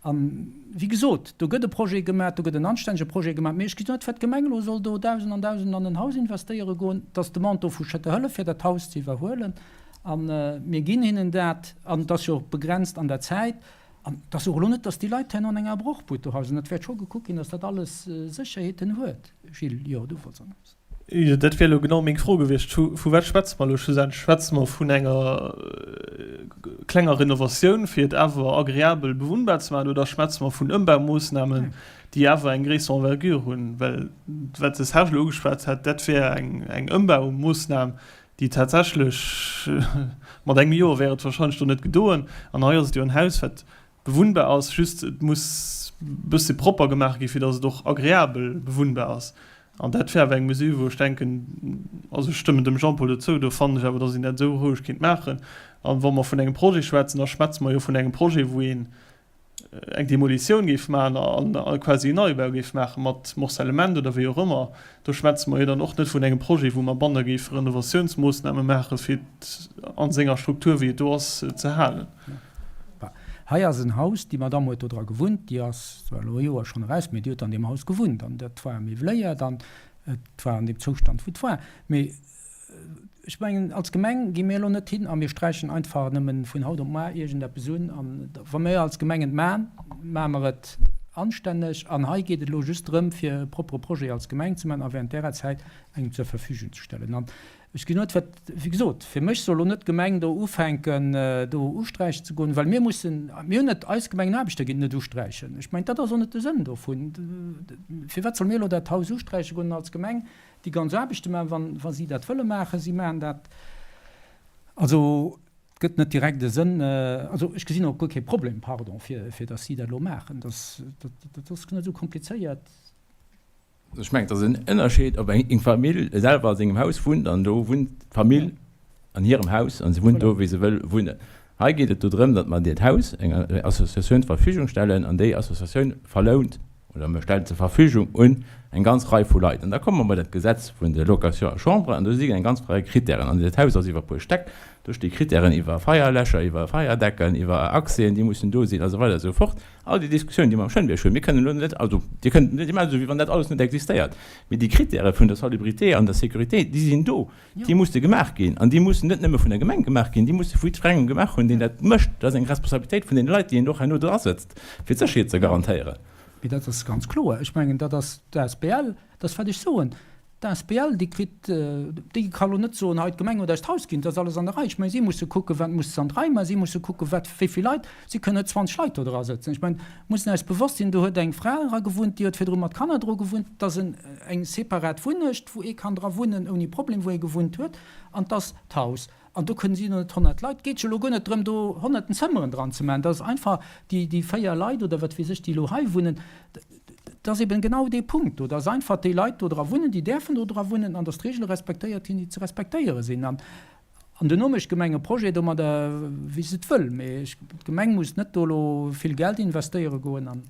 A wéi gesot, do gëtt e Projet gemaach, do gëtt en anstännege Projet gemaach, mee ech gesinn net, firwat d'Gemeng elo soll do Dausend an Dausenden an en Haus investéiere goen. Et ass d'Demande do vu Schëtter Hëllef, fir dat Haus ze iwwerhuelen. A mir ginn hinnen dat. An et ass jo och begrenzt an der Zäit. An et ass och elo net, datt déi Leit herno an enger Brochbud do hausen. Et wäert scho gekuckt ginn, datt dat alles Sécherheeten huet. Gilles, jo, du wollts och nach eppes. Jo, dat wier elo genau meng Fro gewiescht. Vu wat schwätze mer elo schlussendlech? Schwätze mer vun enger klenger Renovatioun, fir et awer agreabel bewunnbar ze maachen, oder schwätze mer vun Ëmbaumoossnamen, déi awer eng gréisser Envergure hunn? Well wat de Serge elo ugeschwat hat, dat wär eng Ëmbaumoossnam, déi tatsächlech, mat engem Joer wär et wahrscheinlech do net gedoen. An hei ass et jo en Haus, wat bewunnbar ass, just et muss e bësse propper gemaach gi fir datt et och agreabel bewunnbar ass. An dat wär awer eng Mesure, wou ech denken, also ech stëmmen dem Jean-Paul do zou, do fannen ech awer, datt een dat esou roueg kéint maachen. A wa mer vun engem Projet schwätzen, da schwätze mer jo vun engem Projet, wou een eng Demolitioun géif maachen a quasi en Neibau géif maache mat Morcellement oder wéi och ëmmer. Do schwätze mer jo dann och net vun engem Projet, wou mer banne géife Renovatiounsmoossname maache fir et a senger Struktur, wéi et do ass, ze halen. Hei ass en Haus, déi Madamm huet do dra gewunnt, déi ass zwar elo e Joer schonn eraus, mee déi huet an deem Haus gewunnt an dat war meuveléiert an et war an deem Zoustand, wou et war. Mee ech mengen, als Gemeng gi mir elo net hin a mir sträichen einfach nëmmen vun haut op mar iergendeppes un. An wa mir als Gemeng et maachen, maache mer et anstänneg. An hei geet et elo just drëm, fir e proppere Projet als Gemeng ze maachen a während därer Zäit engem zur Verfügung ze stellen. An Ech ginn net, wat, wéi gesot, fir mech soll elo net d'Gemeng do ufänken, do usträichen ze goen, well mir mussen, mir hunn net, eis Gemengenaarbechter ginn et net usträichen. Ech mengen, dat ass och net de Sënn dovun. Firwat solle mir elo dat Haus usträiche goen an als Gemeng déi ganz Aarbechte maachen, wann, wa si dat wëlle maachen? Si maachen dat. Also, et gëtt net direkt e Sënn, also ech gesinn och guer kee Problem, pardon, fir, fir datt si dat elo maachen. Dat, dat ass net esou komplizéiert. Ech mengen, et ass en Ënnerscheed, ob eng Famill selwer a sengem Haus wunnt an do wunnt d'Famill an hirem Haus an se wunnt do, wéi se wëll wunnen. Hei geet et do drëm, datt mer dat Haus enger Associatioun zur Verfügung stellen an déi Associatioun verlount oder mer stellen zur Verfügung un eng ganz Rei vu Leit. An da komme mer bei dat Gesetz vun der Location à chambre an do si eng ganz Rei Kritären. An dat Haus ass iwwer e puer Stäck, do sti Kritären iwwer Feierläscher, iwwer Feierdecken, iwwer Accèsen, déi mussen do sinn a sou weider a sou fort. All déi Diskussioun, déi mer am Schënnbierg hunn, mir kënnen elo net, also Dir kënnt net maachen, esou wéi wann dat alles net existéiert, mee déi Kritäre vun der Salubrité an der Sécurité, déi sinn do, déi musse gemaach ginn. An déi mussen net nëmme vun der Gemeng gemaach ginn, déi musse vu jiddwerengem gemaach hunn, deen dat mécht. Dat ass eng Responsabilitéit vun deene Leit, déi een och herno drasëtzt, fir d'Sécherheet ze garantéieren. Mee dat ass ganz kloer. Ech mengen, dat ass d'ASBL, dat ass wat ech soen. D'asbl, déi kritt, déi ka lo net soen, hei d'Gemeng huet eis d'Haus ginn, et ass alles an der Rei. Ech mengen, si musse kucken, wat muss an d'Rei maachen, si musse kucken, wat, wéi vill Leit, si kënnen net 20 Leit do dra sëtzen. Ech mengen, mussen eis bewosst sinn, do huet eng Fra era gewunnt, déi huet virdru mat Kanner dru gewunnt, et ass en, eng separat Wunnecht, wou ee kann dra wunnen ouni Problem, wou ee gewunnt huet, an et ass d'Haus. An do kënnen si net 100 Leit, et geet jo elo guer net drëm, do honnerten Zëmmeren dran ze maachen, dat ass einfach déi, déi 4 Leit oder wat weess ech, déi elo hei wunnen, dat ass eben genau dee Punkt do, dass einfach déi Leit do dra wunnen, déi däerfen do dra wunnen an dass d'Regele respektéiert ginn, déi ze respektéiere sinn. An, an duerno mécht d'Gemeng e Projet domadder, wéi se et wëll, mee ech, d'Gemeng muss net do elo vill Geld investéiere goen an.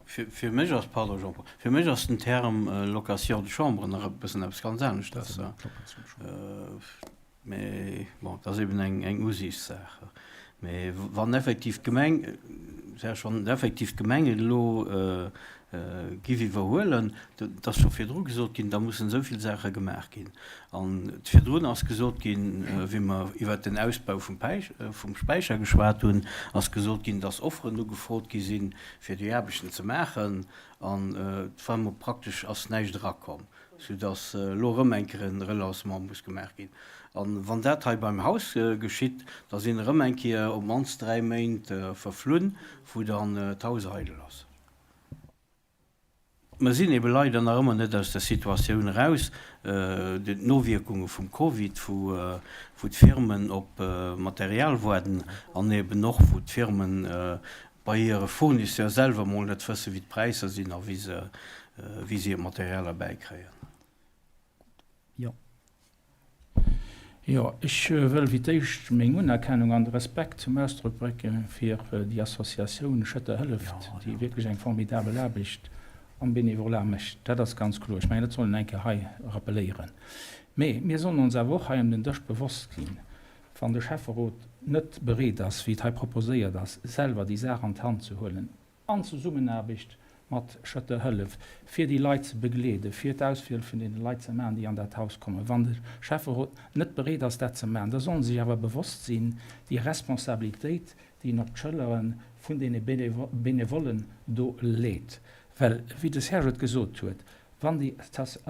Fir mech ass, pardon Jean-Paul, fir mech ass den Term Location de chambre nach e bëssen eppes ganz aneschters. Mee bon, et ass eben eng Usiichtssaach. Mee wann effektiv d'Gemeng, Serge, wann effektiv d'Gemeng et elo giff iwwerhuelen, dat ass scho virdru gesot ginn, da mussen esou vill Saache gemaach ginn. An virdrun ass gesot ginn, wéi mer iwwert den Ausbau vum vum Späicher geschwat hunn, ass gesot ginn, dass Offeren ugefrot gi sinn, fir déi Aarbechten ze maachen. An et war emol praktesch ass näischt erakomm, soudass elo erëm eng Kéier e Relancement muss gemaach ginn. A wann dat hei beim Haus geschitt, da sinn erëm eng Kéier op d'mannst 3 Méint verflunn, wou dann d'Haus eidel ass. Mer sinn ebe leider nach ëmmer net aus der Situatioun eraus, d'Nowierkunge vum Covid, wou d'Firmen op Material waarden an eben och wou d'Firmen. bei hire Fournisseur selwer mol net wëssen, wéi d'Präisser sinn a wéi se, wéi se hiert Material erbäikréien. Jo. Jo, ech wëll fir d'éischt meng Unerkennung an de Respekt zum Ausdrock brécke fir déi Associatioun Schëtter hëlleft, déi wierklech eng formidabel Aarbecht am Bénévolat mécht. Dat ass ganz kloer. Ech mengen, dat soll een eng Kéier hei rappeléieren. Mee mir sollen ons awer och hei ëm den Dësch bewosst ginn, wann de Schäfferot net bereet ass, wéi et hei proposéiert ass, selwer déi Saach an d'Hand ze huelen, an Zesummenaarbecht mat Schëtter Hëllef, fir déi Leit ze begleeden, fir d'Auswiel vun deene Leit ze maachen, déi an dat Haus kommen. Wann de Schäfferot net bereet ass, dat ze maachen, da soll en sech awer bewosst sinn, déi Responsabilitéit, déi en op d'Schëllere vun deene Benevollen do leet. Well, wéi de Serge et gesot huet, Wann déi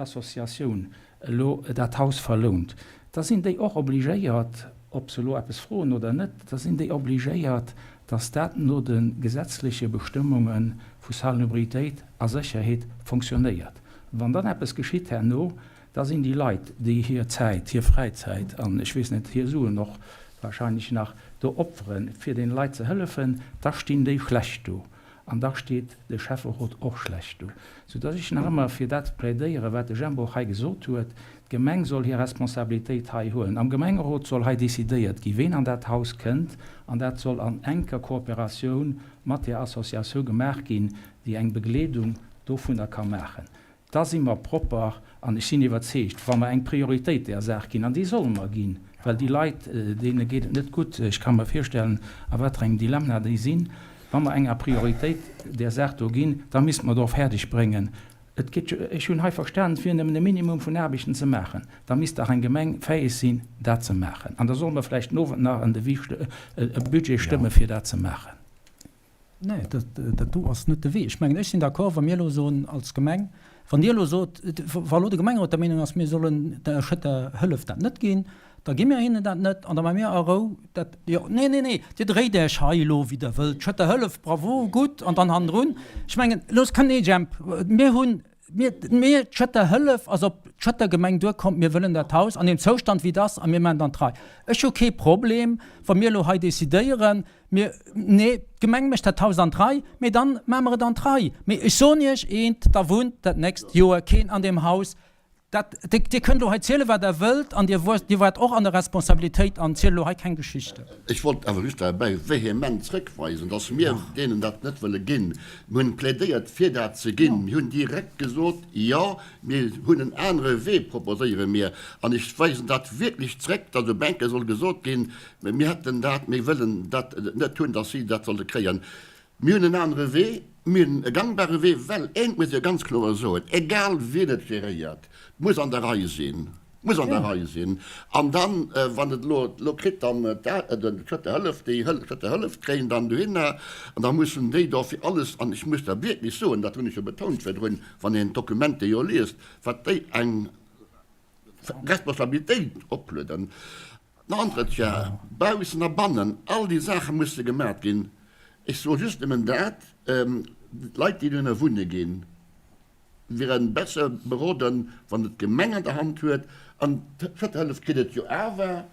Associatioun elo dat Haus verlount, da sinn déi och obligéiert, ob se elo eppes froen oder net, da sinn déi obligéiert, dass dat no de gesetzleche Bestëmmunge vu Salubritéit a Sécherheet fonctionnéiert. Wann dann eppes geschitt herno, da sinn déi Leit, déi hir Zäit, hir Fräizäit an ech weess net, hir Suen och wahrscheinlech nach do opferen, fir deene Leit ze hëllefen, da stinn déi schlecht do. An da steet de Schäfferot och schlecht do. Soudass ech nach ëmmer fir dat plädéieren, wat de Jemp och hei gesot huet, D'Gemeng soll hir Responsabilitéit hei huelen. Am Gemengerot soll hei decidéiert ginn, ween an dat Haus kënnt. An dat soll an enker Kooperatioun mat där Associatioun gemaach ginn, déi eng Begleedung dovunner ka maachen. Da si mer propper an ech sinn iwwerzeegt, wa mer eng Prioritéit där Saach ginn, an déi solle mer ginn, well déi Leit, deene geet et net gutt, ech ka mer virstellen, a wat fir engem Dilemma déi sinn, wa mer eng a Prioritéit där Saach do ginn, da misste mer et och fäerdeg bréngen, et geet jo, ech hunn hei verstanen, et wier nëmmen e Minimum vun Aarbechten ze maachen, da misst dach eng Gemeng fäeg sinn, dat ze maachen. An da solle mer vläicht den Owend nach en Devis, e Budget stëmme fir dat ze maachen. Nee, dat do ass net de Wee. Ech mengen, ech sinn d'accord, wa mir elo soen als Gemeng, wann Dir elo sot, wa elo de Gemengerot der Meenung ass, mir sollen der Schëtter Hëllef dat net ginn, da gi mir hinnen dat net an da maache mir a Rou dat. Jo, nee, nee, nee, Dir dréit Iech hei elo wéi Der wëllt. Schëtter Hëllef, bravo, gutt, an dann hannendrun. Ech mengen, elo kënnt, nee Jemp, mir hunn, mir, mir, d'Schëtter Hëllef ass op d'Schëtter Gemeng duerkomm, mir wëllen dat Haus an deem Zoustand wéi et ass a mir maachen et an d'Rei. Ech hu kee Problem, wa mir elo hei decidéieren, Mir, nee, d'Gemeng mécht dat Haus an d'Rei, mee dann maache mer et an d'Rei. Mee ech soen Iech eent, da wunnt dat nächst Joer keen an deem Haus. Dat, Dir kënnt elo hei zielen, wat Der wëllt, an Dir Dir waart och an der Responsabilitéit an zielt elo hei keng Geschichten. Ech wollt awer just derbäi vehement zrëckweisen, dass mir deenen dat net wëlle ginn. Mir hunn plädéiert, fir dat ze ginn. Mir hunn direkt gesot, Jo, mir hunn en anere Wee, proposéiere mir. An ech weisen dat wierklech zrëck, dass op eng Kéier soll gesot ginn, Mä mir hätten dat, mir wëllen dat net hunn, dass si dat solle kréien. Mir hunn en anere Wee, mir hunn e gangbare Wee, well eent muss ech ganz kloer soen, egal wien et geréiert, et muss an der Rei sinn, et muss an der Rei sinn. An dann, wann et elo, elo kritt dann d'Schëtter Hëllef, déi Schëtter Hëllef kréien dann dohinner, an da mussen déi do fir alles, an ech muss da wierklech soen, dat hunn ech jo betount virdrun, wann een d'Dokumenter jo liest, wat déi eng Responsabilitéit oplueden, Den Entretien, baussen a bannen, all déi Saache musse gemat ginn. Ech soe just nëmmen dat, d'Leit, déi dohinner wunne ginn, wiere besser beroden, wann et d'Gemeng an der Hand huet. An d'Schëtterhëllef kritt et jo awer,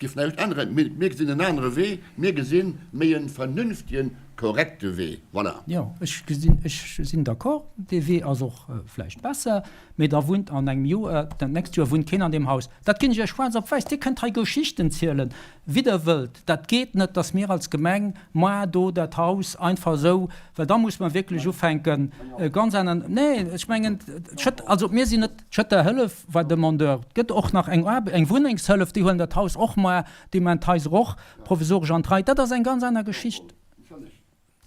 géif näischt änneren. Mee mir gesinn en anere Wee, mir gesi méi e vernünftigen, korrekte Wee. Voilà. Jo, ech gesinn, ech sinn d'accord, dee Wee ass och vläicht besser. Mee da wunnt an engem Joer, dat nächst Joer wunnt keen an deem Haus. Dat ginn ech Iech schwaarz op wäiss. Dir kënnt hei Geschichten zielen, wéi Der wëllt. Dat geet net, dass mir als Gemeng mar do dat Haus einfach esou, well da muss mer wierklech ufänken ganz aner, nee, ech mengen, d'Schëtt, also mir sinn net, d'Schëtter Hëllef war Demandeur. Et gëtt och nach eng Aarbe, eng Wunnengshëllef, déi huelen dat Haus och mar, déi man d'Haiser och provisoresch an d'Rei. Dat ass eng ganz aner Geschicht.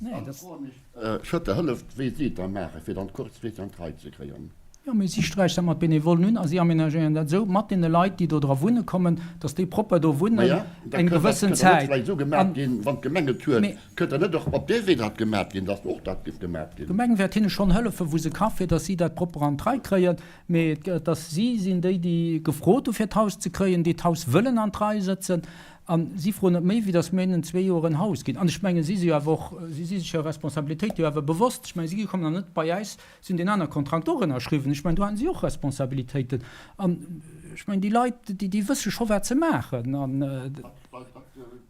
Nee, dat. Schëtter hëlleft, wéi si et da maachen, fir dann kuerzfristeg an d'Rei ze kréien. Jo, mee si sträicht dat mat Benevollen un a si amenagéieren dat esou mat deene Leit, déi do dra wunne kommen, datt déi propper do wunnen Maja, da eng kënnt dat, gewëssen kënnt dat net Zäit. vläicht esou gemaach An, ginn, wann d'Gemeng et huet, mee. kënnt dat net och op dee Wee dat gemaach ginn, datt och dat géif gemaach ginn? D'Gemeng wäert hinne schonn hëllefen, wou se ka, fir datt si dat propper an d'Rei kréien. Mee et, datt si sinn déi, déi gefrot hu fir d'Haus ze kréien, déi d'Haus wëllen an d'Rei sëtzen. A si froen net méi, wéi datt mir hinnen zwee Joer en Haus ginn. An ech mengen, si si jo awer och, si si sech hirer Responsabilitéit jo awer bewosst. Ech mengen, si kommen dann net bei äis, si hunn deen anere Kontrakt och ënnerschriwwen. Ech mengen, do haten si och Responsabilitéiten. An ech mengen, déi Leit, déi, déi wësse scho wat se maachen. An,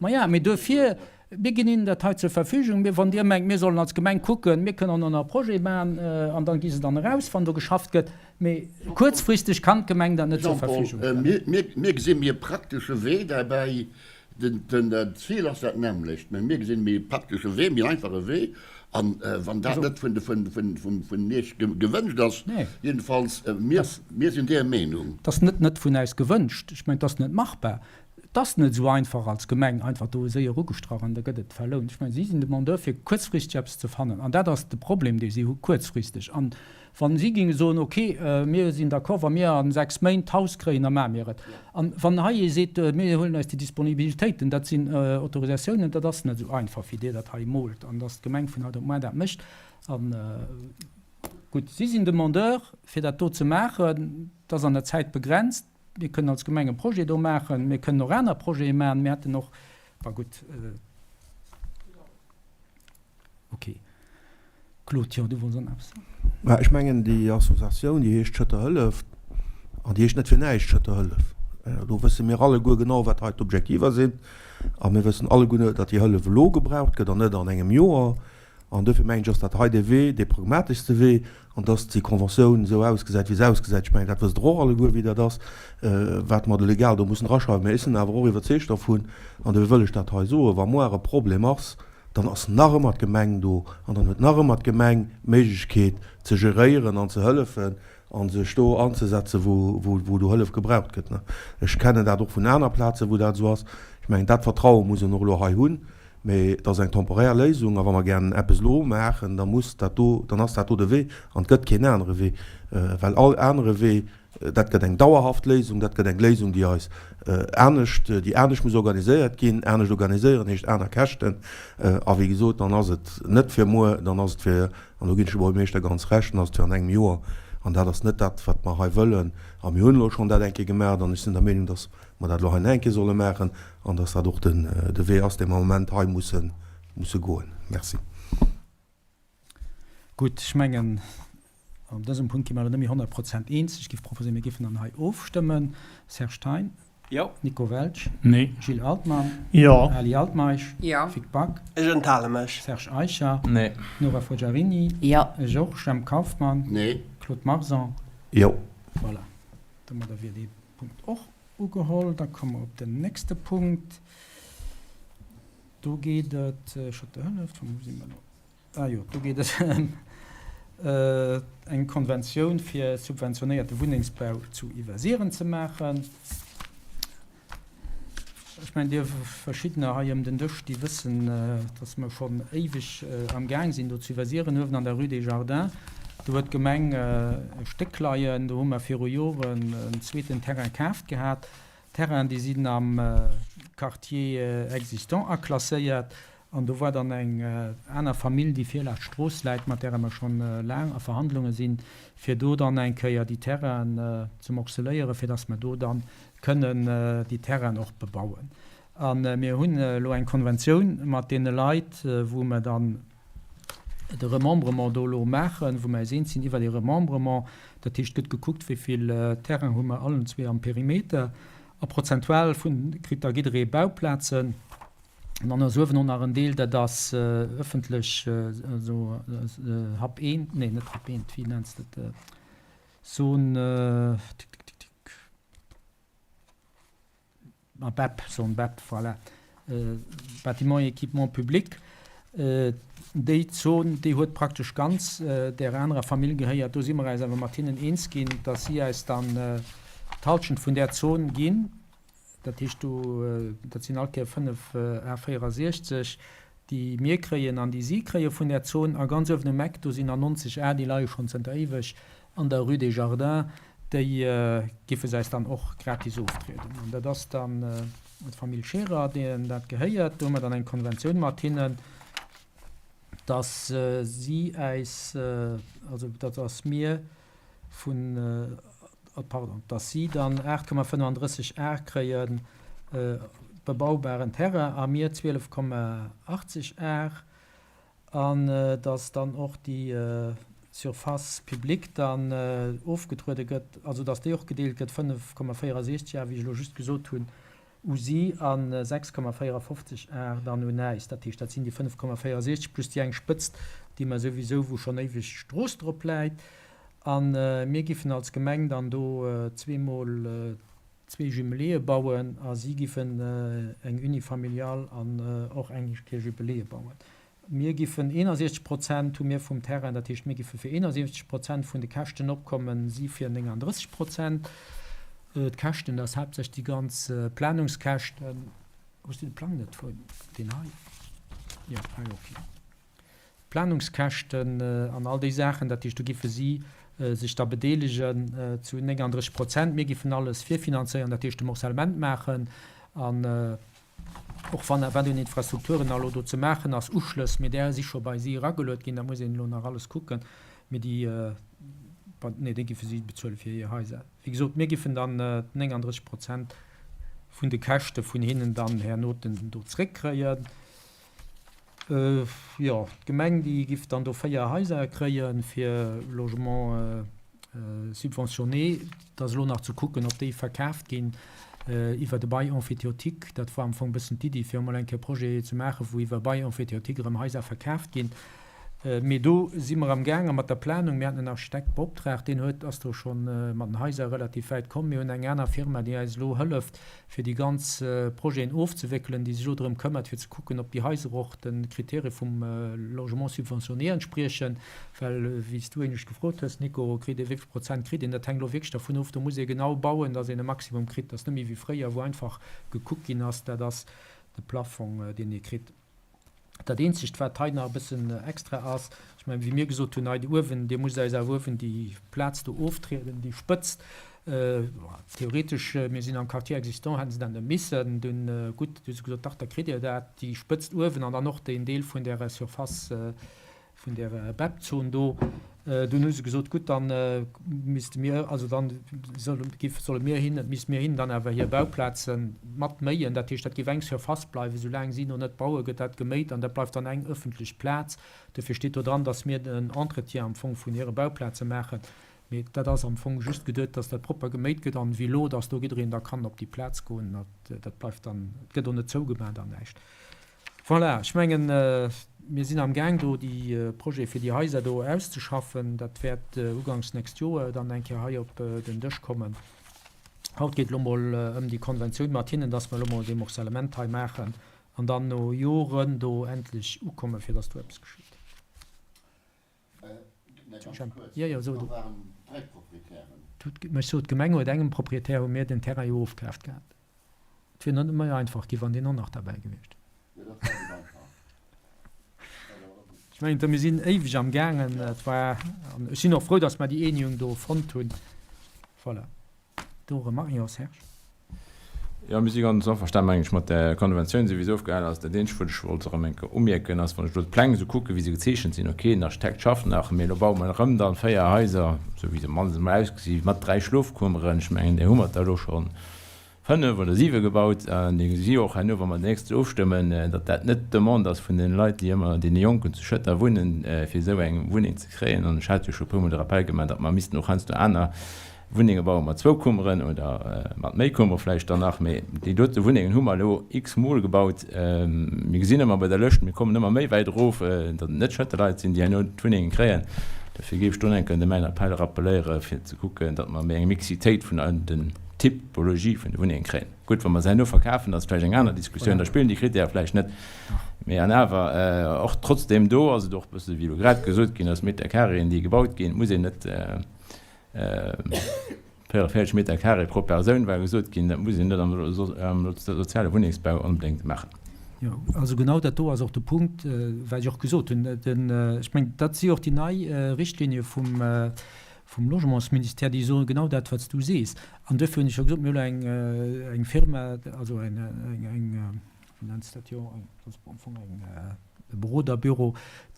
maja, mee duerfir. Mir ginn Ihnen dat hei zur Verfügung. Mir, wann Dir mengt, mir sollen als Gemeng kucken, mir kënnen och nach e Projet maachen an dann gi se dann eraus, wann do geschafft gëtt. Mee kuerzfristeg kann d'Gemeng dat net zur Verfügung stellen. Jean-Paul, mir gesi méi e praktesche Wee derbäi. Den Zil ass dat nämmlecht, mä mir gesinn e méi praktesche Wee, méi einfache Wee. A wann dat net vun Iech gewënscht ass, jedenfalls, mir sinn där Meenung. Et ass net net vun äis gewënscht. Ech mengen, et ass net machbar. Et ass net esou einfach als Gemeng, einfach do séier ugestrach an da gëtt et verlount. Ech mengen, si sinn Demandeur fir kuerzfristeg eppes ze fannen an dat ass de Problem, dee si hu kuerzfristeg. An wa si géinge soen, ok, mir sinn d'accord, wa mir a 6 Méint d'Haus kréien, da maache mir et. An wann hei ee seet, mir huelen eis déi Disponibilitéiten, dat sinn Autorisatiounen, dat ass net esou einfach, wéi Dir dat hei moolt an datt d'Gemeng vun haut op muar dat mécht. An gutt, si sinn Demandeur fir dat do ze maachen, dat ass an der Zäit begrenzt. Mir kënnen als Gemeng e Projet do maachen. Mir kënnen och aner Projete maachen. Mir hätten och, bah gutt, okay. Claude, jo, du wollts och nach eppes soen. Mä ech mengen, déi Associatioun, déi heescht Schëtter Hëllef an déi heescht net fir näischt Schëtter Hëllef. Do wësse mir alleguer genau, wat hei d'Objektiver sinn. A mir wëssen alleguer, datt déi Hëllef elo gebraucht gëtt an net an engem Joer. An duerfir mengen ech, ass dat hei dee Wee, dee pragmateschste Wee, an dass déi Conventioun esou ausgesäit, wéi se ausgesäit, ech mengen, dat wësst Der och alleguer, wéi dat ass, wat mer do legal do mussen draschreiwen. Mä ech sinn awer och iwwerzeegt dervun, an duerfir wëll ech dat hei soen, Wa muar e Problem ass, dann ass nach ëmmer d'Gemeng do an dann huet nach ëmmer d'Gemeng d'Méiglechkeet ze geréieren an ze hëllefen a sech do anzesetzen, wou do Hëllef gebraucht gëtt. Ech kennen dat och vun aner Plazen, wou dat esou ass. Ech mengen, dat Vertraue muss een och elo hei hunn. Mee et ass eng temporär Léisung, a wa mer gären eppes elo maachen, da muss dat do, dann ass dat do de Wee an et gëtt keen anere Wee, well all anere Wee, dat gëtt eng dauerhaft Léisung, dat gëtt eng Léisung, déi eis anescht, déi anescht muss organiséiert ginn. Anescht organiséieren heescht aner Käschten. A wéi gesot, dann ass et net fir muer, dann ass et fir, an do ginn ech dem Buergermeeschter ganz Recht, dann ass et fir an engem Joer. An dat ass net dat, wat mer hei wëllen. A mir hunn elo schonn dat eng Kéier gemaach an ech sinn der Meenung, dass mer dat elo hei nach eng Kéier solle maachen an dass dat och den de Wee ass, dee mer am Moment hei musse musse goen. Merci. Gutt, ech mengen, an dësem Punkt gi mer elo net méi 100 Prozent eens. Ech géif proposéieren, mir géifen dann hei ofstëmmen. Serge Thein? Jo. Nico Welsch? Nee. Gilles Altmann? Jo. Ali Altmeisch? Jo. Vic Back? Ech enthale mech. Serge Eicher? Nee. Nora Forgiarini? Jo. Ech och. Jemp Kauffmann? Nee. Claude Marson? Jo. Voilà, domadder wier dee Punkt och ugeholl. Da komme mer op den nächste Punkt. Do geet et, ech hat de Hëllef, wou si mer elo? Ah jo, do geet et ëm eng Konventioun fir subventionéierte Wunnengsbau zu Iwwersiren ze maachen. Ech mengen, Dir Verschiddener hei ëm den Dësch, déi wëssen, dass mer schonn éiweg amgaang sinn, do zu Iwwersiren uewen an der Rue des Jardins, do huet d'Gemeng e Stéck leien, do hu mer viru Joren en zweeten Terrain kaaft gehat. D'Terrainen, déi sinn am Quartier existant aklasséiert an do war dann eng aner Famill, déi vir laanscht d'Strooss läit, mat där mer schonn laang a Verhandlunge sinn, fir do dann eng Kéier déi Terrainen ze morceléieren, fir dass mer do dann kënnen déi Terrainen och bebauen. A mir hunn elo eng Konventioun mat deene Leit, wou mer dann de Remembrement do elo maachen, wou mer eis eens sinn iwwer dee Remembrement. Dat heescht, et gëtt gekuckt, wéi vill Terrain hu mer allen zwee am Perimeter a prozentual vun kritt da jidderee Bauplazen. An dann ass uewen och nach en Deel, dat ass ëffentlech, also Hub 1, nee net Hub 1, wéi nenns de et, Zone, tick, tick, tick, tick. Ah, BEP, Zone BEP, voilà, Bâtiments et équipements publics, déi Zon, déi huet praktesch ganz där anerer Famill gehéiert. Do si mer eis awer mat hinnen eens ginn, dass si eis dann d'Halschent vun där Zon ginn. Dat heescht do, dat sinn all Kéier 5 à 64, déi mir kréien an déi si kréie vun där Zon. A ganz uewen um Eck, do sinn der 90 à, déi leie schonn zënter éiweg an der Rue des Jardins, déi géife se eis dann och gratis oftrieden. An dat ass dann d'Famill Scherer, deenen dat gehéiert. Do hu mer dann eng Konventioun mat hinnen, dass si äis, also dass mir vun, pardon, dass si dann 8,35 Ar kréie bebaubaren Terrain a mir 12,80 Ar. An dass dann och déi Surface publique dann ofgetruede gëtt, also dass déi och gedeelt gëtt, 5,64 Ar, wéi ech elo just gesot hunn. u si a 6,54 Ar dann un äis. Dat heescht, dat sinn déi 5,64 plus déi eng Spëtzt, déi mer souwisou, wou schonn éiweg Strooss drop läit. A mir giffen als Gemeng dann do zweemol zwee Jumeléeë bauen a si giffen eng Unifamiliale an och eng Kéier Jumeléeë bauen. Mir giffen 61 Prozent hu mir vum Terrain, dat heescht mir giffe fir 71 Prozent vun de Käschten opkommen, si fir 39 Prozent. D'Käschten, dat ass haaptsächlech déi ganz Planungskäschten. Hues du de Plang net vun deen hei? Jo, hei, okay. D'Planungskäschten an all déi Saachen, dat heescht do giffe si sech da bedeelegen zu 39 Prozent. Mir giffen alles virfinanzéieren, dat heescht de Morcellement maachen an Och wann wat un Infrastrukturen elo do ze maachen ass, Uschlëss, mee där si scho bei si erageluet ginn, da muss een elo nach alles kucken, mee déi, nee, déi géife si bezuele fir hir Haiser. Wéi gesot, mir géifen dann 39 Prozent vun de Käschte vun hinnen dann hernoten do zréckkréien. Jo, d'Gemeng, déi giff dann do 4 Haiser kréie fir Logement subventionné. Et ass elo nach ze kucken, ob déi verkaaft ginn iwwer de Bail emphytéotique. Dat war am Fong e bëssen d'Iddi, fir emol eng Kéier e Projet ze maachen, wou iwwer Bail emphytéotique erëm Haiser verkaaft ginn. Mee do si mer am gaange mat der Planung. Mir haten en Architekt beoptraagt, deen huet, ass do scho mat den Haiser relativ wäit komm. Mir hunn eng aner Firma, déi eis elo hëlleft, fir déi ganz Projeten ofzewéckelen, déi sech elo drëm këmmert, fir ze kucken, ob déi Haiser och de Kritäre vum Logement subventionné entspriechen. Well, wéi s du éinescht gefrot hues, Nico, kritt ee wéi vill Prozent kritt een? Dat hänkt elo wierklech dervun of. Do muss ee genau bauen, datt een e Maximum kritt. Dat ass net méi wéi fréier, wou einfach gekuckt ginn ass, dat ass de Plafong, deen ee kritt. Dat eenzegt, wat hei nach e bëssen extra ass, ech mengen, wéi mir gesot hunn, hei uewen, Dir musst eis awer uewen déi Plaz do oftrieden, déi Spëtzt. Theoretesch, mir sinn am Quartier existant, hätte se dat net missen. Dunn, gutt, du hu se gesot, dach, da kritt Dir dat, déi Spëtzt uewen an dann och deen Deel vun där Surface, vun där BEP-Zon do. Dunn hu se gesot, gutt, da misste mir, also da solle mir hinnen, misste mir hinnen dann awer hir Bauplaze mat méien. Dat heescht, dat géif eng Surface bleiwen, soulaang si no net bauen, gëtt dat geméit an dat bleift dann eng ëffentlech Plaz. Dofir steet do dran, datt mir den Entretien am Fong vun hire Bauplaze maachen. Mee dat ass am Fong just geduet, datt dat propper geméit gëtt an wéi elo, datt do jiddereen da kann op déi Plaz goen. Dat bleift dann, et gëtt och net zougemaach an näischt. Voilà, ech mengen, mir sinn amgaang do déi Projete fir déi Haiser do auszeschaffen. Dat wäert uganks nächst Joer dann eng Kéier hei op den Dësch kommen. Haut geet elo mol ëm déi Konventioun mat hinnen, dass mer elo mol dee Morcellement hei maachen an dann no Joren do endlech ukommen, fir dass do eppes geschitt. Jo, jo, so du. Ech sot, d'Gemeng huet engem Proprietär hu mir den Terrain jo ofkaaft gehat. Et wier net méi einfach gi wann deen och nach derbäi gewiescht wier. Ech mengen, mir sinn éiweg am gaangen. Et war, an ech sinn och frou, datt mer déi Eenegung do fonnt hunn. Voilà. Do Remarquen? Jo, Serge. Jo, mir si ganz averstan, mengen ech, mat där Konventioun, esou wéi se ofgehale ass. Dat eenzegt, wat ech wollt erëm eng Kéier umierken, ass, wann ech elo d'Pläng esou kucken, wéi se gezeechent sinn, okay, den Architekt schafft nach, mee elo baue mer erëm dann 4 Haiser, esou wéi se mannstens emol ausgesi, mat 3 Schlofkummeren. Ech mengen, där hu mer der elo schonn 5 oder 7 gebaut. An mir gesi jo och herno, wa mer dat nächst ofstëmmen, datt dat net d'Demande ass vun deene Leit, déi ëmmer, deene Jonken zu Schëtter wunnen, fir esou eng Wunneng ze kréien. An ech hat jo scho e puermol de Rappell gemaach, datt mer missten och heiansdo aner Wunnenge baue mat zwou Kummeren oder mat méi Kummere vläicht dann nach. Mee déi dote Wunnengen hu mer elo x-mol gebaut. Mir gesinn ëmmer bei der Lëscht, mir kommen ëmmer méi wäit erof, datt et net Schëtter Leit sinn, déi herno d'Wunnenge kréien. Dofir géif ech do nach eng Kéier de mäin Appell rappeléiere fir ze kucken, datt mer méi eng Mixitéit vun den Typologie vun de Wunnenge kréien. Gutt, wa mer se herno verkafen, dat ass vläicht eng aner Diskussioun, da spillen déi Kritäre vläicht net. Mee an awer och trotzdem do ass et och e bësse wéi elo grad gesot ginn ass, Meterkareeën, déi gebaut ginn, et muss een net 44 Meterkaree pro Persoun war gesot ginn, dat muss een net am soziale Wunnengsbau onbedéngt maachen. Jo, also genau dat do ass och de Punkt, wat ech och gesot hunn. Ech mengen, dat si och déi nei Richtlinie vum vum Logementsministère, déi soen genau dat, wat s du sees. An duerfir hunn ech jo gesot, mir hu elo eng, eng Firma, also eng, eng, eng, wéi nennt se dat, jo, eng, dat ass am Fong eng, e Beroderbüro,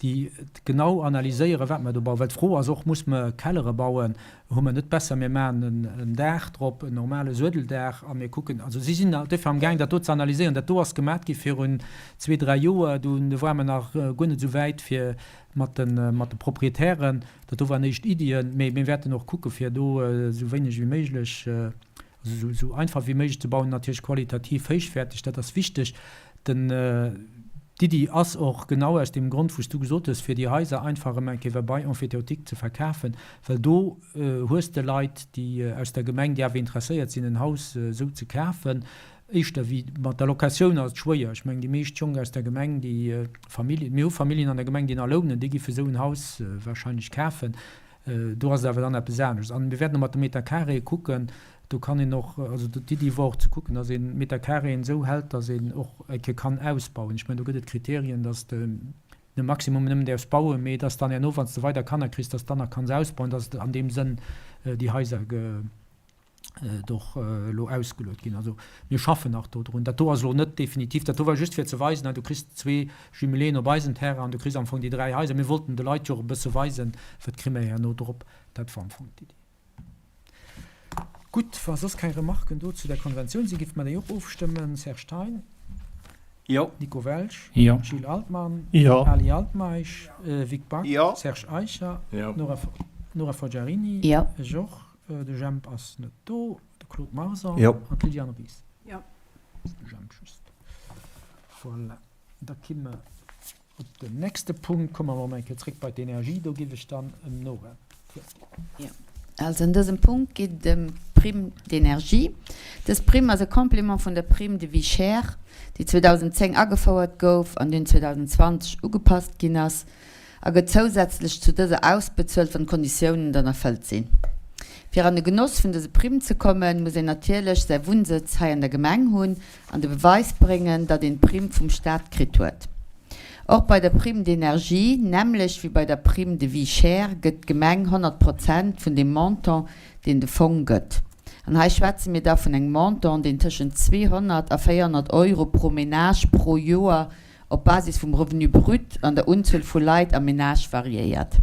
déi genau analyséieren, wat mer do bauen. Well d'Fro ass och, Muss mer Kellere bauen? Hu mer net besser, mir maachen en, en Daach drop, en normale Suedeldaach, a mir kucken. Also si sinn duerfir amgaang, dat do ze analyséieren. Dat do ass gemat gi virun zwee, dräi Joer. Do ware mer nach guer net esou wäit, fir mat de, mat de Proprietären, Dat do waren éischt Iddien, mee mir wäerten och kucke fir do esou wéineg wéi méiglech. Also esou einfach wéi méiglech ze bauen, natierlech qualitativ héichwäerteg, dat ass wichteg. Den, d'Iddi ass och genau aus deem Grond, wou s du gesot hues, fir déi Haiser einfach erëm eng Kéier bei Emphytéotique ze verkafen, well do hues de Leit, déi aus der Gemeng, déi awer interesséiert sinn, en Haus esou ze kafen, éischter wéi mat der Locatioun ass et schwéier. Ech mengen, déi meescht Jonk aus der Gemeng, déi Familljen, mir hu Familljen an der Gemeng, déi nach lounen, déi géife esou en Haus wahrscheinlech kafen. Do ass et awer dann eppes anescht. An mir wäerten och mat de Meterkareeë kucken, do kann een och, also d'Iddi wor och ze kucken, datt een d'Meterkareeën esou hält, datt een och eng Kéier kann ausbauen. Ech mengen, do gëtt et Kriterien, datt de de Maximum nëmmen däerfs bauen, mee datt dann herno, wann s de weider Kanner kriss, datt s dann nach kanns ausbauen, datt et an deem Sënn déi Haiser och elo ausgeluet ginn. Also mir schaffen nach dodrun. Dat do ass elo net definitiv. Dat do war just fir ze weisen, hei du kriss zwee Jumeléen op eisem Terrain an du kriss am Fong déi 3 Haiser. Mir wollten de Leit jo och e bësse weisen, wat kri mer herno drop. Dat war am Fong d'Iddi. Gutt, wa soss keng Remarken do zu der Konventioun sinn, géife mer déi och ofstëmmen. Serge Thein? Jo. Nico Welsch? Jo. Gilles Altmann? Jo. Ali Altmeisch? Vic Back? Jo. Serge Eicher? Jo. Nora Forgiarini? Jo. Ech och. De Jemp ass net do, de Claude Marson Jo. an d'Liliane Ries. Jo. De Jemp just. Voilà, da ki mer op den nächste Punkt. Komme mer erëm eng Kéier zréck bei d'Energie. Do giff ech dann em Nora d'Wuert ginn. Jo. Also an dësem Punkt geet et ëm d'Prime d'énergie. Dës Prime ass e Complément vun der Prime de vie chère, déi 2010 agefouert gouf an dunn 2020 ugepasst ginn ass. a gëtt zousätzlech zu dëser ausbezuelt, wann d'Konditiounen dann erfëllt sinn. Fir an de Genoss vun dëse Primm ze kommen, muss een natierlech säi Wunnsëtz hei an der Gemeng hunn an de Beweis bréngen, datt een d'Primm vum Staat kritt huet. Och bei der Prime d'énergie, nämmlecht wéi bei der Prime de vie chère, gëtt d'Gemeng 100 Prozent vun deem Montant, deen de Fong gëtt. An hei schwätze mir da vun engem Montant, deen tëschent 200 a 400 Euro pro Menage pro Joer op Basis vum Revenu brut an der Unzuel vu Leit am Menage variéiert.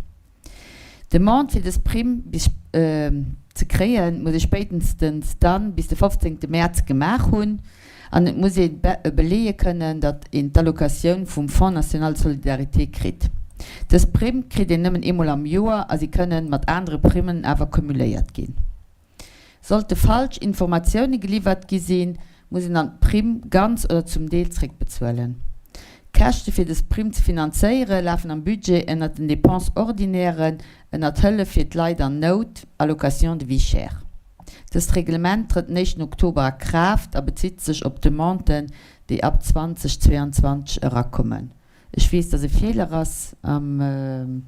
D'Demande fir dës Primm bis ze kréien, muss ee spéitstens dann bis de 15 Mäerz gemaach hunn an et muss ee beleeë kënnen, datt een d'Allocatioun vum Fonds national de solidarité kritt. Dës Primm kritt een nëmmen eemol am Joer a si kënnen mat anere Primmen awer cumuléiert ginn. Sollte falsch Informatioune geliwwert gi sinn, muss een dann d'Primm ganz oder zum Deel zréckbezuelen. D'Käschte fir dës Primm ze finanzéiere lafen am Budget ënnert den Dépenses ordinairen ënnert Hëllef fir d'Leit an Nout, Allocation de vie chère. Dëst Reglement trëtt den éischten Oktober a Kraaft a bezitt sech op Demanden, déi ab 2022 erakommen. Ech weess, dass e Feeler ass am,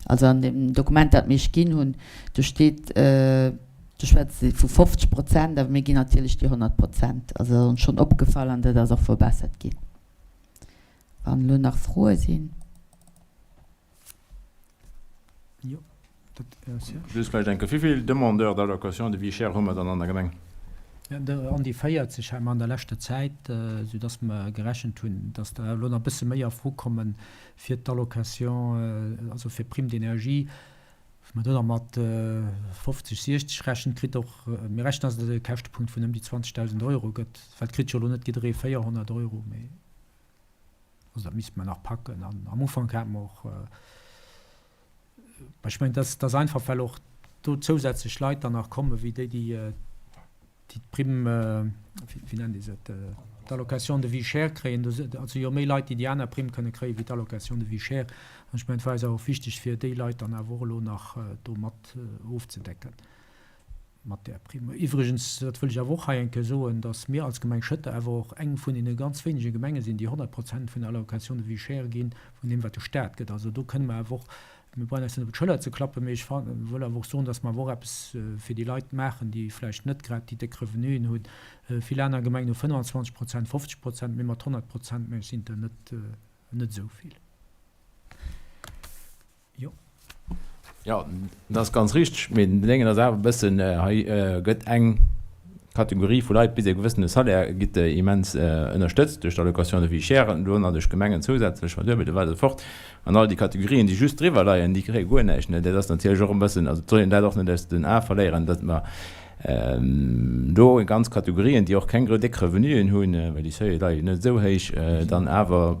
also an deem Dokument, dat mir Iech ginn hunn, do steet, do schwätze se vu 50 Prozent, awer mir ginn natierlech déi 100 Prozent. Also dat ass ons schonn opgefall an dat ass och verbessert ginn. Wann elo nach Froe sinn. Jo, dat ass jo. Just vläicht eng Kéier, Wéi vill Demandeurs d'allocation de vie chère hu mer dann an der Gemeng? An déi 40 hate mer an der leschter Zäit, soudass mer gerechent hunn, dass der elo nach e bësse méi a Fro komme fir d'Allocation, also fir d'Prime d'énergie. Wa mer do nach mat 50, 60 rechnen, kritt och, mir rechnen, dass et e Käschtepunkt vun ëm déi 20.000 Euro gëtt, well et kritt jo elo net jidderee 400 Euro, mee. Also dat misste mer nach packen. An am Ufank hate mer och, ech mengen, dat ass einfach, well och do zousätzlech Leit dann nach komme wéi déi, déi d'Primm, wéi nennt ee se, d'Allocation de vie chère kréien. Do si jo méi Leit, déi déi aner Primm kënne kréien, wéi d'Allocation de vie chère. An ech mengen, et war eis awer och wichteg, fir déi Leit dann awer och elo nach do mat ofzedecken. Mat där Prime. Iwwregens, dat wëll ech awer och hei eng Kéier soen, datt mir als Gemeng Schëtter awer och eng vun deene ganz wéinege Gemenge sinn, déi 100 Prozent vun der Allocation de vie chère ginn, vun deem wat de Stat gëtt. Also do kënne mer awer och, mir brauchen eis net op d'Schëller ze klappen, mee ech wëll awer och soen, datt mer awer och eppes fir déi Leit maachen, déi vläicht net grad déi déck Revenuen hunn. Vill aner Gemengen hu 25 Prozent, 50 Prozent, mir mat 100 Prozent, mä et sinn der net, net esou vill. Jo. Jo, dat ass ganz richteg. Mee den Déngen ass awer e bëssen, hei gëtt eng Kategorie vu Leit bis e gewëssene Salaire gitt immens ënnerstëtzt duerch d'Allocation de vie chère an elo nach duerch d'Gemengen zousätzlech verduebelt a wat esou fort. An all déi Kategorien, déi just driwwer leien, déi kréie guer näischt. Dat ass natierlech och e bëssen, also et soll een dat och net aus den Ae verléieren, datt mer Do ganz Kategorien, déi och keng gro déck Revenuen hunn, well déi Seuile leie jo net esou héich, dann awer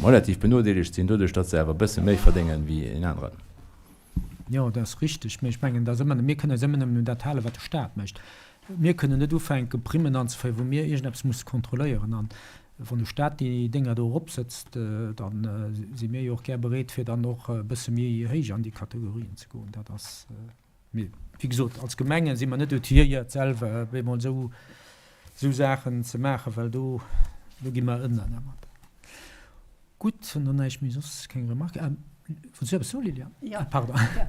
relativ benodeelegt sinn, doduerch datt se awer e bësse méi verdéngen wéi en aneren. Jo, dat ass richteg. Mee ech mengen, dat ass ëmmer, mir kënnen eis ëmmer nëmmen un dat halen, wat de Stat mécht. Mir kënnen net ufänken, Primmen anzeféieren, wou mir iergendeppes musse kontrolléieren. An wann de Stat déi Dénger do eropsëtzt, da si mir jo och gär bereet, fir dann och e bësse méi héich an déi Kategorien ze goen. Dat ass, mee wéi gesot, als Gemenge si mer net outilléiert, selwer op eemol esou, esou Saachen ze maachen, well do, do gi mer ënner dermat. Gutt, hunn do näischt méi soss keng Remarque. Ah, wollts du eppes soen, Liliane? Jo. Ah, pardon. Jo,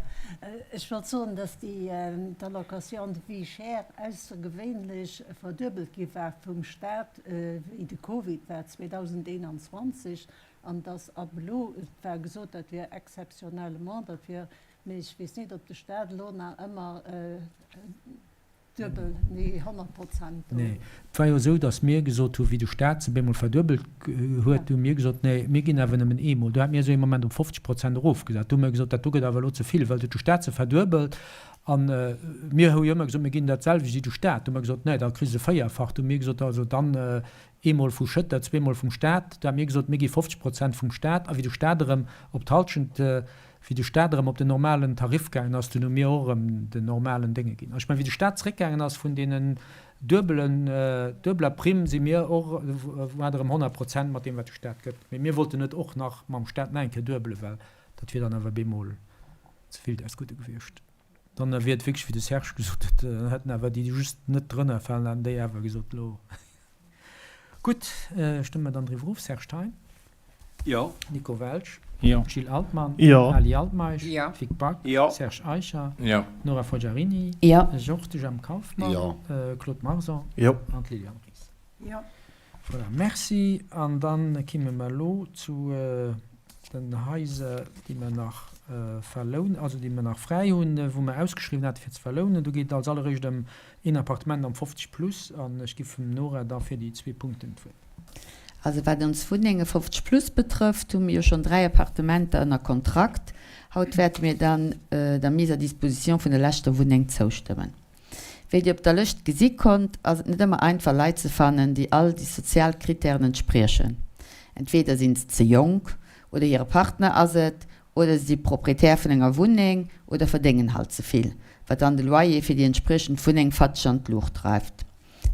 ech wollt soen, dass déi d'Allocation de vie chère aussergewéinlech verduebelt gi war vum Stat, wéi de Covid war 2021, an dass ab elo, et war gesot, dat wier exceptionnellement, dat wier, mee ech weess net, ob de Stat elo nach ëmmer Duebel, nee 100 Prozent do. Nee, et war jo esou, datt mir gesot hu wéi de Staat se bemol verduebelt huet, hu mir gesot, nee, mir ginn awer nëmmen eemol. Do hate mir esou ee Moment op 50 Prozent erofgesat. Do hu mir gesot, dat do gëtt awer elo ze vill, well huet de Staat se verduebelt a mir hu jo ëmmer gesot, mir ginn dat selwecht wéi de Staat. Do hu mir gesot, nee, da kriss de véierfach. Do hu mir gesot, also dann eemol vu Schëtter, zweemol vum Staat. Do hate mir gesot, mir gi 50 Prozent vum Staat a wéi de Staat erëm op d'Halschent Wéi de Staat erëm op den normalen Tarif gaangen ass, dunn hu mir och erëm den normalen Dénge ginn. Ech mengen, wéi de Staat zréckgaangen ass vun deenen duebelen, duebeler Primm, si mir och, war et erëm 100 Prozent mat deem, wat de Staat gëtt. Mee mir wollten net och nach mam Staat nach eng Kéier duebelen, well dat wier dann awer bemol ze vill des Gudde gewiescht. Dann wier et wierklech, wéi de Serge gesot huet, dann hätten awer déi, déi just net drënner falen, hätten déi awer gesot, elo. Gutt, stëmme mer dann driwwer of. Serge Thein? Jo. Nico Welsch? Jo. Gilles Altmann? Jo. Ali Altmeisch? Jo. Vic Back? Jo. Serge Eicher? Jo. Nora Forgiarini? Jo. Ech och, de Jemp Kauffmann? Jo. Claude Marson? Jo. An d'Liliane Ries? Jo. Voilà, merci. An dann kimme mer elo zu den Haiser, déi mer nach verlounen, also déi mer nach fräi hunn, wou mer ausgeschriwwen hate fir ze verlounen. Do geet et als alleréischt ëm een Appartement am 50 plus an ech giff dem Nora da fir déi zwee Punkten d'Wuert. Also wat ons Wunnenge 50 plus betrëfft, hu mir jo schonn 3 Appartementer ënner Kontrakt. Haut wäerte mir dann der Mise à disposition vun der leschter Wunneng zoustëmmen. Wéi Dir op der Lëscht gesi konnt, ass et net ëmmer einfach Leit ze fannen, déi all déi sozial Kritären entspriechen. Entweeder sinn se ze jonk, oder hire Partner ass et, oder se si Proprietär vun enger Wunneng oder verdéngen halt ze vill, wat dann de Loyer fir déi entspriechend Wunneng fatzeg an d'Luucht dreift.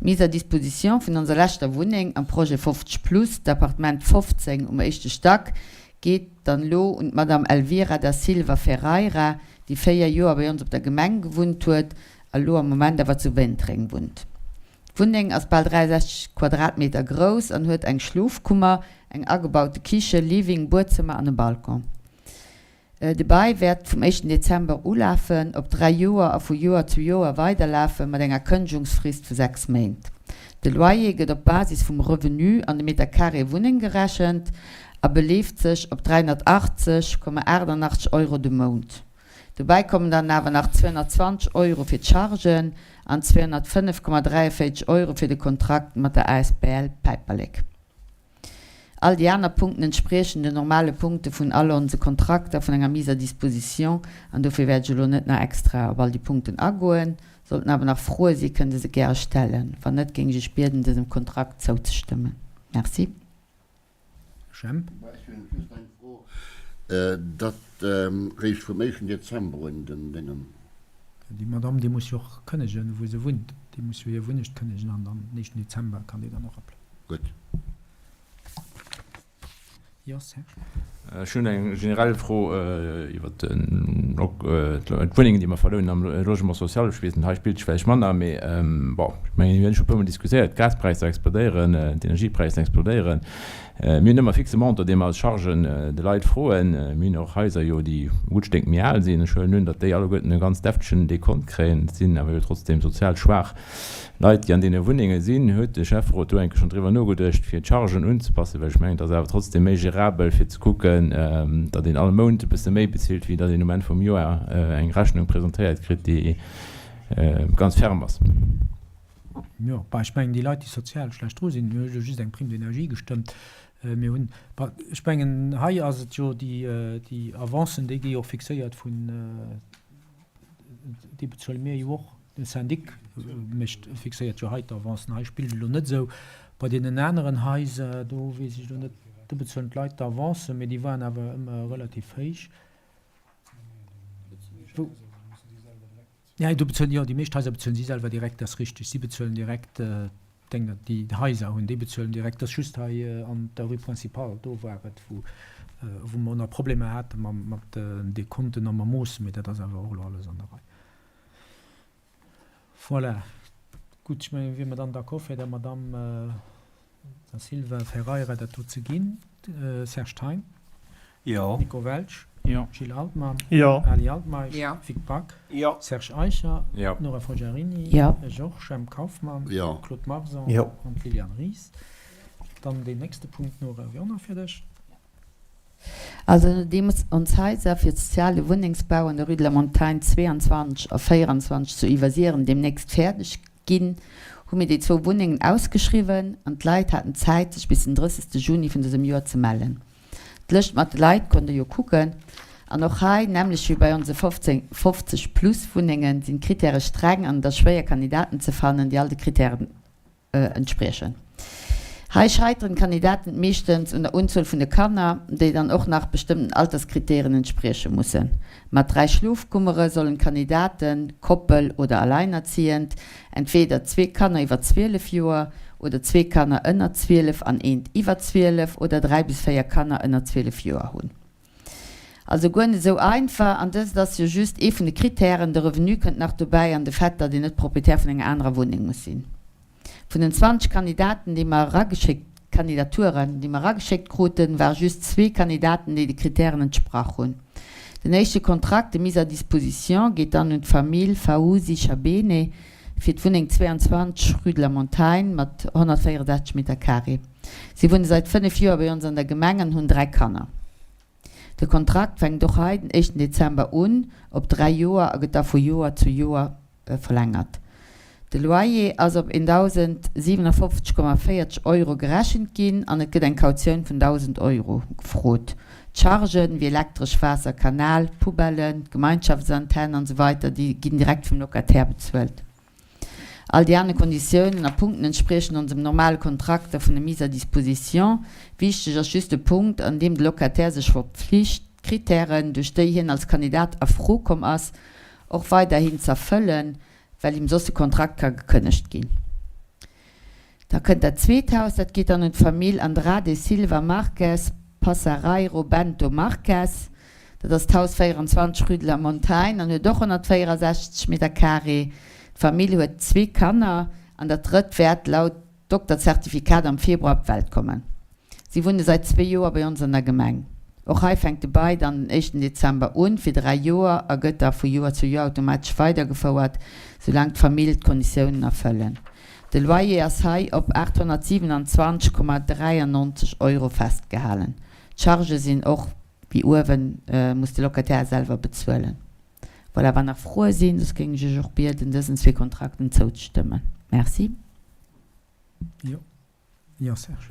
D'Mise à disposition vun onser leschter Wunneng am Projet 50 plus, d'Appartement 15 um éischte Stack, geet dann elo un d'Madame Elvira da Silva Ferreira, déi 4 Joer bei ons op der Gemeng gewunnt huet a lo am Moment awer zu Wéntreng wunnt. D'Wunneng ass bal 63 Quadratmeter grouss an huet eng Schlofkummer, eng agebaute Kiche, Living, Buedzëmmer an e Balcon. De Bail wäert vum éischten Dezember ulafen, op 3 Joer a vu Joer zu Joer weiderlafe mat enger Kënnegungsfrist vu 6 Méint. De Loyer gëtt op Basis vum Revenu an de Meter carré Wunneng gerechent a beleeft sech op 380,88 Euro de Mount. Dobäi kommen dann awer nach 220 Euro fir d'Chargen an 205,43 Euro fir de Kontrakt mat der asbl Päiperlek. All déi aner Punkten entspriechen den normale Punkte vun all onse Kontrakter vun enger Mise à disposition an dofir wäert ech elo net nach extra op all déi Punkten agoen. Sollten awer nach Froe si kënnt Der se gäre stellen. Wann net, géing ech Iech bieden dësem Kontrakt zouzestëmmen. Merci. Jemp. Ech hunn just eng Fro, Dat réischt vum éischten Dezember un den Déngen? Déi Madame déi muss jo och kënnegen wou se wunnt. Déi muss jo hir Wunnecht kënnegen an dann den éischten Dezember kann déi dann och apl. Gutt. Jo, Serge. Ech hunn eng generell Fro iwwert d'Wunnengen, déi mer verlounen am Logement social. Ech weess net, hei spillt sech vläicht manner, mee bon, ech mengen, mir hunn scho e puermol diskutéiert, d'Gaspräisser explodéieren, d'Energiepräisser explodéieren. Mir hunn ëmmer e fixe Montant, dee mer als Chargen de Leit froen. Mir hunn och Haiser jo, déi e gutt Stéck méi al sinn. Ech huelen un, datt déi alleguerten e ganz deftegen Dekont kréien. Et sinn awer jo trotzdeem sozial schwaach Leit, déi an deene Wunnenge sinn. Huet de Schäfferot do eng Kéier schonn driwwer nogeduecht, fir d'Chargen unzepassen? Well ech mengen, et ass awer trotzdeem méi gérabel, fir ze kucken, datt een all Mount e bësse méi bezilt, wéi datt een um Enn vum Joer eng Rechnung presentéiert kritt, déi ganz ferm ass. Jo, bah, ech mengen, déi Leit, déi sozial schlecht dru sinn, mir hu jo just eng Prime d'énergie gestëmmt, mir hunn, bah, ech mengen, hei ass et jo déi, déi Avancen, déi gi jo och fixéiert vun, déi bezuele mir jo och, de Syndic mécht, fixéiert jo hei d'Avancen. Hei spillt et elo net esou. Bei deenen aneren Haiser, do weess ech elo net, do bezuelen d'Leit d'Avancen, mee déi waren awer ëmmer relativ héich. Wou? Jo, do bezuelen, jo, déi meescht Haiser bezuelen si selwer direkt, dat ass richteg. Si bezuelen direkt, d'Dénger, déi d'Haiser hunn, déi bezuelen direkt. Dat ass just hei an der Rue Principale, do war et, wou, wou mer nach Problemer hate mam, mat den Dekonten a mam Moossen, mee dat ass awer och elo alles an der Rei. Voilà. Gutt, ech mengen, wier mer dann d'accord, fir der Madamm Da Silva Ferreira dat do ze ginn. Serge Thein. Jo. Nico Welsch. Jo. Gilles Altmann. Jo. Ali Altmeisch. Jo. Vic Back. Jo. Serge Eicher. Jo. Nora Fogiarini. Jo. Georges Jemp Kauffmann. Jo. Claude Marson. Jo. An d'Liliane Ries. Dann deen nächste Punkt, Nora, wier och nach fir dech. Also nodeems ons Haiser fir soziale Wunnengsbau an der Rue de la Montagne 22 a 24 zu Iwwersiren deemnächst fäerdeg ginn, hu mir déi zwou Wunnengen ausgeschriwwen an d'Leit haten Zäit sech bis den 30. Juni vun dësem Joer ze mellen. D'Lëscht mat de Leit konnt der jo kucken. An och hei, nämmlecht wéi bei onse 15 50 plus Wunnengen, sinn d'Kritäre streng an et ass schwéier Kandidaten ze fannen, déi all de Kritären entspriechen. Hei scheiteren d'Kandidaten meeschtens un der Unzuel vun de Kanner, déi dann och nach bestëmmten Alterskritären entsprieche mussen. Mat 3 Schlofkummere sollen d'Kandidaten, Koppel oder alleinerziehend, entweder zwee Kanner iwwer 12 Joer oder zwee Kanner ënner 12 an eent iwwer 12 oder 3 bis 4 Kanner ënner 12 Joer hunn. Also guer net esou einfach, an dëst ass jo just ee vun de Kritären, de Revenu kënnt nach dobäi an de Fait, datt een net Proprietär vun enger anerer Wunneng muss sinn. Vun den 20 Kandidaten, déi mer erageschéckt, Kandidaturen, déi mer erageschéckt kruten, ware just zwee Kandidaten, déi de Kritären entsprach hunn. Den éischte Kontrakt de mise à disposition geet dann un d'Famill Faouzi Chabene fir d'Wunneng 22, rue de la Montagne mat 164 Meter carré. Si wunne seit 5 Joer bei ons an der Gemeng an hunn 3 Kanner. De Kontrakt fänkt och hei den éischten Dezember un, op 3 Joer a gëtt da vu Joer zu Joer verlängert. De Loyer ass op 1.057,40 Euro gerechent ginn an et gëtt eng Kautioun vun 1.000 Euro gefrot. D'Chargen, wéi Elektresch, Waasser, Kanal, Poubellen, d'Gemeinschaftsantenn an esou weider, déi ginn direkt vum Locataire bezuelt. All déi aner Konditiounen a Punkten entspriechen onsem normale Kontrakter vun der Mise à disposition. Wichteg ass just de Punkt, an deem de Locataire sech verpflicht, d'Kritären, duerch déi hien als Kandidat a Fro komm ass, och weiderhin z'erfëllen, well him soss de Kontrakt ka gekënnegt ginn. Da kënnt dat zweet Haus, dat geet dann un d'Famill Andrade Silva Marques Passareiro Bento Marques. Dat ass d'Haus 24 rue de la Montagne an huet och 164 Meter carré. D'Famill huet zwee Kanner an dat drëtt wäert laut Dokterzertifikat am Februar op d'Welt kommen. Si wunne seit zwee Joer bei ons an der Gemeng. Och hei fänkt de Bail dann den éischten Dezember un fir 3 Joer a gëtt da vu Joer zu Joer automatesch weidergefouert, soulaang d'Famill d'Konditiounen erfëllen. De Loyer ass hei op 827,93 Euro festgehalen. D'Chargë sinn och wéi uewen, muss de Locataire selwer bezuelen. Voilà, wann nach Froe sinn, soss géing ech Iech och bieden, dësen zwee Kontrakten zouzestëmmen. Merci. Jo. Jo, Serge.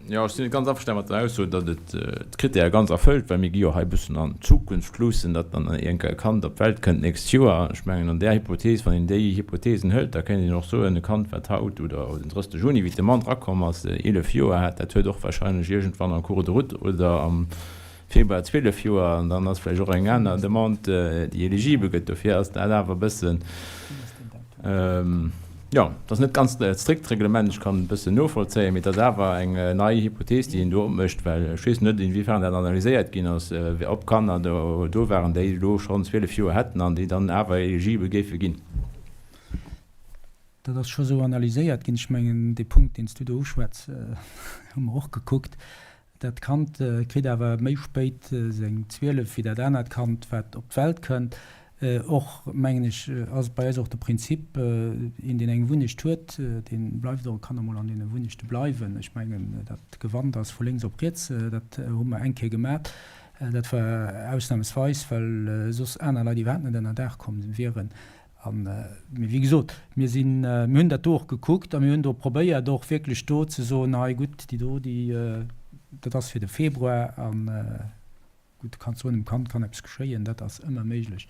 Jo, ech sinn net ganz averstane mat der Ausso, datt et d'Krittäre ganz erfëllt, well mir gi jo hei e bëssen an d'Zukunft luussen, datt dann iergendwann e Kand op d'Welt kënnt d'nächst Joer. Ech mengen, an där Hypothees, wann een déi Hypotheesen hëlt, da kéint een och soen, e Kand, wat haut oder den 30 Juni, wéi d'Demande erakomm ass, 11 Joer hat, dat huet och wahrscheinlech iergendwann en cours de route oder am Februar 12 Joer an dann ass vläicht och eng aner Demande, déi eligibel gëtt. Dofir ass dat awer e bëssen, jo, et ass net ganz strikt Reglement, ech kann e bëssen novollzéien, mee et ass awer eng nei Hypothees, déi een do opmécht, well ech weess net, inwiefern dat analyséiert ginn ass, ob Kanner do waren, déi elo schonn 12 Joer hätten an déi dann awer eligibel géife ginn. Dat ass scho sou analyséiert ginn. Ech mengen, dee Punkt, deen s du do uschwätz, hu mer och gekuckt. Dat Kand kritt awer méi spéit seng 12 wéi dat anert Kand, wat op d'Welt kënnt. Och, mengen ech, ass et bei eis och de Prinzip, een, deen eng Wunnecht huet, dee bleift och, kann emol an deene Wunnechte bleiwen. Ech mengen, dat gewannt ass vu lénks op riets, dat hu mer eng Kéier gemat. Dat war ausnahmsweis, well soss aner Leit iwwerhaapt net ënnerdaach komm wieren. An, mee wéi gesot, mir sinn, mir hunn dat do och gekuckt a mir hunn do probéiert och wierklech do ze soen, hei gutt, déi do, déi, dat ass fir de Februar a gutt, du kanns soen, dem Kand kann eppes geschéien, dat ass ëmmer méiglech.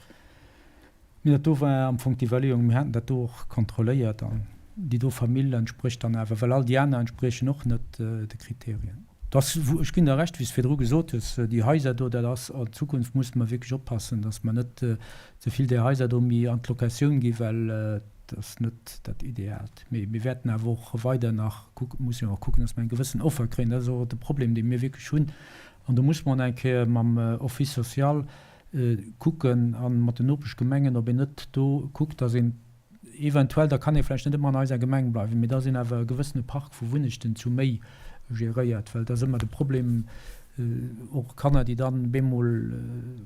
Mee dat do war am Fong d'Iwwerleeung. Mir haten dat do och kontrolléiert an déi do Famill entsprécht dann awer, well all déi aner entspriechen och net de Kriterien. Dass, ech ginn der Recht, wéi s de virdru gesot hues, déi Haiser do, dat ass, an Zukunft musse mer wierklech oppassen, dass mer net ze vill där Haiser do méi an d'Locatioun ginn, well et ass net dat Ideaalt. Mee mir wäerten awer och weider nach kucken, musse jo och kucken, dass mer eng gewëssen Offer kréien. Dat ass och de Problem, dee mir wierklech hunn. An do muss mer och nach eng Kéier mam Office social kucken a mat den Nopeschgemengen, ob een net do kuckt, dass een eventuell, da kann ee vläicht net ëmmer an eiser Gemeng bleiwen, mee dass een awer e gewëssene Park vu Wunnechten zu méi geréiert, well et ass ëmmer de Problem, och Kanner, déi dann bemol,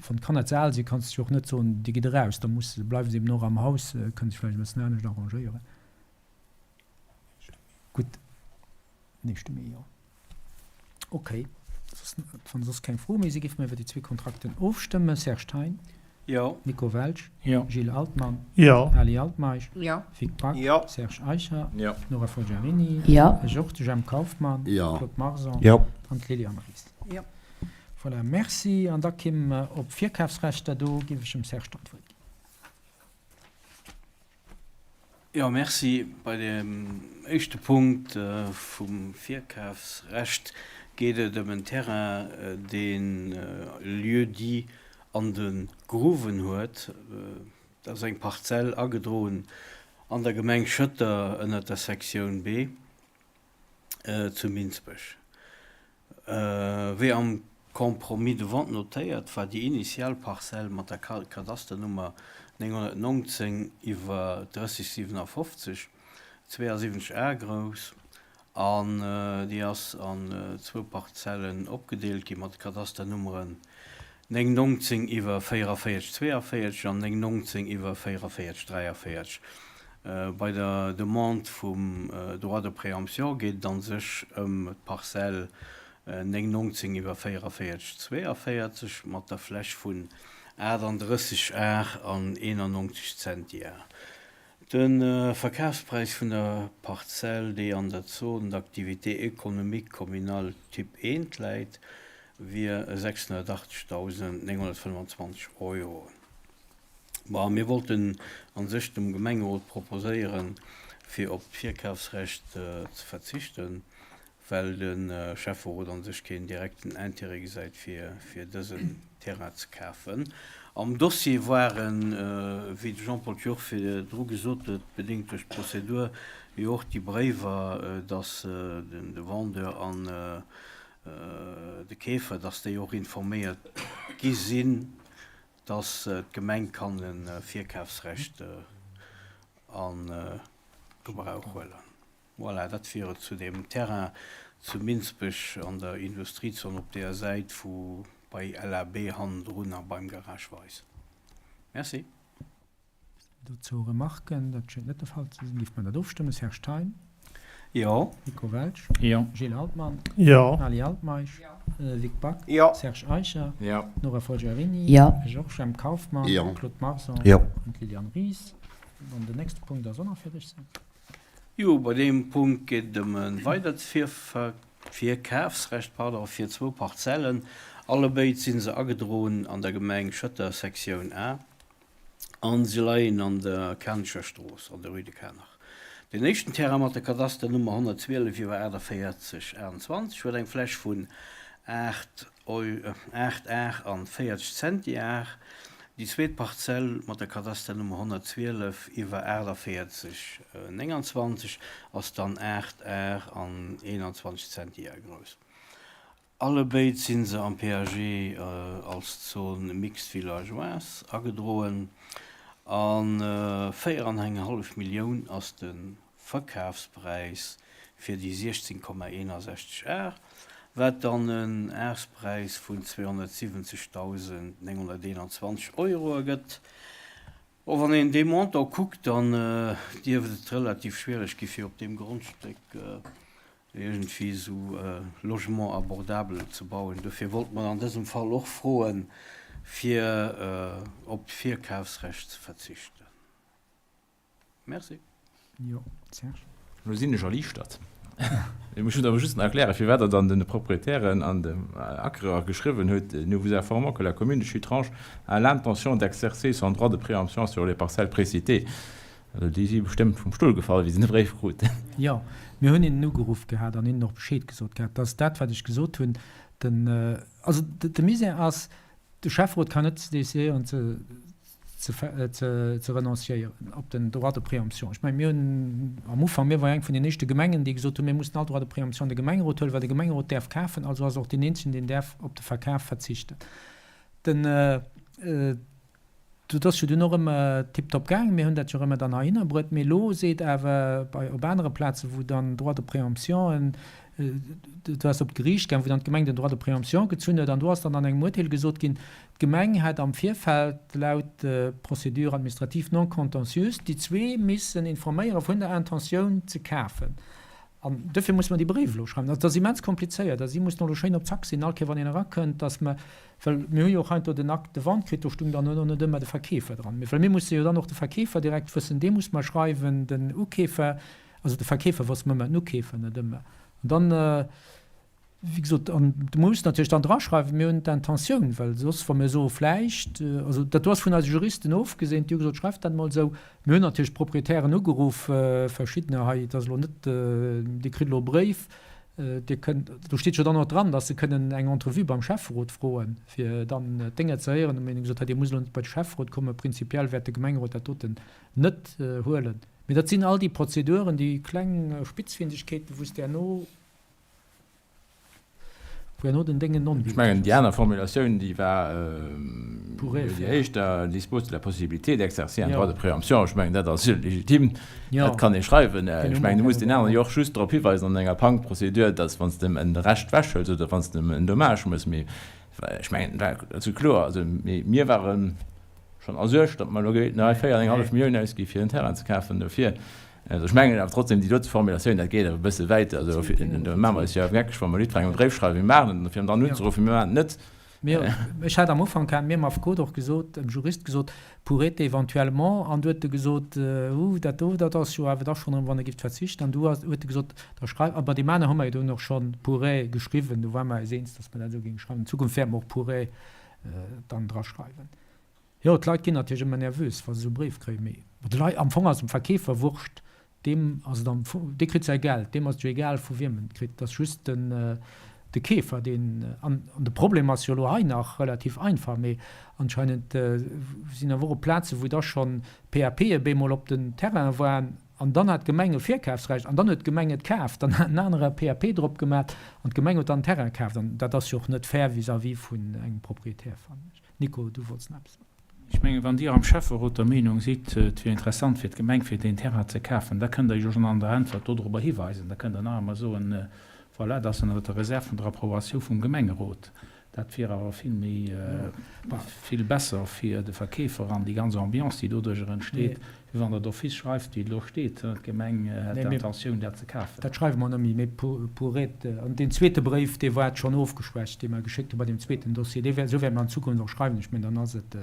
wann d'Kanner ze al sinn, kanns de jo och net soen, Dir gitt eraus, da musse, bleiwe se eben och am Haus, kënne sech vläicht e bëssen anescht arrangéieren. Gutt, nächste Mee, jo. Ok, wann soss keng Froe méi sinn, géife mer iwwer déi zwee Kontrakten ofstëmmen. Serge Thein? Jo. Nico Welsch? Jo. Gilles Altmann? Jo. Ali Altmeisch? Jo. Vic Back? Jo. Serge Eicher? Jo. Nora Forgiarini? Jo. Georges Jemp Kauffmann? Jo. Claude Marson? Jo. An d'Liliane Ries? Jo. Voilà, merci. An da kéime mer op d'Virkafsrechter. Do géif ech dem Serge dann d'Wuert ginn. Jo, merci. Bei deem éischte Punkt vum Virkafsrecht geet et ëm en Terrain, dee Lieu-dit An de Gruwen huet. Dat ass eng Parzell agedroen an der Gemeng Schëtter ënner der Sektioun B zu Minsbech. Wéi am Compromis de vente notéiert, war déi initial Parzell mat der Kadasternummer 919 iwwer 3057 72 Ar grouss An déi ass an zwou Parzellen opgedeelt gi mat de Kadasternummeren 919 iwwer 44 42 an 919 iwwer 44 43. Bei der Demande vum Droit de préemption geet et a sech ëm d'Parzell 919 iwwer 44 42 mat der Fläch vun 38 Ar an 91 Zentiar. De Verkafspräis vun der Parzell, déi an der Zone d'activité économique communale Type I läit, wier 680.925 Euro. Bon, mir wollten a sech dem Gemengerot proposéieren, fir op d'Virkafsrecht ze verzichten, well de Schäfferot an sech keen direkten Intérêt gesäit fir dësen Terrain ze kafen. Am Dossier waren, wéi de Jean-Paul Thior virdru gesot huet, bedéngt duerch d'Prozedur, jo och déi Bréiwer, datt de Vendeur an de Keefer, datt déi och informéiert gi sinn, datt d'Gemeng kann e Virkafsrecht a Gebrauch huelen. Voilà, dat wier et zu deem Terrain zu Minsbech an der Industriezon op deeër Säit vu bei LAB hannendrun a beim Garage Weis. Merci. Dozou Remarken? Dat schéngt net de Fall ze sinn. Géife mer dat ofstëmmen? Serge Thein? Jo. Nico Welsch? Jo. Gilles Altmann? Jo. Ali Altmeisch? Jo. Vic Back? Jo. Serge Eicher? Jo. Nora Folgiarini? Jo. Georges Jemp Kauffmann? Jo. Claude Marson? Jo. An d'Liliane Ries. An den nächste Punkt ass och nach fir dech, Serge. Jo, bei deem Punkt geet et ëm e weidert Virkafsrecht, pardon, fir zwou Parzellen. Allebéid si se agedroen an der Gemeng Schëtter, Sektioun A, a se leien an der Kanecher Strooss, an der Rue de Kanach. Deen éischten Terrain mat der Kadasternummer 112 iwwer 48 28 huet eng Fläch vun 8 8 Ar an 40 Zentiar. Déi zweet Parzell mat der Kadasternummer 112 iwwer 48 29 ass dann 8 Ar an 21 Zentiar grouss. Allebéid si se am PAG als Zone mixte villageoise agedroen. A 4 an eng hallef Millioun ass de Verkafspräis fir déi 16,61 Ar, wat dann en Arspräis vun 270.921 Euro ergëtt. Bon, wann een dee Montant kuckt, dann dierft et relativ schwiereg gi fir op deem Grondstéck iergendwéi esou Logement abordable ze bauen. Dofir wollte mer an dësem Fall och froen, fir op d'Virkafsrecht ze verzichten. Merci. Jo, Serge. Elo sinn ech erliichtert. Ech muss awer just nach erklären, firwat Der dann de Proprietären an dem Acquéreur geschriwwen hutt, Nous vous informons que la commune de Chutrange a l'intention d'exercer son droit de préemption sur les parcelles précitées. Also déi si bestëmmt vum Stull gefall, wéi se de Bréif kruten. Jo, mir hunn hinnen ugeruff gehat an hinnen och Bescheed gesot gehat, dass dat, wat ech gesot hunn, den, also de Misär ass, de Schäfferot kann net decidéieren ze, ze, ze renonciéieren op den Droit de préemption. Ech mengen, mir hunn am Ufank, mir waren eng vun den éischte Gemengen, déi gesot hunn, mir mussen all Droit de préemption de Gemengerot huelen, well de Gemengerot däerf kafen, also ass och deen eenzegen, deen däerf op de Verkaf verzichten. Den, Dat ass jo dunn och ëmmer tiptop gaangen. Mir hunn dat jo och ëmmer dann heihinner bruet. Mee elo seet awer bei, op anere Plazen, wou dann Droit de préemptionen, do ass op d'Geriicht gaangen, wou dann d'Gemeng den Droit de préemption gezunn huet, an do ass dann an engem Urteel gesot ginn, d'Gemeng hätt am Virfeld laut Procédure administrative non contentieuse déi zwee missen informéiere vun der Intentioun ze kafen. An duerfir musse mer déi Bréif elo schreiwen. Also, dat ass immens komplizéiert a si mussen elo schéin op Zack sinn, all Kéier wann een erakënnt, dass mer, well mir hu jo och heiansdo den Acte de vente kritt, do stung dann och net ëmmer de Verkeefer dran. Well mir musse jo dann och de Verkeefer direkt wëssen, dee muss mer schreiwen, den Ukeefer, also de Verkeefer wësse mer ëmmer, den Ukeefer net ëmmer. An dann, Wéi gesot, an du muss natierlech dann draschreiwen, mir hunn d'Intentioun, well soss, wa mir soe vläicht, also dat do ass vun eise Juristen ofgeseent, déi hu gesot, schreift dat emol esou. Mir hunn natierlech d'Proprietären ugeruff, verschiddener hei, et ass elo net, Dir kritt elo e Bréif, Dir kënnt, do steet jo dann och dran, dass se kënnen eng Entrevue beim Schäfferot froen, fir dann d'Dénger ze héieren. Mir hunn gesot, hei Dir musst elo net bei de Schäfferot kommen, prinzipiell wäert de Gemengerot dat doten net huelen. Mee dat sinn all déi Prozeduren, déi kleng Spitzfindegkeeten, wou s de herno Wou herno den Déngen non Ech mengen, déi aner Formulatioun, déi war déi éischter, dispose de la possibilité d'exercer un droit de préemption. Ech mengen, dat ass legitim, dat kann ee schreiwen. Ech mengen, du muss deen aneren jo och just drop hiweisen an enger Pangprozedur, datt wann s de em en Recht ewechhëls oder wann s de em en Dommage méchs. Mee ech mengen, dat war also kloer. Also mir ware schonn ersuergt, datt mer elo géinten hei 4 an eng hallef Millioun ausgi fir en Terrain ze kafen dofir. Also ech mengen awer trotzdem, déi dote Formulatioun, dat geet awer e bësse wäit. Also do maache mer eis jo awer geckeg, wa mer jiddwerengem e Bréif schreiwen, mir maachen et, fir em dann unzeruffen, mir maachen et net. Mir, ech hat am Ufank, hat mir am Affekot och gesot, dem Jurist gesot, pourrait éventuellement, an du huet e gesot, uh, dat do, dat ass jo awer da schonn erëm, wann e gift verzichten. An du huet e gesot, da schreif, a bei deem aneren hu mer jo dunn och schonn pourrait geschriwwen, do ware mer eis eens, datt mer dat esou géinge schreiwen. An Zukunft wäerte mer och pourrait dann draschreiwen. Jo, d'Leit ginn natierlech ëmmer nervös, wa se esou e Bréif kréien, mee de Leit, am Fong ass et dem Verkeefer wurscht, deem ass et am Fong, dee kritt säi Geld, deem ass et jo egal vu wiem en et kritt, et ass just den de Keefer, deen, an de Problem ass jo elo hei nach relativ einfach, mee anscheinend sinn awer och op Plaze wou da schonn PAPe bemol op den Terrain waren an dann hat d'Gemeng e Virkafsrecht an dann huet d'Gemeng et kaaft, dann hat en anere e PAP drop gemat an d'Gemeng huet dann den Terrain kaaft an dat ass jo och net fair vis-à-vis vun engem Proprietär, fannen ech. Nico, du wollts nach eppes soen. Ech mengen, wann Dir am Schäfferot der Meenung sidd, et wier interessant fir d'Gemeng fir deen Terrain ze kafen, da kënnt Der jo schonn an der Äntwert dodrobber hiweisen. Da kënnt Der nach emol soen, voilà, dat ass ënner der Reserve vun der Approbatioun vum Gemengerot. Dat wier awer vill méi, vill besser fir de Verkeefer an déi ganz Ambiance, déi doduerjer entsteet, Wéi wann Der d'office schreift, wéi et elo steet, d'Gemeng hätt d'Intentioun, dat ze kafen. Dat schreiwe mer net méi, mee pour être. An deen zweete Bréif, dee war schonn ofgeschwächt, dee mer geschéckt hu bei deem zweeten Dossier, dee wär, esou wäerte mer an Zukunft och schreiwen. Ech mengen, dann ass et.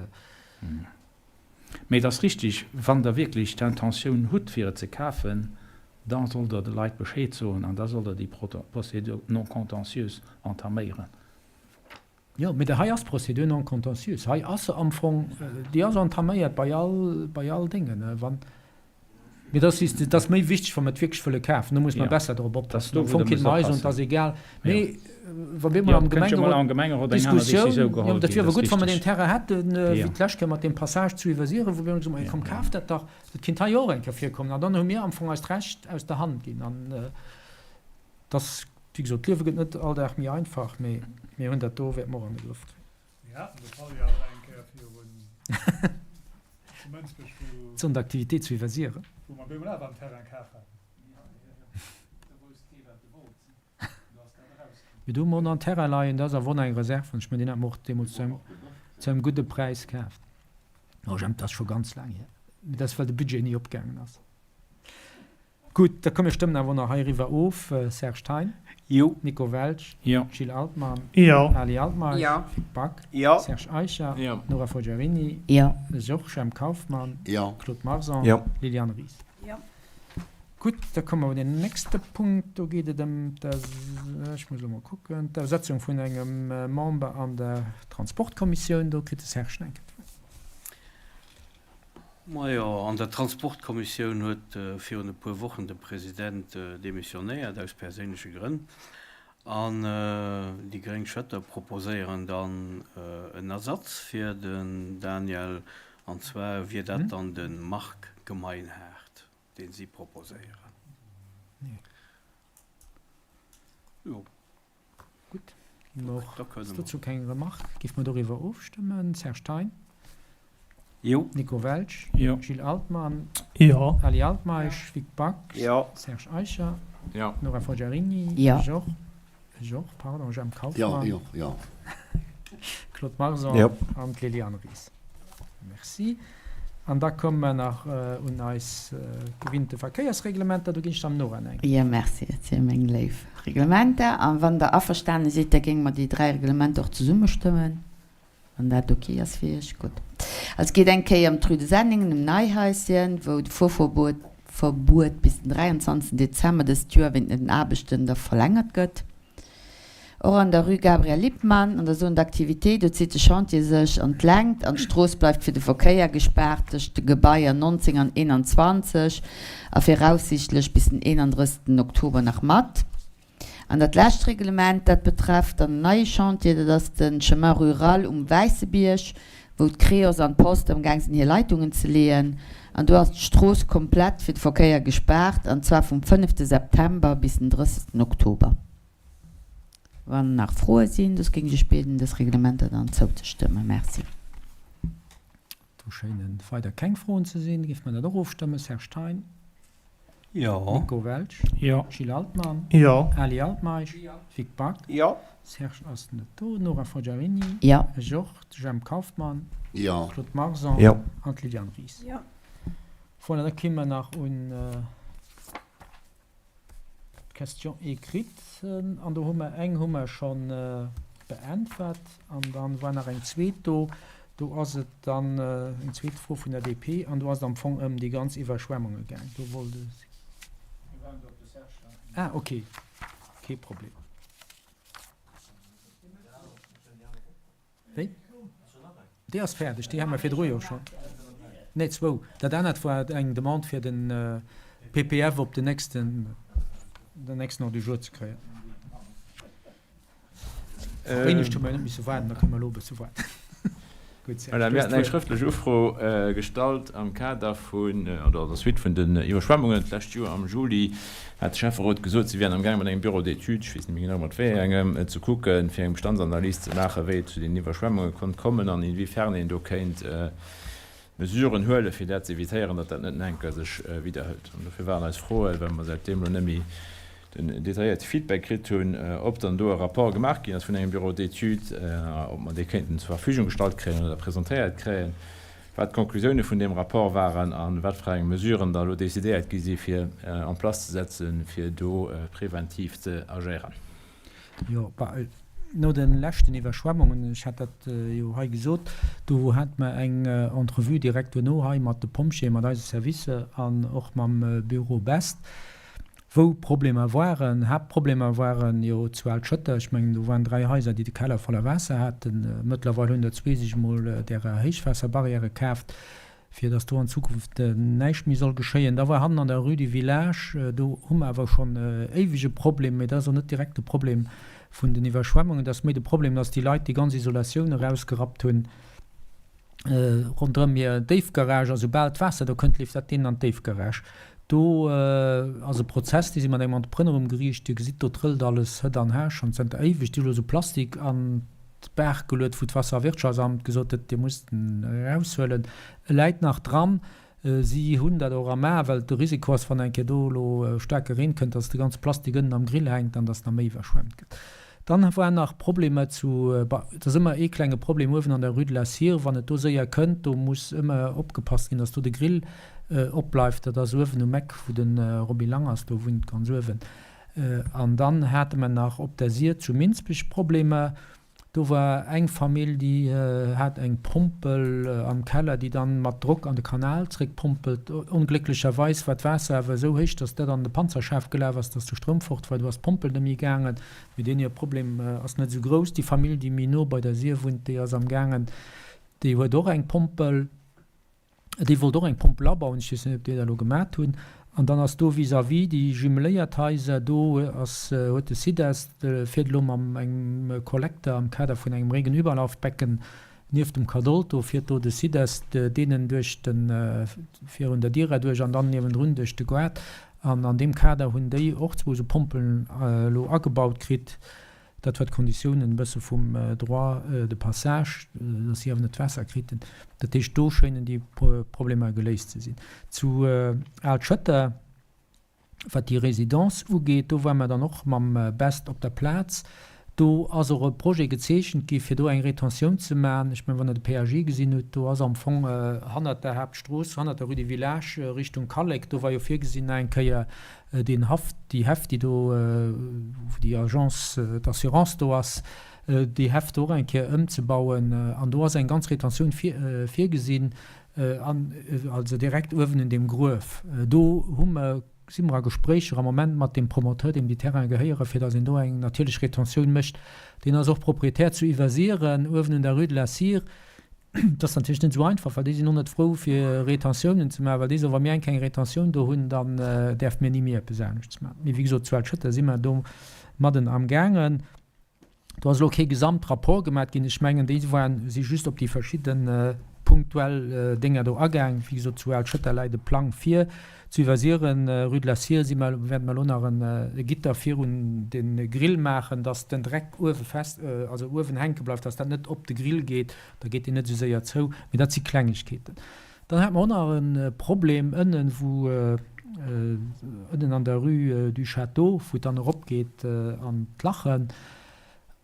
Mee et ass richtig, wann Der wierklech d'Intentioun hutt, fir et ze kafen, da sollt Der de Leit Bescheed soen an da sollt Der déi Procédure non contentieuse entaméieren. Jo, mee hei ass d'Procédure non contentieuse. Hei ass se am Fong, déi ass entaméiert bei all, bei all Déngen. Wann, mee dat ass, dat ass méi wichteg, wa mer et wierklech wëlle kafen. Do muss mer besser drop oppassen. Am Fong kéinte mer hei soen, et ass egal. Mee wa mir emol am Gemengerot d'Diskussioun, jo, dat wier awer gutt, wa mer deen Terrain hätten, wéi d'lescht Kéier mat deem Passage zu Iwwersiren, wou mir hunn gesot, ma komm, kaaft dat dach. Dat kinnt hei och eng Kéier virkommen. An dann hu mir am Fong eist Recht aus der Hand ginn. An dass Wéi gesot, d'Liewe gëtt net all Dag méi einfach, mee mir hunn dat do, wäerte mer och an de Grëff kréien. Mir haten de Fall jo awer eng Kéier virun zu Mënsbech, wou. Zone d'activité zu Iwwersiren. Wou mer bemol awer en Terrain kaf haten. Mee do hu mer och nach en Terrain leien, dat ass awer och nach eng Reserve, an ech mengen, deen hate mer och deemools zu engem, zu engem gudde Präis kaaft. Oh, Jemp, dat ass scho ganz laang hier. Mee dat ass, well de Budget ni opgaangen ass. Gutt, da komm mir stëmmen awer och nach heiriwwer of. Serge Thein? Jo. Nico Welsch? Jo. Gilles Altmann? Jo. Ali Altmeisch? Jo. Vic Back? Jo. Serge Eicher? Jo. Nora Forgiarini? Jo. Georges M. Kauffmann? Jo. Claude Marson? Jo. Liliane Ries? Jo. Gutt, da komme mer op den nächste Punkt. Do geet et ëm d'Ers, ech muss elo mol kucken, d'Ersetzung vun engem Member an der Transportkommissioun. Do kritt de Serge Schnenken d'Wuert. Majo, an der Transportkommissioun huet virun e puer Wochen de President demissionéiert, aus perséinleche Grënn. An déi gréng Schëtter proposéieren dann en Ersatz fir den Daniel, an zwar wier dat dann de Marc Gemeinhardt, dee si proposéieren. Jo. Gutt, ginn mer och. Ass dozou keng Remarque? Géife mer doriwwer ofstëmmen. Serge Thein? Jo. Nico Welsch? Jo. Gilles Altmann? Jo. Ali Altmeisch? Vic Back? Jo. Serge Eicher? Jo. Nora Forgiarini? Jo. Ech och. Ech och, pardon. Jemp Kauffmann? Jo, jo, jo. Claude Marson? Jo. An d'Liliane Ries. Merci. An da komme mer nach un eis gewinnte Verkéiersreglementer. Do ginn ech dann Nora eng. Jo, merci. Dat si meng léif Reglementer. A wann Der averstane sidd, da géinge mer déi dräi Reglementer och zesumme stëmmen, wann dat ok ass fir Iech. Gutt. Also et geet eng Kéier ëm d'Rue de Senningen um Neihaischen, wou de Fuerverbuet Verbuet bis den 23 Dezember dëst Joer wéint den Aarbechten da verlängert gëtt. Och an der Rue Gabriel Lippmann, an der Zone d'activité, do zitt de Chantier sech an d'Längt an d'Strooss bleift fir de Verkéier gespaart tëscht de Gebaier 19 an 21 a viraussiichtlech bis den 31 Oktober nach mat. An dat lescht Reglement, dat betrefft dann en neie Chantier, dat ass de Chemin rural um Wäissebierg, wou d'Creos an d'Post am Gaang sinn hir Leitungen ze leeën. An do ass d'Strooss komplett fir de Verkéier gespaart, an zwar vum fënnefte September bis den 30 Oktober. Wann nach Froe sinn, soss géing ech Iech bieden, dës Reglementer dann zouzestëmmen. Merci. Do schéinen weider keng Froen ze sinn. Géife mer dat och ofstëmmen. Serge Thein? Jo. Nico Welsch? Jo. Gilles Altmann? Jo. Ali Altmeisch? Jo. Vic Back? Jo. Serge ass net do. Nora Forgiarini? Jo. Ech och. De Jemp Kauffmann? Jo. Claude Marson? Jo. An d'Liliane Ries? Jo. Voilà, da kéime mer nach un. D'Question écrite, an do hu mer eng hu mer scho beäntwert an dann war nach eng zweet do. Do ass et dann eng zweet Fro vun der DP an do ass et am Fong ëm déi ganz Iwwerschwemmunge gaang. Do wollt e. Ah, okay, kee Problem. Wéi? Déi ass fäerdeg, déi hate mer virdru jo schonn. Nee, zwou. Dat anert war eng Demande fir de PPF op den nächsten, den nächsten Ordre du jour ze kréien. Op éinescht hu mer jo net misse waarden, da kënne mer elo e bësse waarden. Gutt, Serge, Voilà, du mir hues haten eng d'Wuert. schrëftlech Ufro gestallt am Kader vun, oder an der Suite vun den Iwwerschwemmungen d'lescht Joer am Juli. Hat de Schäfferot gesot, si wären amgaang mat engem Bureau d'études, ech weess net méi genau mat wéi engem, ze kucken, fir eng Bestandsanalys ze maachen, wéi et zu deenen Iwwerschwemmunge konnt kommen an inwiefern een do kéint Mesuren huelen, fir dat ze evitéieren, datt dat net nach eng Kéier sech widderhëlt. An dofir waren eis Froen, well mer säitdeem elo net méi den detailléierte Feedback kritt hunn, ob dann do e Rapport gemaach ginn ass vun engem Bureau d'études, ob mer dee kéinten zur Verfügung gestallt kréien oder presentéiert kréien. wat d'Konklusioune vun deem Rapport waren a wat fir eng Mesuren da elo decidéiert gi si fir en place ze setzen, fir do preventiv ze agéieren. Jo, no de leschten Iwwerschwemmungen, ech hat dat jo hei gesot, do hate mer eng Entrevue direkt duerno hei mat de Pompjeeën, mat eise Servicer an och mam Büro Best. Wou Problemer waren, Haaptproblemer waren jo zu Al-Schëtter, ech mengen do waren 3 Haiser déi de Keller voller Waasser haten. Mëttlerweil hunn der zwee sech emol därer Héichwaasserbarrièrë kaaft, fir datt do an Zukunft näischt méi soll geschéien. Da war hannen an der Rue du Village, do hu mer awer schonn éiweg e Problem, mä dat ass och net direkt de Problem vun den Iwwerschwemmungen, dat ass méi de Problem, datt déi Leit déi ganz Isolatioun erausgerappt hunn. Ronderëm hir Déifgarage a soubal d'Waasser do kënnt, leeft dat deenen an d'Déifgarage. Do ass e Prozess, dee si mat engem Entrepreneur um Geriicht. Dir gesitt, do trëllt alles hëtt an har schonn zënter éiweg. Déi hu lo esou Plastik an d'Baach geluet, wou d'Wasserwirtschaftsamt gesot huet, Dir musst en eraushuelen. E läit nach dran. Si hunn dat och am A, well de Risiko ass, wann eng Kéier do elo staarke Reen kënnt, dass de ganze Plastik ënnen am Grill hänkt an dass nach méi iwwerschwemmt gëtt. Dann waren nach Problemer zu, bah, et ass ëmmer ee klenge Problem uewen an der Rue de la Cire, wann et do séier kënnt, do muss ëmmer opgepasst ginn, dass do de Grill opbleift. Dat ass uewen um Eck, wou de Roby Langers do wunnt, ganz uewen. An dann hate mer nach op der Sir zu Minsbech Problemer. Do war eng Famill, déi hat eng Pompel am Keller, déi dann mat Drock an de Kanal zréckpompelt. Onglécklecherweis war d'Waasser awer esou héich, dass dat an de Panzerschaf gelaf ass, dass de Stroum fort war. Du ass d'Pompel net méi gaangen. Mee deen hir Problem ass net esou grouss. Déi Famill, déi méi no bei der Sir wunnt, déi ass am gaangen, déi huet och eng Pompel. Dee wollt och eng Pompel abauen, ech weess net, ob déi dat elo gemat hunn. An dann ass do vis-à-vis déi jumeléiert Haiser, do ass, huet de SIDEST, fiert elo mam engem Kollekter am Kader vun engem Regenüberlaufbecken nieft dem Cadolto, do fiert do de SIDEST deenen duerch de, virun der Dier erduerch an dann niewendrun duerch de Goart. An an deem Kader hunn déi och zwou esou Pompelen elo agebaut kritt. Dat war d'Konditiounen e bësse vum Droit de passage, datt si awer net d'Waasser kriten. Dat heescht, do schéinen déi Problemer geléist ze sinn. Zu Al Schëtter, wat déi Résidence ugeet, do ware mer dann och mam Best op der Plaz. Do ass och e Projet gezeechent gi fir do eng Retentioun ze maachen. Ech mengen, wann Der de PAG gesinn hutt, do ass am Fong hannert der Haaptstrooss, hannert der Rue du Village Richtung Kallek, do war jo virgesinn nach eng Kéier Deen Haff, déi Häff, déi do, wou déi Agence d'assurance do ass, déi Häff do och eng Kéier ëmzebauen. An do ass eng ganz Retentioun virgesinn, an also direkt uewen un deem Gruef. Do hu mer, si mer a Gespréicher am Moment mat deem Promoteur, deem déi Terraine gehéieren, fir datt een do eng natierlech Retentioun mécht. Deen ass och Proprietär zu Iwwersiren, uewen un der Rue de la Cire. Dat ass natierlech net esou einfach, well déi sinn och net frou fir Retentiounen ze maachen, well déi soen, wa mir eng keng Retentioun do hunn, dann däerfe mir ni méi eppes aneschts maachen. Mee wéi gesot, zu Al-Schëtter si mer do madden amgaangen. Do ass elo kee Gesamtrapport gemaat ginn. Ech mengen, déi waren, si just op déi verschidde punktuell Dénger do agaang. Wéi gesot, zu Al-Schëtter läit e Plang vir. Zu Iwwersiren, Rue de la Cire, si mer, wäerte mer elo nach e Gitter virun de Grill maachen, dass den Dreck uewe fest, also uewen hänke bleift, dass dat net op de Grill geet, da geet deen net esou séier zou. Mee dat si Klengegkeeten. Dann hate mer och nach e Problem ënnen, wou ënnen an der Rue du Château, wou et dann eropgeet an d'Lachen.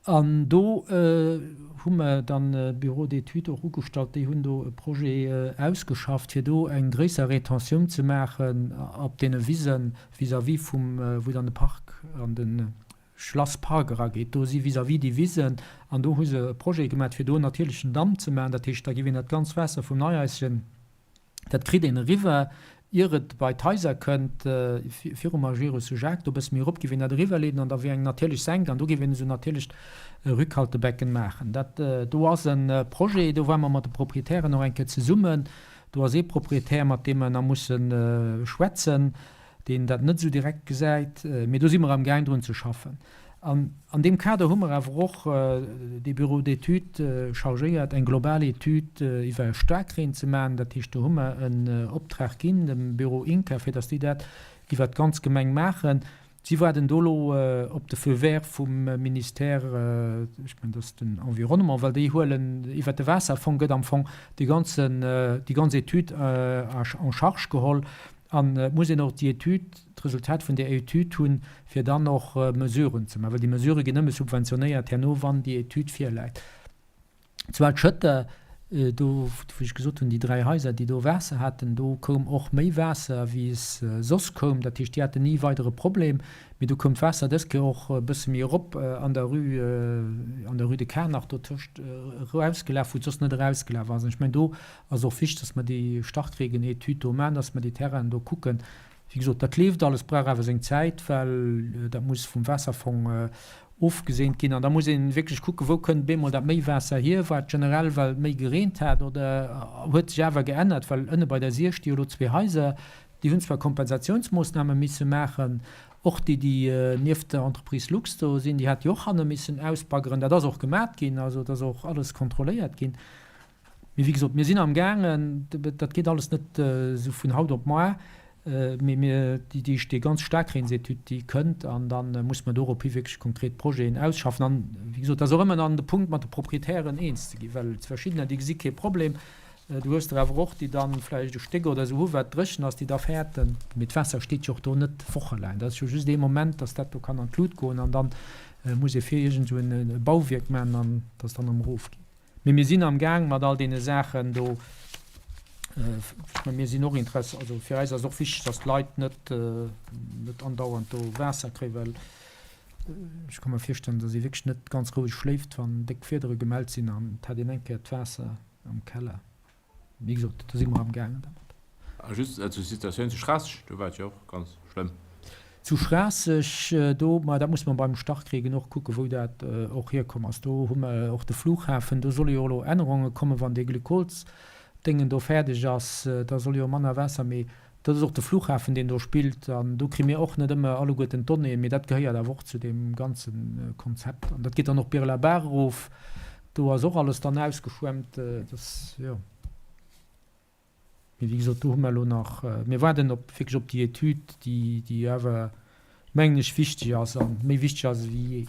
An do hu mer dann e Bureau d'études och ugestallt, déi hunn do e Projet ausgeschafft, fir do eng gréisser Rétentioun ze maachen op deene Wisen vis-à-vis vum, wou dann de Park an de Schlasspark erageet. Do si vis-à-vis déi Wisen an do hu se e Projet gemaach, fir do en natierlechen Damm ze maachen. Dat heescht, da géif een dat ganz Waasser vum Neihaischen, Dat kritt een eriwwer, ier et bei d'Haiser kënnt, virum Magirus zu Jacques, do e bësse méi erop, géif een dat eriwwerleeden an da wier eng natierlech Senk an do géif een esou en natierlecht Rückhaltebecken maachen. Dat do ass e Projet, do ware mer mat de Proprietären och eng Kéier zesummen. Do ass ee Proprietär, mat deem mer nach musse schwätzen, deen dat net esou direkt gesäit, mee do si mer amgaang drun ze schaffen. An an deem Kader hu mer awer och dee Bureau d'études chargéiert, eng global Etüd iwwer Staarkreen ze maachen. Dat heescht, do hu mer en Optrag ginn dem Bureau INCA, fir datt déi dat iwwert d'ganz Gemeng maachen. Si waarden do elo op de Feu vert vum Ministère, ech mengen, dat ass den Environnement, well déi huelen, iwwert de Waasserfong gëtt am Fong déi ganzen, déi ganz Etüd en charge geholl. An et muss een och déi Etüd, d'Resultat vun där Etüd hunn, fir dann och Mesuren ze maachen, well déi Mesurë ginn nëmme subventionéiert herno, wann déi Etüd virläit. Zu Al-Schëtter, do wou ech gesot hunn, déi 3 Haiser, déi do Waasser haten, do koum och méi Waasser, wéi es soss koum. Dat heescht, déi haten ni weidere Problem, mee do koum d'Waasser dës Kéier och e bësse méi erop an der Rue, an der Rue de Kanach dotëscht erausgelaf, wou et soss net erausgelaf ass. An ech mengen, do Ass och wichteg, dass mer déi Starkregenetüd do maachen, dass mer déi Terrainen do kucken. Wéi gesot, dat leeft alles, brauch awer seng Zäit, well dat muss vum Waasserfong ofgeseent ginn. An da muss ee wierklech kucken, wou kënnt bemol dat Méiwaasser hier? War et generell, well et méi gereent hat oder huet sech awer geännert? Well ënne bei der Sier sti jo elo zwee Haiser, déi hunn zwar Kompensatiounsmoossname misse maachen, och déi, déi nieft der Entreprise Lux do sinn, déi hat jo och hanne missen ausbaggeren. Dat ass och gemat ginn, also et ass och alles kontrolléiert ginn. Mee wéi gesot, mir sinn amgaangen, dat geet alles net esou vun haut op moar, mee mir, déi, déi, déi ganz Staarkreensetüd, déi kënnt an da muss mer dorophi wierklech konkret Projeten ausschaffen. An, wéi gesot, dat ass och ëmmer dann de Punkt, mat de Proprietären eens ze ginn, well verschiddener, déi gesi kee Problem. Du hues der awer och, déi da vläicht e Stéck oder esou hu wat dréchen ass, déi da fäerten. Mee d'Waasser steet jo och do net wochelaang. Dat ass jo just ee Moment, dass dat do kann an d'Lut goen an da muss ee vir iergend esou e Bauwierk maachen an dass dann erëm erofgeet. Mee mir sinn am Gaang mat all deene Saachen do. Ech mengen, mir sinn och Interess, also fir eis ass och wichteg, dass d'Leit net, net andauernd do Waasser kréien, well ech ka mer virstellen, dass ee wierklech net ganz roueg schléift, wann déck Wiedere gemellt sinn an et hätt een eng Kéier d'Waasser am Keller. Wéi gesot, do si mer amgaangen dermat. A just zur Situatioun zu Schraasseg, do war et jo och ganz schlëmm. Zu Schraasseg, do, ma dat muss mer beim Starkregen och kucken, wou dat och hierkomm ass. Do hu mer och de Flughafen, do solle jo elo Ännerunge kommen, wann dee Glykolsdamp. Déngen do fäerdeg ass, da soll jo manner Waasser, mee dat ass och de Flughafen, deen do spillt an do kri mir och net ëmmer alleguerten d'Donnéeën, mee dat gehéiert awer och zu deem ganze Konzept an dat geet dann och Bireler Baach erof, do ass och alles dann ausgeschwemmt, dat, jo. Mee wéi gesot, do hu mer elo nach, mir waarden op wierklech op déi Etüd, déi, déi awer, mengen ech, wichteg ass a méi wichteg ass ewéi jee.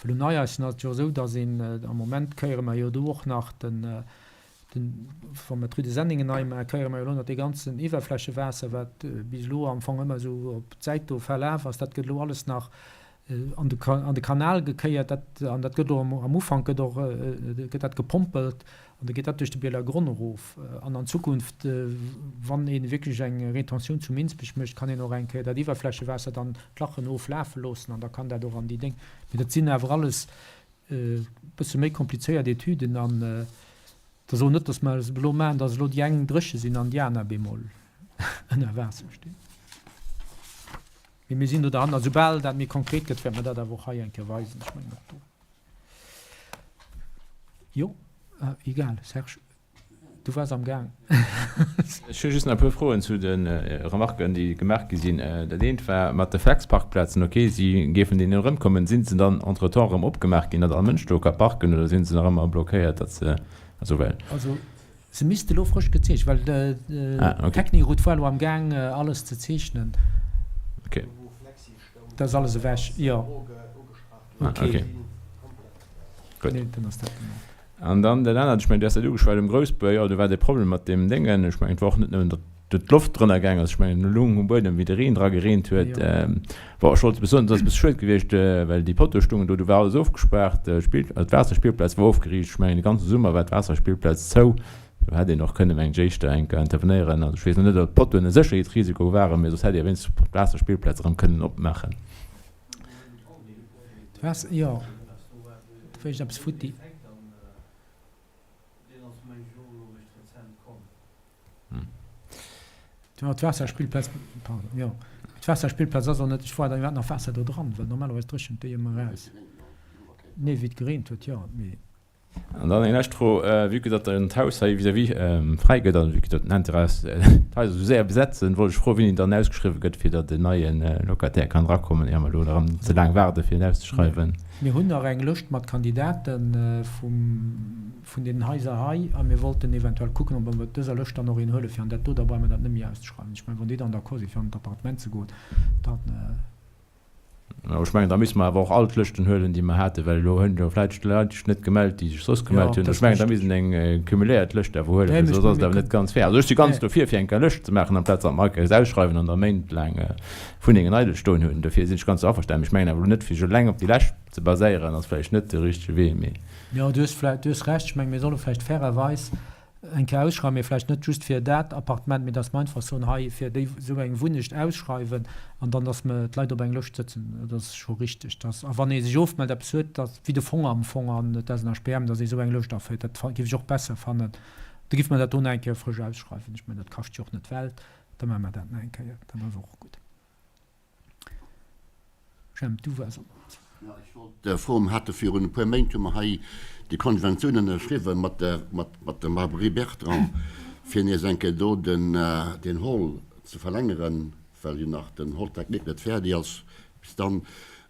Well um Neiaischen ass et jo esou, datt een, am Moment kéiere mer jo do och nach den, den, wa mer d'Rue de Senningen nei maachen, kéiere mer jo elo nach dee ganzen Iwwerflächewaasser, wat bis elo am Fong ëmmer esou op d'Säit do verlaf ass, dat gëtt elo alles nach an de an de Kanal gekéiert, dat an dat gëtt och am Ufank gëtt och gëtt dat gepompelt an da geet dat duerch de Bielergronn erof. An an Zukunft, wann ee wierklech eng Retentioun zu Minsbech mécht, kann een och eng Kéier dat Iwwerflächewaasser dann d'Lachen oflafe loossen an da kann dat och an déi Déng. Mee dat sinn awer alles e bësse méi komplizéiert Etüden an da soen net, datt mer es elo maachen, datt elo déi eng dréche sinn an déi aner bemol ënner Waasser stinn. Mee mir sinn do derhanner. Soubal dat méi konkret gëtt, wäerte mer dat awer och hei eng Kéier weisen. Ech mengen och do. Jo, egal, Serge, du waars am Gaang. Ech hu just nach e puer Froen zu de Remarken, déi gemaach gi sinn. Dat eent war mat de Flexparkplazen. Okay, si géifen deenen erëmkommen. Sinn se dann entretemps erëm opgemaach ginn, datt all Mënsch do ka parken, oder si se nach ëmmer blockéiert, datt se, also well. Also Se misste lo frësch gezeechent, well d'Techniroute war lo am Gaang alles ze zeechnen. Dat ass alles ewech, jo. Ok. Gutt. An dann dat anert, ech mengen, du has dat ugeschwat um Groussbuer, jo, do war dee Problem mat deem Déngen. Ech mengen, et war och net nëmmen, datt do d'Loft drënner gaang ass, ech mengen, do lung um Buedem, wéi de Reen dra gereent huet. Bon, ech wollt just soen, et ass e bësse schued gewiescht, well déi Pottoe stungen do, do war alles ofgespaart, d'Waasserspillplaz war ofgeriicht. Ech mengen, de ganze Summer war d'Waasserspillplaz zou. Do hätt een och kënne, mengen ech, éischter eng Kéier intervenéieren. Also ech weess elo net, ob d'Pottoen e Sécherheetsrisiko waren, mee soss hätt ee wéinstens d'Waasserspillplaz erëm kënnen opmaachen. D'Waasser, jo, do war iergendeppes futti. D'Waasserspillplaz, pardon, jo, d'Waasserspillplaz ass och net, ech war da iwwerhaapt nach Waasser do dran, well normalerweis dréchent déi ëmmer aus. Nee, wéi et gereent huet, jo, mee. An dann eng lescht Fro, Vue que datt den d'Haus hei vis-à-vis fräi gëtt an vue que datt den Interesse d'Haiser esou séier besetzen, wollt ech froen, wéini dann ausgeschriwwen gëtt, fir datt en neie Locataire kann erakommen, ier mer elo erëm ze laang waarde fir en auszeschreiwen. Mir hunn nach eng Lëscht mat Kandidate vum. vun deenen Haiser hei a mir wollten eventuell kucken, ob mer mat dëser Lëscht dann och een huelen, fir an dat do, da brauche mer dat net méi auszeschreiwen. Ech mengen, wann déi dann d'accord sinn, fir an d'Appartement ze goen, dann. Jo, ech mengen, da misste mer awer och all d'Lëschten huelen, déi mer haten, well elo hunn jo vläicht Leit sech net gemellt, déi sech soss gemellt hunn. Ech mengen, da misst een eng cumuléiert Lëscht awer huelen, well soss ass et awer net ganz fair. Also ech si ganz dofir, fir eng Kéier Lëscht ze maachen, amplaz datt mer all Kéiers ausschreiwen an da méintlaang Wunnengen eidel stoen hunn. Dofir sinn ech ganz averstanen. Mee ech mengen awer elo net, fir sech eleng op déi Lescht ze baséieren, ass vläicht net de richtege Wee, mee. Jo, du hues vläicht, du hues Recht. Ech menge mir solle vläicht fairerweis eng Kéier ausschreiwen, mee vläicht net just fir dat Appartement, mee datt mer einfach soen, hei fir déi esou eng Wunnecht ausschreiwen an dann datt mer d'Leit op eng Lëscht sëtzen. Dat ass scho richteg, datt, a wann ee sech ofmellt, eppes huet, datt, wéi de Fong am Fong an d'SNHBM, datt ee esou eng Lëscht aféiert. Dat géif ech och besser fannen. Da géife mer dat do nach eng Kéier frësch ausschreiwen. Ech mengen, dat kascht jo och net d'Welt. Da maache mer dat nach eng Kéier. Dat ass och gutt. Jemp, du waars am Wort. Jo, ech wollt froen, mir hate virun e puer Méint hu mer hei déi Konventioun ënnerschriwwen mat der, mat der Marberry Bertrand, fir nees eng Kéier do den, deen Hall ze verlängeren, well jo nach den Hall technique net fäerdeg ass bis dann.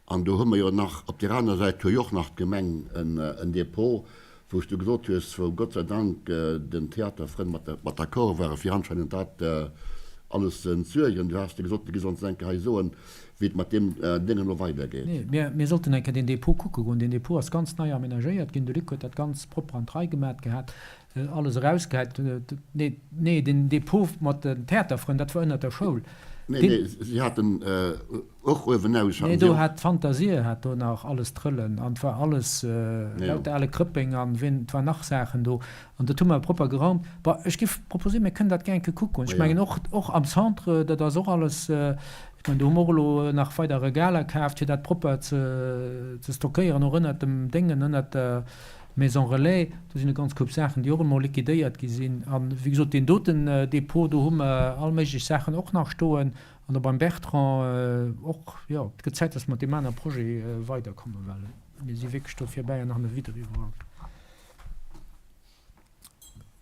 An do hu mer jo nach, op där aner Säit huet jo och nach d'Gemeng en Depot, wou s du gesot hues, wou Gott sei Dank den Theaterfrënn mat mat d'accord ware fir anscheinend dat alles ze entsuergen. Du has de gesot, du giss ons eng Kéier hei soen, wéi et mat deem Déngen elo weidergeet. Nee, mir, mir sollten eng Kéier deen Depot kucke goen. Deen Depot ass ganz nei amenagéiert ginn. De Luc huet dat ganz propper an d'Rei gemat gehat, alles erausgehäit. Nee, nee, den Depot mat den Theaterfrënn, dat war ënnert der Schoul. Nee, nee, si haten Och uewenaus haten si och. Nee, do hat d'Fantasie hat do nach alles trëllen an 't war alles lauter ale Krëppeng an ween, 't war nach Saachen do an dat hu mer propper geraumt. Bon, ech giff proposéieren, mir kënnen dat gär eng Kéier kucken. Ech mengen och, och am Centre, dat ass och alles, ech mengen do hu mer och elo nach weider Regaler kaaft fir dat propper ze ze stockéieren, och ënnert dem Déngen, ënnert der Maison Relais, do sinn e ganz Koup Saachen, déi och emol liquidéiert gi sinn. An wéi gesot, deen doten Depot, do hu mer all méiglech Saachen och nach stoen. An da beim Bertrand och, jo, et gëtt Zäit, dass mer mat deem anere Projet weiderkommen, well mir si wierklech do virbäi an hanne widder iwwerall.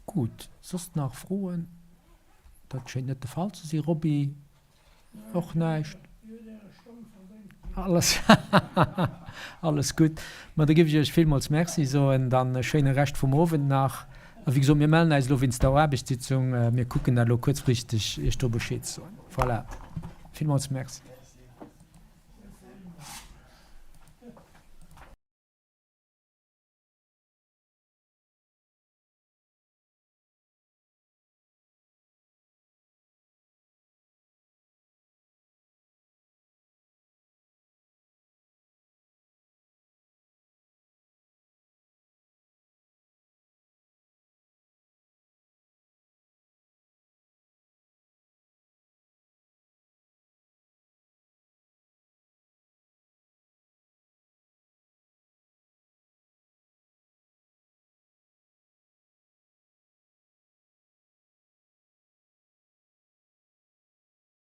Gutt, soss nach Froen? Dat schéint net de Fall ze sinn. Roby, och näischt? Alles, alles gutt. Ma da géif ech Iech villmools Merci soen. Dann e schéine Rescht vum Owend nach. A wéi gesot, mir mellen äis elo wéinst der Aarbechtssitzung. Mir kucken dat elo kuerzfristeg, Iech do Bescheed ze soen. Voilà. Villmools Merci.